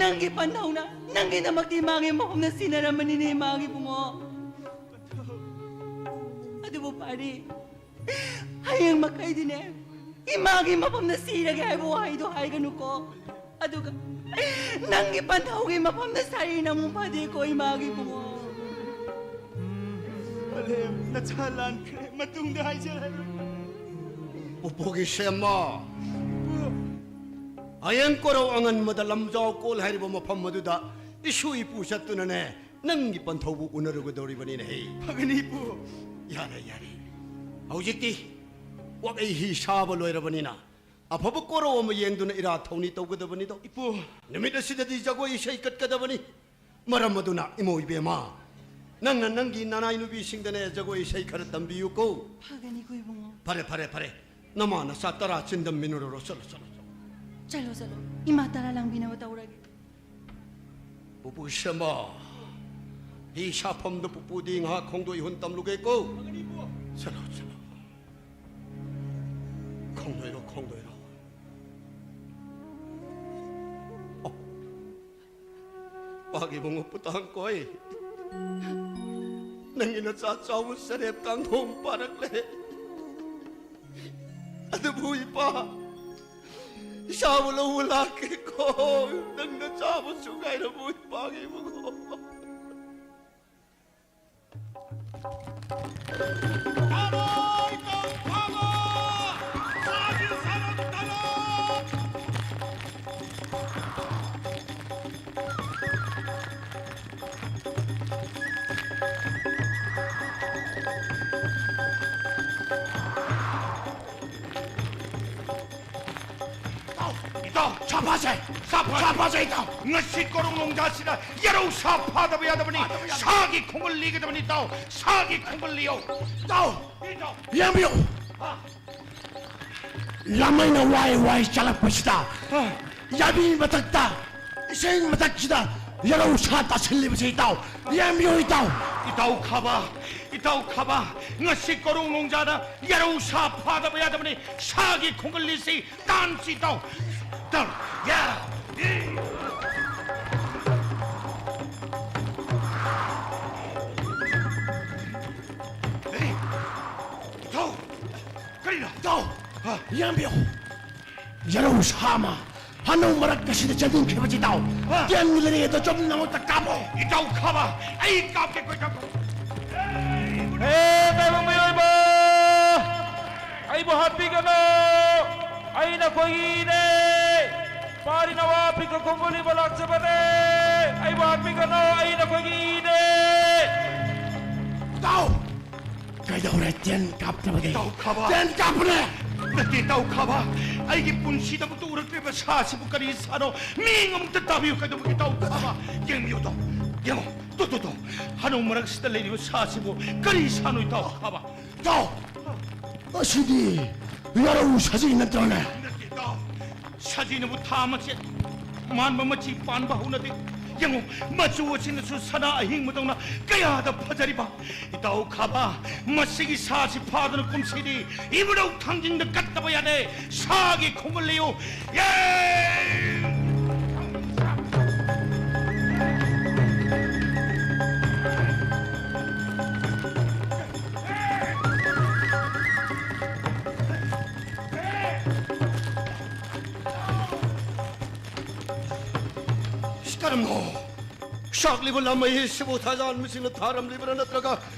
ꯅꯪꯒꯤ ꯄꯟꯊꯧꯅ ꯅꯪꯒꯤꯗꯃꯛꯇꯤ ꯏꯃꯥꯒꯤ ꯃꯐꯝꯗ ꯁꯤꯟꯅꯔꯝꯕꯅꯤꯅꯦ, ꯏꯃꯥꯒꯤ ꯏꯕꯨꯡꯉꯣ꯫ ꯑꯗꯨꯕꯨ ꯄꯥꯔꯤ, ꯍꯌꯦꯡ ꯃꯈꯩꯗꯤꯅꯦ ꯏꯃꯥꯒꯤ ꯃꯐꯝꯗ ꯁꯤꯔꯒꯦ ꯍꯥꯏꯕ ꯋꯥꯍꯩꯗꯣ ꯍꯥꯏꯒꯅꯨꯀꯣ꯫ ꯑꯗꯨꯒ ꯅꯪꯒꯤ ꯄꯟꯊꯧꯒꯤ ꯃꯐꯝꯗ ꯁꯥꯔꯤꯅ ꯑꯃꯨꯛ ꯐꯗꯦꯀꯣ, ꯏꯃꯥꯒꯤ ꯏꯕꯨꯡꯉꯣ꯫ ꯄꯂꯦꯝ, ꯅꯆꯥ ꯂꯥꯟꯈ꯭ꯔꯦ, ꯃꯇꯨꯡꯗ ꯍꯥꯏꯖꯔꯔꯣꯏ꯫ ꯄꯨꯄꯨꯒꯤ ꯁꯦꯝꯃ꯫ ꯄꯨ꯫ ꯍꯌꯦꯡ ꯀꯣꯔꯧ ꯑꯉꯟꯕꯗ ꯂꯝꯖꯥꯎ ꯀꯣꯜ ꯍꯥꯏꯔꯤꯕ ꯃꯐꯝ ꯑꯗꯨꯗ ꯏꯁꯨ ꯏꯄꯨ ꯆꯠꯇꯨꯅꯅꯦ, ꯅꯪꯒꯤ ꯄꯟꯊꯧꯕꯨ ꯎꯅꯔꯨꯒꯗꯧꯔꯤꯕꯅꯤꯅꯦ ꯍꯦ꯫ ꯐꯒꯅꯤ, ꯏꯄꯨ꯫ ꯌꯥꯔꯦ, ꯌꯥꯔꯦ꯫ ꯍꯧꯖꯤꯛꯇꯤ ꯋꯥꯒꯩ ꯍꯤ ꯁꯥꯕ ꯂꯣꯏꯔꯕꯅꯤꯅ, ꯑꯐꯕ ꯀꯣꯔꯧ ꯑꯃ ꯌꯦꯡꯗꯨꯅ ꯏꯔꯥ ꯊꯧꯅꯤ ꯇꯧꯒꯗꯕꯅꯤꯗꯣ꯫ ꯏꯄꯨ꯫ ꯅꯨꯃꯤꯠ ꯑꯁꯤꯗꯗꯤ ꯖꯒꯣꯏ ꯏꯁꯩ ꯀꯠꯀꯗꯕꯅꯤ꯫ ꯃꯔꯝ ꯑꯗꯨꯅ, ꯏꯃꯧ ꯏꯕꯦꯝꯃ, ꯅꯪꯅ ꯅꯪꯒꯤ ꯅꯅꯥꯏ ꯅꯨꯄꯤꯁꯤꯡꯗꯅꯦ ꯖꯒꯣꯏ ꯏꯁꯩ ꯈꯔ ꯇꯝꯕꯤꯌꯨꯀꯣ꯫ ꯐꯒꯅꯤꯀꯣ, ꯏꯕꯨꯡꯉꯣ꯫ ꯐꯔꯦ, ꯐꯔꯦ, ꯐꯔꯦ꯫ ꯅꯃꯥ ꯅꯆꯥ ꯇꯔꯥ ꯆꯤꯟꯗꯝꯃꯤꯟꯅꯔꯨꯔꯣ꯫ ꯆꯠꯂꯣ, ꯆꯠꯂꯣ, ꯆꯠꯂꯣ꯫ ꯆꯠꯂꯣ, ꯆꯠꯂꯣ꯫ ꯏꯃꯥ ꯇꯔꯥ ꯂꯥꯡꯕꯤꯅꯕ ꯇꯧꯔꯒꯦ꯫ ꯄꯨꯄꯨ ꯁꯦꯝꯕ, ꯍꯤ ꯁꯥꯐꯝꯗ ꯄꯨꯄꯨꯗꯤ ꯉꯥꯏꯍꯥꯛ ꯈꯣꯡꯗꯣꯏ ꯍꯨꯟ ꯇꯝꯂꯨꯒꯦꯀꯣ꯫ ꯆꯠꯂꯣ, ꯆꯠꯂꯣ꯫ ꯈꯣꯡꯗꯣꯏꯔꯣ, ꯈꯣꯡꯗꯣꯏꯔꯣ꯫ ꯑꯣ꯫ ꯄꯥꯒꯤ ꯏꯕꯨꯡꯉꯣ ꯄꯨꯇꯥꯡ ꯀꯣꯏ꯫ ꯅꯪꯒꯤ ꯅꯆꯥ ꯆꯥꯎꯕ ꯁꯔꯦꯞ ꯀꯥꯡꯊꯣꯡ ꯄꯥꯔꯛꯂꯦ꯫ ꯑꯗꯨꯕꯨ ꯏꯄꯥ, ꯏꯆꯥꯕꯨ ꯂꯧꯕ ꯂꯥꯛꯀꯦꯀꯣ꯫ ꯅꯪꯅ ꯆꯥꯕꯁꯨ ꯉꯥꯏꯔꯝꯃꯣꯏ, ꯄꯥꯒꯤ ꯏꯕꯨꯡꯉꯣ꯫ ꯊꯔꯣꯏ ꯀꯧ ꯐꯥꯕ! ꯆꯥꯒꯤ ꯁꯔꯨꯛ ꯊꯔꯣꯏ! ꯏꯇꯥꯎ! ꯏꯇꯥꯎ! ꯁꯥ ꯐꯥꯁꯦ! ꯁꯥ ꯐꯥ-, ꯁꯥ ꯐꯥꯁꯦ, ꯏꯇꯥꯎ! ꯉꯁꯤ ꯀꯣꯔꯧ ꯅꯣꯡꯖꯥꯁꯤꯗ ꯌꯦꯔꯧ ꯁꯥ ꯐꯥꯗꯕ ꯌꯥꯗꯕꯅꯤ! ꯐꯥꯗꯕ ꯌꯥꯗꯕꯅꯤ! ꯁꯥꯒꯤ ꯈꯣꯡꯒꯨꯜ ꯂꯤꯒꯗꯕꯅꯤ, ꯏꯇꯥꯎ! ꯁꯥꯒꯤ ꯈꯣꯡꯒꯨꯜ ꯂꯤꯌꯣ! ꯏꯇꯥꯎ! ꯏꯇꯥꯎ! ꯌꯦꯡꯕꯤꯌꯨ! ꯍꯥ? ꯂꯥꯃꯩꯅ ꯋꯥꯏ ꯋꯥꯏ ꯆꯠꯂꯛꯄꯁꯤꯗ, ꯍꯥ? ꯌꯥꯏꯕꯤ ꯃꯊꯛꯇ, ꯏꯁꯤꯡ ꯃꯊꯛꯁꯤꯗ ꯌꯦꯔꯧ ꯁꯥ ꯇꯥꯁꯤꯜꯂꯤꯕꯁꯦ, ꯏꯇꯥꯎ! ꯌꯦꯡꯕꯤꯌꯨ, ꯏꯇꯥꯎ! ꯏꯇꯥꯎ ꯈꯥꯕ! ꯏꯇꯥꯎ ꯈꯥꯕ! ꯉꯁꯤ ꯀꯣꯔꯧ ꯅꯣꯡꯖꯥꯗ ꯌꯦꯔꯧ ꯁꯥ ꯐꯥꯗꯕ ꯌꯥꯗꯕꯅꯤ! ꯁꯥꯒꯤ ꯈꯣꯡꯒꯜ ꯂꯤꯁꯤ ꯇꯥꯟꯁꯤ ꯇꯧ꯫ ꯇꯧ꯫ ꯌꯥ꯫ ꯑꯦ, ꯏꯊꯧ꯫ ꯀꯔꯤꯅꯣ? ꯏꯊꯧ꯫ ꯍꯥ? ꯌꯦꯡꯕꯤꯌꯨ꯫ ꯌꯦꯔꯧ ꯁꯥ ꯑꯃ ꯍꯅꯨ ꯃꯔꯛ ꯑꯁꯤꯗ ꯆꯦꯟꯗꯨꯅ ꯈꯤꯕꯁꯤ ꯇꯥꯎ꯫ ꯍꯥ? ꯇꯦꯟꯒꯤ ꯂꯩꯔꯦ ꯑꯗꯣ ꯆꯨꯝꯅ ꯃꯉꯣꯟꯗ ꯀꯥꯞꯄꯣ꯫ ꯏꯇꯥꯎ ꯈꯥꯕ, ꯑꯩ ꯀꯥꯞꯀꯦ, ꯀꯣꯏ ꯀꯥꯞꯄꯣ꯫ ꯍꯦ, ꯇꯥꯏꯕꯪ ꯃꯤꯑꯣꯏꯕ! ꯑꯩꯕꯨ ꯍꯥꯠꯄꯤꯒꯅꯨ! ꯑꯩ ꯅꯈꯣꯏꯒꯤ ꯏꯅꯦ! ꯄꯥꯔꯤ ꯅꯋꯥ ꯄꯤꯛꯀ ꯈꯣꯡꯒꯨꯜ ꯂꯤꯕ ꯂꯥꯛꯆꯕꯅꯦ! ꯑꯩꯕꯨ ꯍꯥꯠꯄꯤꯒꯅꯨ! ꯑꯩ ꯅꯈꯣꯏꯒꯤ ꯏꯅꯦ! ꯇꯥꯎ! ꯀꯩꯗꯧꯔꯦ? ꯇꯦꯟ ꯀꯥꯞꯇꯕꯒꯤ? ꯏꯇꯥꯎ ꯈꯥꯕ! ꯇꯦꯟ ꯀꯥꯞꯄꯅꯦ! ꯅꯠꯇꯦ, ꯏꯇꯥꯎ ꯈꯥꯕ! ꯑꯩꯒꯤ ꯄꯨꯟꯁꯤꯗꯃꯛꯇ ꯎꯔꯛꯇ꯭ꯔꯤꯕ ꯁꯥꯁꯤꯕꯨ ꯀꯔꯤ ꯁꯥꯅꯣ? ꯃꯤꯠꯌꯦꯡ ꯑꯃꯨꯛꯇ ꯇꯥꯕꯤꯌꯨ꯫ ꯀꯩꯗꯧꯕꯒꯤ ꯏꯇꯥꯎ ꯈꯥꯕ? ꯌꯦꯡꯕꯤꯌꯨ, ꯇꯥꯎ꯫ ꯌꯦꯡꯉꯣ, ꯇꯨ, ꯇꯨ, ꯇꯨ꯫ ꯍꯅꯨ ꯃꯔꯛꯁꯤꯗ ꯂꯩꯔꯤꯕ ꯁꯥꯁꯤꯕꯨ ꯀꯔꯤ ꯁꯥꯅꯣ, ꯏꯇꯥꯎ ꯈꯥꯕ? ꯇꯥꯎ! ꯑꯁꯤꯗꯤ ꯌꯥꯔꯧ ꯁꯖꯤ ꯅꯠꯇ꯭ꯔꯅꯦ? ꯅꯠꯇꯦ, ꯏꯇꯥꯎ꯫ ꯁꯖꯤꯅꯕꯨ ꯊꯥ ꯃꯆꯦꯠ ꯃꯥꯟꯕ ꯃꯆꯤ ꯄꯥꯟꯕ ꯍꯧꯅꯗꯦ꯫ ꯌꯦꯡꯉꯨ, ꯃꯆꯨ ꯑꯁꯤꯅꯁꯨ ꯁꯅꯥ ꯑꯍꯤꯡꯕꯗꯧꯅ ꯀꯌꯥꯗ ꯐꯖꯔꯤꯕ! ꯏꯇꯥꯎ ꯈꯥꯕ, ꯃꯁꯤꯒꯤ ꯁꯥꯁꯤ ꯐꯥꯗꯨꯅ ꯀꯨꯝꯁꯤꯗꯤ ꯏꯕꯨꯙꯧ ꯊꯥꯡꯖꯤꯡꯗ ꯀꯠꯇꯕ ꯌꯥꯗꯦ꯫ ꯁꯥꯒꯤ ꯈꯣꯡꯒꯨꯜ ꯂꯤꯌꯨ꯫ ꯌꯦ! ꯀꯔꯝꯅꯣ? ꯁꯥꯛꯂꯤꯕ ꯂꯥꯃꯩ ꯑꯁꯤꯕꯨ ꯊꯥꯖꯥꯟꯕꯁꯤꯡꯅ ꯊꯥꯔꯝꯂꯤꯕ꯭ꯔꯥ, ꯅꯠꯇ꯭ꯔꯒ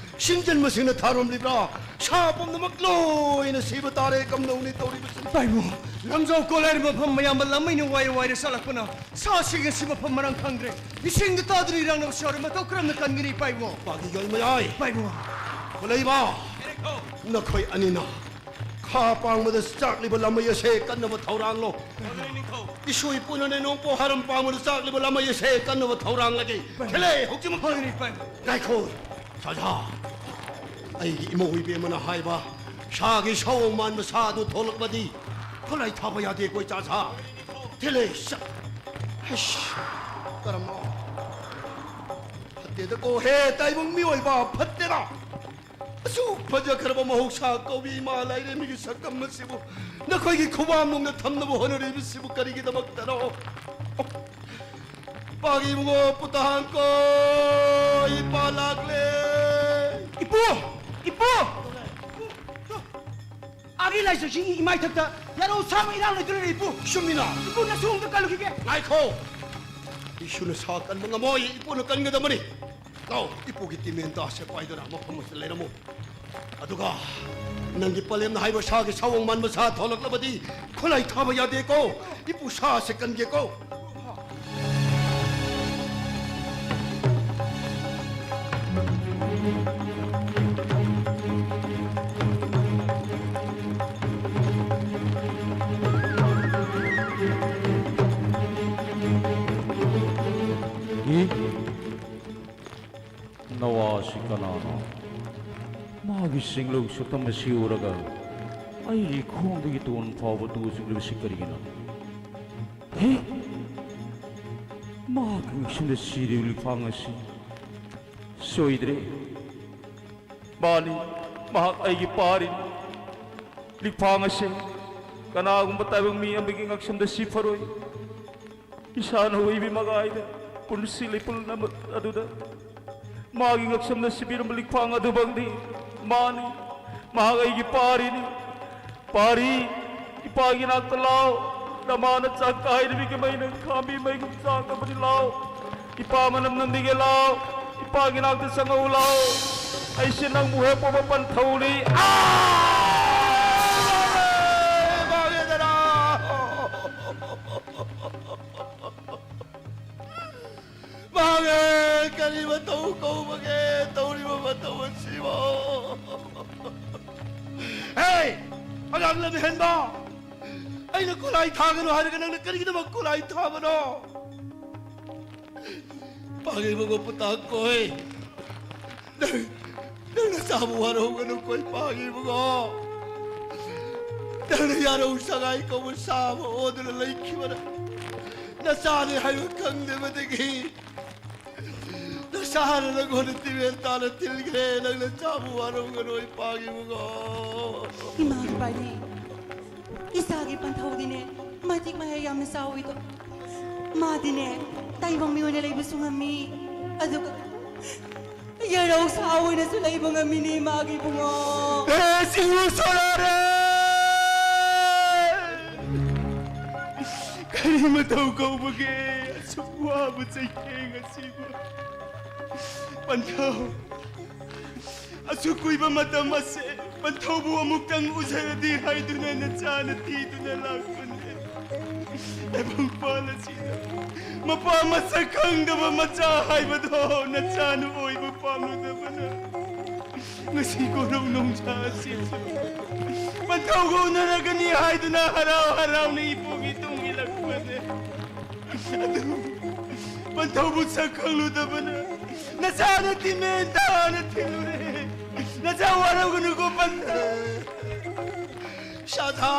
ꯁꯤꯡꯖꯟꯕꯁꯤꯡꯅ ꯊꯥꯔꯝꯂꯤꯕ꯭ꯔꯥ? ꯁꯥ ꯄꯨꯝꯅꯃꯛ ꯂꯣꯏꯅ ꯁꯤꯕ ꯇꯥꯔꯦ꯫ ꯀꯝꯗꯧꯅꯤ ꯇꯧꯔꯤꯕꯁꯤ? ꯄꯥꯏꯕꯨꯡ, ꯂꯝꯖꯥꯎ ꯀꯣꯜ ꯍꯥꯏꯔꯤꯕ ꯃꯐꯝ ꯃꯌꯥꯝꯕ ꯂꯥꯃꯩꯅ ꯋꯥꯏ ꯋꯥꯏꯔ ꯆꯠꯂꯛꯄꯅ ꯁꯥꯁꯤꯡ ꯑꯁꯤ ꯃꯐꯝ ꯃꯔꯥꯡ ꯈꯪꯗ꯭ꯔꯦ꯫ ꯏꯁꯤꯡꯗ ꯇꯥꯗꯨꯅ ꯏꯔꯥꯡꯅꯕꯁꯨ ꯌꯥꯎꯔꯦ꯫ ꯃꯇꯧ ꯀꯔꯝꯅ ꯀꯟꯒꯅꯤ, ꯄꯥꯏꯕꯨꯡ? ꯄꯥꯒꯤ ꯌꯣꯜ ꯃꯌꯥꯏ꯫ ꯄꯥꯏꯕꯨꯡ꯫ ꯈꯨꯂꯩꯕ, ꯅꯈꯣꯏ ꯑꯅꯤꯅ ꯈꯥ ꯄꯥꯡꯕꯗ ꯆꯥꯛꯂꯤꯕ ꯂꯥꯃꯩ ꯑꯁꯦ ꯀꯟꯅꯕ ꯊꯧꯔꯥꯡꯂꯣ꯫ ꯏꯁꯣꯏ ꯄꯨꯅꯅꯦ ꯅꯣꯡꯄꯣꯛ ꯍꯔꯝ ꯄꯥꯡꯕꯗ ꯆꯥꯛꯂꯤꯕ ꯂꯥꯃꯩ ꯑꯁꯦ ꯀꯟꯅꯕ ꯊꯧꯔꯥꯡꯂꯒꯦ꯫ ꯄꯥꯏꯕꯨꯡ꯫ ꯈꯦꯂꯦ, ꯍꯧꯖꯤꯛꯃꯛ꯫ ꯍꯣꯏꯅꯦ, ꯄꯥꯏꯕꯨꯡ꯫ ꯉꯥꯏꯈꯣ, ꯆꯥꯖꯥ꯫ ꯑꯩꯒꯤ ꯏꯃꯧ ꯏꯕꯦꯝꯃꯅ ꯍꯥꯏꯕ ꯁꯥꯒꯤ ꯁꯑꯣꯡ ꯃꯥꯟꯕ ꯁꯥ ꯑꯗꯨ ꯊꯣꯛꯂꯛꯄꯗꯤ ꯈꯨꯠꯂꯥꯏ ꯊꯥꯕ ꯌꯥꯗꯦꯀꯣ, ꯆꯥꯖꯥ꯫ ꯊꯤꯜꯂꯦ, ꯁ-, ꯍꯩꯁ, ꯀꯔꯝꯅꯣ? ꯐꯠꯇꯦꯗꯀꯣ, ꯍꯦ ꯇꯥꯏꯕꯪ ꯃꯤꯑꯣꯏꯕ, ꯐꯠꯇꯦꯗ꯫ ꯑꯁꯨꯛ ꯐꯖꯈ꯭ꯔꯕ ꯃꯍꯧꯁꯥ ꯀꯧꯕꯤ ꯏꯃꯥ ꯂꯥꯏꯔꯦꯝꯕꯤꯒꯤ ꯁꯛꯇꯝ ꯑꯁꯤꯕꯨ ꯅꯈꯣꯏꯒꯤ ꯈꯨꯕꯥꯛꯃꯨꯛꯅ ꯊꯝꯅꯕ ꯍꯣꯠꯅꯔꯤꯕꯁꯤꯕꯨ ꯀꯔꯤꯒꯤꯗꯃꯛꯇꯅꯣ? ꯄꯥꯒꯤ ꯏꯕꯨꯡꯉꯣ, ꯄꯨꯇꯥ ꯍꯥꯡꯀꯣ, ꯏꯄꯥ ꯂꯥꯛꯂꯦ꯫ ꯏꯄꯨ! ꯏꯄꯨ! ꯑꯥꯒꯤ ꯂꯥꯏꯖꯧꯁꯤꯡꯒꯤ ꯏꯃꯥꯏꯊꯛꯇ ꯌꯥꯔꯧ ꯁꯥꯕ ꯏꯔꯥꯡ ꯂꯩꯗꯨꯅ ꯏꯄꯨ꯫ ꯆꯨꯝꯃꯤꯅ꯫ ꯏꯄꯨ ꯅꯁꯨ ꯑꯝꯇ ꯀꯜꯂꯨꯈꯤꯒꯦ꯫ ꯉꯥꯏꯈꯣ꯫ ꯏꯁꯨ ꯅꯁꯥ ꯀꯟꯕ ꯉꯝꯃꯣꯏ꯫ ꯏꯄꯨꯅ ꯀꯟꯒꯗꯕꯅꯤ꯫ ꯂꯥꯎ, ꯏꯄꯨꯒꯤ ꯇꯤꯃꯦꯟꯇꯥꯁꯦ ꯄꯥꯏꯗꯨꯅ ꯃꯐꯝ ꯑꯁꯤꯗ ꯂꯩꯔꯝꯃꯨ꯫ ꯑꯗꯨꯒ ꯅꯪꯒꯤ ꯄꯂꯦꯝꯅ ꯍꯥꯏꯕ ꯁꯥꯒꯤ ꯁꯥꯋꯣꯡ ꯃꯥꯟꯕ ꯁꯥ ꯊꯣꯛꯂꯛꯂꯕꯗꯤ ꯈꯨꯠꯂꯥꯏ ꯊꯥꯕ ꯌꯥꯗꯦꯀꯣ꯫ ꯏꯄꯨ ꯁꯥꯁꯦ ꯀꯟꯒꯦꯀꯣ꯫ ꯅꯋꯥꯁꯤ ꯀꯅꯥꯅꯣ? ꯃꯥꯒꯤ ꯁꯤꯡꯂꯧ ꯁꯛꯇꯝ ꯑꯁꯤ ꯎꯔꯒ ꯑꯩꯒꯤ ꯈꯣꯡꯗꯒꯤ ꯇꯣꯟ ꯐꯥꯎꯕ ꯇꯨ ꯆꯤꯡꯂꯤꯕꯁꯤ ꯀꯔꯤꯒꯤꯅꯣ? ꯍꯦ! ꯃꯍꯥꯛꯀꯤ ꯉꯛꯁꯝꯗ ꯁꯤꯔꯤꯕ ꯂꯤꯛꯐꯥꯡ ꯑꯁꯤ ꯁꯣꯏꯗ꯭ꯔꯦ꯫ ꯃꯥꯅꯤ, ꯃꯍꯥꯛ ꯑꯩꯒꯤ ꯄꯥꯔꯤꯅꯤ꯫ ꯂꯤꯛꯐꯥꯡ ꯑꯁꯤ ꯀꯅꯥꯒꯨꯝꯕ ꯇꯥꯏꯕꯪ ꯃꯤ ꯑꯃꯒꯤ ꯉꯛꯁꯝꯗ ꯁꯤ ꯐꯔꯣꯏ꯫ ꯏꯁꯥꯅ ꯑꯣꯏꯕꯤ ꯃꯒꯥꯏꯗ ꯄꯨꯟꯁꯤ ꯂꯩꯄꯨꯜ ꯑꯃ ꯑꯗꯨꯗ ꯃꯥꯒꯤ ꯉꯛꯁꯝꯅ ꯁꯤꯕꯤꯔꯝꯕ ꯂꯤꯛꯐꯥꯡ ꯑꯗꯨꯃꯛꯅꯤ꯫ ꯃꯥꯅꯤ, ꯃꯍꯥꯛ ꯑꯩꯒꯤ ꯄꯥꯔꯤꯅꯤ꯫ ꯄꯥꯔꯤ, ꯏꯄꯥꯒꯤ ꯅꯥꯛꯇ ꯂꯥꯎ꯫ ꯅꯃꯥꯅ ꯆꯥꯛ ꯀꯥꯏꯔꯤꯕꯒꯤ ꯃꯩꯅ ꯈꯥꯝꯕꯤ ꯃꯩꯒꯨꯝ ꯆꯥꯛꯂꯕꯅꯤ꯫ ꯂꯥꯎ, ꯏꯄꯥ ꯃꯅꯝ ꯅꯝꯕꯤꯒꯦ꯫ ꯂꯥꯎ, ꯏꯄꯥꯒꯤ ꯅꯥꯛꯇ ꯆꯪꯉꯛꯎ꯫ ꯂꯥꯎ, ꯑꯩꯁꯦ ꯅꯪꯕꯨ ꯍꯦꯛ ꯄꯣꯛꯄ ꯄꯟꯊꯧꯅꯤ꯫ ꯑꯥ! ꯃꯥꯡꯉꯦꯗꯅ! ꯃꯥꯡꯉꯦ! ꯀꯔꯤ ꯃꯇꯧ ꯀꯧꯕꯒꯦ ꯇꯧꯔꯤꯕ ꯃꯇꯧ ꯑꯁꯤꯕꯣ? ꯍꯦ! ꯑꯉꯥꯡ ꯂꯝꯍꯦꯟꯕ! ꯑꯩꯅ ꯈꯨꯠꯂꯥꯏ ꯊꯥꯒꯅꯨ ꯍꯥꯏꯔꯒ ꯅꯪꯅ ꯀꯔꯤꯒꯤꯗꯃꯛ ꯈꯨꯠꯂꯥꯏ ꯊꯥꯕꯅꯣ? ꯄꯥꯡꯒꯩ ꯃꯉꯣ ꯄꯨꯇꯥꯛ ꯀꯣꯏ꯫ ꯅꯪ, ꯅꯪ ꯅꯆꯥꯕꯨ ꯋꯥꯔꯧꯒꯅꯨ ꯀꯣꯏ ꯄꯥꯡꯒꯩ ꯃꯉꯣ꯫ ꯅꯪꯅ ꯌꯥꯔꯧ ꯁꯉꯥꯏ ꯀꯧꯕ ꯁꯥ ꯑꯃ ꯑꯣꯟꯗꯨꯅ ꯂꯩꯈꯤꯕꯅ ꯅꯆꯥꯅꯤ ꯍꯥꯏꯕ ꯈꯪꯗꯕꯗꯒꯤ ꯅꯆꯥꯅ ꯅꯪꯉꯣꯟꯗ ꯇꯤꯔꯦꯜ ꯇꯥꯅ ꯇꯤꯟꯈ꯭ꯔꯦ꯫ ꯅꯪ ꯅꯆꯥꯕꯨ ꯋꯥꯔꯧꯒꯅꯨ ꯄꯥꯡꯒꯩ ꯃꯉꯣ꯫ ꯏꯃꯥꯒꯤ ꯄꯥꯔꯤ, ꯏꯆꯥꯒꯤ ꯄꯟꯊꯧꯗꯤꯅꯦ ꯃꯇꯤꯛ ꯃꯌꯥꯏ ꯌꯥꯝꯅ ꯆꯥꯎꯏꯗꯣ꯫ ꯃꯥꯗꯤꯅꯦ ꯇꯥꯏꯕꯪ ꯃꯤ ꯑꯣꯏꯅ ꯂꯩꯕꯁꯨ ꯉꯝꯃꯤ, ꯑꯗꯨꯒ ꯌꯦꯔꯧ ꯁꯥ ꯑꯣꯏꯅꯁꯨ ꯂꯩꯕ ꯉꯝꯃꯤꯅꯦ ꯃꯥꯒꯤ ꯏꯕꯨꯡꯉꯣ꯫ ꯑꯦ, ꯁꯤꯕꯨ ꯁꯣꯔꯥꯔꯦ! ꯏꯃꯥ ꯊꯧ ꯀꯧꯕꯒꯦ ꯑꯁꯨꯛ ꯋꯥꯕ ꯆꯩꯊꯦꯡ ꯑꯁꯤꯕꯨ? ꯄꯟꯊꯧ, ꯑꯁꯨꯛ ꯀꯨꯏꯕ ꯃꯇꯝ ꯑꯁꯦ ꯄꯟꯊꯧꯕꯨ ꯑꯃꯨꯛꯇꯪ ꯎꯖꯔꯗꯤ ꯍꯥꯏꯗꯨꯅ ꯅꯆꯥꯅ ꯊꯤꯗꯨꯅ ꯂꯥꯛꯄꯅꯦ꯫ ꯇꯥꯏꯕꯪꯄꯥꯜ ꯑꯁꯤꯗ ꯃꯄꯥ ꯃꯁꯛ ꯈꯪꯗꯕ ꯃꯆꯥ ꯍꯥꯏꯕꯗꯣ ꯅꯆꯥꯅ ꯑꯣꯏꯕ ꯄꯥꯝꯂꯨꯗꯕꯅ ꯉꯁꯤ ꯀꯣꯔꯧ ꯅꯣꯡꯖꯥ ꯑꯁꯤꯁꯨ ꯄꯟꯊꯧꯒ ꯎꯅꯔꯒꯅꯤ ꯍꯥꯏꯗꯨꯅ ꯍꯔꯥꯎ ꯍꯔꯥꯎꯅ ꯏꯄꯨꯒꯤ ꯇꯨꯡ ꯏꯜꯂꯛꯄꯅꯦ꯫ ꯑꯗꯨ ꯄꯟꯊꯧꯕꯨ ꯁꯛ ꯈꯪꯂꯨꯗꯕꯅ ꯅꯆꯥꯅ ꯇꯤꯃꯦꯟ ꯇꯥꯅ ꯊꯤꯜꯂꯨꯔꯦ꯫ ꯅꯆꯥ ꯋꯥꯔꯧꯒꯅꯨꯀꯣ ꯄꯟꯊꯧ꯫ ꯁꯥꯊꯥ!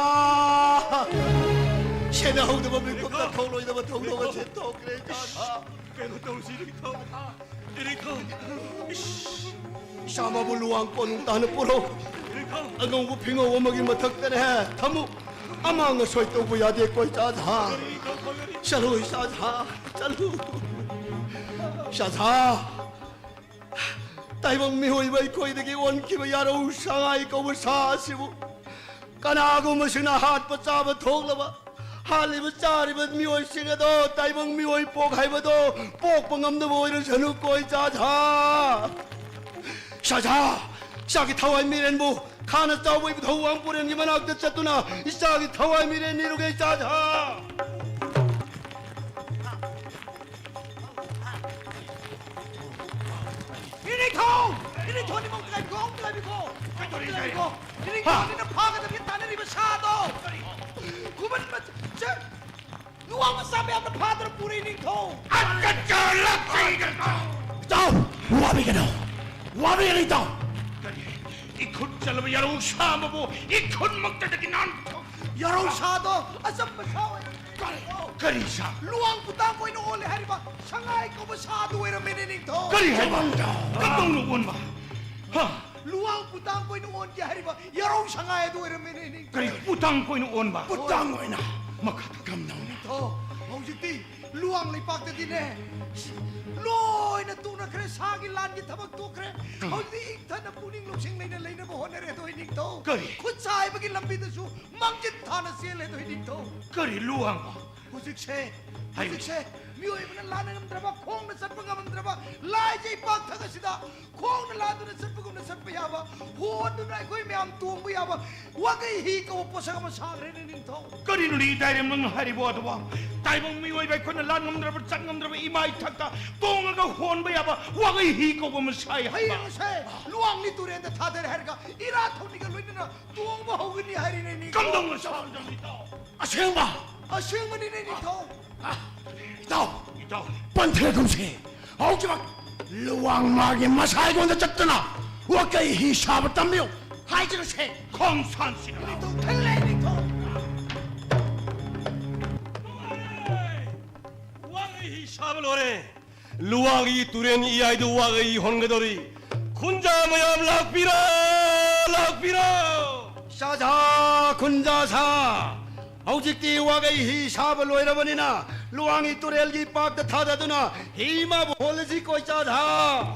ꯁꯦꯟꯅꯍꯧꯗꯕ ꯃꯤꯀꯨꯞꯇ ꯊꯣꯛꯂꯣꯏꯗꯕ ꯊꯧꯗꯣꯛ ꯑꯁꯤ ꯊꯣꯛꯈ꯭ꯔꯦ, ꯁꯥꯊꯥ꯫ ꯀꯩꯅꯣ ꯇꯧꯁꯤ, ꯅꯤꯡꯊꯧ꯫ ꯅꯤꯡꯊꯧ꯫ ꯏꯁ! ꯏꯁꯥꯃꯛꯕꯨ ꯂꯨꯋꯥꯡ ꯀꯣꯅꯨꯡ ꯇꯥꯅ ꯄꯨꯔꯛꯎ꯫ ꯅꯤꯡꯊꯧ꯫ ꯑꯉꯧꯕ ꯐꯤꯉꯧ ꯑꯃꯒꯤ ꯃꯊꯛꯇꯅꯦ ꯊꯝꯃꯨ꯫ ꯑꯃꯥꯡ ꯑꯁꯣꯏ ꯇꯧꯕ ꯌꯥꯗꯦ, ꯀꯣꯏ ꯆꯥꯊꯥ꯫ ꯅꯤꯡꯊꯧ ꯐꯒꯅꯤ꯫ ꯆꯠꯂꯨ, ꯏꯆꯥꯊꯥ, ꯆꯠꯂꯨ꯫ ꯏꯆꯥꯊꯥ, ꯇꯥꯏꯕꯪ ꯃꯤꯑꯣꯏꯕ ꯑꯩꯈꯣꯏꯗꯒꯤ ꯑꯣꯟꯈꯤꯕ ꯌꯥꯔꯧ ꯁꯉꯥꯏ ꯀꯧꯕ ꯁꯥ ꯑꯁꯤꯕꯨ ꯀꯅꯥꯒꯨꯝꯕꯁꯤꯅ ꯍꯥꯠꯄ ꯆꯥꯕ ꯊꯣꯛꯂꯕ, ꯍꯥꯠꯂꯤꯕ ꯆꯥꯔꯤꯕ ꯃꯤꯑꯣꯏꯁꯤꯡ ꯑꯗꯣ ꯇꯥꯏꯕꯪ ꯃꯤꯑꯣꯏ ꯄꯣꯛ ꯍꯥꯏꯕꯗꯣ ꯄꯣꯛꯄ ꯉꯝꯗꯕ ꯑꯣꯏꯔꯁꯅꯨ, ꯀꯣꯏ ꯆꯥꯊꯥ꯫ ꯁꯥꯊꯥ, ꯏꯆꯥꯒꯤ ꯊꯋꯥꯏ ꯃꯤꯔꯦꯟꯕꯨ ꯈꯥꯅ ꯆꯥꯎꯕ ꯏꯕꯨꯙꯧ ꯋꯥꯡꯄꯨꯔꯦꯟꯒꯤ ꯃꯅꯥꯛꯇ ꯆꯠꯇꯨꯅ ꯏꯆꯥꯒꯤ ꯊꯋꯥꯏ ꯃꯤꯔꯦꯟ ꯅꯤꯔꯨꯒꯦ, ꯏꯆꯥꯊꯥ꯫ ꯏꯅꯤꯡꯊꯧ! ꯏꯅꯤꯡꯊꯧ, ꯅꯤꯡꯉꯣꯝ ꯀꯥꯏꯕꯤꯈꯣ! ꯅꯤꯡꯉꯣꯝ ꯀꯥꯏꯕꯤꯈꯣ! ꯀꯩꯗꯧꯔꯤꯒꯦ? ꯅꯤꯡꯉꯣꯝ ꯀꯥꯏꯕꯤꯈꯣ! ꯏꯅꯤꯡꯊꯧ, ꯍꯥ! ꯅꯤꯡꯊꯧꯅ ꯐꯥꯒꯗꯕꯒꯤ ꯇꯥꯟꯅꯔꯤꯕ ꯁꯥꯗꯣ! ꯈꯨꯃꯟ ꯃꯆꯥ, ꯆꯦ! ꯂꯨꯋꯥꯡ ꯃꯆꯥ ꯃꯌꯥꯝꯅ ꯐꯥꯗꯨꯅ ꯄꯨꯔꯦ, ꯏꯅꯤꯡꯊꯧ! ꯑꯠꯆꯥ, ꯂꯥꯛꯆꯩ, ꯏꯅꯤꯡꯊꯧ! ꯏꯇꯥꯎ! ꯋꯥꯕꯤꯒꯅꯨ! ꯋꯥꯕꯤꯒꯅꯨ, ꯏꯇꯥꯎ! ꯀꯔꯤ? ꯏꯈꯨꯠ ꯆꯜꯂꯕ ꯌꯥꯔꯧ ꯁꯥ ꯑꯃꯕꯨ ꯏꯈꯨꯟꯃꯛꯇꯗꯒꯤ ꯅꯥꯟ ꯌꯥꯔꯧ ꯁꯥꯗꯣ ꯑꯆꯝꯕ ꯁꯥ ꯑꯣꯏꯔꯝꯃꯦ, ꯀꯔꯤ? ꯏꯅꯤꯡꯊꯧ! ꯀꯔꯤ ꯁꯥ? ꯂꯨꯋꯥꯡ ꯄꯨꯇꯥꯡ ꯑꯣꯏꯅ ꯑꯣꯜꯂꯦ ꯍꯥꯏꯔꯤꯕ ꯁꯉꯥꯏ ꯀꯧꯕ ꯁꯥꯗꯨ ꯑꯣꯏꯔꯝꯃꯦꯅꯦ, ꯏꯅꯤꯡꯊꯧ! ꯀꯔꯤ ꯍꯥꯏꯕ? ꯀꯗꯧꯅ ꯑꯣꯟꯕ? ꯍꯥ? ꯂꯨꯋꯥꯡ ꯄꯨꯇꯥꯡ ꯑꯣꯏꯅ ꯑꯣꯟꯒꯦ ꯍꯥꯏꯔꯤꯕ ꯌꯥꯔꯧ ꯁꯉꯥꯏ ꯑꯗꯨ ꯑꯣꯏꯔꯝꯃꯦꯅꯦ, ꯏꯅꯤꯡꯊꯧ! ꯀꯔꯤ ꯄꯨꯇꯥꯡ ꯑꯣꯏꯅ ꯑꯣꯟꯕ? ꯄꯨꯇꯥꯡ ꯑꯣꯏꯅ? ꯃꯈꯥ ꯀꯝꯗꯧꯅ? ꯏꯅꯤꯡꯊꯧ, ꯍꯧꯖꯤꯛꯇꯤ ꯂꯨꯋꯥꯡ ꯂꯩꯄꯥꯛꯇꯗꯤꯅꯦ, ꯂꯣꯏꯅ ꯇꯨꯅꯈ꯭ꯔꯦ, ꯁꯥꯒꯤ ꯂꯥꯟꯒꯤ ꯊꯕꯛ ꯇꯣꯛꯈ꯭ꯔꯦ꯫ ꯎꯝ꯫ ꯍꯧꯖꯤꯛꯇꯤ ꯏꯪꯊꯅ ꯄꯨꯛꯅꯤꯡ ꯂꯧꯁꯤꯡ ꯂꯩꯅ ꯂꯩꯅꯕ ꯍꯣꯠꯅꯔꯦ ꯑꯗꯣ, ꯏꯅꯤꯡꯊꯧ꯫ ꯀꯔꯤ? ꯈꯨꯠ ꯁꯥ ꯍꯩꯕꯒꯤ ꯂꯝꯕꯤꯗꯁꯨ ꯃꯥꯡꯖꯤꯟ ꯊꯥꯅ ꯆꯦꯜꯂꯦ ꯑꯗꯣ, ꯏꯅꯤꯡꯊꯧ꯫ ꯀꯔꯤ ꯂꯨꯋꯥꯡ? ꯍꯧꯖꯤꯛꯁꯦ, ꯍꯧꯖꯤꯛꯁꯦ ꯃꯤꯑꯣꯏꯕꯅ ꯂꯥꯟꯅ ꯉꯝꯗ꯭ꯔꯕ, ꯈꯣꯡꯅ ꯆꯠꯄ ꯉꯝꯗ꯭ꯔꯕ ꯂꯥꯏꯖ ꯏꯄꯥꯛꯊꯛ ꯑꯁꯤꯗ ꯈꯣꯡꯅ ꯂꯥꯟꯗꯨꯅ ꯆꯠꯄꯒꯨꯝꯅ ꯆꯠꯄ ꯌꯥꯕ, ꯍꯣꯟꯗꯨꯅ ꯑꯩꯈꯣꯏ ꯃꯌꯥꯝ ꯇꯣꯡꯕ ꯌꯥꯕ ꯋꯥꯒꯩ ꯍꯤ ꯀꯧꯕ ꯄꯣꯠꯁꯛ ꯑꯃ ꯁꯥꯈ꯭ꯔꯦꯅꯦ ꯅꯤꯡꯊꯧ꯫ ꯀꯔꯤꯅꯣꯅꯦ ꯏꯇꯥꯏꯔꯦꯝ ꯅꯪ ꯍꯥꯏꯔꯤꯕꯣ ꯑꯗꯨꯕꯣ? ꯇꯥꯏꯕꯪ ꯃꯤꯑꯣꯏꯕ ꯑꯩꯈꯣꯏꯅ ꯂꯥꯟ ꯉꯝꯗ꯭ꯔꯕ, ꯆꯠ ꯉꯝꯗ꯭ꯔꯕ ꯏꯃꯥ ꯏꯊꯛꯇ ꯇꯣꯡꯉꯒ ꯍꯣꯟꯕ ꯌꯥꯕ ꯋꯥꯒꯩ ꯍꯤ ꯀꯧꯕ ꯑꯃ ꯁꯥꯏ ꯍꯥꯏꯕ꯫ ꯍꯌꯦꯡꯁꯦ ꯂꯨꯋꯥꯡꯅꯤ ꯇꯨꯔꯦꯟꯗ ꯊꯥꯗꯔꯦ ꯍꯥꯏꯔꯒ ꯏꯔꯥ ꯊꯧꯅꯤꯒ ꯂꯣꯏꯅꯅ ꯇꯣꯡꯕ ꯍꯧꯒꯅꯤ ꯍꯥꯏꯔꯤꯅꯦ ꯅꯤꯡꯊꯧ꯫ ꯀꯝꯗꯧꯅ ꯁꯥꯕꯅꯣ ꯏꯇꯥꯎ? ꯑꯁꯦꯡꯕ? ꯑꯁꯦꯡꯕꯅꯤꯅꯦ ꯅꯤꯡꯊꯧ꯫ ꯏꯇꯥꯎ, ꯏꯇꯥꯎ꯫ ꯄꯟꯊꯦ ꯀꯨꯝꯁꯤ꯫ ꯍꯧꯖꯤꯛꯃꯛ ꯂꯨꯋꯥꯡ ꯃꯥꯒꯤ ꯃꯁꯥꯏꯒꯣꯟꯗ ꯆꯠꯇꯨꯅ ꯋꯥꯀꯩ ꯍꯤ ꯁꯥꯕ ꯇꯝꯕꯤꯌꯨ ꯍꯥꯏꯖꯔꯁꯦ꯫ ꯈꯣꯡꯁꯥꯟꯁꯤꯗ꯫ ꯅꯤꯡꯊꯧ ꯊꯜꯂꯦ ꯅꯤꯡꯊꯧ꯫ ꯋꯥꯒꯩ ꯍꯤ ꯁꯥꯕ ꯂꯣꯏꯔꯦ꯫ ꯂꯨꯋꯥꯡꯒꯤ ꯇꯨꯔꯦꯟ ꯏꯌꯥꯏꯗꯨ ꯋꯥꯒꯩ ꯍꯣꯟꯒꯗꯧꯔꯤ꯫ ꯈꯨꯟꯖꯥ ꯃꯌꯥꯝ ꯂꯥꯛꯄꯤꯔꯣ, ꯂꯥꯛꯄꯤꯔꯣ꯫ ꯁꯥ ꯁꯥ, ꯈꯨꯟꯖꯥ ꯁꯥ꯫ ꯍꯧꯖꯤꯛꯇꯤ ꯋꯥꯒꯩ ꯍꯤ ꯁꯥꯕ ꯂꯣꯏꯔꯕꯅꯤꯅ ꯂꯨꯋꯥꯡꯒꯤ ꯇꯨꯔꯦꯜꯒꯤ ꯄꯥꯛꯇ ꯊꯥꯗꯗꯨꯅ ꯍꯤ ꯃꯥꯕꯨ ꯍꯣꯜꯂꯁꯤ ꯀꯣꯏ ꯆꯥ ꯁꯥ꯫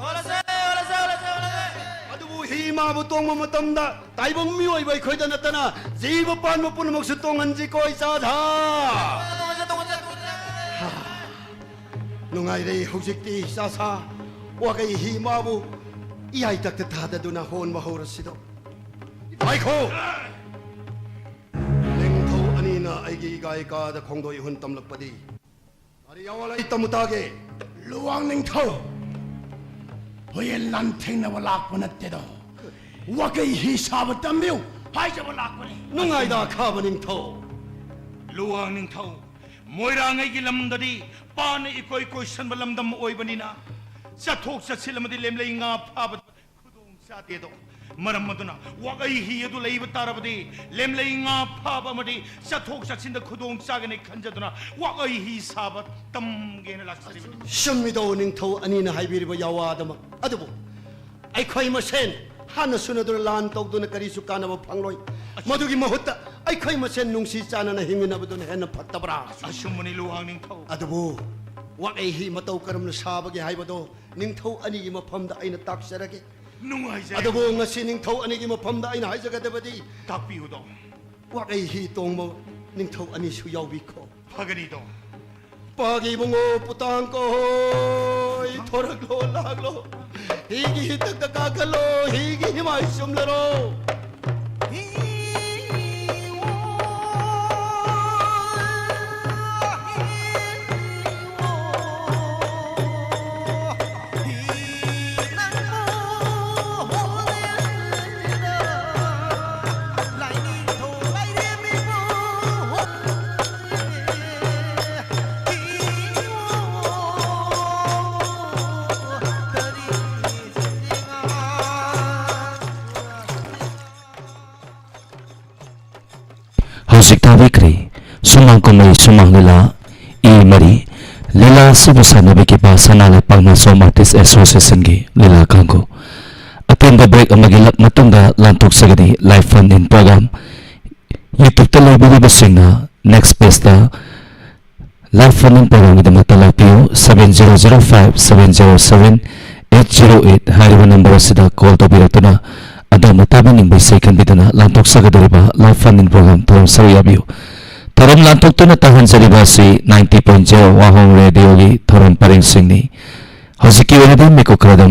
ꯍꯣꯜꯂꯁꯦ, ꯍꯣꯜꯂꯁꯦ, ꯍꯣꯜꯂꯁꯦ, ꯍꯣꯜꯂꯁꯦ꯫ ꯑꯗꯨꯕꯨ ꯍꯤ ꯃꯥꯕꯨ ꯇꯣꯡꯕ ꯃꯇꯝꯗ ꯇꯥꯏꯕꯪ ꯃꯤꯑꯣꯏꯕ ꯑꯩꯈꯣꯏꯗ ꯅꯠꯇꯅ ꯖꯤꯕ ꯄꯥꯟꯕ ꯄꯨꯝꯅꯃꯛꯁꯨ ꯇꯣꯡꯍꯟꯁꯤ ꯀꯣꯏ ꯆꯥ ꯁꯥ꯫ ꯇꯣꯡꯍꯟꯁꯦ, ꯇꯣꯡꯍꯟꯁꯦ, ꯇꯣꯡꯍꯟꯁꯦ꯫ ꯅꯨꯡꯉꯥꯏꯔꯦ ꯍꯧꯖꯤꯛꯇꯤ ꯆꯥ ꯁꯥ꯫ ꯋꯥꯒꯩ ꯍꯤ ꯃꯥꯕꯨ ꯏꯌꯥꯏ ꯇꯛꯇ ꯊꯥꯗꯗꯨꯅ ꯍꯣꯟꯕ ꯍꯧꯔꯁꯤꯗꯣ꯫ ꯉꯥꯏꯈꯣ! ꯅꯤꯡꯊꯧ ꯑꯅꯤꯅ ꯑꯩꯒꯤ ꯏꯒꯥꯏ ꯀꯥꯗ ꯈꯣꯡꯗꯣꯏ ꯍꯨꯟ ꯇꯝꯂꯛꯄꯗꯤ ꯀꯔꯤ ꯌꯥꯋꯥ ꯂꯩ ꯇꯝꯃꯨ ꯇꯥꯒꯦ? ꯂꯨꯋꯥꯡ ꯅꯤꯡꯊꯧ, ꯍꯨꯌꯦꯟ ꯂꯥꯟꯊꯦꯡꯅꯕ ꯂꯥꯛꯄ ꯅꯠꯇꯦꯗꯣ꯫ ꯋꯥꯀꯩ ꯍꯤ ꯁꯥꯕ ꯇꯝꯕꯤꯌꯨ ꯍꯥꯏꯖꯕ ꯂꯥꯛꯄꯅꯤ꯫ ꯅꯨꯡꯉꯥꯏꯗ ꯈꯥꯕ ꯅꯤꯡꯊꯧ꯫ ꯂꯨꯋꯥꯡ ꯅꯤꯡꯊꯧ, ꯃꯣꯏꯔꯥꯡꯉꯩꯒꯤ ꯂꯝꯗꯗꯤ ꯄꯥꯠꯅ ꯏꯀꯣꯏ ꯀꯣꯏꯁꯟꯕ ꯂꯝꯗꯝ ꯑꯣꯏꯕꯅꯤꯅ ꯆꯠꯊꯣꯛ ꯆꯠꯁꯤꯟ ꯑꯃꯗꯤ ꯂꯦꯝꯂꯩ ꯉꯥ ꯐꯥꯕ ꯈꯨꯗꯣꯡ ꯆꯥꯗꯦꯗꯣ꯫ ꯃꯔꯝ ꯑꯗꯨꯅ ꯋꯥꯒꯩ ꯍꯤ ꯑꯗꯨ ꯂꯩꯕ ꯇꯥꯔꯕꯗꯤ ꯂꯦꯝꯂꯩ ꯉꯥ ꯐꯥꯕ ꯑꯃꯗꯤ ꯆꯠꯊꯣꯛ ꯆꯠꯁꯤꯟꯗ ꯈꯨꯗꯣꯡ ꯆꯥꯒꯅꯤ ꯈꯟꯖꯗꯨꯅ ꯋꯥꯒꯩ ꯍꯤ ꯁꯥꯕ ꯇꯝꯒꯦꯅ ꯂꯥꯛꯆꯔꯤꯕꯅꯤ꯫ ꯆꯨꯝꯃꯤꯗꯣ ꯅꯤꯡꯊꯧ ꯑꯅꯤꯅ ꯍꯥꯏꯕꯤꯔꯤꯕ ꯌꯥꯋꯥꯗꯃꯛ꯫ ꯑꯗꯨꯕꯨ ꯑꯩꯈꯣꯏ ꯃꯁꯦꯟ ꯍꯥꯟꯅ ꯁꯨꯅꯗꯨꯅ ꯂꯥꯟ ꯇꯧꯗꯨꯅ ꯀꯔꯤꯁꯨ ꯀꯥꯟꯅꯕ ꯐꯪꯂꯣꯏ꯫ ꯃꯗꯨꯒꯤ ꯃꯍꯨꯠꯇ ꯑꯩꯈꯣꯏ ꯃꯁꯦꯟ ꯅꯨꯡꯁꯤ ꯆꯥꯟꯅꯅ ꯍꯤꯡꯃꯤꯟꯅꯕꯗꯨꯅ ꯍꯦꯟꯅ ꯐꯠꯇꯕ꯭ꯔꯥ? ꯑꯆꯨꯝꯕꯅꯤ ꯂꯨꯋꯥꯡ ꯅꯤꯡꯊꯧ꯫ ꯑꯗꯨꯕꯨ ꯋꯥꯒꯩ ꯍꯤ ꯃꯇꯧ ꯀꯔꯝꯅ ꯁꯥꯕꯒꯦ ꯍꯥꯏꯕꯗꯣ ꯅꯤꯡꯊꯧ ꯑꯅꯤꯒꯤ ꯃꯐꯝꯗ ꯑꯩꯅ ꯇꯥꯛꯆꯔꯒꯦ꯫ ꯅꯨꯡꯉꯥꯏꯖꯔꯦ꯫ ꯑꯗꯨꯕꯨ ꯉꯁꯤ ꯅꯤꯡꯊꯧ ꯑꯅꯤꯒꯤ ꯃꯐꯝꯗ ꯑꯩꯅ ꯍꯥꯏꯖꯒꯗꯕꯗꯤ, ꯇꯥꯛꯄꯤꯌꯨꯗꯣ꯫ ꯋꯥꯒꯩ ꯍꯤ ꯇꯣꯡꯕ ꯅꯤꯡꯊꯧ ꯑꯅꯤꯁꯨ ꯌꯥꯎꯕꯤꯈꯣ꯫ ꯐꯒꯅꯤꯗꯣ꯫ ꯄꯥꯒꯤ ꯏꯕꯨꯡꯉꯣ, ꯄꯨꯇꯥꯡ ꯀꯣꯍꯣꯏ, ꯊꯣꯔꯛꯂꯣ, ꯂꯥꯛꯂꯣ꯫ ꯍꯤꯒꯤ ꯍꯤꯇꯛꯇ ꯀꯥꯈꯠꯂꯣ, ꯍꯤꯒꯤ ꯍꯤꯃꯥꯏ ꯆꯨꯝꯂꯔꯣ꯫ ꯍꯧꯖꯤꯛ ꯇꯥꯕꯤꯈ꯭ꯔꯦ ꯁꯨꯃꯥꯡ ꯀꯨꯝꯍꯩ ꯁꯨꯃꯥꯡ ꯂꯤꯂꯥ ꯏ ꯃꯔꯤ꯫ ꯂꯤꯂꯥ ꯑꯁꯤꯕꯨ ꯁꯥꯟꯅꯕꯤꯈꯤꯕ ꯁꯅꯥ ꯂꯩꯄꯥꯛ ꯅꯥꯆꯣꯝ ꯑꯥꯔꯇꯤꯁ ꯑꯦꯁꯣꯁꯤꯌꯦꯁꯟꯒꯤ ꯂꯤꯂꯥ ꯀꯥꯡꯕꯨ꯫ ꯑꯇꯦꯟꯕ ꯕ꯭ꯔꯦꯛ ꯑꯃꯒꯤ ꯂꯞ ꯃꯇꯨꯡꯗ ꯂꯥꯟꯊꯣꯛꯆꯒꯅꯤ ꯂꯥꯏꯐ ꯐꯟ ꯏꯟ ꯄ꯭ꯔꯣꯒ꯭ꯔꯥꯝ꯫ ꯌꯨꯇ꯭ꯌꯨꯕꯇ ꯂꯩꯕꯤꯔꯤꯕꯁꯤꯡꯅ ꯅꯦꯛꯁ ꯄꯦꯖꯇ ꯂꯥꯏꯐ ꯐꯟ ꯏꯟ ꯄ꯭ꯔꯣꯒ꯭ꯔꯥꯝꯒꯤꯗꯃꯛꯇ ꯂꯥꯛꯄꯤꯌꯨ꯫ Seven zero zero five seven zero seven eight zero eight ꯍꯥꯏꯔꯤꯕ ꯅꯝꯕꯔ ꯑꯁꯤꯗ ꯀꯣꯜ ꯇꯧꯕꯤꯔꯛꯇꯨꯅ ꯑꯗꯣꯝꯅ ꯇꯥꯕꯤꯅꯤꯡꯕ ꯏꯁꯩ ꯈꯟꯕꯤꯗꯨꯅ ꯂꯥꯟꯊꯣꯛꯆꯒꯗꯧꯔꯤꯕ ꯂꯥꯏꯐ ꯐꯟ ꯏꯟ ꯄ꯭ꯔꯣꯒ꯭ꯔꯥꯝ ꯊꯧꯔꯝ ꯁꯔꯨꯛ ꯌꯥꯕꯤꯌꯨ꯫ ꯊꯧꯔꯝ ꯂꯥꯟꯊꯣꯛꯇꯨꯅ ꯇꯥꯍꯟꯖꯔꯤꯕ ꯑꯁꯤ ꯅꯥꯏꯟꯇꯤ ꯄꯣꯏꯟ ꯖꯤꯔꯣ ꯋꯥꯍꯣꯡ ꯔꯦꯗꯤꯑꯣꯒꯤ ꯊꯧꯔꯝ ꯄꯔꯦꯡꯁꯤꯡꯅꯤ꯫ ꯍꯧꯖꯤꯛꯀꯤ ꯑꯣꯏꯅꯗꯤ ꯃꯤꯀꯨꯞ ꯈꯔꯗꯪ